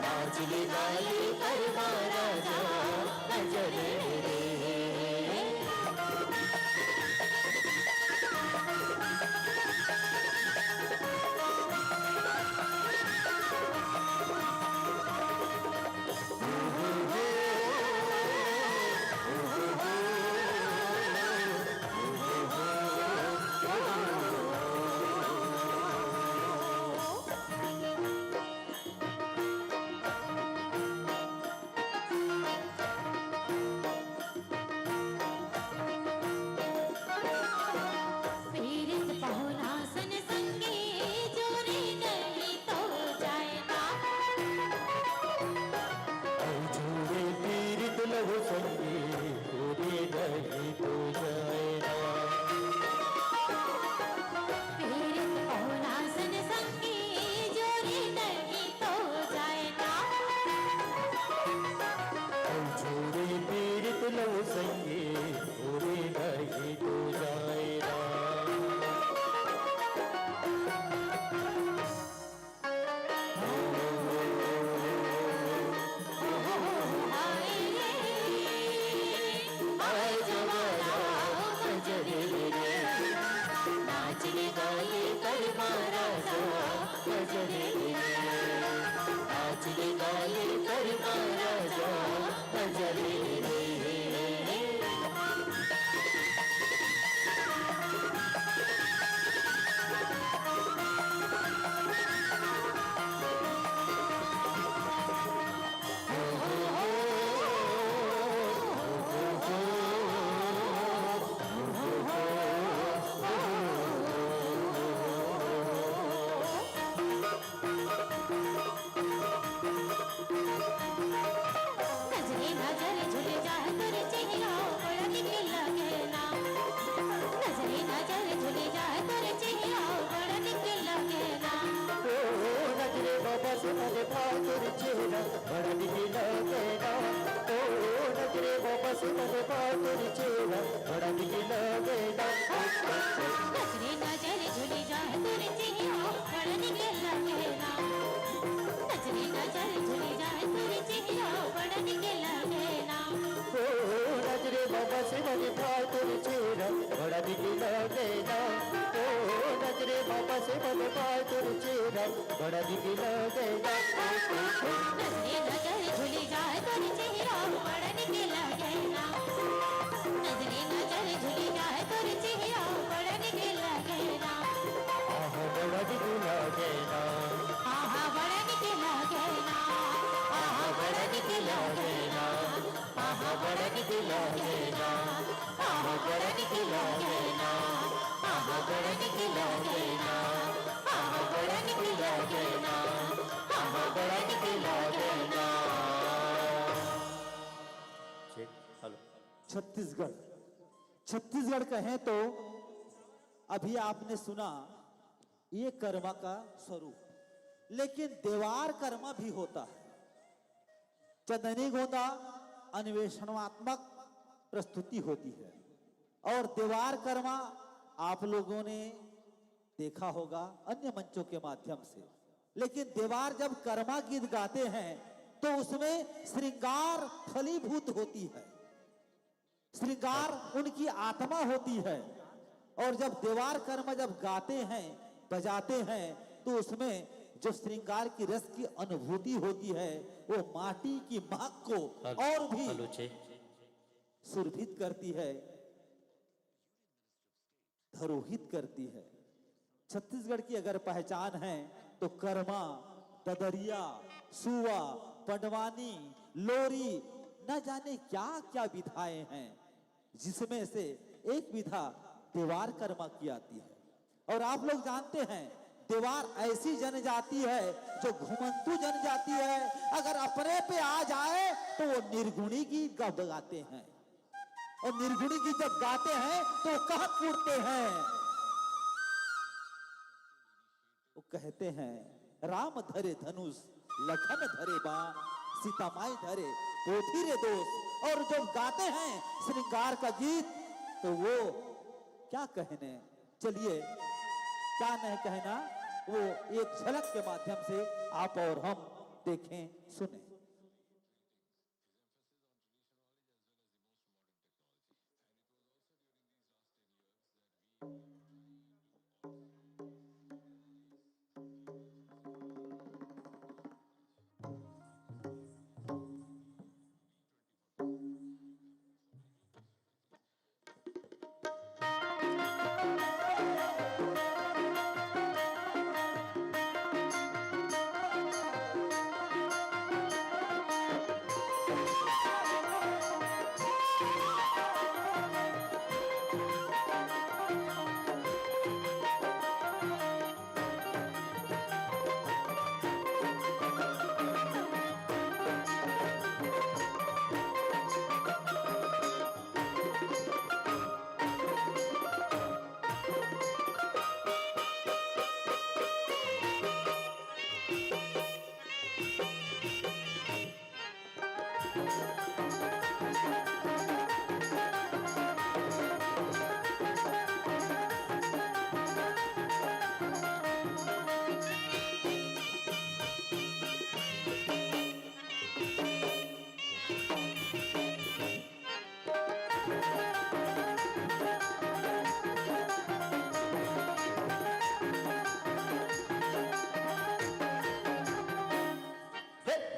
नाचले गाले करवा राजा भजले रे। छत्तीसगढ़, छत्तीसगढ़ कहें तो अभी आपने सुना ये कर्मा का स्वरूप, लेकिन देवार कर्मा भी होता है। चंदनी गोंदा अन्वेषणात्मक प्रस्तुति होती है और देवार कर्मा आप लोगों ने देखा होगा अन्य मंचों के माध्यम से, लेकिन देवार जब कर्मा गीत गाते हैं तो उसमें श्रृंगार फलीभूत होती है, श्रृंगार उनकी आत्मा होती है। और जब देवार कर्मा जब गाते हैं, बजाते हैं, तो उसमें जो श्रृंगार की रस की अनुभूति होती है, वो माटी की महक को हेलो, और भी हेलो, चेक। सुरभित करती है, धरोहित करती है। छत्तीसगढ़ की अगर पहचान है तो कर्मा, ददरिया, सुआ, पंडवानी, लोरी, न जाने क्या क्या विधाएं हैं, जिसमें से एक विधा देवार कर्मा की आती है। और आप लोग जानते हैं, देवार ऐसी जनजाति है जो घुमंतू जनजाति है, अगर अपने पे आ जाए तो वो निर्गुणी गीत गा-, गाते हैं। और निर्गुणी गीत जब गाते हैं तो वो कहाँ कूदते हैं। वो कहते हैं, "राम धरे धनुष, लखन धरे बाण, सीता माई धरे पोथी रे दोस्त।" और जब गाते हैं श्रृंगार का गीत तो वो क्या कहने, चलिए, क्या नहीं कहना, वो एक झलक के माध्यम से आप और हम देखें, सुने।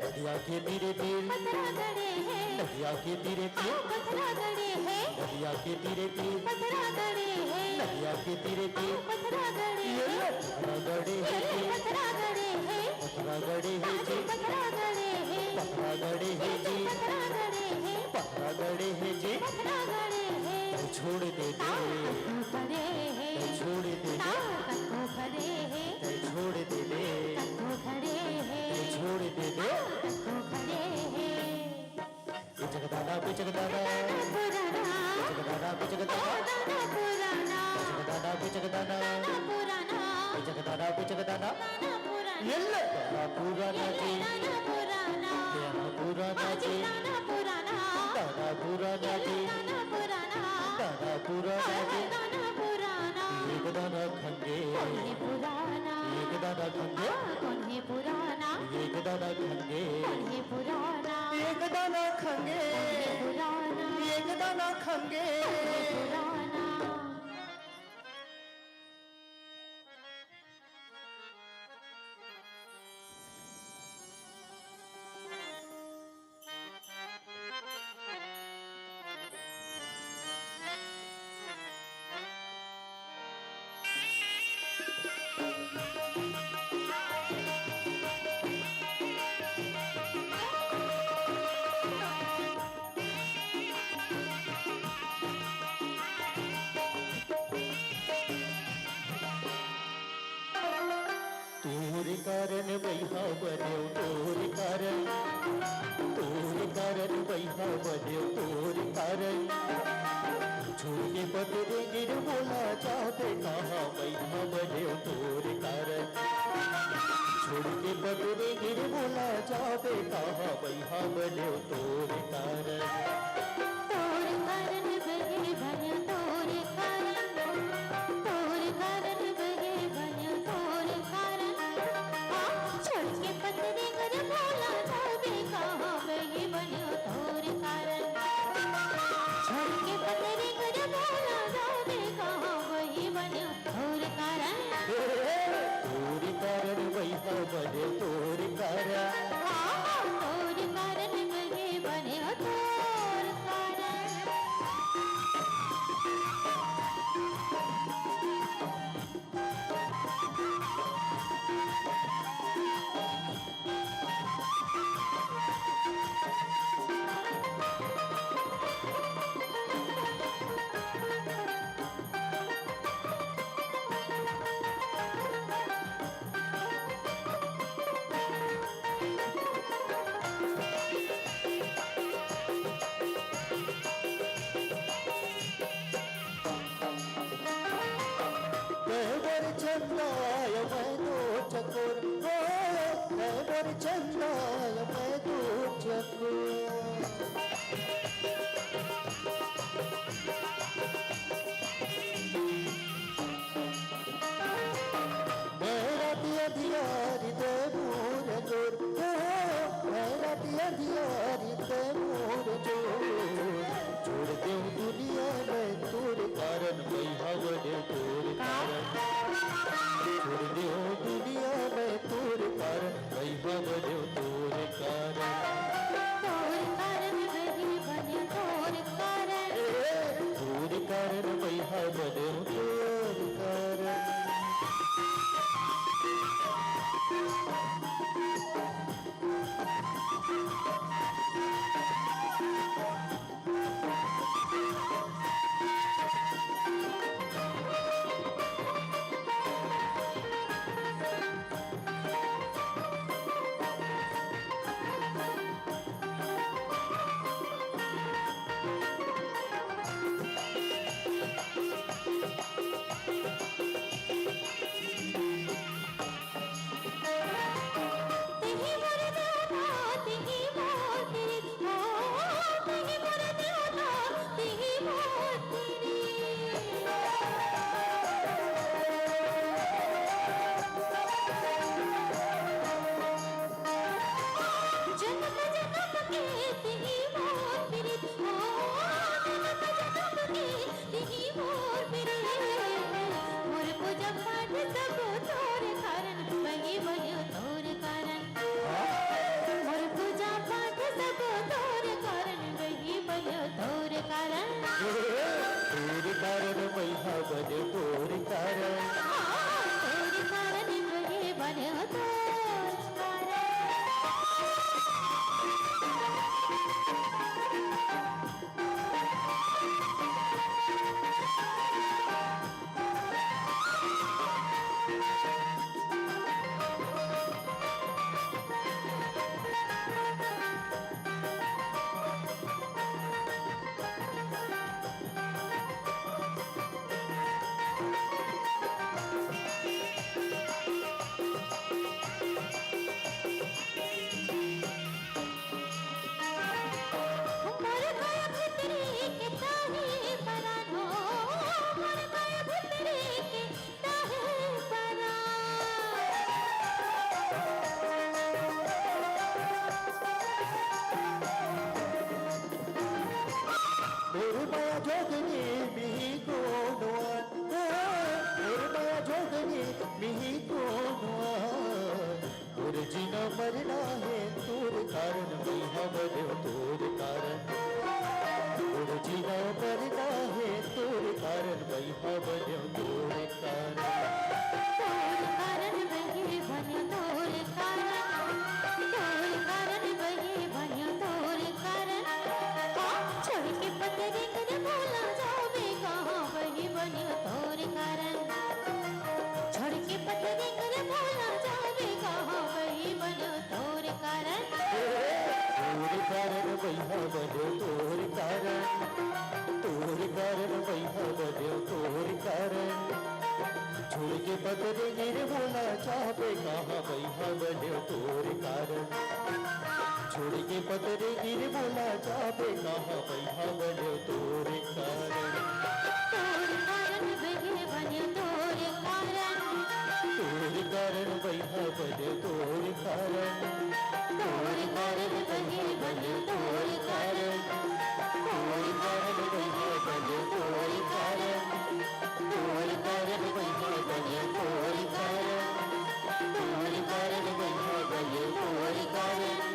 नदिया के तीरे तीर पथरा गड़े हे। नदिया के तीरे तीर आओ पथरा गड़े हे। नदिया के तीरे तीर पथरा गड़े हे। नदिया के तीरे तीर आओ पथरा गड़े हे। पथरा गड़े हे जी। पथरा गड़े हे। पथरा गड़े हे जी। पथरा गड़े हे जी। पथरा गड़े हे। पथरा गड़े हे जी। पथरा गड़े हे। छोड़ दे दे। ताऊ कत्तो खड़े हे। छोड़ दे दे। ताऊ कत्तो खड़े हे। छोड़ दे दे। कत्तो खड़े हे। छोड़ दे दे। ताऊ कत्तो खड़े हे। पिचक दादा, पिचक दादा। दाना पुराना। पिचक दादा, पिचक दादा। ओ दाना पुराना। पिचक दादा, पिचक दादा। दाना पुराना। पिचक दादा, पिचक दादा। दाना पुराना। ये ले। दाना पुराना ये ले जी। दाना पुराना। दाना पुराना आज जी। दाना पुराना। दाना पुराना ये जी। ले दाना पुराना। दाना पुराना आज जी। दाना पुराना। एक दाना खंगे। कोन हे पुराना? एक दाना खंगे। आ, कोन हे पुराना? एक दाना खंगे। कोन हे पुराना? एक दाना खंगे। कोन हे पुराना? एक दाना खंगे। कोन हे पुराना? तोर कारन बइहा बनेव, तोर कारन, तोर कारन बइहा बनेव, तोर कारन। कहाँ बइहा बनेव तोर कारन। तोर कारन बहे बनेव तोर कारन। तोर कारन बहे बनेव तोर कारन। हाँ, छोड़ के पतरी घर भोला जाबे कहाँ बहे बनेव तोर कारन। छोड़ के पतरी घर भोला जाबे कहाँ बहे बनेव तोर कारन। तोर कारन बइहा बनेव तोर कारन। हाँ, हाँ, तोर कारन बहे बनेव तोर कारन। तैं बर चंदा आय मैं दू चकोर, ओ, तैं बर चंदा आय मैं दू चकोर। मैं रात अंधियारी तैं मोर जोर, ओ, मैं रात अंधियारी तैं मोर जोर। छोड़ देव दुनिया मैं तोर कारन, बइहा बनेव तोर कारन। छोड़ देव दुनिया मैं तोर कारन, बइहा बनेव तोर कारन। तोर कारन बहे बनेव तोर कारन। ए, तोर कारन बइहा बनेव तोर कारन। तिही मोर प्रीत, मोर पूजा पाठ सब तोर कारन, बहे बनेव तोर कारन। मोर पूजा पाठ सब तोर कारन, बहे बनेव तोर कारन। तोर कारन बइहा बनेव तोर कारन। हाँ, तोर कारन बहे बनेव तोर कारन। मोर मया जोगनी मिही कोनो अन, मोर मया जोगनी मिही कोनो अन। मोर जीना मरना हे तोर कारन, बइहा बनेव तोर कारन। मोर जीना मरना हे तोर कारन, बइहा बनेव तोर कारन। तोर कारन बहे बनेव तोर कारन। तोर कारन बहे बनेव तोर कारन। हाँ, छोड़ के पतरी घर भोला जाबे कहाँ, बहे बनेव तोर कारन। छोड़ के पतरी घर भोला जाबे कहाँ, बहे बनेव तोर कारन। तोर कारन बइहा बनेव तोर कारन। तोर कारन बइहा बनेव तोर कारन। छोड़ के पतरी घर भोला जाबे कहाँ, बइहा बनेव तोर कारन। रे गिर बोला जाबे कहाँ बइहा बने तोरे कारण। तोरे कारण बने बने तोरे कारण। तोरे कारण बइहा बने तोरे कारण। तोरे कारण बने बने तोरे कारण। तोरे कारण बने बने तोरे कारण। तोरे कारण बइहा बने तोरे कारण। तोरे कारण बइहा बने तोरे कारण।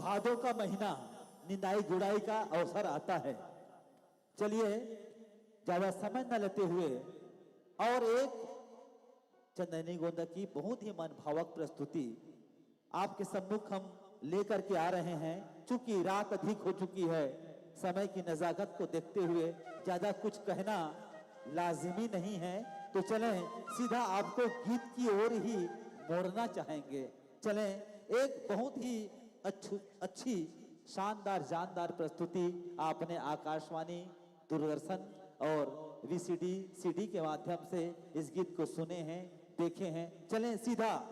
भादों का महीना निंदाई गुड़ाई का अवसर आता है। चलिए, ज्यादा समय न लेते हुए और एक चंदैनी गोंदा की बहुत ही मनभावक प्रस्तुति आपके सम्मुख हम लेकर के आ रहे हैं। चूंकि रात अधिक हो चुकी है, समय की नजाकत को देखते हुए ज्यादा कुछ कहना लाजिमी नहीं है, तो चलें सीधा आपको गीत की ओर ही मोड़ना चाहेंगे। चलें, एक बहुत ही अच्छ-, अच्छी शानदार जानदार प्रस्तुति आपने आकाशवाणी, दूरदर्शन और वीसीडी, सीडी के माध्यम से इस गीत को सुने हैं, देखे हैं। चलें सीधा,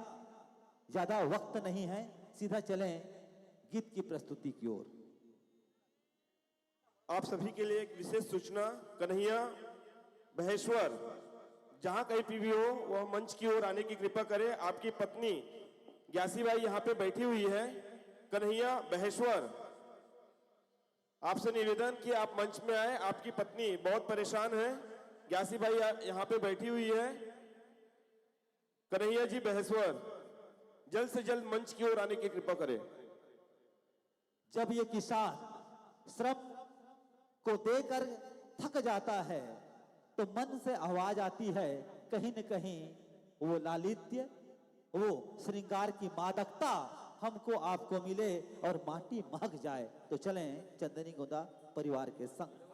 ज्यादा वक्त नहीं है, सीधा चलें गीत की प्रस्तुति की ओर। आप सभी के लिए एक विशेष सूचना, कन्हैया बहेश्वर जहां कहीं पे भी हो, वह मंच की ओर आने की कृपा करें। आपकी पत्नी ग्यासी बाई यहाँ पे बैठी हुई है। कन्हैया बहेश्वर, आपसे निवेदन कि आप मंच में आए, आपकी पत्नी बहुत परेशान है। ग्यासी बाई या-, यहाँ पे बैठी हुई है। कन्हैया जी बहेश्वर, जल्द से जल्द मंच की ओर आने की कृपा करें। जब ये किसान श्रम को देकर थक जाता है, तो मन से आवाज आती है, कहीं न कहीं वो लालित्य, वो श्रृंगार की मादकता हमको आपको मिले और माटी महक जाए। तो चलें चंदनी गोंदा परिवार के संग।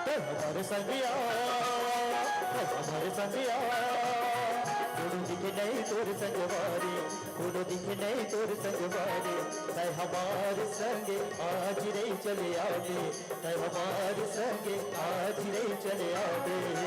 तै हमारे संगिया, तै हमारे संगिया, कोनो दिखे नहीं तोर संगवारी, कोनो दिखे नहीं तोर संगवारी। तै हमारे संगे आज रे चले आवे, तै हमारे संगे आज रे चले आवे।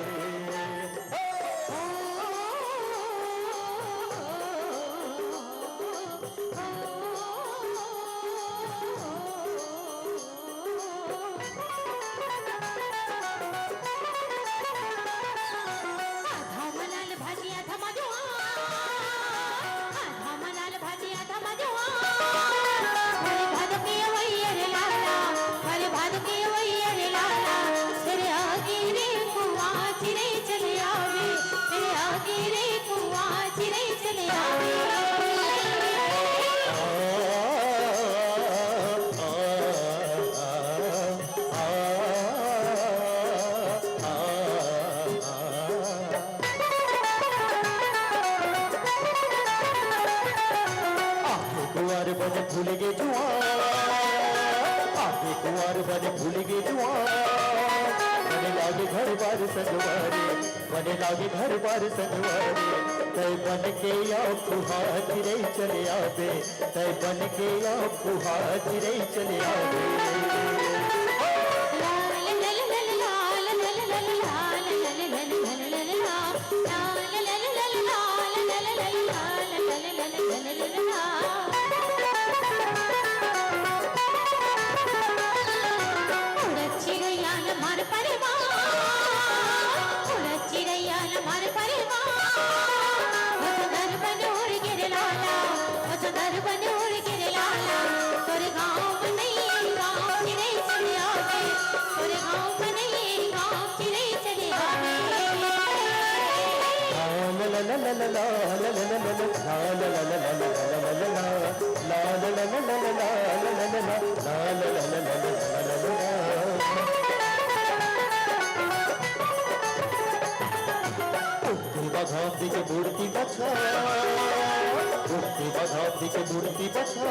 जुआर। बने लागे घर बार संगवारी, बने लागे घर बार संगवारी। तै बन के या फुहा चिरई चले आबे, तै बन के या फुहा चिरई चले आबे। उड़त चिरैया न मार परे बा, उड़त चिरैया न मार परे बा। ओ तो घर बन उड़ गिरे लाला, ओ तो घर बन उड़ गिरे लाला। तोरे गाँव में नहीं गाँव चिरई चले आवे, तोरे गाँव में नहीं गाँव चिरई चले आवे। ला ला ला ला ला ला। उगती बघाती के मूर्ति बचा, उगती बघाती के मूर्ति बचा।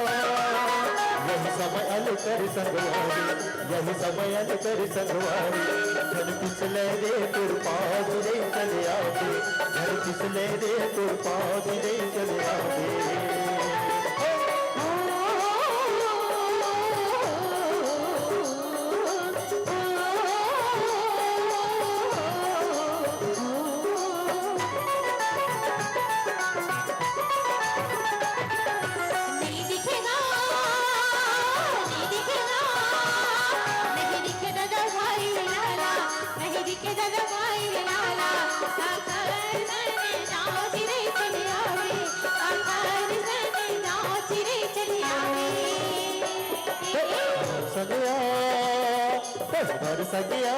यही समय अल कर संगवारी, यही समय अल कर संगवारी। धन पिछले रे तुर पाँच रे चले आवे, धन पिछले रे तुर पाँच रे चले आवे। नहीं दिखेगा, नहीं दिखेगा, नहीं दिखे दादा भाई लाला, नहीं दिखे दादा भाई लाला। काकर सने नाव चिरे चले आवे, काकर सने नाव चिरे चले आवे। सगया, तोर सगया,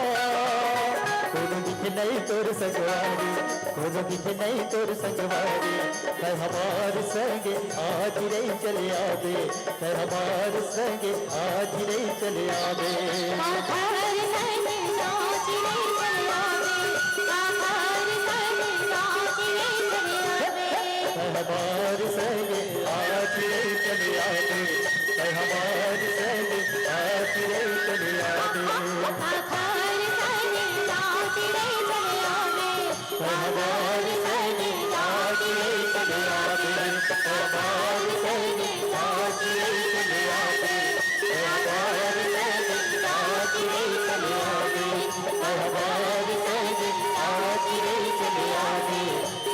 कोनो दिखे नहीं तोर सगवारी, कोनो दिखे नहीं तोर सगवारी। तै हमार संगे आज रे चले आवे, तै हमार संगे आज रे चले आवे। हमार संगे आज रे चले आवे, हमार संगे आज रे चले आवे। तै हमार संगे आज रे चले आवे, तै हमार संगे आज रे चले आवे। हमार संगे आज रे चले आवे। हमार संगे आज रे चले आवे। हमार संगे आज रे चले आवे। हमार संगे आज रे चले आवे। हमार संगे आज रे चले आवे।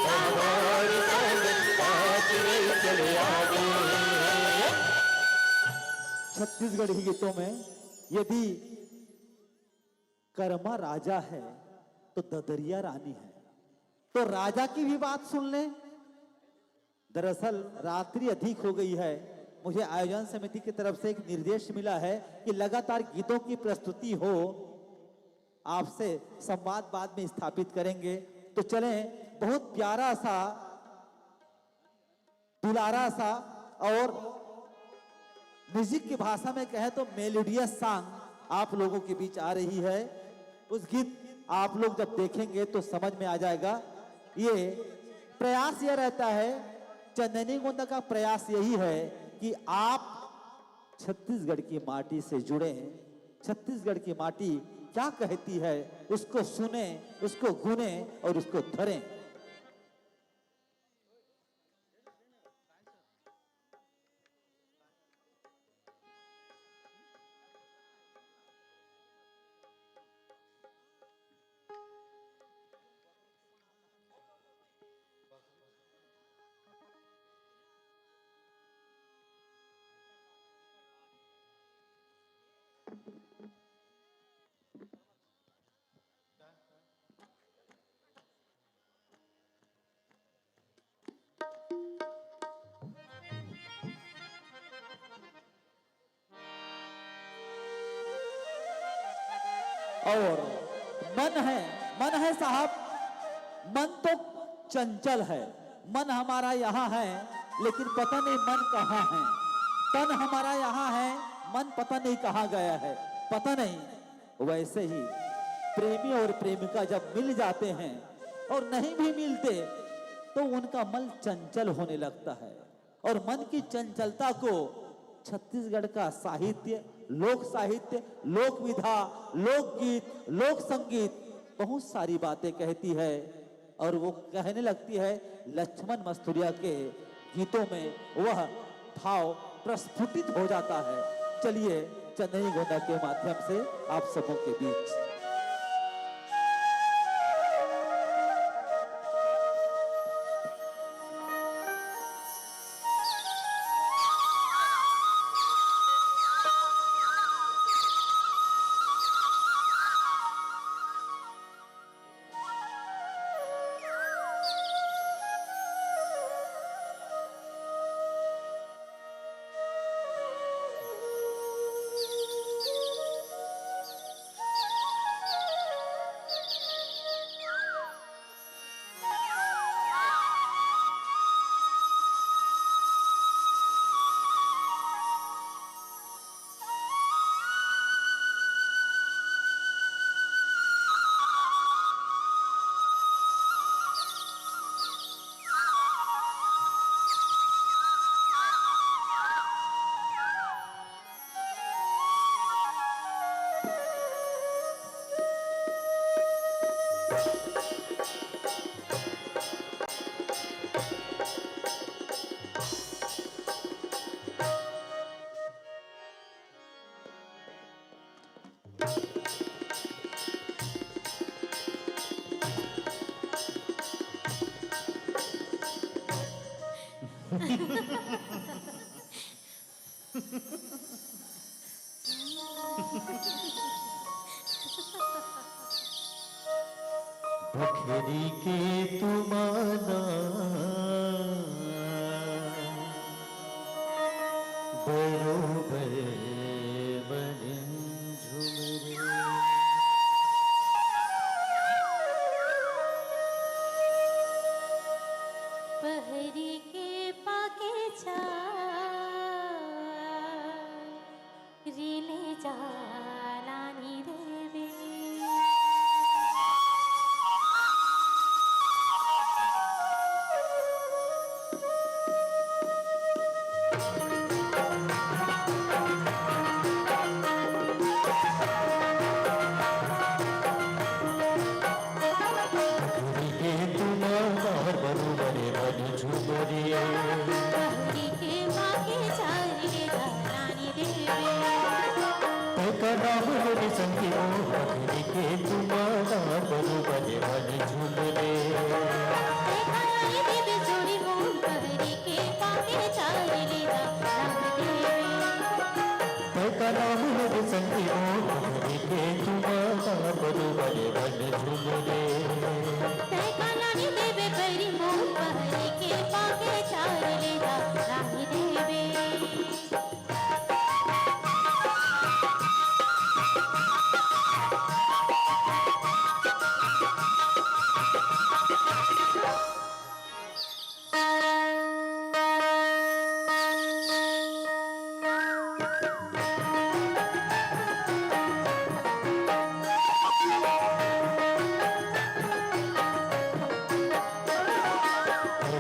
हमार संगे आज रे चले आवे। छत्तीसगढ़ी गीतों में यदि करमा राजा है तो ददरिया रानी है, तो राजा की भी बात सुन लें। दरअसल रात्रि अधिक हो गई है, मुझे आयोजन समिति की तरफ से एक निर्देश मिला है कि लगातार गीतों की प्रस्तुति हो, आपसे संवाद बाद में स्थापित करेंगे। तो चलें, बहुत प्यारा सा दुलारा सा और म्यूजिक की भाषा में कहें तो मेलोडियस सॉन्ग आप लोगों के बीच आ रही है। उस गीत आप लोग जब देखेंगे तो समझ में आ जाएगा। ये प्रयास यह रहता है, चंदनी गोंदा का प्रयास यही है कि आप छत्तीसगढ़ की माटी से जुड़ें, छत्तीसगढ़ की माटी क्या कहती है उसको सुने, उसको गुने और उसको धरें। और मन है, मन है साहब, मन तो चंचल है। मन हमारा यहाँ है, लेकिन पता नहीं मन कहाँ है। तन हमारा यहाँ है, मन पता नहीं कहाँ गया है, पता नहीं। वैसे ही प्रेमी और प्रेमिका जब मिल जाते हैं और नहीं भी मिलते, तो उनका मन चंचल होने लगता है। और मन की चंचलता को छत्तीसगढ़ का साहित्य लोक साहित्य, लोक विधा, लोकगीत, लोक संगीत बहुत सारी बातें कहती है और वो कहने लगती है, लक्ष्मण मस्तुरिया के गीतों में वह भाव प्रस्फुटित हो जाता है। चलिए, चंदनी गोंदा के माध्यम से आप सबों के बीच। भखरी के तुमाना बरोबर बने झुमरे। पहरी के पाके चार रिले जालानी देवे। के तुम्हार बरुबरे मन झुमरिए। पहरी के माँ के चारी रे रानी देवे। तैका नाम लोगे संगी मोर, पहरी के तुम्हार बरुबरे मन झुमरे। तैका रानी देवे जोड़ी मोर, पहरी के माँ के चारी रे रानी देवे। तैका नाम लोगे संगी मोर, पहरी के तुम्हार बरुबरे मन झुमरे। तैका नानी देवे पहरी मोर, पहरी के पाके चार ले जा रानी देवे।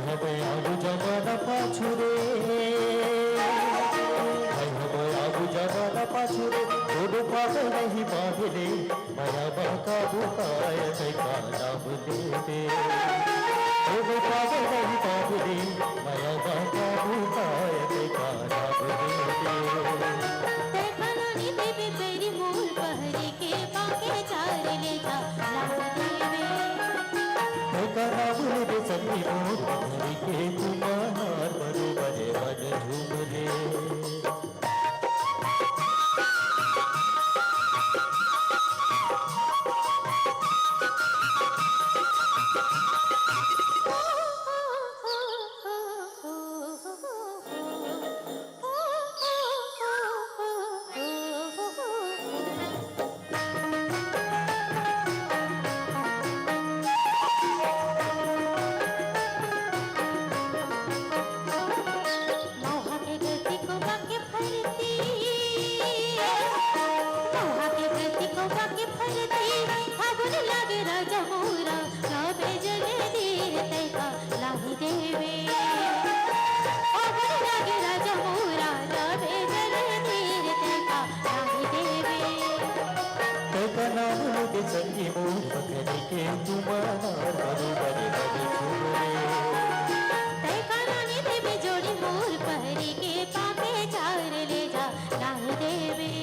हबे आलू जमाना पाछू रे, हबे आलू जमाना पाछू रे, कोनो पागल नहीं बांधले। मया बा काबू काय तैका नाम लेते। ओ गो पावे नहीं बाबुली, मया बा काबू काय तैका नाम लेते। तैका नाम लेते संगी मोर पहरी के तुम्हार बरोबर मन झूम रे। मौहा के गलती को बाके फरती, मौहा के गलती को बाके फरती, फागुन लागे राजा मोरा, लाबे जले धीर तैका लाही देवे। फागुन लागे राजा मोरा, लाबे जले धीर तैका संगी मोर पकड़ी के तुमार बरोबर बड़ चुनरी। तै करानी देबे जोड़ी मोर पहरी के पाके चार ले जा नाही देबे।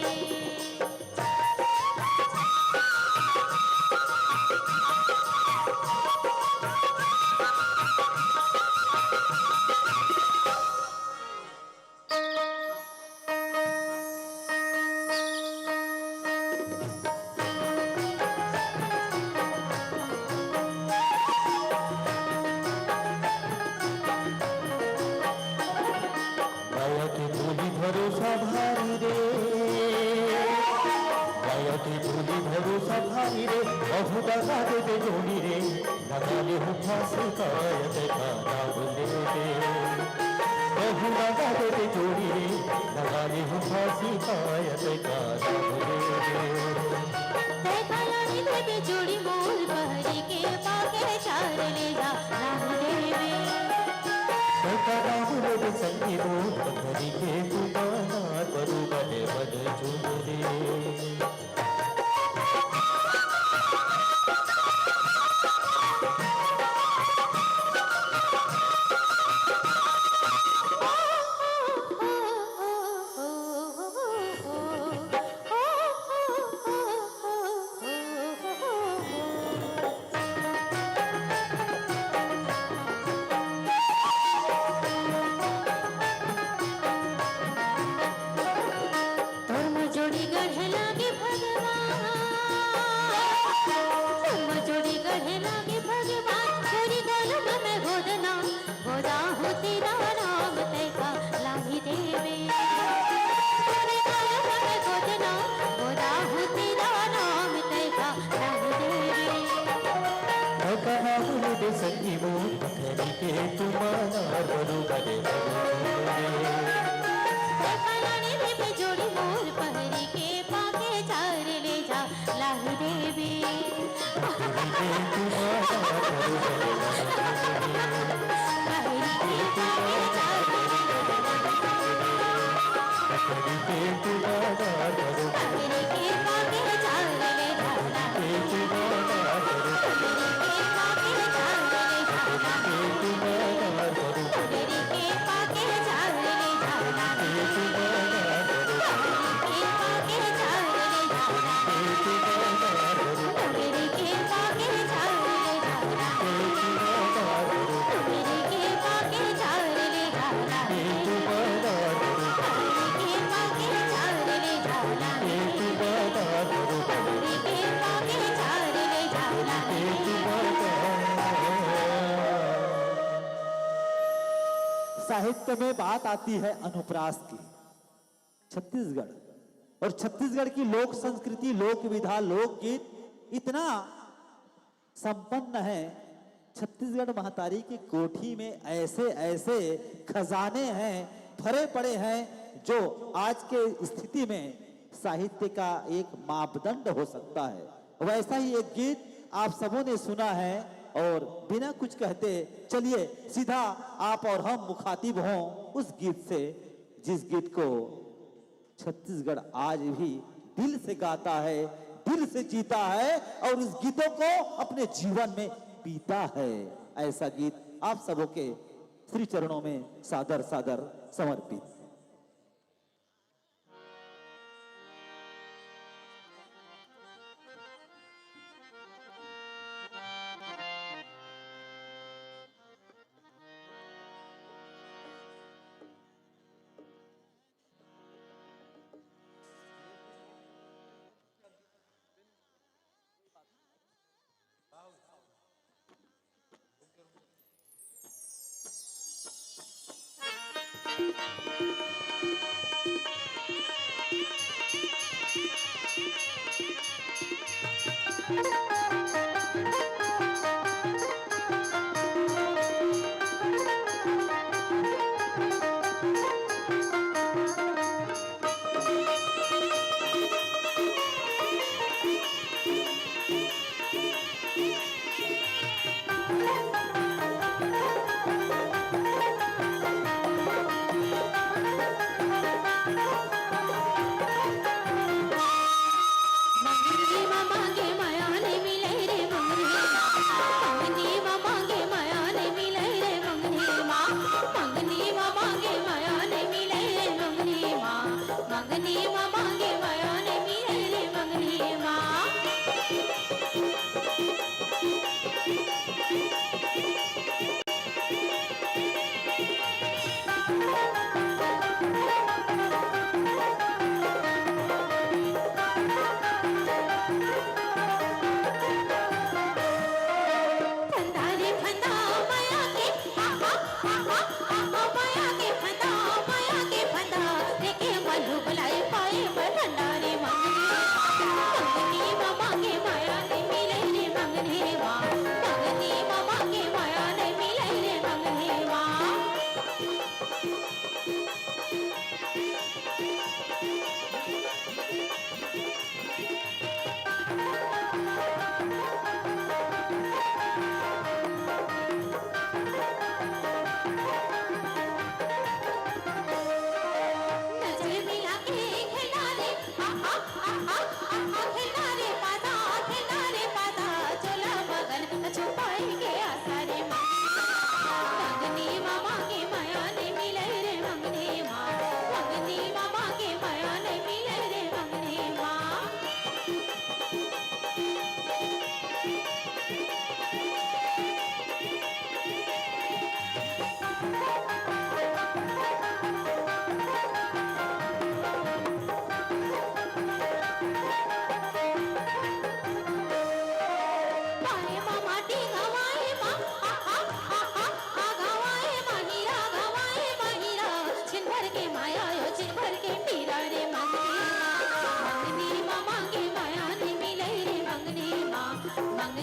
माया के बोली भरोसा भारी रे, माया के बोली भरोसा भारी रे, अहू दगा देबे जोड़ी रे, लगा ले हूँ फांसी कायद का नाम ले रे। अहू दगा देबे जोड़ी रे, लगा ले हूँ फांसी कायद का नाम ले रे। तै खयाली देबे जोड़ी मोर पहरी के पाके चार ले जा राम देवे। तै का नाम ले रे संगी मोर पहरी के तुमार बरू बने बने चुनरी। तोर जोड़ी गढ़े लागे भगवान, तोर जोड़ी गढ़े लागे भगवान, तोरी गलम में गोदना, गोदा हो तेरा नाम तैका लाही देवे। तोरी गलम में गोदना, गोदा हो तेरा नाम तैका लाही देवे। भगवान बोले संगी मोर पकड़ी के तुमार बरू बने बरू रे। पकड़ानी देबे जोड़ी मोर पहरी के पाके चार ले जा लाही देबे। पकड़ी के तुमार बरू बने बरू रे। पहरी के पाके चार ले जा लाही देबे। पकड़ी के तुमार बरू बने पहरी के पाके चार ले जा लाही देबे। साहित्य में बात आती है अनुप्रास की। छत्तीसगढ़ और छत्तीसगढ़ की लोक संस्कृति, लोक विधा, लोकगीत इतना संपन्न है। छत्तीसगढ़ महतारी की कोठी में ऐसे ऐसे खजाने हैं, भरे पड़े हैं, जो आज के स्थिति में साहित्य का एक मापदंड हो सकता है। वैसा ही एक गीत आप सबों ने सुना है और बिना कुछ कहते चलिए सीधा आप और हम मुखातिब हों उस गीत से, जिस गीत को छत्तीसगढ़ आज भी दिल से गाता है, दिल से जीता है और उस गीतों को अपने जीवन में पीता है। ऐसा गीत आप सबों के श्री चरणों में सादर सादर समर्पित।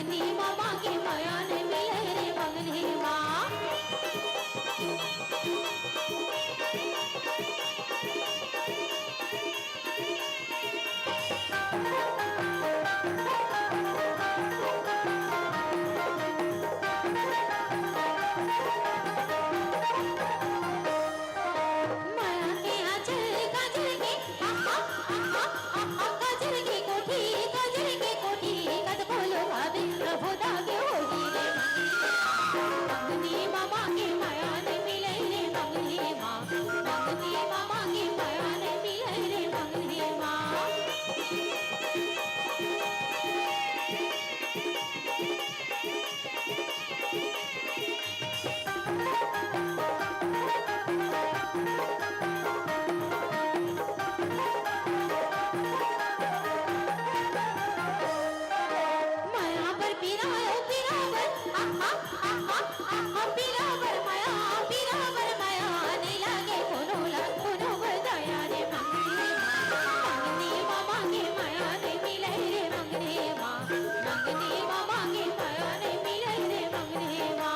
मंगनी मा मांगे मया नइ मिले रे मंगनी मा। मया के आंचल काजल के, हा, हा, हा, हा, हा, हा, काजल के कोठी, काजल के कोठी, कतको लोभावे, प्रभु दागे होही रे। मंगनी मा मांगे मया नइ मिले रे मंगनी मा, मंगनी मा मांगे मया नइ मिले रे मंगनी मा। मया बर पीरा ओ पीरा बर, आ, आ, आ, आ, आ, आ, पीरा बर मया, पीरा बर मया, नइ लागे कोनो ला, कोनो बर दया रे मंगनी मा। मंगनी मा मांगे मया नइ मिले रे मंगनी मा। मंगनी मा मांगे मया नइ मिले रे मंगनी मा।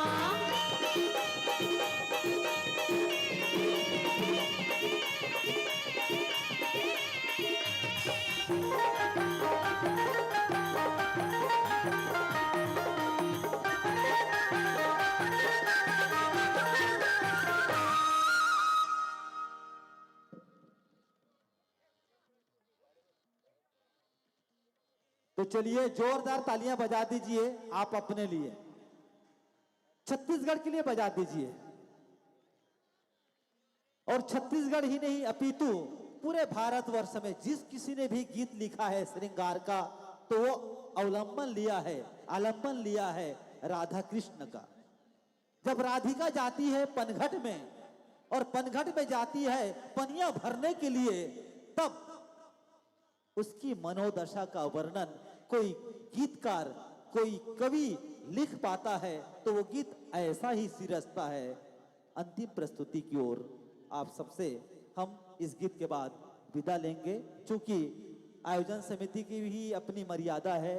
तो चलिए, जोरदार तालियां बजा दीजिए आप अपने लिए, छत्तीसगढ़ के लिए बजा दीजिए। और छत्तीसगढ़ ही नहीं, अपितु पूरे भारतवर्ष में जिस किसी ने भी गीत लिखा है श्रृंगार का, तो वो अवलंबन लिया है, आलंबन लिया है राधा कृष्ण का। जब राधिका जाती है पनघट में और पनघट में जाती है पनिया भरने के लिए, तब उसकी मनोदशा का वर्णन कोई गीतकार, कोई कवि लिख पाता है, तो वो गीत ऐसा ही सिरजता है। अंतिम प्रस्तुति की ओर आप सबसे हम इस गीत के बाद विदा लेंगे, चूंकि आयोजन समिति की भी अपनी मर्यादा है,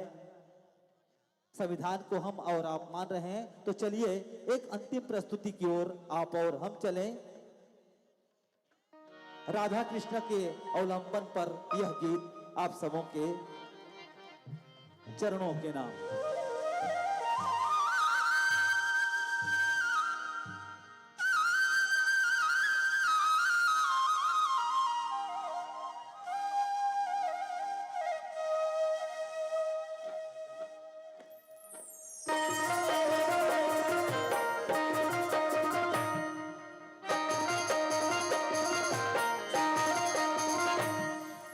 संविधान को हम और आप मान रहे हैं। तो चलिए, एक अंतिम प्रस्तुति की ओर आप और हम चलें। राधा कृष्ण के अवलंबन पर यह गीत आप सबों के चरणों के नाम।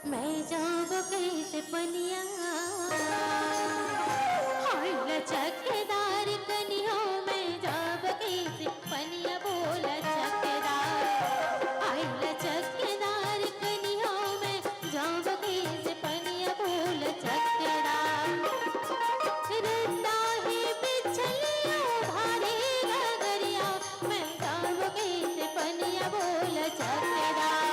मैं जाबो कइसे पनिया, हाय लचकदार कनिहा, मैं जाबो कइसे पनिया, बोला चकदार, हाय लचकदार कनिहा, मैं जाबो कइसे पनिया, बोला चकदार। रद्दा हे बिछलिया भारी गगरिया, मैं जाबो कइसे पनिया, बोला चकदार।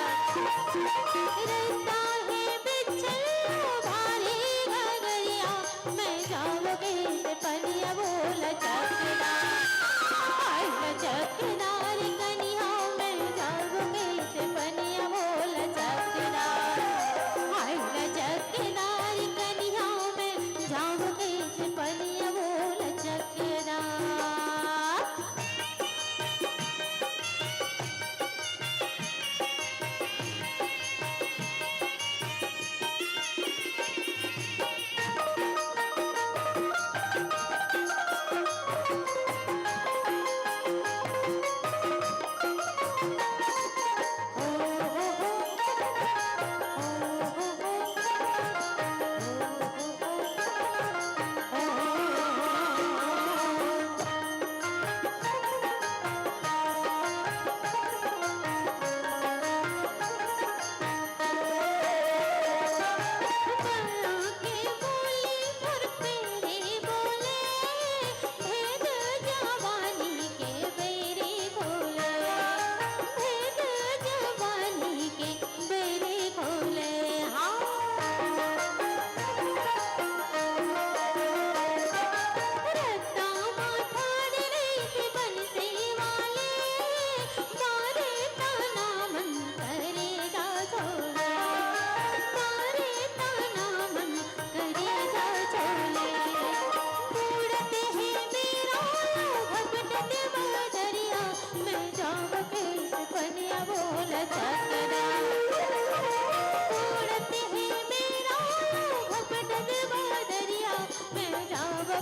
रद्दा हे बिछलिया भारी गगरिया, मैं जाबो कइसे पनिया, बोला चकदार। हाय लचकदार कनिहा, मैं जाबो कइसे पनिया, बोला चकदार। हाय लचकदार कनिहा, मैं जाबो कइसे पनिया, बोला चकदार।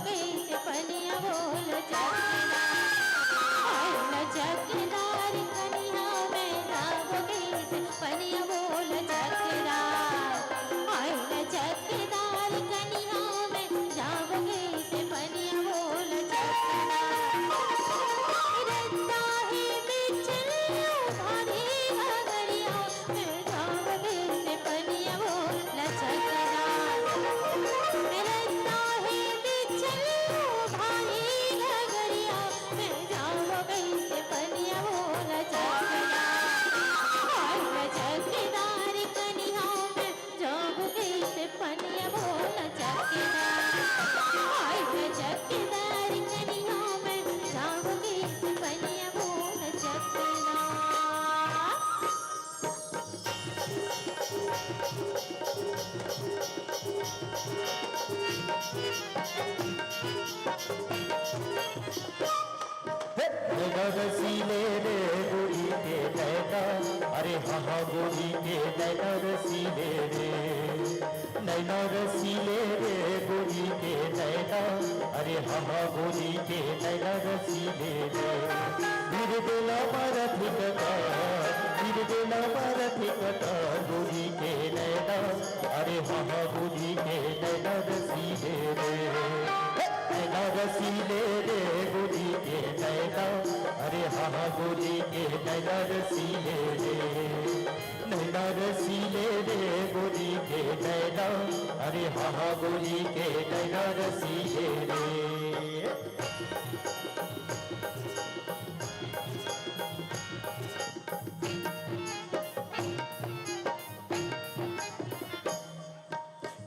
कइसे पनिया बोल चकदार, आय लचकदार कनिहा में जाबो कइसे पनिया बोल चकदार, आय लचकदार कनिहा में जाबो कइसे पनिया बोल चकदार। रद्दा हे बिचलियो भारी घगरिया, नैना रसीले रे गोरी के नैना, अरे हाँ हाँ गोरी के नैना रसीले रे। नैना रसीले रे गोरी के नैना, अरे हाँ हाँ गोरी के नैना रसीले रे। बिरबेला मारा थिकता, बिरबेला मारा थिकता गोरी के नैना, अरे हाँ हाँ गोरी के नैना रसीले रे। नैना रसीले रे गोरी के नैना, अरे हाँ हाँ गोरी के नैना रसीले रे। नैना रसीले रे गोरी के नैना, अरे हाँ हाँ गोरी के नैना रसीले रे।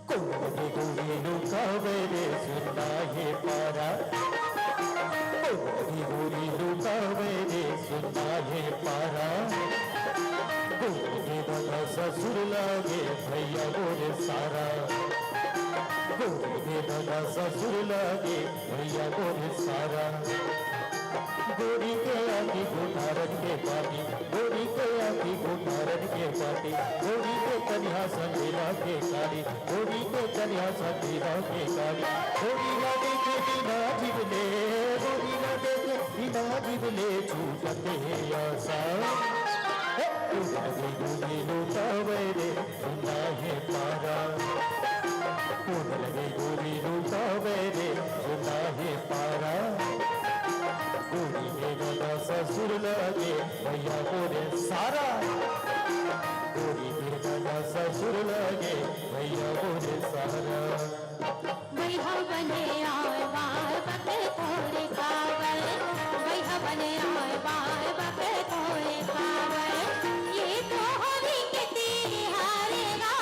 कोन गोरी लुकावे रे सुन्ना हे पारा, कोन गोरी लुकावे रे सुन्ना हे पारा। गोरी के दादा ससुर लागे भैया मोरे सारा, गोरी के दादा ससुर लागे भैया मोरे सारा। गोरी के आँखी कोठारन के पानी, गोरी के आँखी कोठारन के पानी, गोरी के कनिहा संजीवा के कारी, गोरी के कनिहा संजीवा के कारी। गोरी ला देखे बिना जीव ले, गोरी ला देखे बिना जीव ले छूटत हे आसा। हे, गोरी गोरी लुटावे रे सुन्ना हे पारा। कोन लगे गोरी लुटावे रे सुन्ना हे पारा। गोरी के दादा ससुर लगे भैया मोरे सारा। गोरी के दादा ससुर लगे भैया मोरे सारा। बइहा बने आय बाय बके तोरे कावल, बइहा बने आय बाय बके तोरे कावल। ये तो होरी के तिहार गा,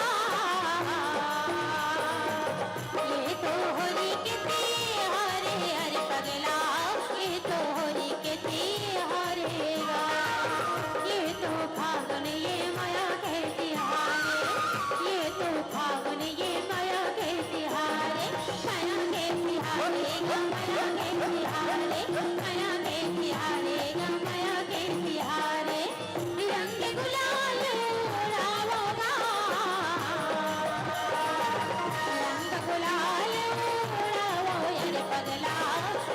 ये तो होरी के तिहार, अरे पगला, ये तो होरी के तिहार गा। ये तो फागुन ये मया के तिहार, ये तो फागुन ये मया के तिहार, मया के तिहार गा, मया के तिहार, मया के तिहार गा, मया के तिहार। रंग गुलाल उड़ावो गा, रंग गुलाल उड़ावो, अरे पगला,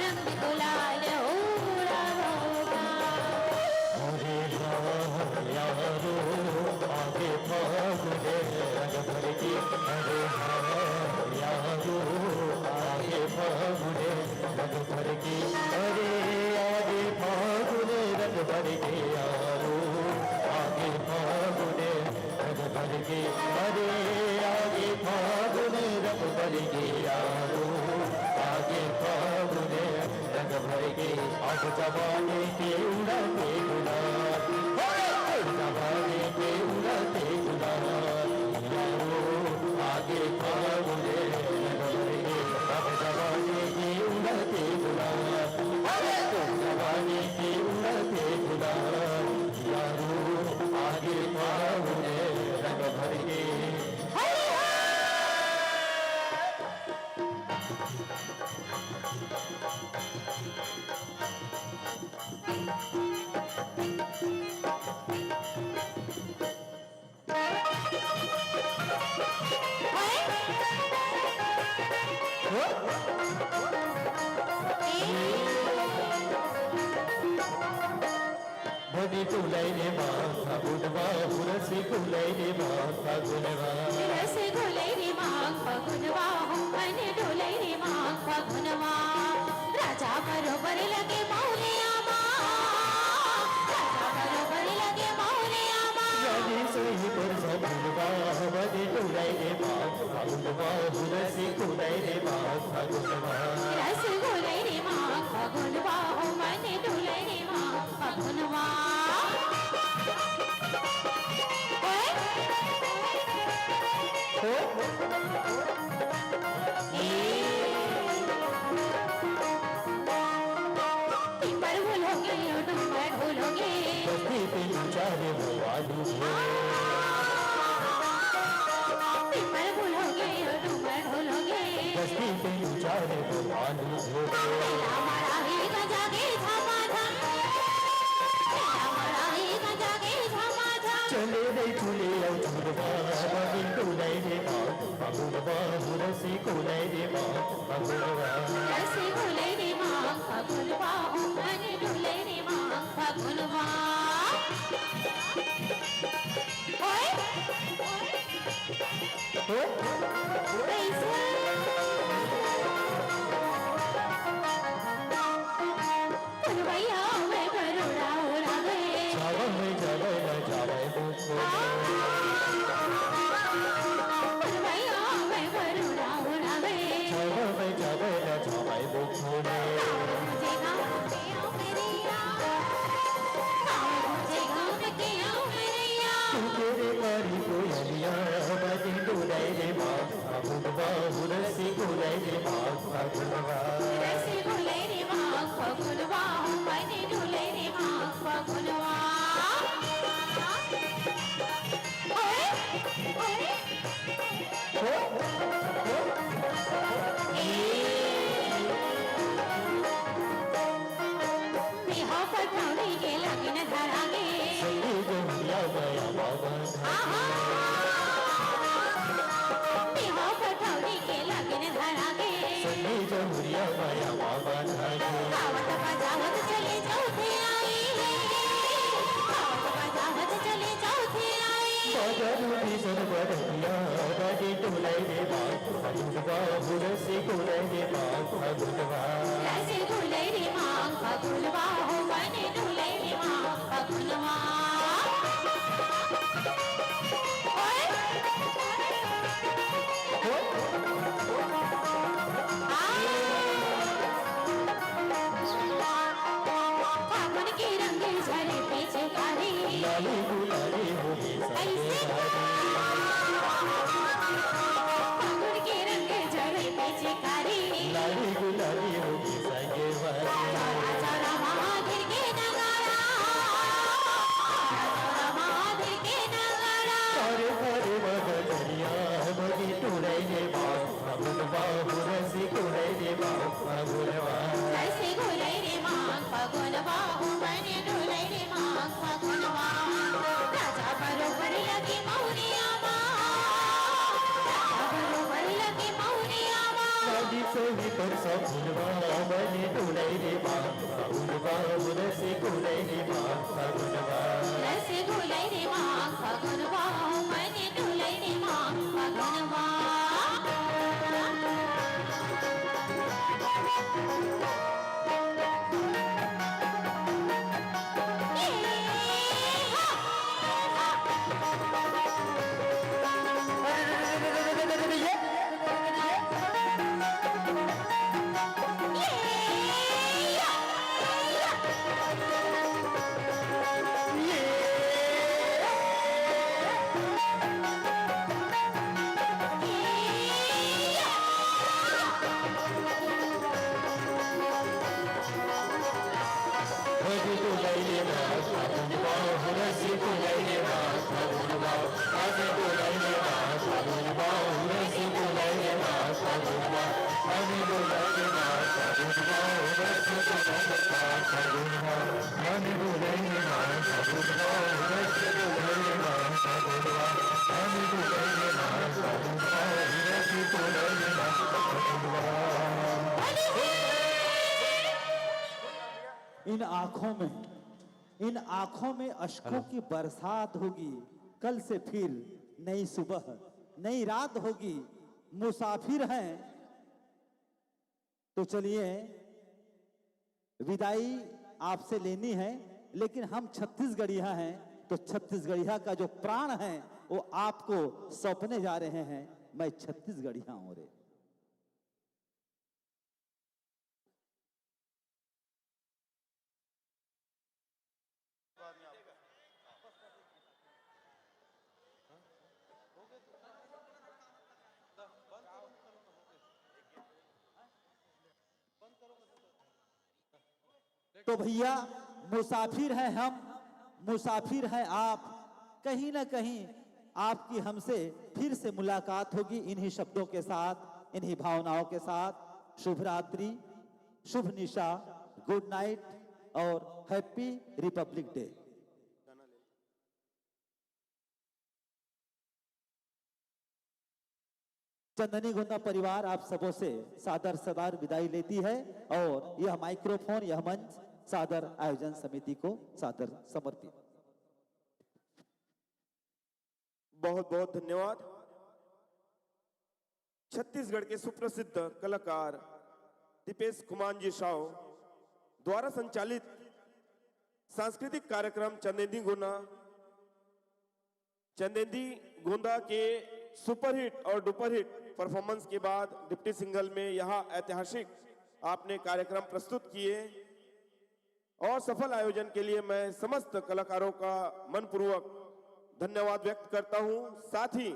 रंग गुलाल उड़ावो गा। अरे हाँ यारो, आगे फागुन रंग भर के। अरे हाँ यारो, आगे फागुन रंग भर के। अरे आगे फागुन रंग भर के यारो, आगे फागुन रंग भर के। अरे आगे फागुन रंग भर के यारो, आगे फागुन रंग भर के। अब जवानी के उड़ाते गुलाल, अरे जवानी के उड़ाते गुलाल यारो, आगे फागुन रंग भर के। अब जवानी के उड़ाते गुलाल, अरे जवानी के उड़ाते गुलाल यारो, आगे फागुन रंग भर के। बने डोलय रे माँ फगुनवा, रस घोलय रे माँ फगुनवा। रस घोलय रे माँ फगुनवा, हो मन डोलय रे माँ फगुनवा। राजा बरोबर लगे मौलिया माँ, राजा बरोबर लगे मौलिया माँ। रानी सोई बरसा फुलवा, बने डोलय रे माँ फगुनवा, रस घोलय रे माँ फगुनवा। रस घोलय रे माँ फगुनवा, हो मन डोलय रे माँ फगुनवा। ओए। ए। पीपर फूल हो गे, डूमर फूल हो गे। बस्ती पे चारे भवालू। पीपर फूल हो गे, डूमर फूल हो गे। बस्ती पे चारे भवालू। मेला मड़ाही गजा गे झमाझम। मेला मड़ाही गजा गे झमाझम। चले रे झूले अउ झुलवा, बने डोलय रे माँ फगुनवा, रस घोलय रे माँ फगुनवा। रस घोलय रे माँ फगुनवा, हो मन डोलय रे माँ फगुनवा। ओए। कइसे? पुरवैया में गरुड़ा उड़ावे। जावे में जावे न जावे मुखो। पुरवैया में गरुड़ा उड़ावे। जावे में जावे न जावे मुखो। गाँव मुझे गाँव के आओ मेरे यार। गाँव मुझे गाँव के आओ मेरे यार। तू तेरे मारी कोयलिया, बने डोलय रे माँ फगुनवा, रस घोलय रे माँ फगुनवा। रस घोलय रे माँ फगुनवा, हो मन डोलय रे माँ फगुनवा। ओए, ओए। हो, हो। ए। बिहाव पठौनी के लगिन धरा गे। संगी जहुरिया मया बाबा धागे। आहा। बिहाव पठौनी के लगिन धरा गे। संगी जहुरिया मया बाबा धागे। गावत बजावत चले जावथे आई। गावत बजावत चले जावथे आई। बाजा रूपी सन बरतिया, बने डोलय रे माँ फगुनवा, रस घोलय रे माँ फगुनवा। रस घोलय रे माँ फगुनवा, हो मन डोलय रे माँ फगुनवा। ओए। आ। फागुन के रंग झरे पिचकारी। लाली गुलाली होगे संगे भारी। फागुन के रंग झरे पिचकारी। लाली गुलाली होगे संगे भारी। चौरा चौरा महाधीर के नगाड़ा। चौरा चौरा महाधीर के नगाड़ा। अरे अरे मगरिया बनी टुरैले बा। फगुनवा हो रस घोलय रे माँ फगुनवा। रस घोलय रे माँ फगुनवा, हो मन डोलय रे माँ फगुनवा। राजा बरोबर लगे मौरिया माँ, राजा बरोबर लगे मौरिया माँ। लाली सोही बरसा फुलवा, मन डोलय रे माँ फगुनवा, हो रस घोलय रे माँ फगुनवा। रस घोलय रे माँ फगुनवा, हो मन डोलय रे माँ फगुनवा। इन आंखों में, इन आंखों में अश्कों की बरसात होगी। कल से फिर नई सुबह, नई रात होगी। मुसाफिर हैं तो चलिए, विदाई आपसे लेनी है, लेकिन हम छत्तीसगढ़िया हैं, तो छत्तीसगढ़िया का जो प्राण है, वो आपको सौंपने जा रहे हैं। मैं छत्तीसगढ़िया हूं रे। तो भैया, मुसाफिर हैं हम, मुसाफिर हैं आप। कहीं ना कहीं आपकी हमसे फिर से मुलाकात होगी इन्हीं शब्दों के साथ, इन्हीं भावनाओं के साथ। शुभ रात्रि, शुभ निशा, गुड नाइट और हैप्पी रिपब्लिक डे। चंदनी गोंदा परिवार आप सबों से सादर सादर विदाई लेती है और यह माइक्रोफोन, यह मंच सादर आयोजन समिति को सादर समर्पित। बहुत बहुत धन्यवाद। छत्तीसगढ़ के सुप्रसिद्ध कलाकार दीपेश कुमार जी साव द्वारा संचालित सांस्कृतिक कार्यक्रम चंदेंदी गोंदा, चंदेंदी गोंदा के सुपरहिट और डुपरहिट परफॉर्मेंस के बाद डिप्टी सिंगल में यह ऐतिहासिक आपने कार्यक्रम प्रस्तुत किए और सफल आयोजन के लिए मैं समस्त कलाकारों का मनपूर्वक धन्यवाद व्यक्त करता हूं। साथ ही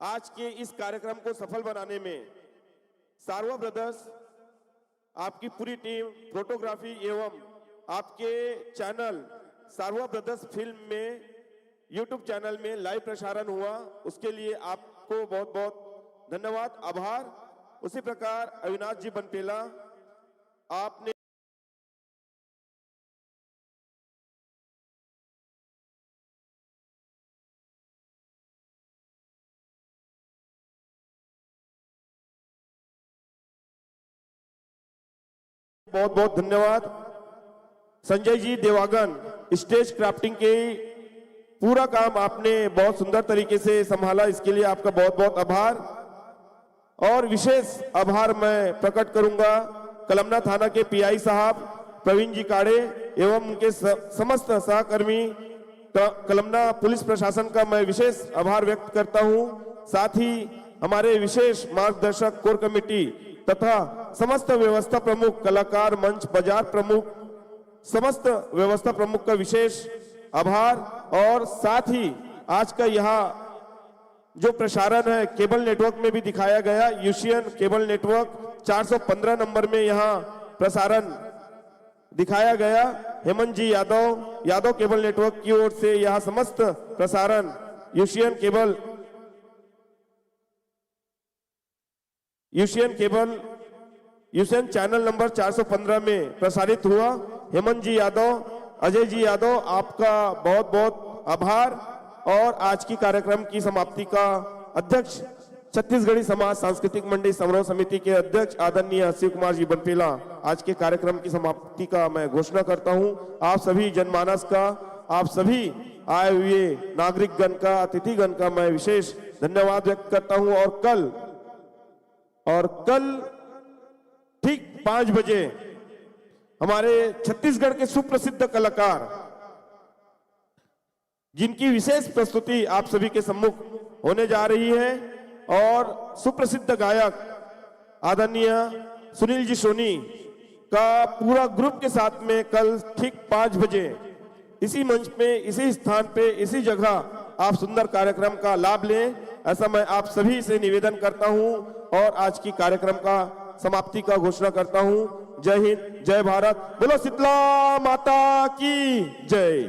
आज के इस कार्यक्रम को सफल बनाने में सारवा ब्रदर्स, आपकी पूरी टीम, फोटोग्राफी एवं आपके चैनल सारवा ब्रदर्स फिल्म में, यूट्यूब चैनल में लाइव प्रसारण हुआ, उसके लिए आपको बहुत बहुत धन्यवाद, आभार। उसी प्रकार अविनाश जी बनपेला, आपने बहुत बहुत धन्यवाद। संजय जी देवागन, स्टेज क्राफ्टिंग के पूरा काम आपने बहुत सुंदर तरीके से संभाला, इसके लिए आपका बहुत बहुत आभार। और विशेष आभार मैं प्रकट करूंगा कलमना थाना के पीआई साहब प्रवीण जी काड़े एवं उनके स-, समस्त सहकर्मी क-, कलमना पुलिस प्रशासन का मैं विशेष आभार व्यक्त करता हूं। साथ ही हमारे विशेष मार्गदर्शक कोर कमेटी तथा समस्त व्यवस्था प्रमुख, कलाकार मंच, बाजार प्रमुख, समस्त व्यवस्था प्रमुख का विशेष आभार। और साथ ही आज का यह जो प्रसारण है केबल नेटवर्क में भी दिखाया गया, यूसीएन केबल नेटवर्क चार सौ पन्द्रह नंबर में यहां प्रसारण दिखाया गया। हेमंत जी यादव, यादव केबल नेटवर्क की ओर से यह समस्त प्रसारण UCN cable, UCN cable, UCN channel number चार सौ पन्द्रह में प्रसारित हुआ। हेमंत जी यादव, अजय जी यादव, आपका बहुत बहुत आभार। और आज की कार्यक्रम की समाप्ति का अध्यक्ष छत्तीसगढ़ी समाज सांस्कृतिक मंडली समारोह समिति के अध्यक्ष आदरणीय शिव कुमार जी बनपेला आज के कार्यक्रम की समाप्ति का मैं घोषणा करता हूं। आप सभी जनमानस का, आप सभी आए हुए नागरिक गण का, अतिथि गण का मैं विशेष धन्यवाद व्यक्त करता हूं। और कल, और कल ठीक पाँच बजे हमारे छत्तीसगढ़ के सुप्रसिद्ध कलाकार, जिनकी विशेष प्रस्तुति आप सभी के सम्मुख होने जा रही है, और सुप्रसिद्ध गायक आदरणीय सुनील जी सोनी का पूरा ग्रुप के साथ में कल ठीक पाँच बजे इसी मंच पे, इसी स्थान पे, इसी जगह आप सुंदर कार्यक्रम का लाभ लें, ऐसा मैं आप सभी से निवेदन करता हूं। और आज की कार्यक्रम का समाप्ति का घोषणा करता हूं। जय हिंद, जय भारत, बोलो शीतला माता की जय।